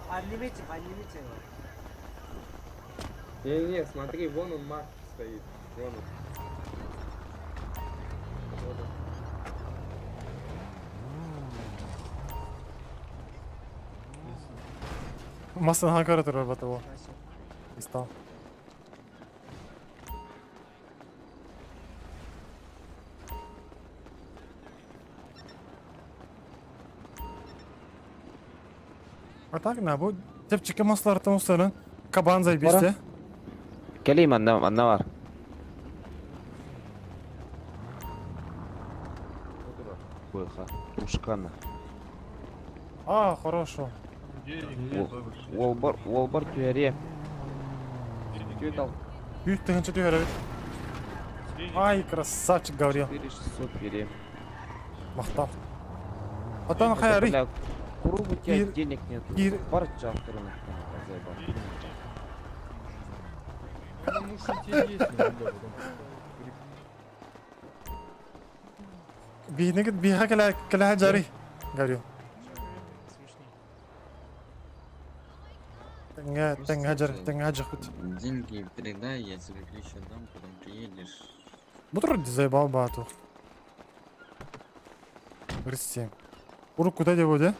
Поднимите, поднимите его. Не-не, смотри, вон он Марк стоит. Вон он. Вот он. Масына көрө турар бата ол. Истал. А так на бу тепчике маслартан усарын кабан заебись Келейм анна анна бар. Быха, ушкана. А, хорошо. Уолбар, уолбар түәре. Түәтал. Büyük тыгынчы түһәрәбит. Ай, красавчик, Гаврил. 4600 берем. Мактал. Потом хайры. Бля, куру у тебя Ир- денег нет. Ир- Бар жақтырын. Заебал. Бихнегит биха кела кела жари. Гаврил. Теңге теңге жар теңге жакыт. Деньги передай, я тебе ключ отдам, потом приедешь. Бу тур заебал бату. 37. Урук куда деп да?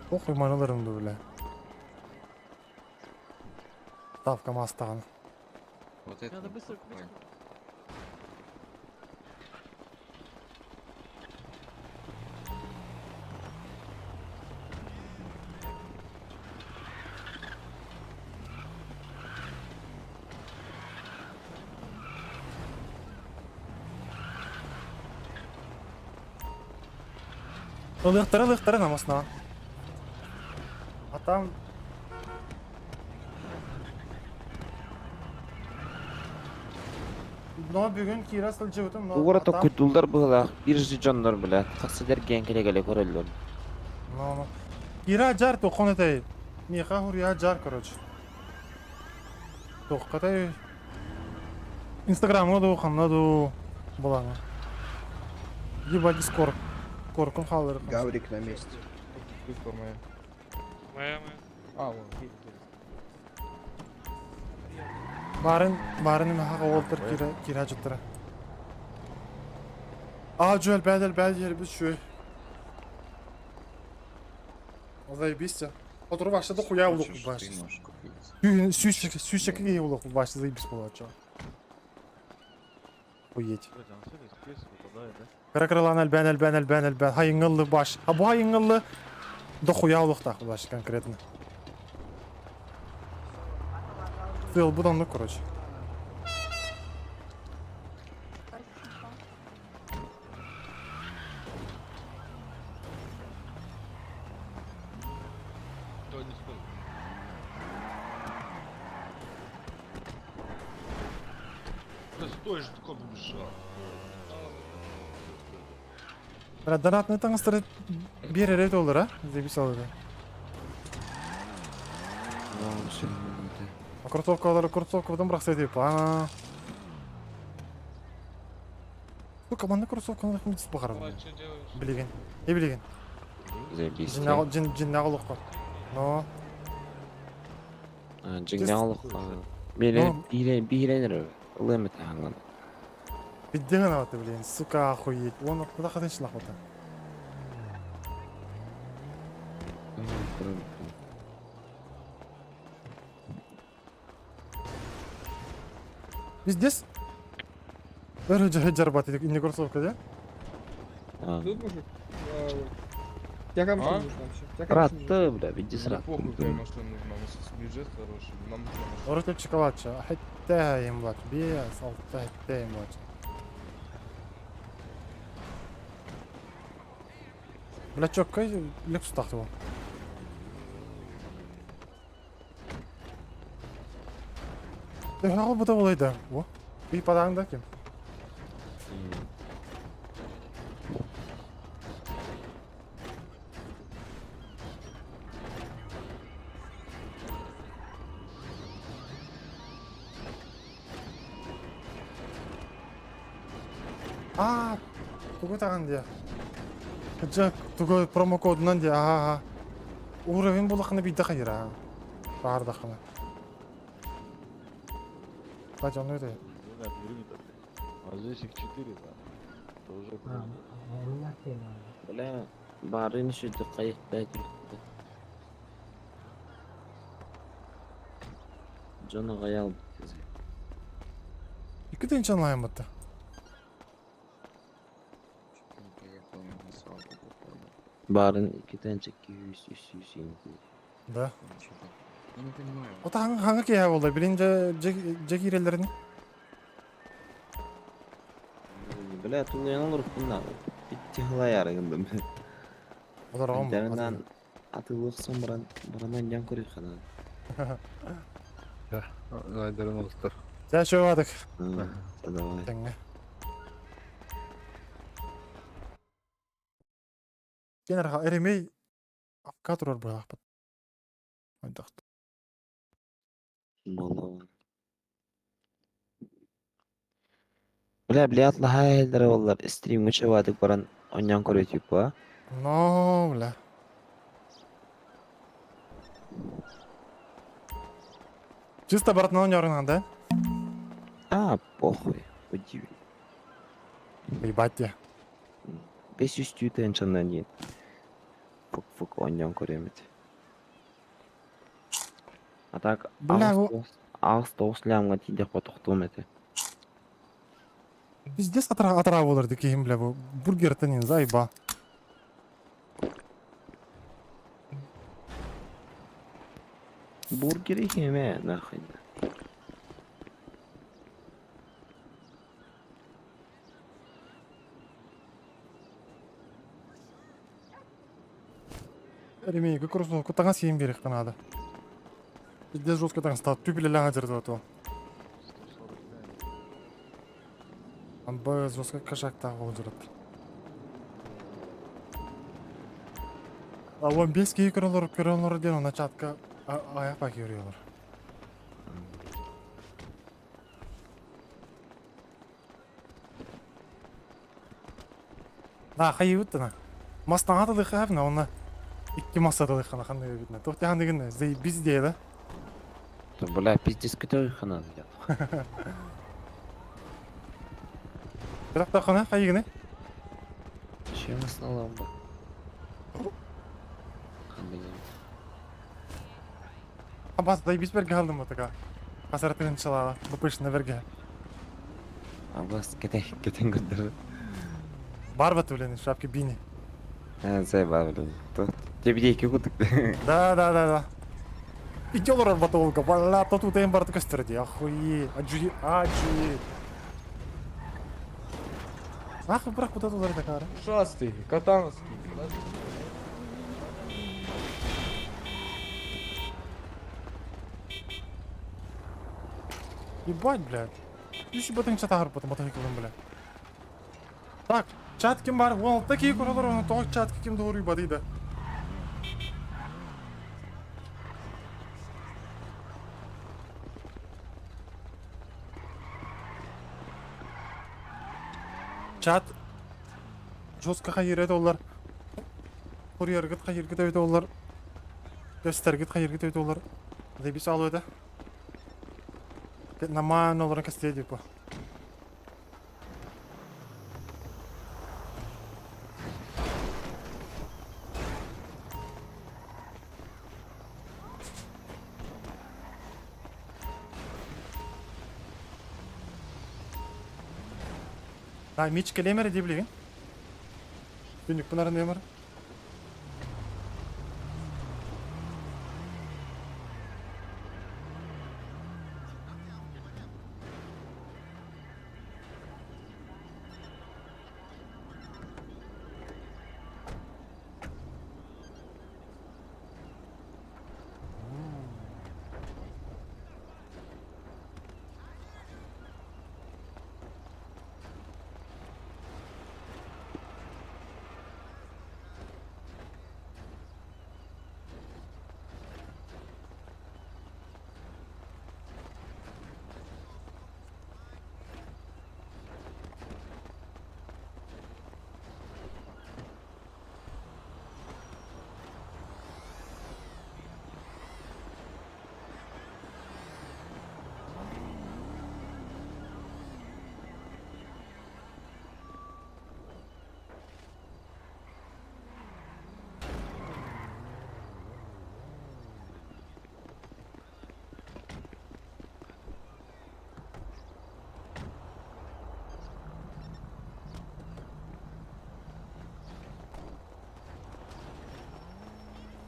Похуй маналарымды бля. Ставка мастаган. Вот это Надо быстро купить. покупай. Ылыктары ылыктары намасына. А там Но бүгүн кира сылжыбытым, но Угара а там- токкутулдар быһылаах биржи дьоннор бля. Хасыдер ген келе көрөллөр. Но, но. Кира жар тохон этэй. Миха хурья жар, короче. Тохкатай. Инстаграмга ду, ханна ду буланы. Ебать дискорд. Коркун халыр. Гаврик на месте. Моя. Моя, моя. А, вон, едет, едет. Барын, барын миха олтыр кира кира жыттыра. А, жол бәдел бәдел yer biz şu. Заебись. Отырып ашты хуя улук Хочешь, баш. ты можешь купить. Сүйшек сүйшек улук баш заебись болот. Хуеть. Блядь, а на Кыра-кыралаан элбээн, элбээн, элбээн, элбээн. Хайыҥҥыллы баш. А бу хайыҥҥыллы дохуя олохтаах баш конкретно. Сыалбыт оннук, короче. Да стой же, такой побежал. Бля, донатный таҥастары биэрэрэ доллар, а? Заебись алыга. Кроссовкалары кроссовкадан бырахса деп. А. Сука, манна кроссовканы ким баҕарабын. Билигин. Э билигин. Заебись. Дьиннээх олоххо. Но. Дьиҥнээх олоххо. Биирэ биирэ биирэн эрэ ылыам этэ хаҥан. Пиздец гынабыт блин, сука охуеть. Уон куда хатын шлахота. Пиздец. Өрө жарбат инне кроссовка, да? Тут мужик? Тебя какая машина нужна вообще? Тебя какая машина нужна? Ратты, бля, види Мне похуй, какая машина нужна, у нас бюджет хороший, нам нужна машина. Орут чоколадча. Хэтте им бат. Бес, алта хэтте им бат. Бля, чоккай Лексус тахты ол. Төһөҕө бута болайда. О, би падааңда ким? Аа, тугу таҕан диэ. Дьэ, тугу промокодунан диэ, аха, Уровень булахына биирдэ хайыра. Баардахына. Кстати, он это... А здесь их четыре, да. Это уже круто. Бля, барын сүрдүк хайыхта түрттэ. Дьон аҕайал Икки тыһыынча онлайн батта. Баарын иккитэн чекки үс үс үс Да. Я не понимаю. Ота хаҥа хаҥа киэһэ буолла, билин дьэ дьэ киирэллэрин. Бля, тулуйан олоруппун да. Итти хылайаары гындым. Олороҕум. Интернан атылык баран баран анньан көрүөххэ Айдарын олустар. Дьэ, чугаадык. Давай. Тэҥҥэ. Кен арха эремей апка турар быһаахпыт. Айдахт. Болон. Бля, блядь, лаһа оллар стримҥэ чабаадык баран онньон көрөтүк Но, бля. Чисто братан нёрнан, да? А, похуй. Удиви. Ебать я. Бес үстүү тыһыынчаннан диэн. Фук фук онньон көрөмүт. А так Бля, бу- аҕыс тоҕус лямҥа тиийдэх тохтуом этэ. Пиздец атара атара болар дикиһим, бля, бу бургертен заеба. Бургер иһиэмэ нахуй. Эремей, кроссовку таҥас сиэн биэриэххэ наада. Пиздец жестко таҥастаат түпилэлээн дьарытыа Амба жестко кошактаах олдьурат. А он бес киһи көрөлөр көрөлөр диэн онно чатка аяқ баки көрüyorlar. Да, хайыбыт на. Мастаҥа тылыхаабына онно икки масса тылыхана ханныгы битна. Туох ханныгын заебись дии да. Бля, пиздец көтөҕү ханан. Бірақ та хана хайыгыны. Чем основном ба? Абас заебись берге алдым отака. Хасаратын чалава. Бупышна берге. Абас кетен кетен көтөр. Барбат, блин, шапки бини. Заебал, блин. Тебе кутук. Да, да, да, да. Ити олорор батолга, бала, тот утайын барыта көстөр дии, охуе, аджуи, аджуи. Ах, бірақ куда тулар такара. Ушастый, катановский. Ебать, блядь. Үс батың чатахар потом мотоциклым, блядь. Так, чат ким бар? Вон, такие куралар, он тоқ чат ким doğru бадыйда. Чат жестко хайыр олар. Курьергыт хайыргыт өйдө олар. Тестергит хайыргыт өйдө олар. Заебись алу это. Наман олар кастеди типа. А, Мич келемер дей билеген. Түнүк бунарын немер.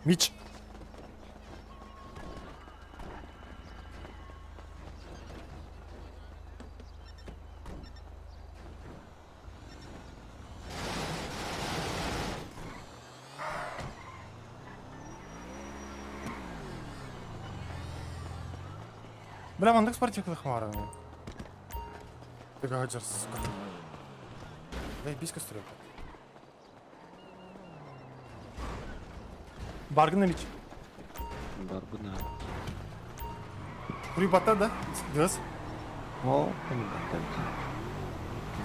Мич. Бля, мандык спортивка хмара. Ты сука. Дай биска стрелка. Баргына Мич. Баргына. Кури бата, да? Дыз? О, понимаю.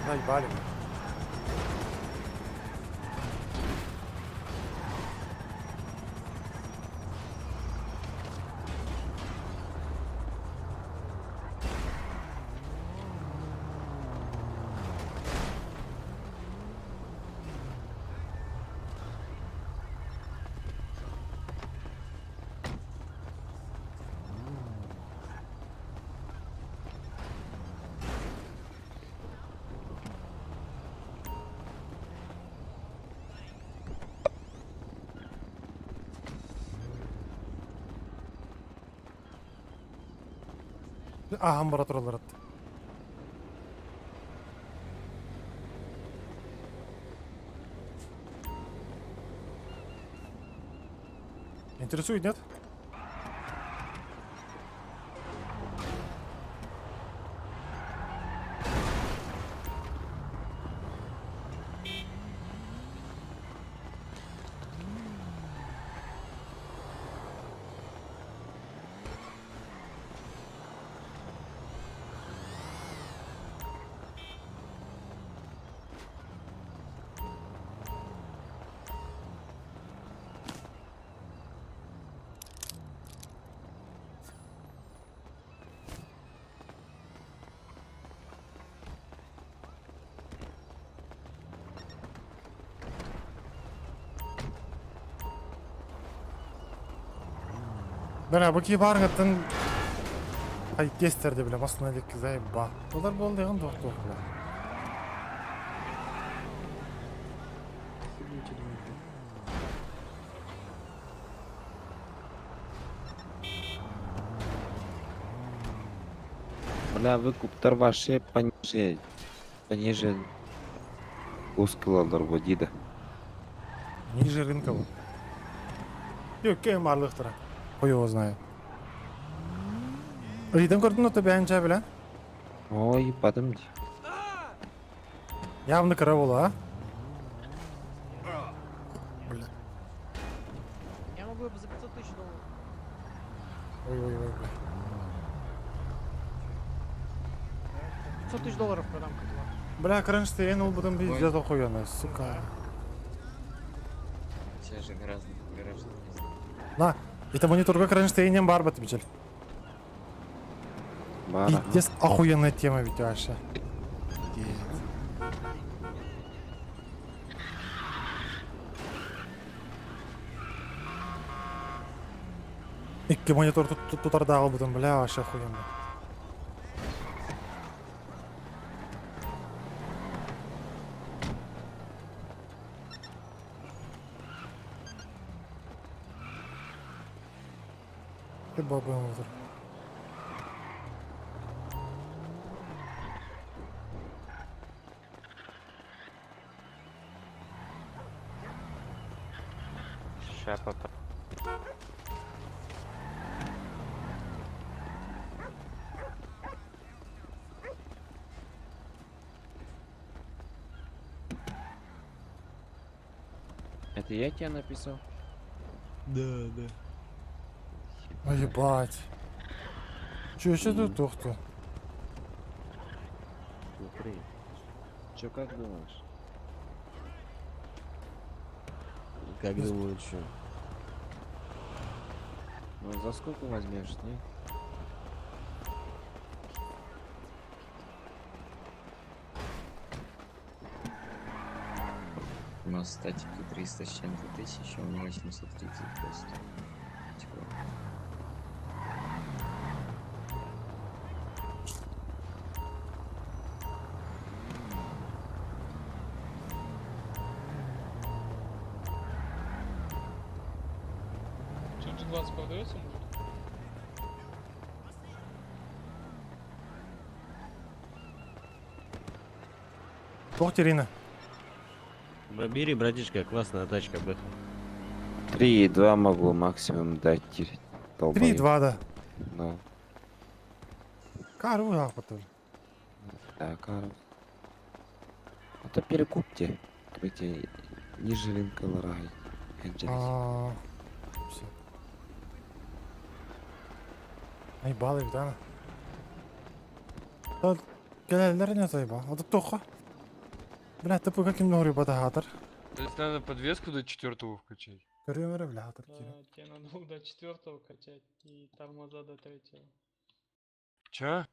Заебали. Аһан бара тураллар атты. Интересует, нет? Бля, бу ки баргаттан Ай, тестерде, бля, масына дек заеба. Олар болды, ған доқ доқ, бля. Бля, выкуптар вообще пониже, пониже ускалалар водида. Ниже рынка вот. Yok, кем барлықтыра. Хуй его знает. Ритм көрдүн ото бәнчә белән. Ой, потом ди. Явно кыра була, а? Бля. Я могу за 500 тысяч долларов. Ой-ой-ой, бля. 500 тысяч долларов продам котла. Бля, кронштейн ул бутын пиздец охуенно, сука. Сейчас же гораздо, гораздо. На, это мониторга кронштейнем бар бит бичел. Бар, ага. Пиздец охуенная тема ведь вообще. Икки монитор тут тутардагы бутын, бля, вообще охуенно. Ты баба мотор. Ща поп... Это я тебе написал? Да, да. Ой, ебать. Че еще тут тухту? Смотри. Чё, как думаешь? Как думаю, что? Ну, за сколько возьмешь, не? У нас статики 300 с чем-то тысяч, а у него 830 просто. Типа, Что, G20 продается, может? Тух Ирина. Бери, братишка, классная тачка, бэха. 3,2 могу максимум дать. долбоеб. 3,2, да. Да. Кару потом. Да, Карл. Это перекупьте. Эти ниже рынка ларай. А, все. Ай, балы бит, ана. Кэлэллэр не тайба. Аты тоха. Бля, ты пока ким нори бата хатар. То есть надо подвеску до четвертого включить? Көрүмөрө бля хатар кире. Да, тебе надо до четвертого качать и тормоза до третьего. Чё?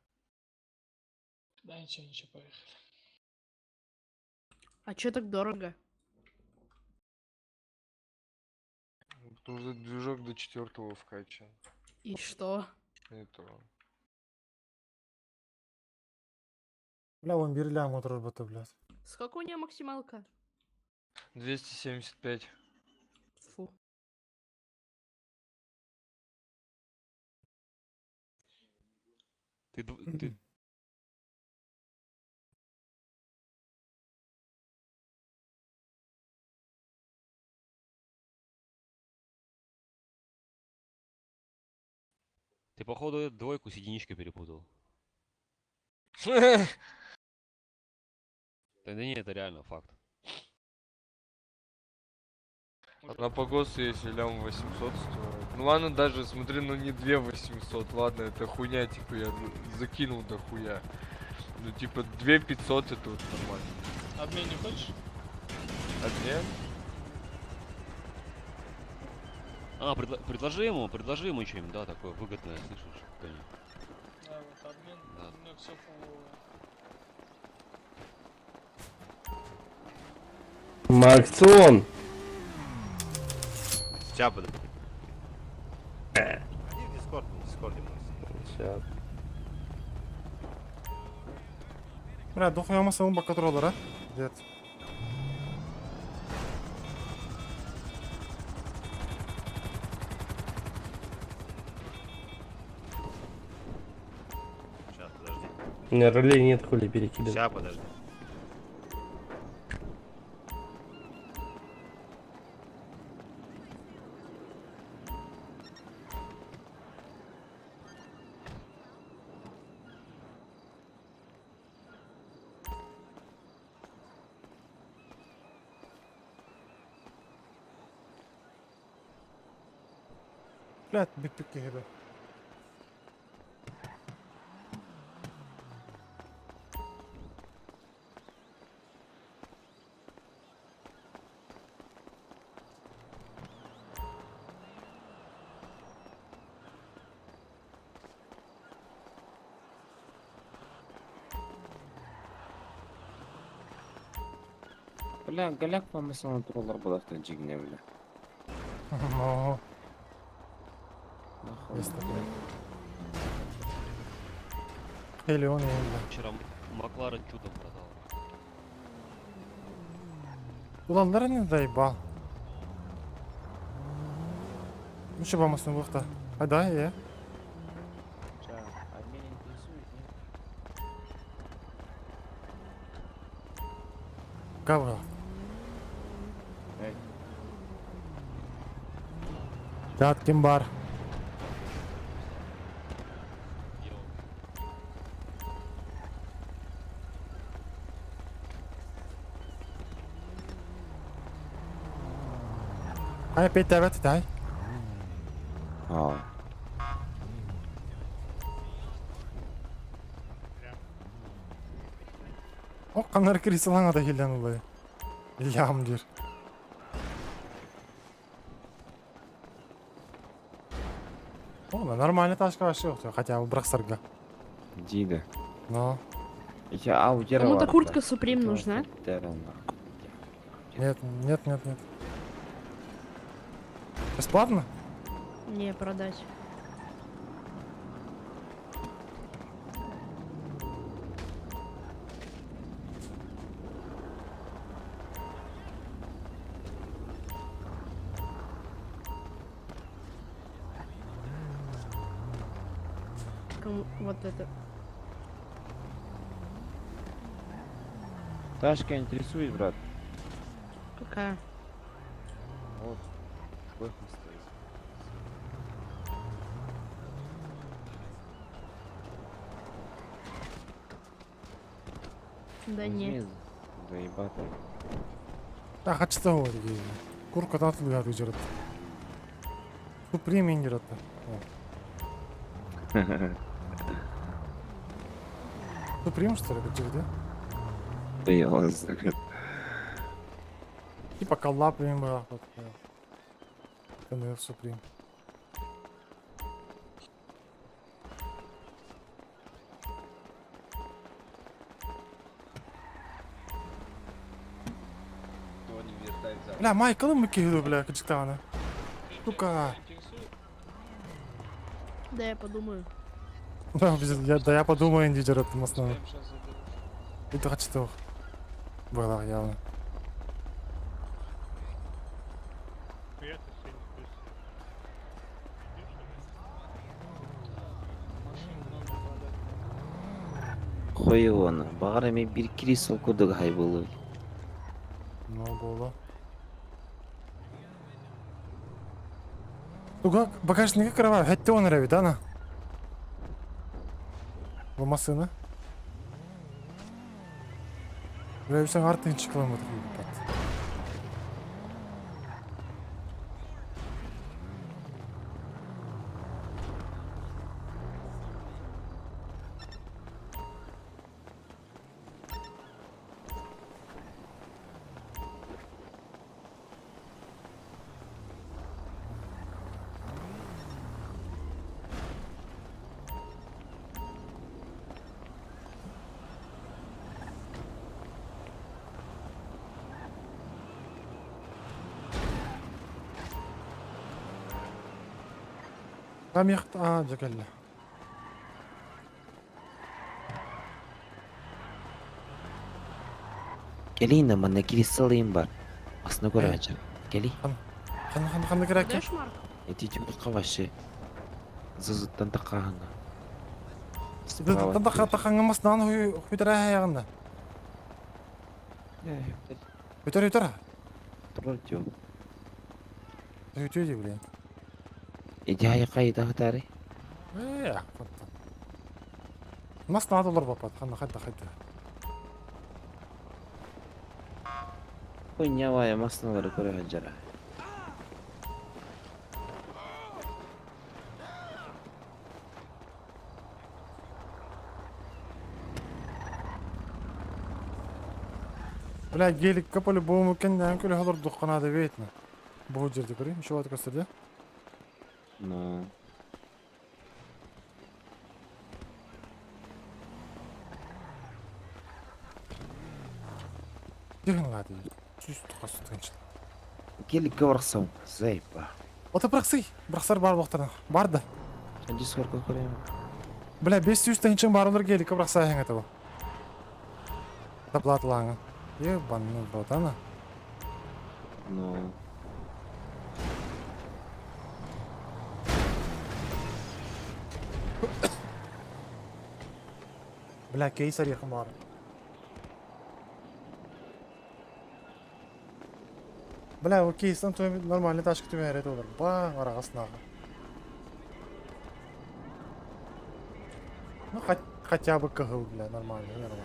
Да ничего, ничего, поехали. А чё так дорого? Потому что движок до четвертого вкачан. И что? Не то. Бля, он бир лям отырыр бата, блядь. Сколько у нее максималка? 275. Фу. Ты, ты Ты, походу, двойку с единичкой перепутал. Да не, это реально факт. На погосу, если лям 800 стоит. Ну ладно, даже смотри, ну не 2 800, ладно, это хуйня, типа я закинул до хуя. Ну типа 2 500 это вот нормально. Обмен не хочешь? Обмен? А, предложи ему что-нибудь, да, такое выгодное, слышишь, Тони? Да, вот обмен, Да. у меня все фуловое. Максон! Сейчас буду. Иди в Дискорд, в Дискорде мы. Сейчас. Бля, дохуя масалын бакка туралар, а? Дед. У меня ролей нет, хули перекидывать. Сейчас, подожди. Блядь, бүппүт киһи бу. Бля, голяк помысыл туралар булахтан жигине бля. О, Нахуй. есть такое. Элеон, бля. Вчера Макларен чудом продал. Уланнар не заебал. Ну что, бамасны вахта. А да, я. Ча, а меня интересует, нет? Кого? Эй. Дат ким бар? Ай, опять давай, дай. А. О, канар крисалаңа да хилден улай. Лям дир. О, ну нормально ташка вообще, хотя бы брахсарга. Дида. Но. Я аудер Кому-то куртка Supreme нужна? Нет, нет, нет, нет. Бесплатно? Не, продать. Кому вот это. Ташка интересует, брат. Какая? Вот. Выход стоит. Да не. Возьми, Да ебать. Да, хочу того. Курка татылы дьэрэ. Суприм индират. Суприм, что ли, где? Да я вас знаю. Типа коллаб им был. КНФ Суприм. Бля, Майкл мы киду, бля, качтана. Сука. Да я подумаю. Да, я, да я подумаю, индижер в основном. Это хочу. Было явно. Хуевона. Бағар эми бир крисел кудук хай болу. Ну, было. Туга багажника крова, хәтте он рәбит, ана. Бу машина. Бля, сен артын чыкламады пат. Там яхт, а, жакалла. Келейін манна кристаллыйым бар. Асына көрө ачар. Кели. Хан хан хан керек. Даешь марк? Эти тюрка вообще. Зазыттан тақағына. Тахаңымас наан хүтэрэ һайаҕында. Үтөр үтөр. Турар дьон. Үтүө дии блин. Идея хайда хатары? Ээ, Мас наада олор баппат, ханна хайда хайда. Хуйня вая масналары көрө сылдьара. Бля, геликка по-любому кэннээн күлэ олордухха наада бэйэтинэ. Бу жерде көрейін, еще вот көстөрдө. Ну. Дихин лады. Сүз тухас тынч. Геликке барсам, заеба. Ота бырахсый, бырахсар бар боқтарна. Бар да. Дискордка көрөм. Бля, 500 тынчын бар олар геликке бырахса хәң это бу. Доплатылаңы. Ебаный в рот, ана. Ну. Бля, кейс орехом бар. Бля, o кейстен той нормальный тачка түбәрет олар. Ба, арағасынағы. Ну, хотя бы кыһыл, бля, нормально, нормально.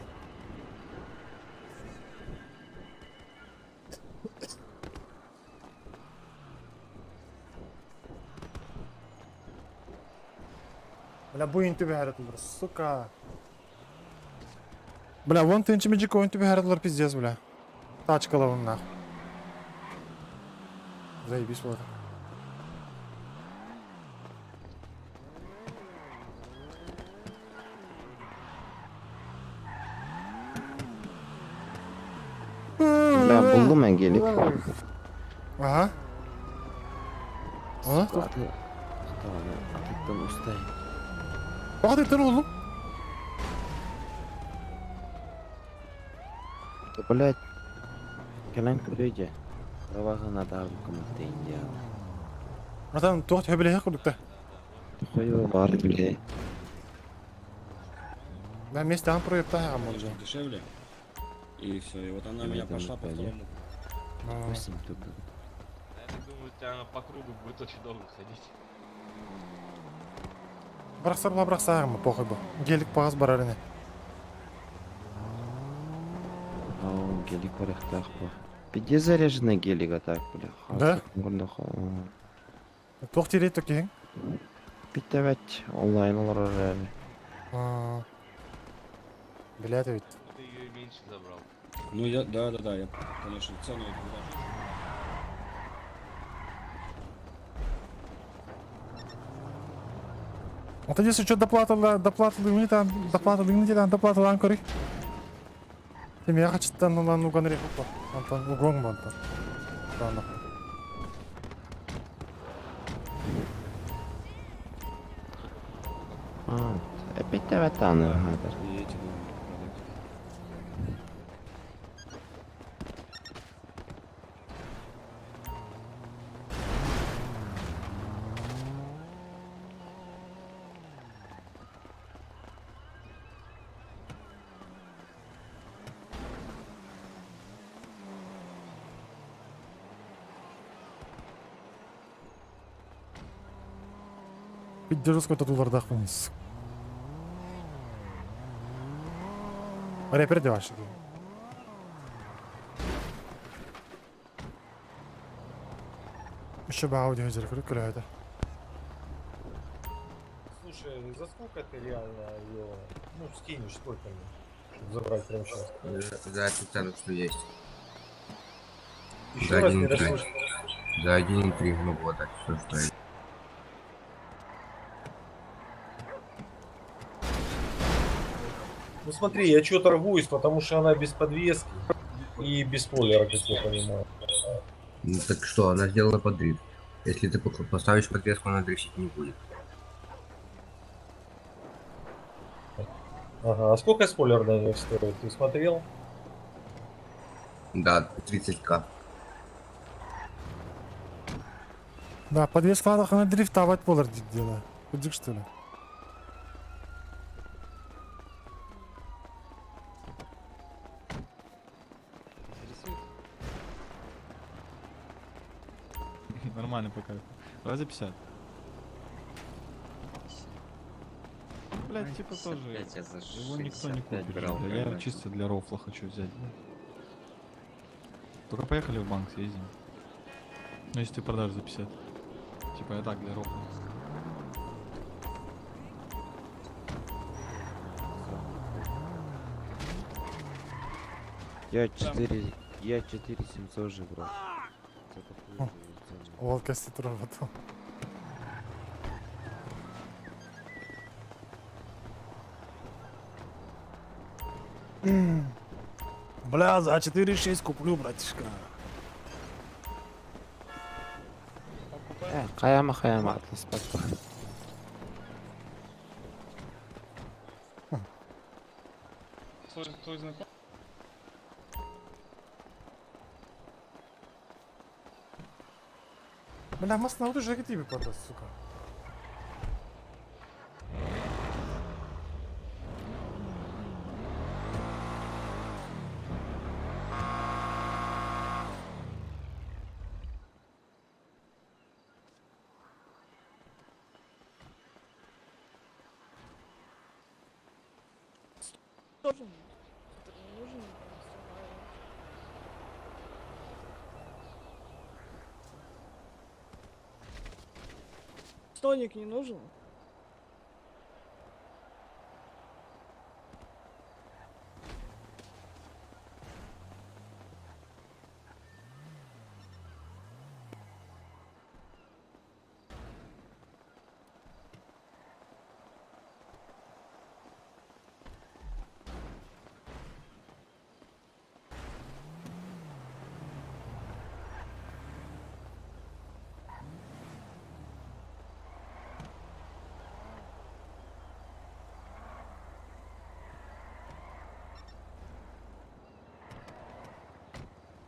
Бля, бу интү бәрет олар, сука. Бля, вон тынчы межик ойын түбәрет олар, пиздец, бля. Тачкалавын нах. Заебись вот. Бля, булдум мен гелик. Ага. А? Аты, атыттан устай. Бак oğlum. Да, блядь. Кэлэн көрөйдө. Праваҕына даабыккын дьаал. Братан, туох төбелеһэ курдукта. Хойо бар биле. На месте ан проекта һагам болду. Дешевле. И все, и вот она меня пошла по второму. Восемь тут. Я так думаю, у тебя она по кругу будет очень долго ходить. Бырахсар була бырахса һагам похуй бу. Гелик пагас барар ине. О, гелик барыхтаах бу. Где заряженный гелик а так, бля? Да? Туох тириэт токиһиң? Биттебет онлайн олорор эми. Билет ведь. Ты ее меньше забрал. Ну я, да, да, да, я, конечно, цену эту даже. А если что доплата, доплата дыгны там, доплата дыгны там, доплата лан кори. Тем я хочу там ну лан угон реху Антон, угон бантон. Ладно. А, опять аны хатыр. И эти думаю продать. Пиздец, какой-то тулардах вниз. Репер девашки. Еще бы аудио это. Слушай, за сколько ты реально ее, ну, скинешь, сколько мне, чтобы забрать прямо сейчас? За эту цену, что есть. Еще За раз не 1,3. расслышал. За 1,3 могу отдать все, что есть. Ну смотри, я что торгуюсь, потому что она без подвески и без спойлера, как я понимаю. Ну так что, она сделана под дрифт. Если ты поставишь подвеску, она дрифтить не будет. Ага, а сколько спойлер на нее стоит? Ты смотрел? Да, 30к. Да, подвеска надо дрифтовать болар дело. Кудик что ли? Нормально пока. Давай за 50. Блять, типа тоже. 55 я за Его никто не 65 купит. брал бля, Я когда-то. чисто для рофла хочу взять. Только поехали в банк съездим. Ну, если ты продашь за 50. Типа я так для рофла. Я 4, я 4700 же брал. За такую же цену. Ол кәсі тұрып Бля, за 4,6 куплю, братишка. Каяма каяма атлас патпа. Твой знакомый? Бля, мас на уже тебе продаст, сука. Тоже не нужен. Стоник не нужен?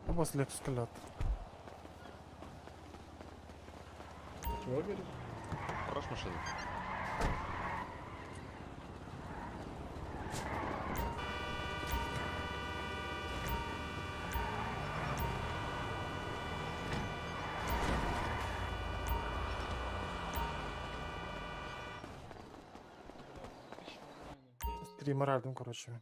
Абас Lexus келет. Чего говоришь? Хорош машина. Три моральным, короче.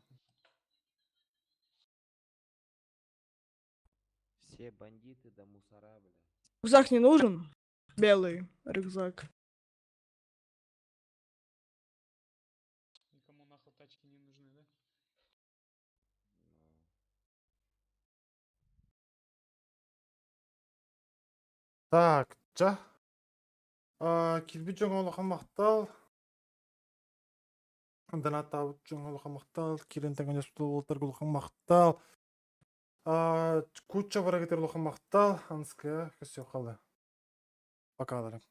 Все бандиты да мусора, бля. Рюкзак не нужен? Белый рюкзак. Никому нахуй тачки не нужны, да? Так, жа. Килби жоңолуха мактал. Донаттаабыт жоңолуха мактал. Кирен таңан болтар мактал. Куча барагытыр улахан мактал. Анская, все, халы. Пока, дарым.